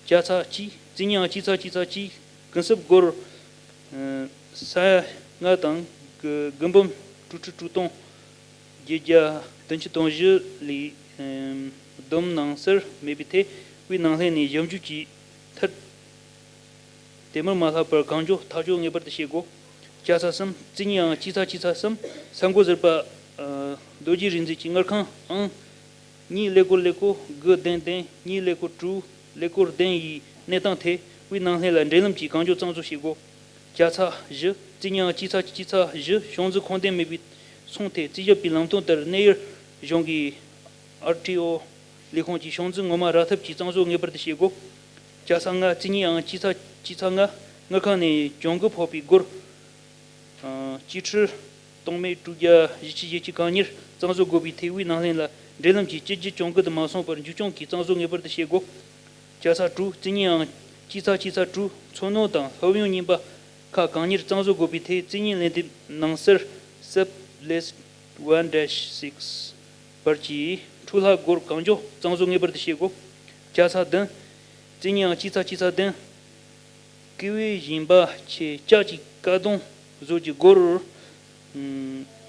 ཇ་ཚ་གཅིག་རྩིས་ཉིན་ཨང་གཅིག་ཚ་གཅིག་ཚ་གཅིག་གུན་གསབ་སྒོར། ཨ། ས་ཡ་ལྔ་དང་དགུ་འབུམ་དྲུག་ཁྲི་དྲུག་སྟོང་བརྒྱད་བརྒྱ་བདུན་ཅུ་དོན་བཞི་ལས། ཨ། བསྡོམས་གནང་སར་མེད་པའི་ཐད་དབུས་ནང་ལྷན་ནས་ཞིབ་འཇུག་གིས་མཐར། དེ་མུར་མ་ལྷག་པར་གང་མགྱོགས་ཐག་གཅོད་ངེས་པར་དུ་བྱེད་དགོས། ཇ་ཚ་གསུམ་རྩིས་ཉིན་ཨང་གཅིག་ཚ་གཅིག་ཚ་གསུམ་ས་འགོ་ཟུར་པ། ཨ། རྡོ་རྗེ་རིག་འཛིན་གྱི་དངུལ་ཁང་ཨང་གཉིས་ཀླད་ཀོར་ཀླད་ཀོར་དགུ་བདུན་བདུན་གཉིས་ཀླད་ཀོར་དྲུག་ཀླད་ཀོར་བདུན་ཡི་གནས་སྟངས་ཐད་དབུས་ནང་ལྷན་ལ་འབྲེལ་ལམ་གྱིས་གང་མགྱོགས་གཙང་བཟོ་བྱེད་དགོས། ཇ་ཚ་བཞི་རྩིས་ཉིན་ཨང་གཅིག་ཚ་གཅིག་ཚ་བཞི་ཤོང་ཚུལ་ཁུངས་ལྡན་མེད་པའི་སོང་ཐད་རྩིས་ཞིབ་པའི་ལམ་སྟོན་ལྟར་གནས་ཡུལ་གཞུང་གི་ཨར་ཊི་ཨོ་ལས་ཁུངས་ཀྱི་ཤོང་ཚུལ་ངོ་མ་རག་ཐབས་ཀྱིས་གཙང་བཟོ་ངེས་པར་དུ་བྱེད་དགོས། ཇ་ཚ་ལྔ་རྩིས་ཉིན་ཨང་གཅིག་ཚ་གཅིག་ཚ་ལྔ་དངུལ་ཁང་ནས་གྱོང་གུན་ཕོག་པའི་སྒོར་ ཨང་། གཅིག་ཁྲི་སྟོང་མེད་དྲུག་བརྒྱ་བཞི་བཅུ་ཞེ་གཅིག་གང་ཉིད་གཙང་བཟོ་དགོས་པའི་ཐད་དབུས་ནང་བསྟན་ལ་འབྲེལ་ལམ་གྱི་བཅོས་བསྒྱུར་གྱོང་གུད་དུ་མ་སོང་བར་མཇུག་སྐྱོང་གིས་གཙང་བཟོ་ངེས་པར་དུ་བྱེད་དགོས། ཅ་ས་དྲུག་རྩིས་རྙིང་ཨང་གཅིག་ཚེག་གཅིག་ཚེག་དྲུག་མཚོ་སྣོད་དང་སློབ་ཡོན་རྙིང་པ་ཁག་གང་ཉིད་གཙང་བཟོ་དགོས་པའི་ཐད་རྩིས་རྙིང་ལན་འདེབས་ནང་གསལ་sub list one dash six བར་གྱི་འཕྲུལ་ལྷག་སྒོར་གང་མགྱོགས་གཙང་བཟོ་ངེས་པར་དུ་བྱེད་དགོས། ཅ་ཚ་བདུན། རྩིས་རྙིང་ཨང་གཅིག་ཚེག་གཅིག་ཚེག་བདུན། ཀི་ཝི་ཞིང་པ་ཆེ་ལྕགས་ཀྱི་ཀ་གདོང་བཟོ་རྒྱུ་སྒོར་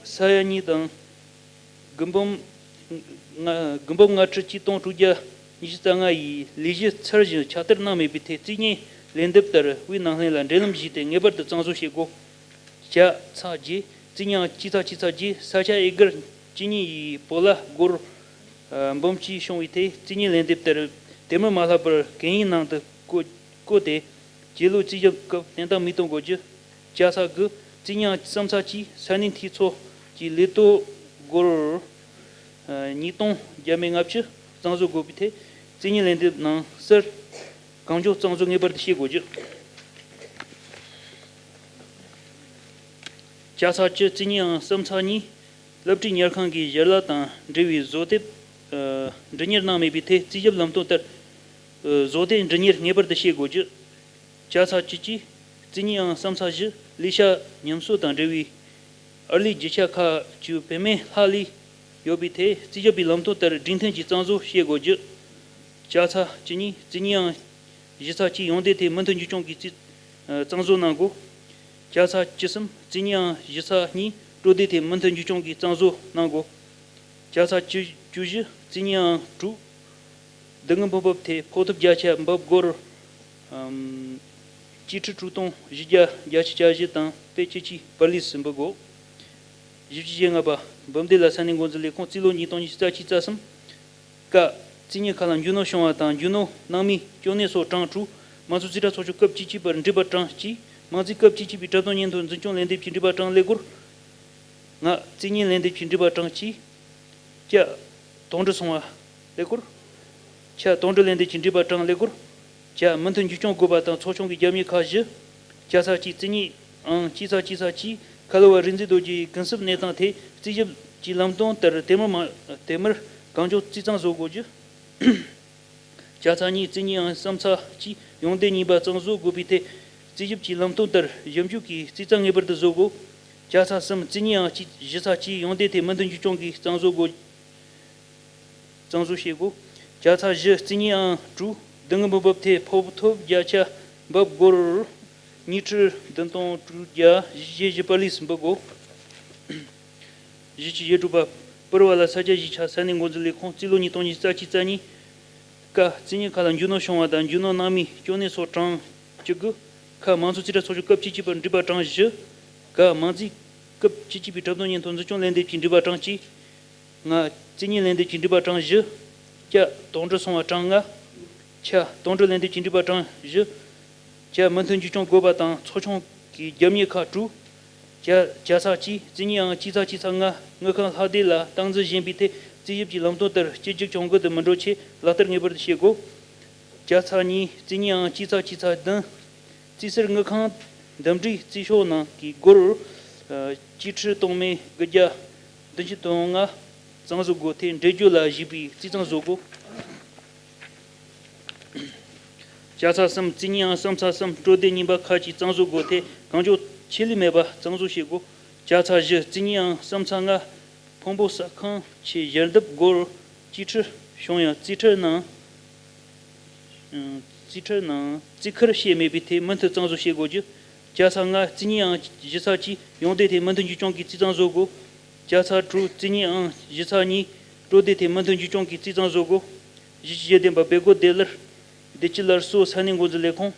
ས་ཡ་གཉིས་དང་དགུ་འབུམ་ལྔ་དགུ་འབུམ་ལྔ་ཁྲི་གཅིག་སྟོང་དྲུག་བརྒྱ་ཉི་ཤུ་རྩ་ལྔ་ཡི་ལས་གཞི་ཚར་བཞིན་ཕྱག་བསྟར་གནང་མེད་པའི་ཐད་རྩིས་རྙིང་ལན་འདེབས་ལྟར་དབུས་ནང་བསྟན་ལ་འབྲེལ་ལམ་བཞག་སྟེ་ངེས་པར་དུ་གཙང་བཟོ་བྱེད་དགོས། ཅ་ཚ་བརྒྱད། རྩིས་རྙིང་ཨང་གཅིག་ཚེག་གཅིག་ཚེག་བརྒྱད། ས་ཆ་ཨེ་ཀར་གཅིག་གཉིས་ཡི་སྤོ་ལགས་སྒོར་འབུམ་གཅིག་བྱུང་བའི་ཐད་རྩིས་རྙིང་ལན་འདེབས་ལྟར་དེ་མུར་མ་ལྷག་པར་གན་ཡིག་ནང་དུ་བཀོད་བཀོད་དེ་རྗེས་ལོ་རྩིས་ཞིབ་སྐབས་བརྟན་བརྟན་མི་གཏོང་དགོས་རྒྱུ། ཅ་ཚ་དགུ། རྩིས་རྙིང་ཨང་གསུམ་ཚེག་གཅིག་ས་གནས་འཐུས་ཚོགས་ཀྱི་ལས་ཐོག་སྒོར་ཉིས་སྟོང་བརྒྱ་མེད་ལྔ་བཅུ་གཙང་བཟོ་དགོས་པའི་ཐད་རྩིས་རྙིང་ལན་འདེབས་ནང་གསལ་གང་མགྱོགས་གཙང་བཟོ་ངེས་པར་དུ་བྱེད་དགོས་རྒྱུ། ཅ་ཚ་བཅུ། རྩིས་རྙིང་ཨང་གསུམ་ཚེག་གཉིས། སློབ་གྲྭའི་ཉལ་ཁང་གི་ཞལ་ལག་དང་འབྲེལ་བའི་བཟོ་དེབ་ཨ་འབྲི་གཉེར་གནང་མེད་པའི་ཐད་རྩིས་ཞིབ་ལམ་སྟོན་ལྟར་ཨ་བཟོ་དེབ་འབྲི་གཉེར་ངེས་པར་དུ་བྱེད་དགོས་རྒྱུ། ཅ་ཚ་བཅུ་གཅིག། རྩིས་རྙིང་ཨང་གསུམ་ཚེག་བཞི། ལས་བྱ་ཉམས་གསོ་དང་འབྲེལ་བའི་ཨར་ལས་རྒྱུ་ཆ་ཁག་ཅིག་བེད་མེད་ལྷག་ལུས་ཡོད་པའི་ཐད་རྩིས་ཞིབ་པའི་ལམ་སྟོན་ལྟར་སྒྲིག་མཐུན་གྱིས་གཙང་བཟོ་བྱེད་དགོས་རྒྱུ། ཅ་ཚ་བཅུ་གཉིས། རྩིས་རྙིང་ཨང་བཞི་ཚེག་གཅིག་ཡོན་ཏན་ཐད་མུ་མཐུད་མཇུག་སྐྱོང་གིས་རྩིས་ཨ་གཙང་བཟོ་གནང་དགོས། ཅ་ཚ་བཅུ་གསུམ། རྩིས་རྙིང་ཨང་བཞི་ཚེག་གཉིས་སྤྲོད་དེབ་ཐད་མུ་མཐུད་མཇུག་སྐྱོང་གིས་གཙང་བཟོ་གནང་དགོས། ཅ་ཚ་བཅུ་བཅུ་བཞི། རྩིས་རྙིང་ཨང་དྲུག་སྡུག་བསྔལ་འབུལ་འབབ་ཐད་ཕོགས་ཐོབ་བརྒྱ་ཆ་འབབ་སྒོར་ཨམ་གཅིག་ཁྲི་དྲུག་སྟོང་བཞི་བརྒྱ་བརྒྱད་ཅུ་གྱ་བཞི་དང་པད་ཁྱི་ཆུའི་པར་ལས་སུ་འབུལ་དགོས། བཞི་བཅུ་ཞེ་ལྔ་པ། འབུམ་སྡེ་ལ་ས་གནས་འགོ་འཛིན་ལས་ཁུངས་རྩིས་ལོ་ཉིས་སྟོང་ཉི་ཤུ་རྩ་གཅིག་རྩ་གསུམ། ཀ་རྩིས་རྙིང་ཁག་ལ་རྒྱུ་ནོར་བྱུང་བ་དང་རྒྱུ་ནོར་སྣང་མེད་སྐྱོན་གནས་སོགས་གྲངས་དྲུག་མང་གཙོ་རྩིས་ཁྲ་ཚོགས་ཆུང་སྐབས་བཅུ་གཅིག་པར་འབྲི་པ་གྲངས་གཅིག་མང་རྩིས་སྐབས་བཅུ་གཅིག་པའི་གྲུབ་དོན་སྙན་ཐོ་འཛིན་སྐྱོང་ལས་འདེབས་ཀྱི་འབྲི་པ་གྲངས་ཀླད་ཀོར། ང་རྩིས་རྙིང་ལས་འདེབས་ཀྱི་འབྲི་པ་གྲངས་གཅིག་ཅ། དོགས་འདྲི་སོང་བ་ཀླད་ཀོར། ཆ། དོགས་འདྲི་ལན་འདེབས་ཀྱི་འབྲི་པ་གྲངས་ཀླད་ཀོར། ཇ། མུ་མཐུད་མཇུག་སྐྱོང་དགོས་པ་དང་ཚོགས་ཆུང་གི་རྒྱབ་གཉེར་ཁག་བཞི། ཅ་ཚ་གཅིག་རྩིས་རྙིང་ཨང་གཅིག་ཚེག་གཅིག་ཚེག་གཅིག་ཁ་ལོ་བ་རིག་འཛིན་རྡོ་རྗེའི་གུན་གསབ་གནས་སྟངས་ཐད་རྩིས་ཞིབ་ཀྱི་ལམ་སྟོན་ལྟར་དེ་མུར་མ་དེ་མུར་གང་མགྱོགས་རྩིས་གཙང་བཟོ་དགོས་རྒྱུ། ཅ་ཚ་གཉིས་རྩིས་རྙིང་ཨང་གསུམ་ཚེག་གཅིག་ཡོན་ཏན་རྙིང་པ་གཙང་བཟོ་དགོས་པའི་ཐད་རྩིས་ཞིབ་ཀྱི་ལམ་སྟོན་ལྟར་ཞིབ་འཇུག་གིས་རྩིས་གཙང་ངེས་པར་དུ་བཟོ་དགོས། ཅ་ཚ་གསུམ་རྩིས་རྙིང་ཨང་གཅིག་བཞི་ཚེག་གཅིག་ཡོན་ཏན་ཐད་མུ་མཐུད་མཇུག་སྐྱོང་གིས་གཙང་བཟོ་དགོས། གཙང་བཟོ་བྱེད་དགོས། ཅ་ཚ་བཞི་རྩིས་རྙིང་ཨང་དྲུག་སྡུག་བསྔལ་འབུལ་འབབ་ཐད་ཕོགས་ཐོབ་བརྒྱ་ཆ་འབབ་སྒོར་ཉིས་ཁྲི་བདུན་སྟོང་དྲུག་བརྒྱ་བཞི་བཅུ་ཞེ་བཞི་པར་ལས་སུ་འབུལ་དགོས། བཞི་བཅུ་ཞེ་དྲུག་པ། པུར་བ་ལ་ས་ཆ་གཞིས་ཆགས་ས་གནས་འགོ་འཛིན་ལས་ཁུངས་རྩིས་ལོ་ཉིས་སྟོང་ཉི་ཤུ་རྩ་གཅིག་རྩ་གཉིས། ཀ་རྩིས་རྙིང་ཁག་ལ་རྒྱུ་ནོར་བྱུང་བ་དང་རྒྱུ་ནོར་སྣང་མེད་སྐྱོན་གནས་སོགས་གྲངས་བཅུ་དགུ། ཁ་མང་གཙོ་རྩིས་ཁྲ་ཚོགས་ཆུང་སྐབས་བཅུ་གཅིག་པར་འབྲི་པ་གྲངས་བཞི། ག་མང་རྩིས་སྐབས་བཅུ་གཅིག་པའི་གྲུབ་དོན་སྙན་ཐོ་འཛིན་སྐྱོང་ལན་འདེབས་ཀྱི་འབྲི་པ་གྲངས་གཅིག་ང་རྩིས་རྙིང་ལན་འདེབས་ཀྱི་འབྲི་པ་གྲངས་བཞི། ཀྱ་དོགས་འདྲི་སོང་བ་གྲངས་ལྔ། ཆ་དོགས་འདྲི་ལན་འདེབས་ཀྱི་འབྲི་པ་གྲངས་བཞི། ཀྱ་མུ་མཐུད་མཇུག་སྐྱོང་དགོས་པ་དང་ཚོགས་ཆུང་གི་རྒྱབ་གཉེར་ཁག་དྲུག་ཀྱ་ཅ་ཚ་གཅིག་རྩིས་རྙིང་ཨང་གཅིག་ཚེག་གཅིག་ཚེག་ལྔ་དངུལ་ཁང་ལྷག་སྡེ་ལ་སྟངས་འཛིན་བཞིན་པའི་ཐད་རྩིས་ཞིབ་ཀྱི་ལམ་སྟོན་ལྟར་སྤྱི་རྒྱུ་གྱོང་གུད་དུ་མི་འགྲོ་ཆེད་ལག་བསྟར་ངེས་པར་དུ་བྱེད་དགོས། ཅ་ཚ་གཉིས་རྩིས་རྙིང་ཨང་གཅིག་ཚེག་གཅིག་ཚེག་བདུན། རྩིས་གསར་དངུལ་ཁང་འདུམ་འགྲིག་རྩིས་ཤོག་ནང་གི་སྒོར་གཅིག་ཁྲི་སྟོང་མེད་དགུ་བརྒྱ་བདུན་ཅུ་དོན་ལྔ་གཙང་བཟོ་སྒོ་ཐེ་འགྲེལ་བརྗོད་ལ་གཞིགས་པའི་རྩིས་གཙང་བཟོ་དགོས། ཅ་ཚ་གསུམ་རྩིས་རྙིང་ཨང་གསུམ་ཚེག་གསུམ་སྤྲོད་དེབ་རྙིང་པ་ཁག་ཅིག་གཙང་བཟོ་སྒོ་ཐེ་གང་མགྱོགས་ཆད་ལུས་མེད་པར་གཙང་བཟོ་བྱེད་དགོས། ཅ་ཚ་བཞི་རྩིས་རྙིང་ཨང་གསུམ་ཚེག་ལྔ་ཕུང་པོ་གསར་ཁང་ཆེད་ཞལ་འདེབས་སྒོར་གཅིག་ཁྲི་བྱུང་ཡང་རྩིས་ཁྲའི་ནང་། རྩིས་ཁྲའི་ནང་རྩིས་ཁུར་བྱས་མེད་པའི་ཐད་མུ་མཐུད་གཙང་བཟོ་བྱེད་དགོས་རྒྱུ། ཅ་ཚ་ལྔ་རྩིས་རྙིང་ཨང་བཞི་ཚེག་གཅིག་ཡོན་ཏན་ཐད་མུ་མཐུད་མཇུག་སྐྱོང་གིས་རྩིས་གཙང་བཟོ་དགོས། ཅ་ཚ་དྲུག་རྩིས་རྙིང་ཨང་བཞི་ཚེག་གཉིས་སྤྲོད་དེབ་ཐད་མུ་མཐུད་མཇུག་སྐྱོང་གིས་རྩིས་གཙང་བཟོ་དགོས། བཞི་བཅུ་ཞེ་བདུན་པ་བལ་སྒོ་བདེ་ལར་བདེ་སྐྱིད་ལར་གསོ་ས་གནས་འགོ་འཛིན་ལས་ཁུངས།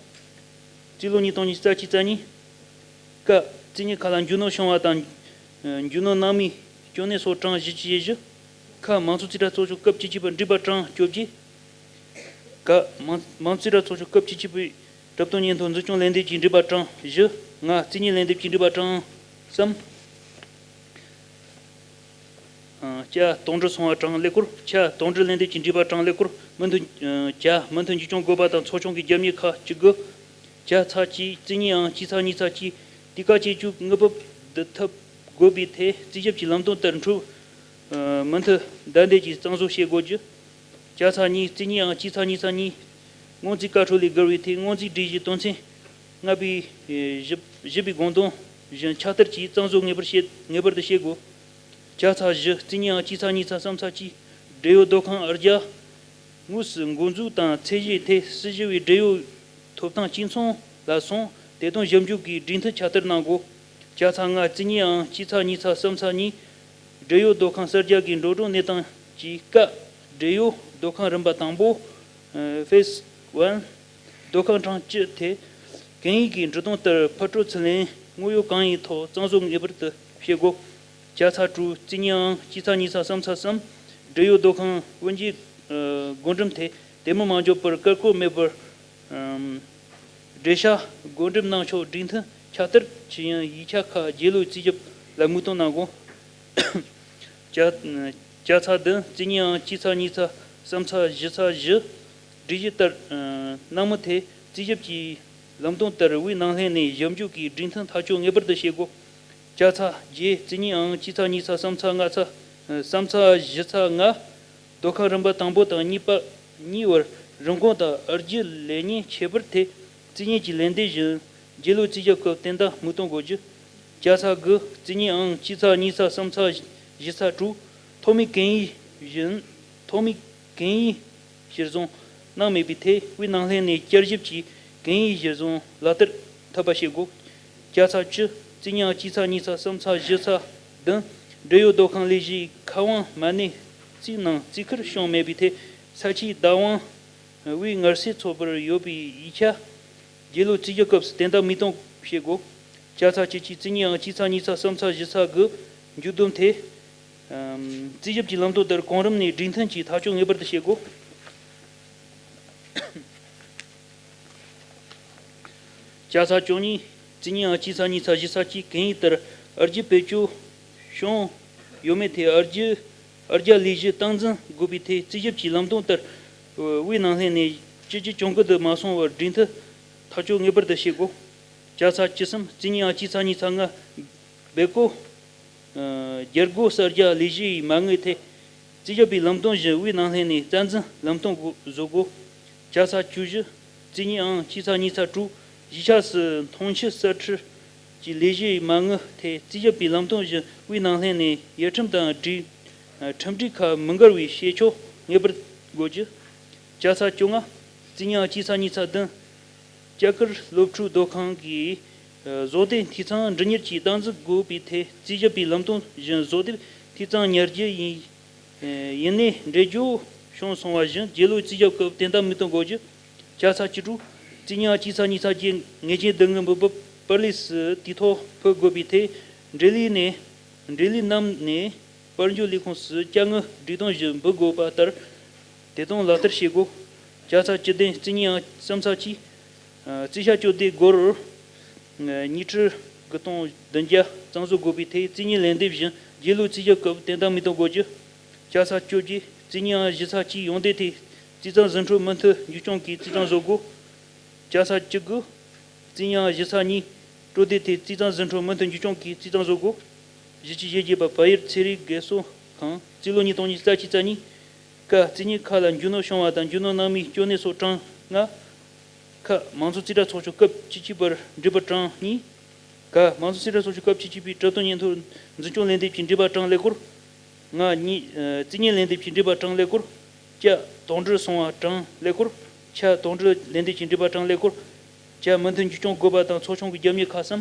རྩིས་ལོ་ཉིས་སྟོང་ཉི་ཤུ་རྩ་གཅིག་རྩ་གཉིས། ཀ་རྩིས་རྙིང་ཁག་ལ་རྒྱུ་ནོར་བྱུང་བ་དང་། རྒྱུ་ནོར་སྣང་མེད་སྐྱོན་གནས་སོགས་གྲངས་བཞི་བཅུ་ཞེ་བཞི། ཁ་མང་གཙོ་རྩིས་ཁྲ་ཚོགས་ཆུང་སྐབས་བཅུ་གཅིག་པར་འབྲི་པ་གྲངས་བཅོ་བརྒྱད། ཀ་མང་མང་གཙོ་རྩིས་ཁྲ་ཚོགས་ཆུང་སྐབས་བཅུ་གཅིག་པའི་གྲུབ་དོན་སྙན་ཐོ་འཛིན་སྐྱོང་ལན་འདེབས་ཀྱི་འབྲི་པ་གྲངས་བཞི། ང་རྩིས་རྙིང་ལན་འདེབས་ཀྱི་འབྲི་པ་གྲངས་གསུམ། ཨ་ཅ་དོགས་འདྲི་སོང་བ་གྲངས་ཀླད་ཀོར། ཆ་དོགས་འདྲི་ལན་འདེབས་ཀྱི་འབྲི་པ་གྲངས་ཀླད་ཀོར་མུ་མཐུད། ཨ་ཅ་མུ་མཐུད་མཇུག་སྐྱོང་དགོས་པ་དང་ཚོགས་ཆུང་གི་རྒྱབ་གཉེར་ཁག་བཅུ་དགུ། ཅ་ཚེག་གཅིག་རྩིས་རྙིང་ཨང་གཅིག་ཚེག་གཉིས་ཚེག་གཅིག་དུས་བཀག་བཅད་གཅོད་དངུལ་འབབ་ བསྡུ་ཐབས་དགོས་པའི་ཐད་རྩིས་ཞིབ་ཀྱི་ལམ་སྟོན་ལྟར་འཕྲོད་མུ་མཐུད་བདའ་འདེད་ཀྱིས་གཙང་བཟོ་བྱེད་དགོས་རྒྱུ། ཅ་ཚ་གཉིས། རྩིས་གཉིས་ཨང་སྤྱི་ཚགས་གཉིས་ཚགས་གཉིས། སྔོན་རྩིས་བཀའ་འཁྲོལ་ལས་བརྒལ་བའི་ཐད་སྔོན་རྩིས་སྒྲིག་གཞིའི་དོན་ཚན་ལྔ་པའི་བཞི་བཞི་པའི་དགོངས་དོན་བཞིན་ཁྱབ་བསྡུར་གྱིས་གཙང་བཟོ་ངེས་པར་བྱེད་ངེས་པར་དུ་བྱེད་དགོས། ཅ་ཚ་བཞི། རྩིས་གཉིས་ཨང་སྤྱི་ཚགས་གཉིས་ཚགས་གསུམ་ཚགས་གཅིག། འབྲེལ་ཡོད་སྡོད་ཁང་ཨར་རྒྱ་དངོས་སུ་འགོ་འཛུགས་དང་ཚད་གཞིའི་ཐད་སྲིད་ཞུ་བའི་འབྲེལ་ཡོད་ཐོབ་ཐང་གཅིག་མཚུངས་ལ་སོང་དེ་དོན་ཞིབ་འཇུག་གིས་སྒྲིག་མཐུན་ཁྱབ་བསྡུར་གནང་དགོས། ཅ་ཚ་ལྔ། རྩིས་གཉིས་ཨང་སྤྱི་ཚགས་གཉིས་ཚགས་གསུམ་ཚགས་གཉིས། འབྲེལ་ཡོད་སྡོད་ཁང་གསར་རྒྱག་གི་འགྲོ་གྲོན་གནས་སྟངས་ཀྱི་སྐབས་འབྲེལ་ཡོད་སྡོད་ཁང་རིམ་པ་དང་པོ། Phase one། སྡོད་ཁང་གྲངས་བཅུ་དེ་གན་ཡིག་གི་འབྲི་དོན་ལྟར་ཕར་སྤྲོད་ཚུར་ལེན་དངོས་ཡོད་གང་ཡིན་ཐོག་གཙང་བཟོ་ངེས་པར་དུ་བྱེད་དགོས། ཅ་ཚ་དྲུག། རྩིས་གཉིས་ཨང་སྤྱི་ཚགས་གཉིས་ཚགས་གསུམ་ཚགས་གསུམ། འབྲེལ་ཡོད་སྡོད་ཁང་དབུ་འབྱེད་བགོ་འགྲེམས་ཐད་དེ་མིན་མ་འཇོག་པར་བཀག་འགོག་མེད་པར་འགྲེལ་བཤད་བགོ་འགྲེམས་གནང་ཕྱོགས་སྒྲིག་མཐུན་ཁྱབ་བསྡུར་ཇི་ཡིན་ཡིག་ཆ་ཁག་རྗེས་ལུས་རྩིས་ཞིབ་ལ་མིག་སྟོན་གནང་དགོས། ཅ་ཅ་ཚ་བདུན། རྩིས་གཉིས་ཨང་སྤྱི་ཚགས་གཉིས་ཚགས་གསུམ་ཚགས་བཞི་ཚགས་བཞི། སྒྲིག་གཞི་ལྟར་གནང་མུས་ཐད་རྩིས་ཞིབ་ཀྱི་ལམ་སྟོན་ལྟར་དབུས་ནང་ལྷན་ནས་ཞིབ་འཇུག་གིས་སྒྲིག་མཐུན་ཐག་གཅོད་ངེས་པར་དུ་བྱེད་དགོས། ཅ་ཚ་བརྒྱད། རྩིས་གཉིས་ཨང་སྤྱི་ཚགས་གཉིས་ཚགས་གསུམ་ཚགས་ལྔ་ཚགས་གསུམ་ཚགས་བཞི་ཚགས་ལྔ། སྡོད་ཁང་རིམ་པ་དང་པོ་དང་གཉིས་པ་གཉིས་བར་རིན་གོང་དང་ཨར་རྒྱུ་ལེན་ཉེན་ཁྱད་པར་ཐད་རྩིས་གཉིས་ཀྱི་ལན་འདེབས་བཞིན་རྗེས་ལུས་རྩིས་ཞིབ་སྐབས་བསྟན་བདག་མིག་སྟོན་དགོས་རྒྱུ། ཅ་ཚ་དགུ། རྩིས་གཉིས་ཨང་སྤྱི་ཚགས་གཉིས་ཚགས་གསུམ་ཚགས་བཞི་ཚགས་དྲུག། ཐོག་མའི་གན་ཡིག་བཞིན་ཐོག་མའི་གན་ཡིག་གཞིར་བཟུང་གནང་མེད་པའི་ཐད་དབུས་ནང་ལྷན་ནས་བསྐྱར་ཞིབ་ཀྱིས་གན་ཡིག་གཞིར་བཟུང་ལག་བསྟར་ཐུབ་པ་བྱེད་དགོས། ཅ་ཚ་བཅུ། རྩིས་གཉིས་ཨང་སྤྱི་ཚགས་གཉིས་ཚགས་གསུམ་ཚགས་བཞི་ཚགས་བདུན། འབྲེལ་ཡོད་སྡོད་ཁང་ལས་གཞིའི་ཁ་དབང་མ་གནས་རྩིས་ནང་རྩིས་ཁུར་བྱུང་མེད་པའི་ཐད་ས་ཆའི་བདག་དབང་དབུས་ངལ་སེལ་ཚོགས་པར་ཡོད་པའི་ཡིག་ཆ་རྗེས་ལུས་རྩིས་ཞིབ་སྐབས་སུ་དེ་འདྲ་མིག་སྟོན་བྱེད་དགོས། ཅ་ཚ་བཅུ་གཅིག། རྩིས་གཉིས་ཨང་སྤྱི་ཚགས་གཉིས་ཚགས་གསུམ་ཚགས་བཞི་ཚགས་དགུ་མཇུག་བསྡོམས་ཐད། རྩིས་ཞིབ་ཀྱི་ལམ་སྟོན་ལྟར་གོང་རིམ་ནས་སྒྲིག་མཐུན་གྱིས་ཐག་གཅོད་ངེས་པར་དུ་བྱེད་དགོས། ཅ་ཚ་བཅུ་གཉིས། རྩིས་གཉིས་ཨང་སྤྱི་ཚགས་གཉིས་ཚགས་བཞི་ཚགས་གཅིག། གན་ཡིག་ལྟར་ཨར་རྒྱུ་བེད་སྤྱོད་བྱུང་ཡོད་མེད་ཐད་ཨར་རྒྱུ་ཨར་རྒྱ་ལས་གཞི་སྟངས་འཛིན་དགོས་པའི་ཐད་རྩིས་ཞིབ་ཀྱི་ལམ་སྟོན་ལྟར་དབུས་ནང་ལྷན་ནས་སྤྱི་ཁྱབ་གྱོང་གུན་དུ་མ་སོང་བར་སྒྲིག་མཐུན་ཐག་གཅོད་ངེས་པར་དུ་བྱེད་དགོས། ཅ་ཚ་བཅུ་གསུམ། རྩིས་གཉིས་ཨང་སྤྱི་ཚགས་གཉིས་ཚགས་ལྔ། སྦེལ་ཀོབ་རྒྱལ་སྒོ་གསར་རྒྱག་ལས་གཞི་ཡི་མ་དངུལ་ཐད་རྩིས་ཞིབ་པའི་ལམ་སྟོན་བཞིན་དབུས་ནང་ལྷན་ནས་རྩ་འཛིན་ལམ་སྟོན་དགོས་བཟོ་དགོས། ཅ་ཚ་བཅུ་བཞི། རྩིས་གཉིས་ཨང་སྤྱི་ཚགས་གཉིས་ཚགས་དྲུག། གཞིས་ཆགས་སུ་འཐུང་ཆུ་གསར་སྤྲུལ་གྱི་ལས་གཞི་ཡི་མ་དངུལ་ཐད་རྩིས་ཞིབ་པའི་ལམ་སྟོན་བཞིན་དབུས་ནང་ལྷན་ནས་ཡིག་ཁྲིམས་དང་སྒྲིག་ཁྲིམས་སྒྲིག་ཁག་མི་འགལ་བའི་བྱེད་ཕྱོགས་ངེས་པར་དགོས་རྒྱུ། ཅ་ཚ་བཅོ་ལྔ། རྩིས་གཉིས་ཨང་སྤྱི་ཚགས་གཉིས་ཚགས་བདུན། སྐྱ་ཁུལ་སློབ་ཕྲུག་སྡོད་ཁང་གི་བཟོ་ལྟའི་འཐུས་ཚང་འགྲུབ་གཉེར་གྱི་སྟངས་འཛིན་དགོས་པའི་ཐད་རྩིས་ཞིབ་པའི་ལམ་སྟོན་བཞིན་བཟོ་ལྟའི་འཐུས་ཚང་ཉར་རྒྱུ་ཡིན། ཡིན་ནའི་འགྲེལ་བརྗོད་བྱུང་སོང་བ་བཞིན་རྗེས་ལུས་རྩིས་ཞིབ་སྐབས་དེ་ལྟར་མི་གཏོང་དགོས་རྒྱུ། ཅ་ཚ་བཅུ་དྲུག། རྩིས་གཉིས་ཨང་སྤྱི་ཚགས་གཉིས་ཚགས་བརྒྱད། ངེས་ཅན་སྡུག་བསྔལ་འབུལ་འབབ་པར་ལས་སུ་དུས་ཐོག་ཕུལ་དགོས་པའི་ཐད་འབྲེལ་ཡོད་ནས་འབྲེལ་ཡོད་རྣམས་ནས་པར་འཇོག་ལས་ཁུངས་སུ་དཔྱ་དངུལ་སྒྲིག་དོན་བཞིན་འབུལ་དགོས་པ་ལྟར་དེ་དོན་ལག་བསྟར་བྱེད་དགོས། ཅ་ཚ་བཅུ་བདུན། རྩིས་གཉིས་ཨང་གསུམ་ཚགས་གཅིག། རྩིས་ཞིབ་སྤྱོད་སྡེ་སྒོར་ཉིས་ཁྲི་དགུ་སྟོང་བདུན་བརྒྱ་གཙང་བཟོ་དགོས་པའི་ཐད་རྩིས་གཉིས་ལན་འདེབས་བཞིན་རྗེས་ལུས་རྩིས་ཞིབ་སྐབས་དེ་ལྟར་མི་གཏོང་དགོས་རྒྱུ། ཅ་ཚ་བཅོ་བརྒྱད། རྩིས་གཉིས་ཨང་བཞི་ཚགས་གཅིག། ཡོང་འདོད་ཐད་རྩིས་གཙང་ཟིན་འཕྲོ་མུ་མཐུད་མཇུག་སྐྱོང་གིས་རྩིས་གཙང་བཟོ་དགོས། ཅ་ཚ་བཅུ་དགུ། རྩིས་གཉིས་ཨང་བཞི་ཚགས་གཉིས། སྤྲོད་དེ་ཐད་རྩིས་གཙང་ཟིན་འཕྲོ་མུ་མཐུད་མཇུག་སྐྱོང་གིས་རྩིས་གཙང་བཟོ་དགོས། བཞི་བཅུ་ཞེ་བརྒྱད་པ་བལ་ཡུལ་ཚན་རིག་རྒན་གསོ་ཁང་རྩིས་ལོ་ཉིས་སྟོང་ཉི་ཤུ་རྩ་གཅིག་རྩ་གཉིས། ཀ། རྩིས་གཉིས་ཁག་ལ་རྒྱུ་ནོར་བྱུང་བ་དང་རྒྱུ་ནོར་སྣང་མེད་སྐྱོན་གནས་སོགས་གྲངས་ལྔ། ཁ། མང་ཚོགས་རྩིས་ཁྲ་ཚོགས་ཆུང་སྐབས་བཅུ་གཅིག་པར་འགྲིག་པ་གྲངས་གཉིས། ག། མང་ཚོགས་རྩིས་ཁྲ་ཚོགས་ཆུང་སྐབས་བཅུ་གཅིག་པའི་གྲུབ་དོན་སྙན་ཐོ་འཛིན་སྐྱོང་ལན་འདེབས་ཀྱིས་འགྲིག་པ་གྲངས་ཀླད་ཀོར། ང་། གཉིས། རྩིས་གཉིས་ལན་འདེབས་ཀྱིས་འགྲིག་པ་གྲངས་ཀླད་ཀོར། ཅ། དོགས་འདྲི་སོང་བ་གྲངས་ཀླད་ཀོར། ཆ། དོགས་འདྲི་ལན་འདེབས་ཀྱིས་འགྲིག་པ་གྲངས་ཀླད་ཀོར། ཅ། མུ་མཐུད་མཇུག་སྐྱོང་དགོས་པ་དང་ཚོགས་ཆུང་གི་རྒྱབ་གཉེར་ཁག་གསུམ།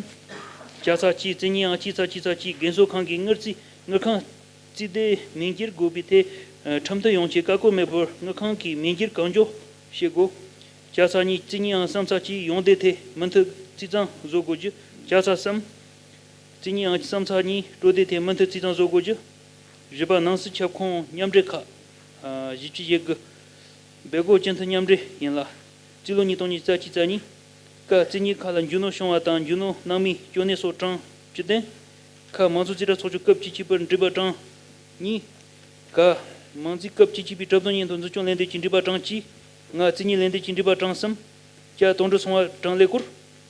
ཅ་ཚ་གཅིག། རྩིས་གཉིས་ཨང་གཅིག་ཚགས་གཅིག་ཚགས་གཅིག། རྒན་གསོ་ཁང་གི་དངུལ་རྩིས་དངུལ་ཁང་རྩིས་སྡེ་མིང་བསྒྱུར་དགོས་པའི་ཐད་ཁྲིམས་མཐུན་ཡོང་ཆེད་བཀག་འགོག་མེད་པར་དངུལ་ཁང་གི་མིང་བསྒྱུར་གང་མགྱོགས་བྱེད་དགོས། ཅ་ཚ་གཉིས། རྩིས་གཉིས་ཨང་གསུམ་ཚགས་གཅིག། ཡོང་འདོད་ཐད་མུ་མཐུད་རྩིས་གཙང་བཟོ་དགོས་རྒྱུ། ཅ་ཚ་གསུམ། རྩིས་གཉིས་ཨང་གསུམ་ཚགས་གཉིས། སྤྲོད་དེ་ཐད་མུ་མཐུད་རྩིས་གཙང་བཟོ་དགོས་རྒྱུ། བཞི་པ། ནང་སྲིད་ཁྱབ་ཁོངས་མཉམ་འབྲེལ་ཁག་བཞི་བཅུ་ཞེ་དགུ། སྦེལ་ཀོབ་སྤྱི་མཐུན་མཉམ་འབྲེལ་ཡིན་ལ། རྩིས་ལོ་ཉིས་སྟོང་ཉི་ཤུ་རྩ་གཅིག་རྩ་གཉིས། ཀ། རྩིས་གཉིས་ཁག་ལ་རྒྱུ་ནོར་བྱུང་བ་དང་རྒྱུ་ནོར་སྣང་མེད་སྐྱོན་གནས་སོགས་གྲངས་བཅུ་བདུན། ཁ། མང་གཙོ་རྩིས་ཁྲ་ཚོགས་ཆུང་སྐབས་བཅུ་གཅིག་པར་འགྲིག་པ་གྲངས་གཉིས། ག། མང་རྩིས་སྐབས་བཅུ་གཅིག་པའི་གྲུབ་དོན་སྙན་ཐོ་འཛིན་སྐྱོང་ལན་འདེབས་ཀྱིས་འགྲིག་པ་གྲངས་གཅིག། ང་། རྩིས་གཉིས་ལན་འདེབས་ཀྱིས་འགྲིག་པ་གྲངས་གསུམ། ཅ། དོགས་འདྲི་སོང་བ་གྲངས་ཀླད་ཀོར།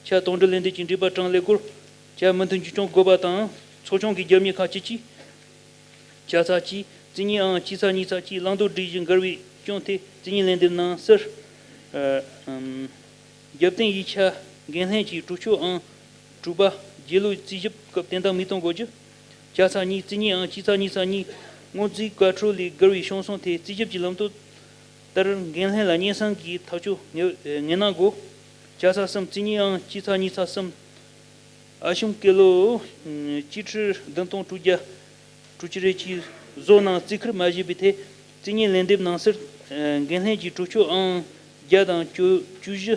ཆ། དོགས་འདྲི་ལན་འདེབས་ཀྱིས་འགྲིག་པ་གྲངས་ཀླད་ཀོར། བྱ་མུ་མཐུད་འཇུག་སྐྱོང་དགོས་པ་དང་། ཚོགས་ཆུང་གི་རྒྱབ་གཉེར་ཁག་བཅས་ཀྱིས། བྱ་ཚ་གཅིག་རྩིས་གཉིས་ཨང་སྤྱི་ཚགས་གཉིས་ཚགས་གཅིག་བླང་དོར་སྒྲིག་གཞི་འགལ་བའི་སྐྱོན་ཐད་རྩིས་གཉིས་ལན་འདེབས་གནང་སར། ཨ། ཨམ། རྒྱབ་རྟེན་ཡིག་ཆ་འགན་ལྷན་གྱིས་གྲོས་ཆོད་ཨང་དྲུག་པ་རྗེས་ལུས་རྩིས་ཞིབ་སྐབས་བཏོན་དང་མི་གཏོང་དགོས་རྒྱུ། བྱ་ཚ་གཉིས་རྩིས་གཉིས་ཨང་སྤྱི་ཚགས་གཉིས་ཚགས་གཉིས་སྔོན་རྩིས་བཀའ་འཁྲོལ་ལས་འགལ་བའི་བྱུང་སོང་ཐད་རྩིས་ཞིབ་ཀྱི་ལམ་སྟོན་ལྟར་འགན་ལྷན་ལ་སྙན་སེང་གིས་ཐག་གཅོད་ངེས་ངེས་གནང་དགོས། བྱ་ཚ་གསུམ་རྩིས་གཉིས་ཨང་སྤྱི་ཚགས་གཉིས་ཚགས་གསུམ། ཨ་ཤུམ་ཀེ་ལོ་གཅིག་ཁྲི་བདུན་སྟོང་དྲུག་བརྒྱ་དྲུག་ཅུ་རེ་གཅིག་བཟོ་གནང་རྩིས་ཁུར་མ་བྱས་པའི་ཐད་རྩིས་གཉིས་ལན་འདེབས་གནང་སར། འགན་ལྷན་གྱིས་གྲོས་ཆོད་ཨང་བརྒྱ་དང་བཅུ་བཅུ་བཞི་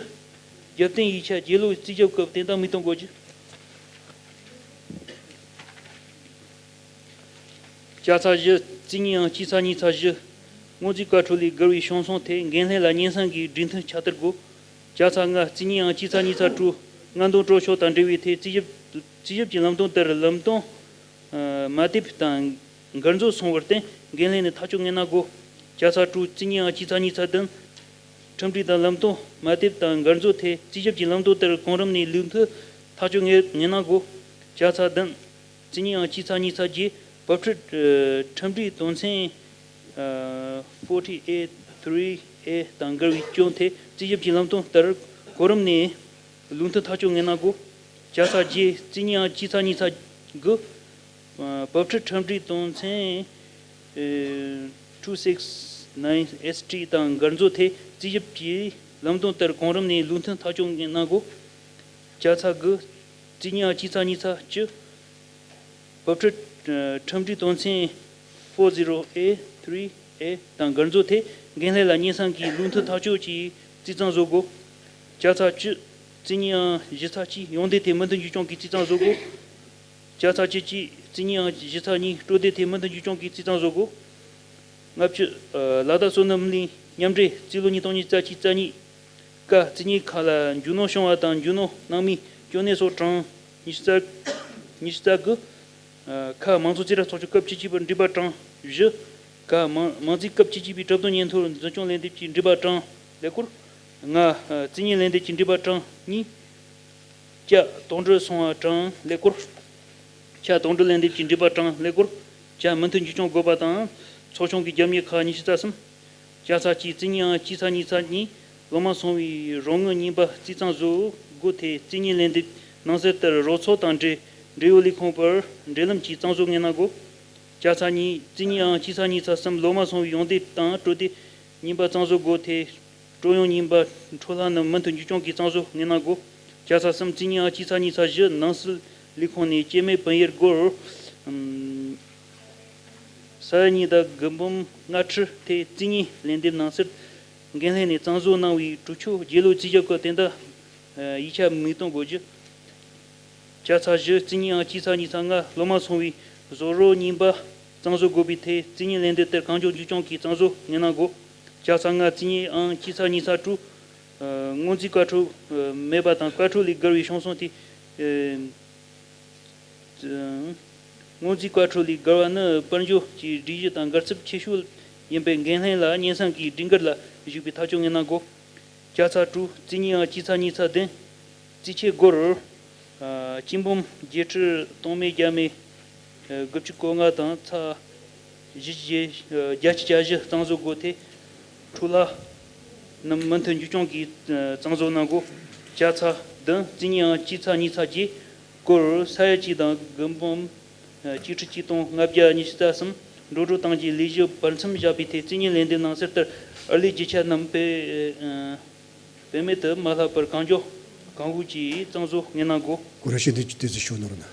རྒྱབ་རྟེན་ཡིག་ཆ་རྗེས་ལུས་རྩིས་ཞིབ་སྐབས་བཏོན་དང་མི་གཏོང་དགོས་རྒྱུ། བྱ་ཚ་བཞི་རྩིས་གཉིས་ཨང་སྤྱི་ཚགས་གཉིས་ཚགས་བཞི་སྔོན་རྩིས་བཀའ་འཁྲོལ་ལས་འགལ་བའི་བྱུང་སོང་ཐད་འགན་ལྷན་ལ་སྙན་སེང་གིས་སྒྲིག་མཐུན་ཁྱབ་བསྡུར་དགོས། བྱ་ཚ་ལྔ་རྩིས་གཉིས་ཨང་སྤྱི་ཚགས་གཉིས་ཚགས་དྲུག་ལྔ་འདོན་སྤྲོད་ཕྱོགས་དང་འབྲེལ་བའི་ཐད་རྩིས་ཞིབ་རྩིས་ཞིབ་ཀྱི་ལམ་སྟོན་ལྟར་ལམ་སྟོན་མ་བཏབ་དང་འགལ་འཛོལ་སོང་བར་བརྟེན་འགན་ལྷན་ནས་ཐག་གཅོད་ངེས་གནང་དགོས། བྱ་ཚ་དྲུག་རྩིས་གཉིས་ཨང་སྤྱི་ཚགས་གཉིས་ཚགས་བདུན་ཁྲིམས་སྒྲིག་དང་ལམ་སྟོན་མ་བཏབ་དང་འགལ་འཛོལ་ཐད་རྩིས་ཞིབ་ཀྱི་ལམ་སྟོན་ལྟར་གོང་རིམ་ནས་ལུགས་མཐུན་ཐག་གཅོད་ངེས་ངེས་གནང་དགོས། བྱ་ཚ་བདུན་རྩིས་གཉིས་ཨང་སྤྱི་ཚགས་གཉིས་ཚགས་བརྒྱད་བབ་ཁྲིད་ཁྲིམས་སྒྲིག་དོན་ཚན་forty A three A དང་འགལ་བའི་སྐྱོན་ཐད་རྩིས་ཞིབ་ཀྱི་ལམ་སྟོན་ལྟར་གོང་རིམ་ནས་ལུགས་མཐུན་ཐག་གཅོད་ངེས་གནང་དགོས། བྱ་ཚ་བརྒྱད་རྩིས་གཉིས་ཨང་སྤྱི་ཚགས་གཉིས་ཚགས་དགུ་བབ་ཁྲིད་ཁྲིམས་སྒྲིག་དོན་ཚན་two six nine S T དང་འགལ་འཛོལ་ཐད་རྩིས་ཞིབ་ཀྱི་ལམ་སྟོན་ལྟར་གོང་རིམ་ནས་ལུགས་མཐུན་ཐག་གཅོད་གནང་དགོས། བྱ་ཚ་དགུ་རྩིས་གཉིས་ཨང་སྤྱི་ཚགས་གཉིས་ཚགས་བཅུ་བབ་ཁྲིད་ཁྲིམས་སྒྲིག་དོན་ཚན་four zero A three A དང་འགལ་འཛོལ་ཐད་འགན་ལྷན་ལ་སྙན་སེང་གིས་ལུགས་མཐུན་ཐག་གཅོད་ཀྱིས་རྩིས་གཙང་བཟོ་དགོས། བྱ་ཚ་བཅུ་རྩིས་གཉིས་ཨང་བཞི་ཚགས་གཅིག་ཡོན་ཏན་ཐད་མུ་མཐུད་འཇུག་སྐྱོང་གིས་རྩིས་གཙང་བཟོ་དགོས། བྱ་ཚ་བཅུ་གཅིག་རྩིས་གཉིས་ཨང་བཞི་ཚགས་གཉིས་སྤྲོད་དེ་ཐད་མུ་མཐུད་འཇུག་སྐྱོང་གིས་རྩིས་གཙང་བཟོ་དགོས། ལྔ་བཅུ། ལ་དྭགས་བསོད་ནམས་གླིང་མཉམ་འབྲེལ་རྩིས་ལོ་ཉིས་སྟོང་ཉི་ཤུ་རྩ་གཅིག་རྩ་གཉིས་ཀ་རྩིས་གཉིས་ཁག་ལ་རྒྱུ་ནོར་བྱུང་བ་དང་རྒྱུ་ནོར་སྣང་མེད་སྐྱོན་གནས་སོགས་གྲངས་ཉི་ཤུ་རྩ་ཉི་ཤུ་རྩ་དགུ། ཁ་མང་ཚོགས་རྩིས་ར་ཚོགས་ཆུང་སྐབས་བཅུ་གཅིག་པར་འགྲིག་པ་གྲངས་བཞི། ཁ་མང་མང་རྩིས་སྐབས་བཅུ་གཅིག་པའི་གྲབས་དོན་སྙན་ཐོ་འཛིན་སྐྱོང་ལན་འདེབས་ཀྱིས་འགྲིག་པ་གྲངས་ཀླད་ཀོར། ལྔ། རྩིས་གཉིས་ལན་འདེབས་ཀྱིས་འགྲིག་པ་གྲངས་གཉིས། བཅའ་དོགས་འདྲི་སོང་བ་གྲངས་ཀླད་ཀོར། བཅའ་དོགས་འདྲི་ལན་འདེབས་ཀྱིས་འགྲིག་པ་གྲངས་ཀླད་ཀོར། བཅའ་མུ་མཐུད་འཇུག་སྐྱོང་དགོས་པ་དང་། ཚོགས་ཆུང་གི་རྒྱབ་གཉེར་ཁག་ཉི་ཤུ་རྩ་གསུམ། བྱ་ཚ་གཅིག་རྩིས་གཉིས་ཨང་སྤྱི་ཚགས་གཉིས་ཚགས་གཉིས་ལོ་མ་སོང་བའི་རོགས་དངུལ་རྙིང་པ་རྩིས་གཙང་བཟོ་དགོས་ཐད་རྩིས་གཉིས་ལན་འདེབས་གནང་གསལ་ལྟར་རོགས་ཚོགས་དང་འབྲེལ་འབྲེལ་ཡོད་ལས་ཁུངས་བར་འབྲེལ་ལམ་གྱིས་གཙང་བཟོ་ངེས་གནང་དགོས། བྱ་ཚ་གཉིས་རྩིས་གཉིས་ཨང་སྤྱི་ཚགས་གཉིས་ཚགས་གསུམ་ལོ་མ་སོང་བའི་ཡོན་ཏན་དང་སྤྲོད་དེ་རྙིང་པ་གཙང་བཟོ་དགོས་ཐད། སྤྲོད་ཡོན་རྙིང་པ་འཕྲོ་བརླག་རྣམས་མུ་མཐུད་འཇུག་སྐྱོང་གིས་གཙང་བཟོ་ངེས་གནང་དགོས། བྱ་ཚ་གསུམ་རྩིས་གཉིས་ཨང་སྤྱི་ཚགས་གཉིས་ཚགས་བཞི་ནང་སྲིད་ལས་ཁུངས་ནས་སྐྱེད་མེད་སྤུན་གཡེར་སྒོར་ས་ཡ་གཉིས་དང་དགུ་འབུམ་ལྔ་ཁྲི་ཐད་རྩིས་གཉིས་ལན་འདེབས་གནང་སར། འགན་ལྷན་ནས་གཙང་བཟོ་གནང་བའི་གྲོས་ཆོད་རྗེས་ལུས་རྩིས་ཞིབ་སྐབས་དེ་འདྲ་ཡིག་ཆ་མིག་སྟོན་དགོས་རྒྱུ། བྱ་ཚ་བཞི་རྩིས་གཉིས་ཨང་སྤྱི་ཚགས་གཉིས་ཚགས་ལྔ་ལོ་མ་སོང་བའི་བཟོ་རོགས་རྙིང་པ་གཙང་བཟོ་དགོས་པའི་ཐད་རྩིས་གཉིས་ལན་འདེབས་ལྟར་གང་མགྱོགས་འཇུག་སྐྱོང་གིས་གཙང་བཟོ་ངེས་གནང་དགོས། བྱ་ཚ་ལྔ་རྩིས་གཉིས་ཨང་སྤྱི་ཚགས་གཉིས་ཚགས་དྲུག་སྔོན་རྩིས་བཀའ་འཁྲོལ་མེད་པ་དང་བཀའ་འཁྲོལ་ལས་འགལ་བའི་བྱུང་སོང་སྟེ། སྔོན་རྩིས་བཀའ་འཁྲོལ་ལས་འགལ་བ་ནི་དཔལ་འབྱོར་གྱི་སྒྲིག་གཞི་དང་འགལ་ཚབས་ཆེ་ཤོས་ཡིན་པས་འགན་ལྷན་ལ་སྙན་སེང་གིས་སྒྲིག་འགལ་ལ་གཞིགས་པའི་ཐག་གཅོད་ངེས་གནང་དགོས། བྱ་ཚ་དྲུག་རྩིས་གཉིས་ཨང་སྤྱི་ཚགས་གཉིས་ཚགས་བདུན་རྩིས་ཆད་སྒོར་སྤྱི་འབུམ་བརྒྱད་ཁྲི་སྟོང་མེད་བརྒྱ་མེད་དགུ་བཅུ་གོ་ལྔ་དང་ཚེག་བཞི་བརྒྱད་བརྒྱད་ཅུ་གྱ་བཞི་གཙང་བཟོ་དགོས་ཐད། འཕྲོ་བརླག་རྣམས་མུ་མཐུད་འཇུག་སྐྱོང་གིས་གཙང་བཟོ་གནང་དགོས། བྱ་ཚ་བདུན་རྩིས་གཉིས་ཨང་སྤྱི་ཚགས་གཉིས་ཚགས་བརྒྱད་སྐོར་ས་ཡ་གཅིག་དང་དགུ་འབུམ་གཅིག་ཁྲི་གཅིག་སྟོང་ལྔ་བརྒྱ་ཉི་ཤུ་རྩ་གསུམ་འགྲོ་གྲོན་དང་གི་ལས་གཞི་བར་མཚམས་བཞག་པའི་ཐད་རྩིས་གཉིས་ལན་འདེབས་གནང་གསལ་ལྟར་ཨར་ལས་རྒྱུ་ཆ་རྣམས་བེད་བེད་མེད་དུ་མ་ལྷག་པར་གང་མགྱོགས་གང་ལེགས་ཀྱིས་གཙང་བཟོ་ངེས་གནང་དགོས། གོ་ར་ཤེས་དུས་ཀྱི་དུས་སུ་ཤོག་ནོར་ན།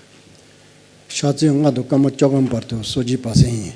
ཤ་ཚའི་མངལ་དུ་སྐར་མ་བཅོ་ལྔ་བར་དུ་གསོ་བྱེད་པ་སེང་ཡིན།